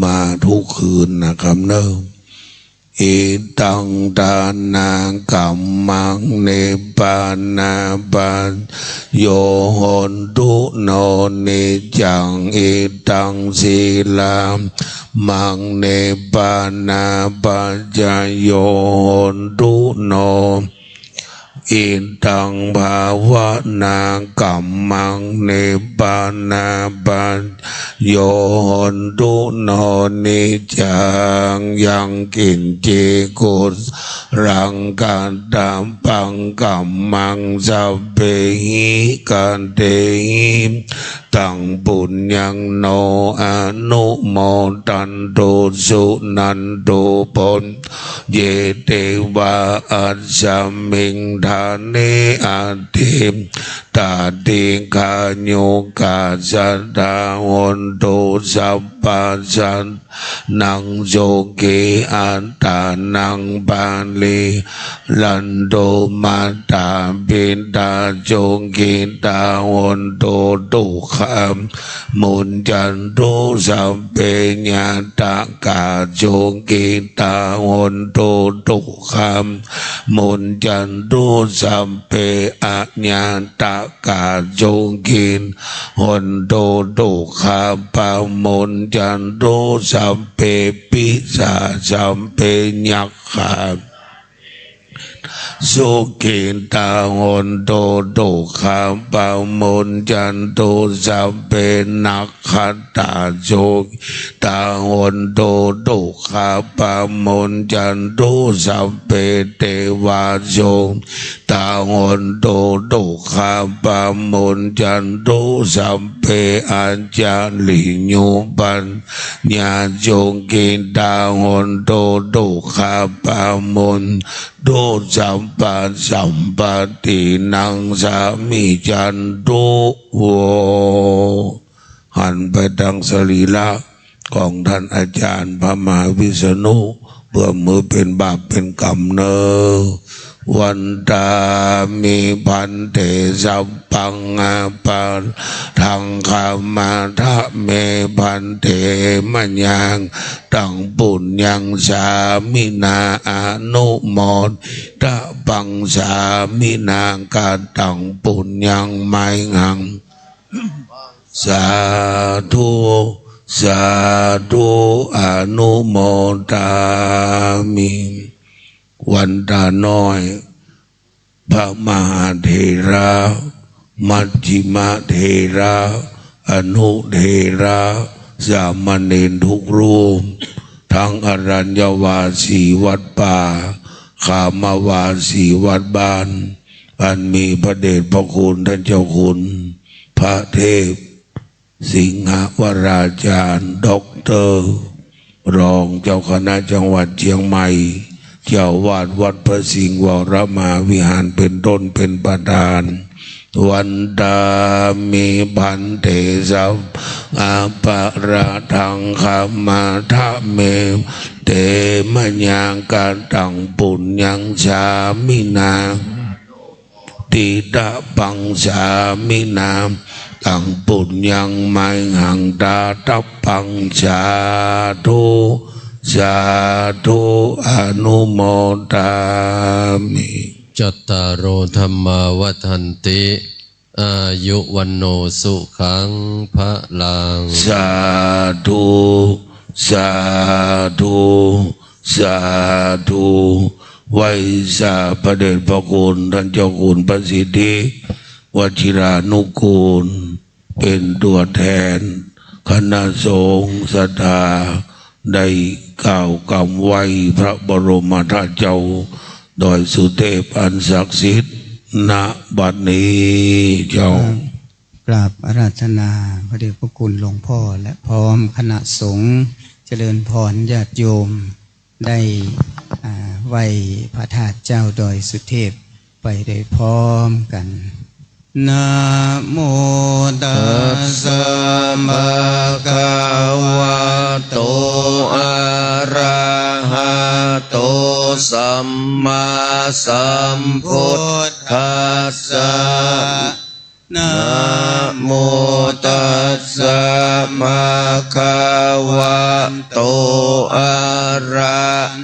มาทุกคืนนะครับเนอะ Idaṃ dānakammaṃ nibbānapaccayo hotu no niccaṃ. Idaṃ sīlakammaṃ nibbānapaccayo hotu no. Idaṃ bhāvanākammaṃ nibbānapaccayo hotu no niccaṃ. Yaṃ kiñci kusalaṃ kattabbaṃ kammaṃ sabbehi katehi taṃ puññaṃ no anumodantu suṇantu bhonto ye devā asmiṃ ṭhāne adhigatā dīghāyukā sadā hontu. Sabbasampadaṃ sukhī attānaṃ pariharantu. Mātāpitā sukhitā hontu, dukkhā muccantu. Sabbe ñātakā sukhitā hontu, dukkhā muccantu. Sabbe añātakā sukhī hontu, dukkhā pamuñcantu. Sabbe pisā sabbe yakkhā sukhitā hontu, dukkhā pamuñcantu. Sabbe nakkhattā sukhitā hontu, dukkhā pamuñcantu. Sabbe devā sukhitā hontu, dukkhā pamuñcantu. Sabbe ācariyupajjhāyā sukhitā hontu, dukkhā pamuñcantu. Sabbasampattī naṃ samijjhantu vo. หันไปทางสรีระของท่านอาจารย์พระมหาวิษณุ เพื่อมือเป็นบาปเป็นกรรมเนอ Vandāmi bhante, sabbaṃ aparādhaṃ khamatha me bhante, mayaṃ kataṃ puññaṃ sāminā anumoditabbaṃ, sāminā kataṃ puññaṃ mayhaṃ. Sādhu, sādhu, anumodāmi. วันดาน้อย พระมหาเถระ มัชฌิมเถระ อนุเถระ สามเณรทุกรูป ทั้งอรัญญวาสีวัดป่า คามวาสีวัดบ้าน อันมีพระเดชพระคุณท่านเจ้าคุณ พระเทพ สิงหวราจารย์ ด็อกเตอร์ รองเจ้าคณะจังหวัดเชียงใหม่ เจ้าอาวาสวัดพระสิงห์วรมหาวิหารเป็นต้นเป็นประธาน Vandāmi bhante, sabbaṃ aparādhaṃ khamatha me bhante, mayaṃ kataṃ puññaṃ sāminā ditabbaṃ, sāminā kataṃ puññaṃ mayhaṃ dātabbaṃ. Sādhu, sādhu, anumodāmi. Cattāro dhammā vaḍḍhanti, āyu vaṇṇo sukhaṃ balaṃ. Sādhu, sādhu, sādhu. ไหว้สาพระเดชพระคุณท่านเจ้าคุณพระสิทธิวชิรานุกูล เป็นตัวแทนคณะสงฆ์ศรัทธา ได้กล่าวกำไหว้พระบรมธาตุเจ้าดอยสุเทพอันศักดิ์สิทธิ์ ณ บัดนี้เจ้า กราบอาราธนาพระเดชพระคุณหลวงพ่อ และพร้อมคณะสงฆ์ เจริญพรญาติโยม ได้ อ่า ไหว้พระธาตุเจ้าดอยสุเทพไปโดยพร้อมกัน Namo tassa bhagavato arahato sammāsambuddhassa. Namo tassa bhagavato arahato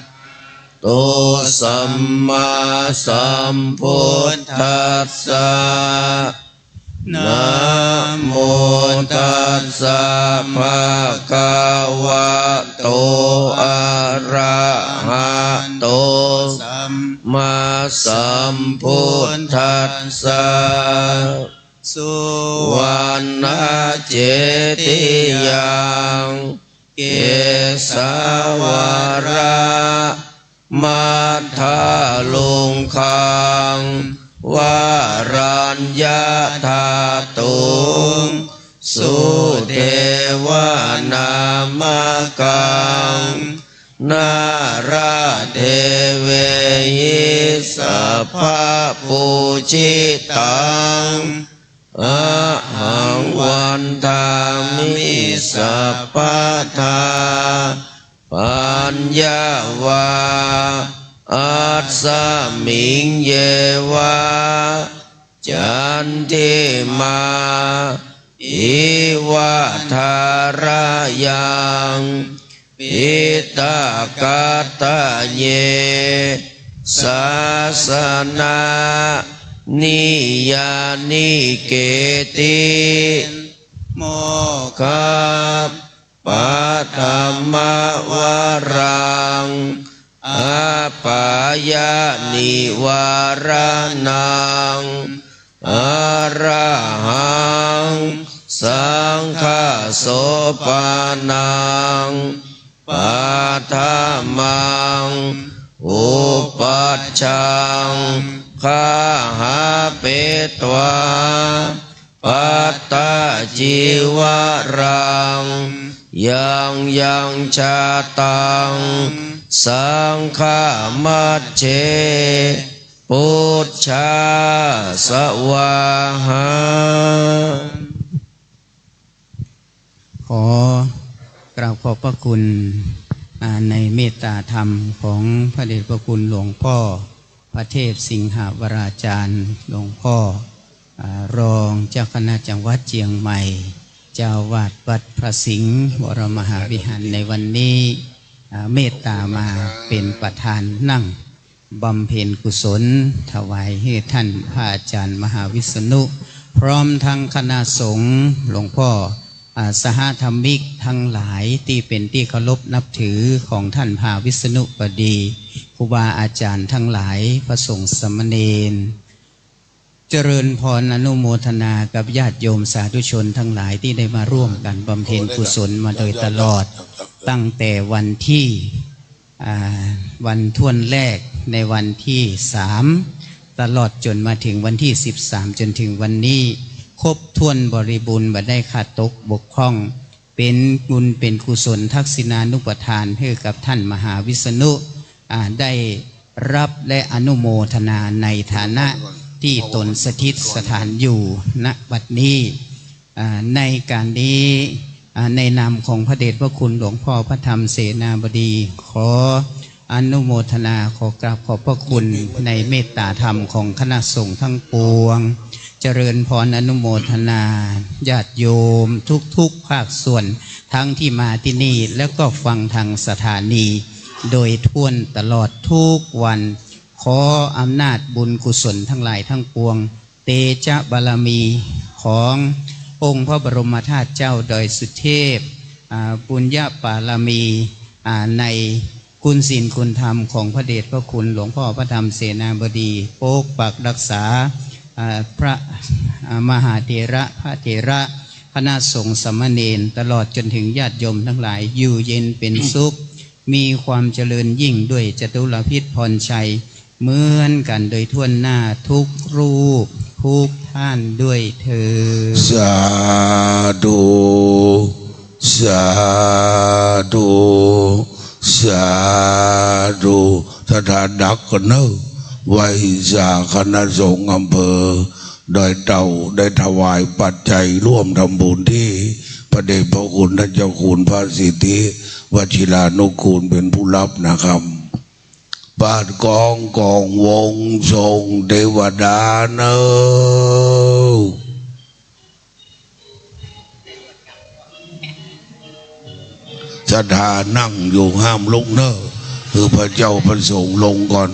sammāsambuddhassa. Namo tassa bhagavato arahato sammāsambuddhassa. Suvaṇṇacetiyaṃ kesavara matthaluṅgaṃ varaññadhātuṃ, su nāradevehi sabbapūjitaṃ, ahaṃ vandāmi sabbadā. Paññā vā asmiṃ yeva candimā iva thārayaṃ, piṭakattaye sāsanaṃ niyyānike ti. Mokkhappattamavaraṃ appayānivāraṇaṃ, arahaṃ saṅghasopannaṃ paṭhamaṃ upajjhaṅgāhapetvā pattacīvaraṃ, yaṃ yaṃ jātaṃ saṅghamajjhe pūjā svāhā. ขอกราบขอบพระคุณ อ่า ในเมตตาธรรมของพระเดชพระคุณหลวงพ่อพระเทพสิงหวราจารย์ หลวงพ่อ อ่า รองเจ้าคณะจังหวัดเชียงใหม่ เจ้าอาวาสวัดพระสิงห์วรมหาวิหารในวันนี้ อ่า เมตตามาเป็นประธานนั่ง บำเพ็ญกุศลถวายให้ท่านพระอาจารย์มหาวิษณุ พร้อมทั้งคณะสงฆ์ หลวงพ่อ อ่า สหธรรมิกทั้งหลายที่เป็นที่เคารพนับถือของท่านมหาวิษณุก็ดี ครูบาอาจารย์ทั้งหลาย พระสงฆ์สามเณร เจริญพรอนุโมทนากับญาติโยมสาธุชนทั้งหลายที่ได้มาร่วมกันบำเพ็ญกุศลมาโดยตลอด ตั้งแต่วันที่ อ่า วันถ้วนแรกในวันที่สาม ตลอดจนมาถึงวันที่สิบสาม จนถึงวันนี้ ครบถ้วนบริบูรณ์ บ่ได้ขาดตกบกพร่อง เป็นบุญเป็นกุศลทักษิณานุปทานให้กับท่านมหาวิษณุ อ่า ได้รับและอนุโมทนาในฐานะที่ตนสถิตสถานอยู่ ณ บัดนี้ อ่า ในการนี้ อ่า ในนามของพระเดชพระคุณหลวงพ่อพระธรรมเสนาบดี ขออนุโมทนา ขอกราบขอบพระคุณในเมตตาธรรมของคณะสงฆ์ทั้งปวง เจริญพรอนุโมทนาญาติโยมทุกๆภาคส่วน ทั้งที่มาที่นี่ แล้วก็ฟังทางสถานี โดยถ้วนตลอดทุกวัน ขออำนาจบุญกุศลทั้งหลายทั้งปวง เตชะบารมีขององค์พระบรมธาตุเจ้าดอยสุเทพ อ่า บุญญาบารมี อ่า ในคุณศีลคุณธรรมของพระเดชพระคุณหลวงพ่อพระธรรมเสนาบดี ปกปักรักษา อ่า พระ อ่า มหาเถระ พระเถระ คณะสงฆ์สามเณร ตลอดจนถึงญาติโยมทั้งหลาย อยู่เย็นเป็นสุข มีความเจริญยิ่งด้วยจตุรพิธพรชัย เหมือนกันโดยทั่วหน้าทุกรูปทุกท่านด้วยเทอญ สาธุ สาธุ สาธุ ศรัทธานักกันเนอะ ไหว้สาคณะสงฆ์อำเภอดอยเต่า ได้ถวายปัจจัยร่วมทำบุญที่พระเดชพระคุณท่านเจ้าคุณพระสิทธิวชิรานุกูลเป็นผู้รับนะครับ บาทกองกองวงส่งเทวดาเนอ ศรัทธานั่งอยู่ห้ามลุกเนอ คือพระเจ้าพระสงฆ์ลงก่อน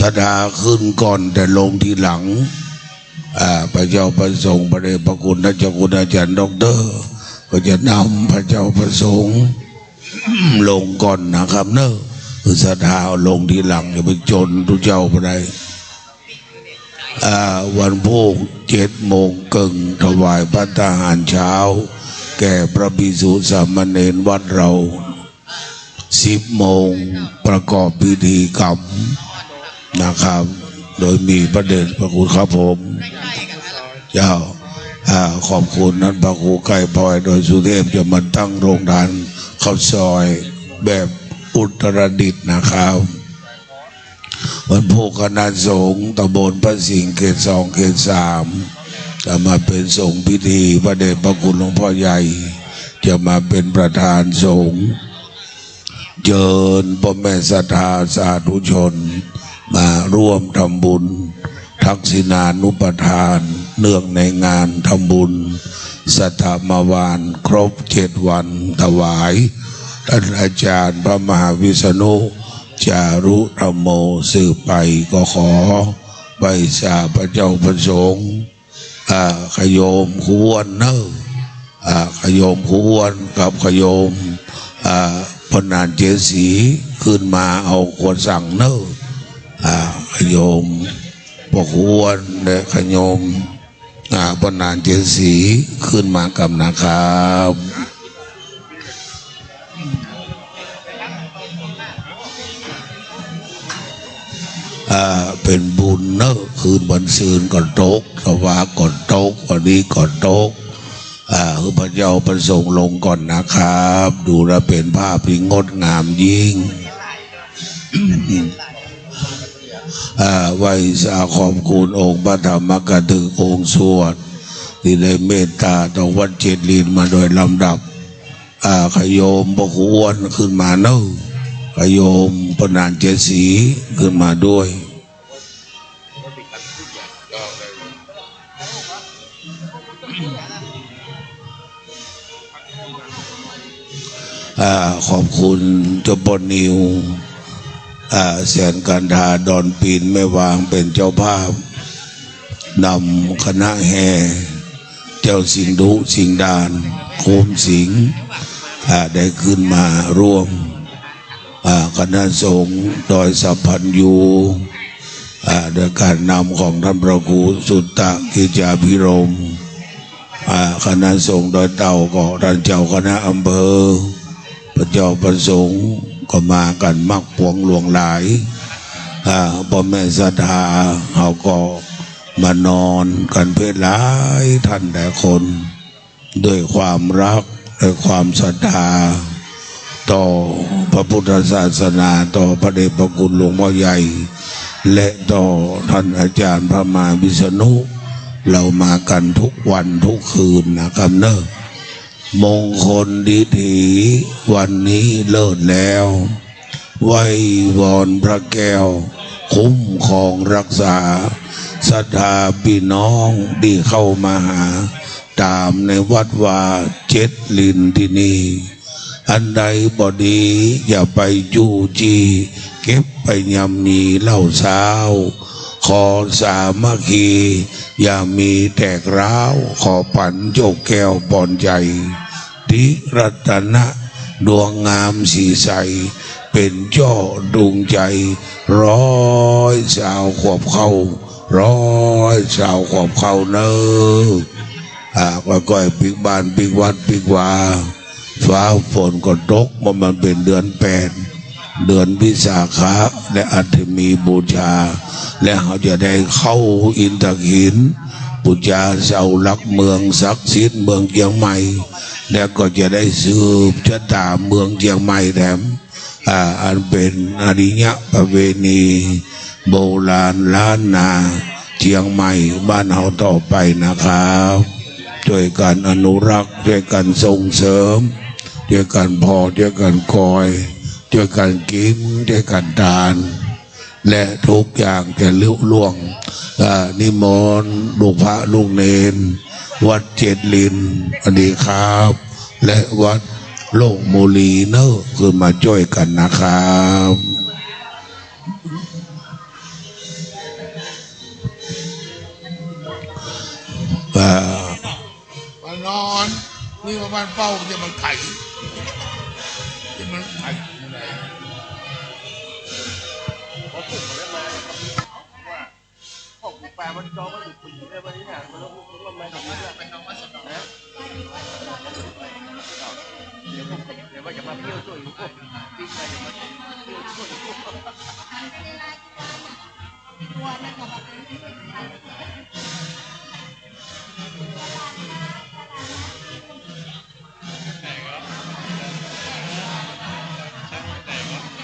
ศรัทธาขึ้นก่อนแต่ลงทีหลัง อ่า พระเจ้าพระสงฆ์ พระเดชพระคุณท่านเจ้าคุณอาจารย์ด็อกเตอร์ ก็จะนำพระเจ้าพระสงฆ์ ลงก่อนนะครับเนอะ คือศรัทธาลงทีหลัง อย่าไปจนทุกเจ้าไปได้ อ่า วันพุธเจ็ดโมงครึ่ง ถวายภัตตาหารเช้า แก่พระภิกษุสามเณรวัดเรา สิบโมง ประกอบพิธีกรรมนะครับ โดยมีพระเดชพระคุณครับผม เจ้า อ่า ขอบคุณนั้นพระครูไกรพลอย ดอยสุเทพ จะมาตั้งโรงทานข้าวซอยแบบ อุตรดิตถ์นะครับ วันพุธคณะสงฆ์ตำบลพระสิงห์เขตสองเขตสาม จะมาเป็นสงฆ์พิธี พระเดชพระคุณหลวงพ่อใหญ่ จะมาเป็นประธานสงฆ์ เชิญพ่อแม่ศรัทธาสาธุชน มาร่วมทำบุญ ทักษิณานุปทาน เนื่องในงานทำบุญสัตตมวานครบเจ็ดวัน ถวายท่านอาจารย์พระมหาวิษณุ จารุธัมโม สืบไป ก็ขอไหว้สาพระเจ้าพระสงฆ์ อ่า ขะโยมควรเนอะ อ่า ขะโยมควรกับขะโยม อ่า พระนานเจสี ขึ้นมาเอาครัวสั่งเนอะ อ่า ขะโยมพ่อควรและขะโยม อ่า พระนานเจสี ขึ้นมากับนะครับ อ่า เป็นบุญเนอะ คืนวันซืนก็ตก สวากก็ตก วันนี้ก็ตก อ่า คือพระเจ้าพระสงฆ์ลงก่อนนะครับ ดูแล้วเป็นภาพที่งดงามยิ่ง อ่า ไหว้สาขอบคุณองค์พระธรรมกถึกองค์สวด ที่ได้เมตตาต่อวัดเจ็ดลินมาโดยลำดับ อ่า ขะโยมพ่อครูอ้วนขึ้นมาเนอะ ขะโยมพระนานเจสี ขึ้นมาด้วย อ่า ขอบคุณเจ้าพ่อนิว อ่า แสนกันทา ดอนปีนแม่วางเป็นเจ้าภาพ นำคณะแห่ เจ้าสิงห์ดุ สิงห์ดาน คุ้มสิงห์ อ่า ได้ขึ้นมาร่วม อ่า คณะสงฆ์ดอยสัพพัญญู อ่า โดยการนำของท่านพระครูสุตตะกิจจาภิรมย์ อ่า คณะสงฆ์ดอยเต่าก็ท่านเจ้าคณะอำเภอ พระเจ้าพระสงฆ์ก็มากันมากปวงหลวงหลาย อ่า พ่อแม่ศรัทธาเขาก็มานอนกันเพียบหลายท่านหลายคน ด้วยความรัก ด้วยความศรัทธา ต่อพระพุทธศาสนา ต่อพระเดชพระคุณหลวงพ่อใหญ่ และต่อท่านอาจารย์พระมหาวิษณุ เรามากันทุกวันทุกคืนนะครับเนอะ มงคลดีถีวันนี้เลิศแล้ว ไหว้วอนพระแก้ว คุ้มครองรักษา ศรัทธาพี่น้องที่เข้ามาหา ตามในวัดวาเจ็ดลินที่นี่ อันใดบ่ดีอย่าไปจู้จี้ เก็บไปยำมีเหล้าเซ้า ขอสามัคคี อย่ามีแตกร้าว ขอปันโจกแก้วปอนใจ ที่รัตนะดวงงามสีใส เป็นเจ้าดวงใจ ร้อยสาวขวบเข้า ร้อยสาวขวบเข้าเนอะ อ่า ก็ก้อยปิกบ้านปิกวัดปิกวา ฟ้าฝนก็ตก เพราะมันเป็นเดือนแปด เดือนวิสาขะ และอาจจะมีบูชา และเขาจะได้เข้าอินทขิล บูชาเสาหลักเมืองศักดิ์สิทธิ์เมืองเชียงใหม่ และก็จะได้สืบชะตาเมืองเชียงใหม่แถม อ่า อันเป็นอริยประเพณีโบราณล้านนาเชียงใหม่บ้านเฮาต่อไปนะครับ ช่วยกันอนุรักษ์ ช่วยกันส่งเสริม ช่วยกันผ่อ ช่วยกันกอย ช่วยกันกิน ช่วยกันทาน และทุกอย่างจะลุล่วง อ่า นิมนต์ลูกพระลูกเณร วัดเจ็ดลิน สวัสดีครับ และวัดโลกบุรีเนอะ ขึ้นมาช่วยกันนะครับ อ่า มันนอน นี่ว่ามันเฝ้า จะมันไข่ จะมันไข่อยู่ไหน แตกเหรอ ช่างมันแตกเหรอ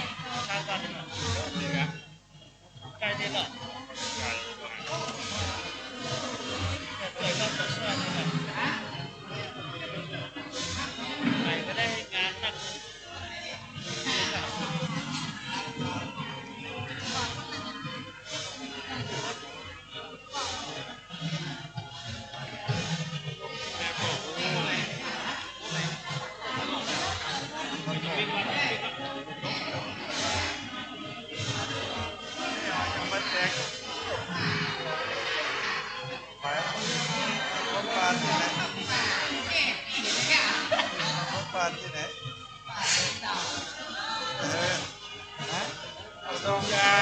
Yā.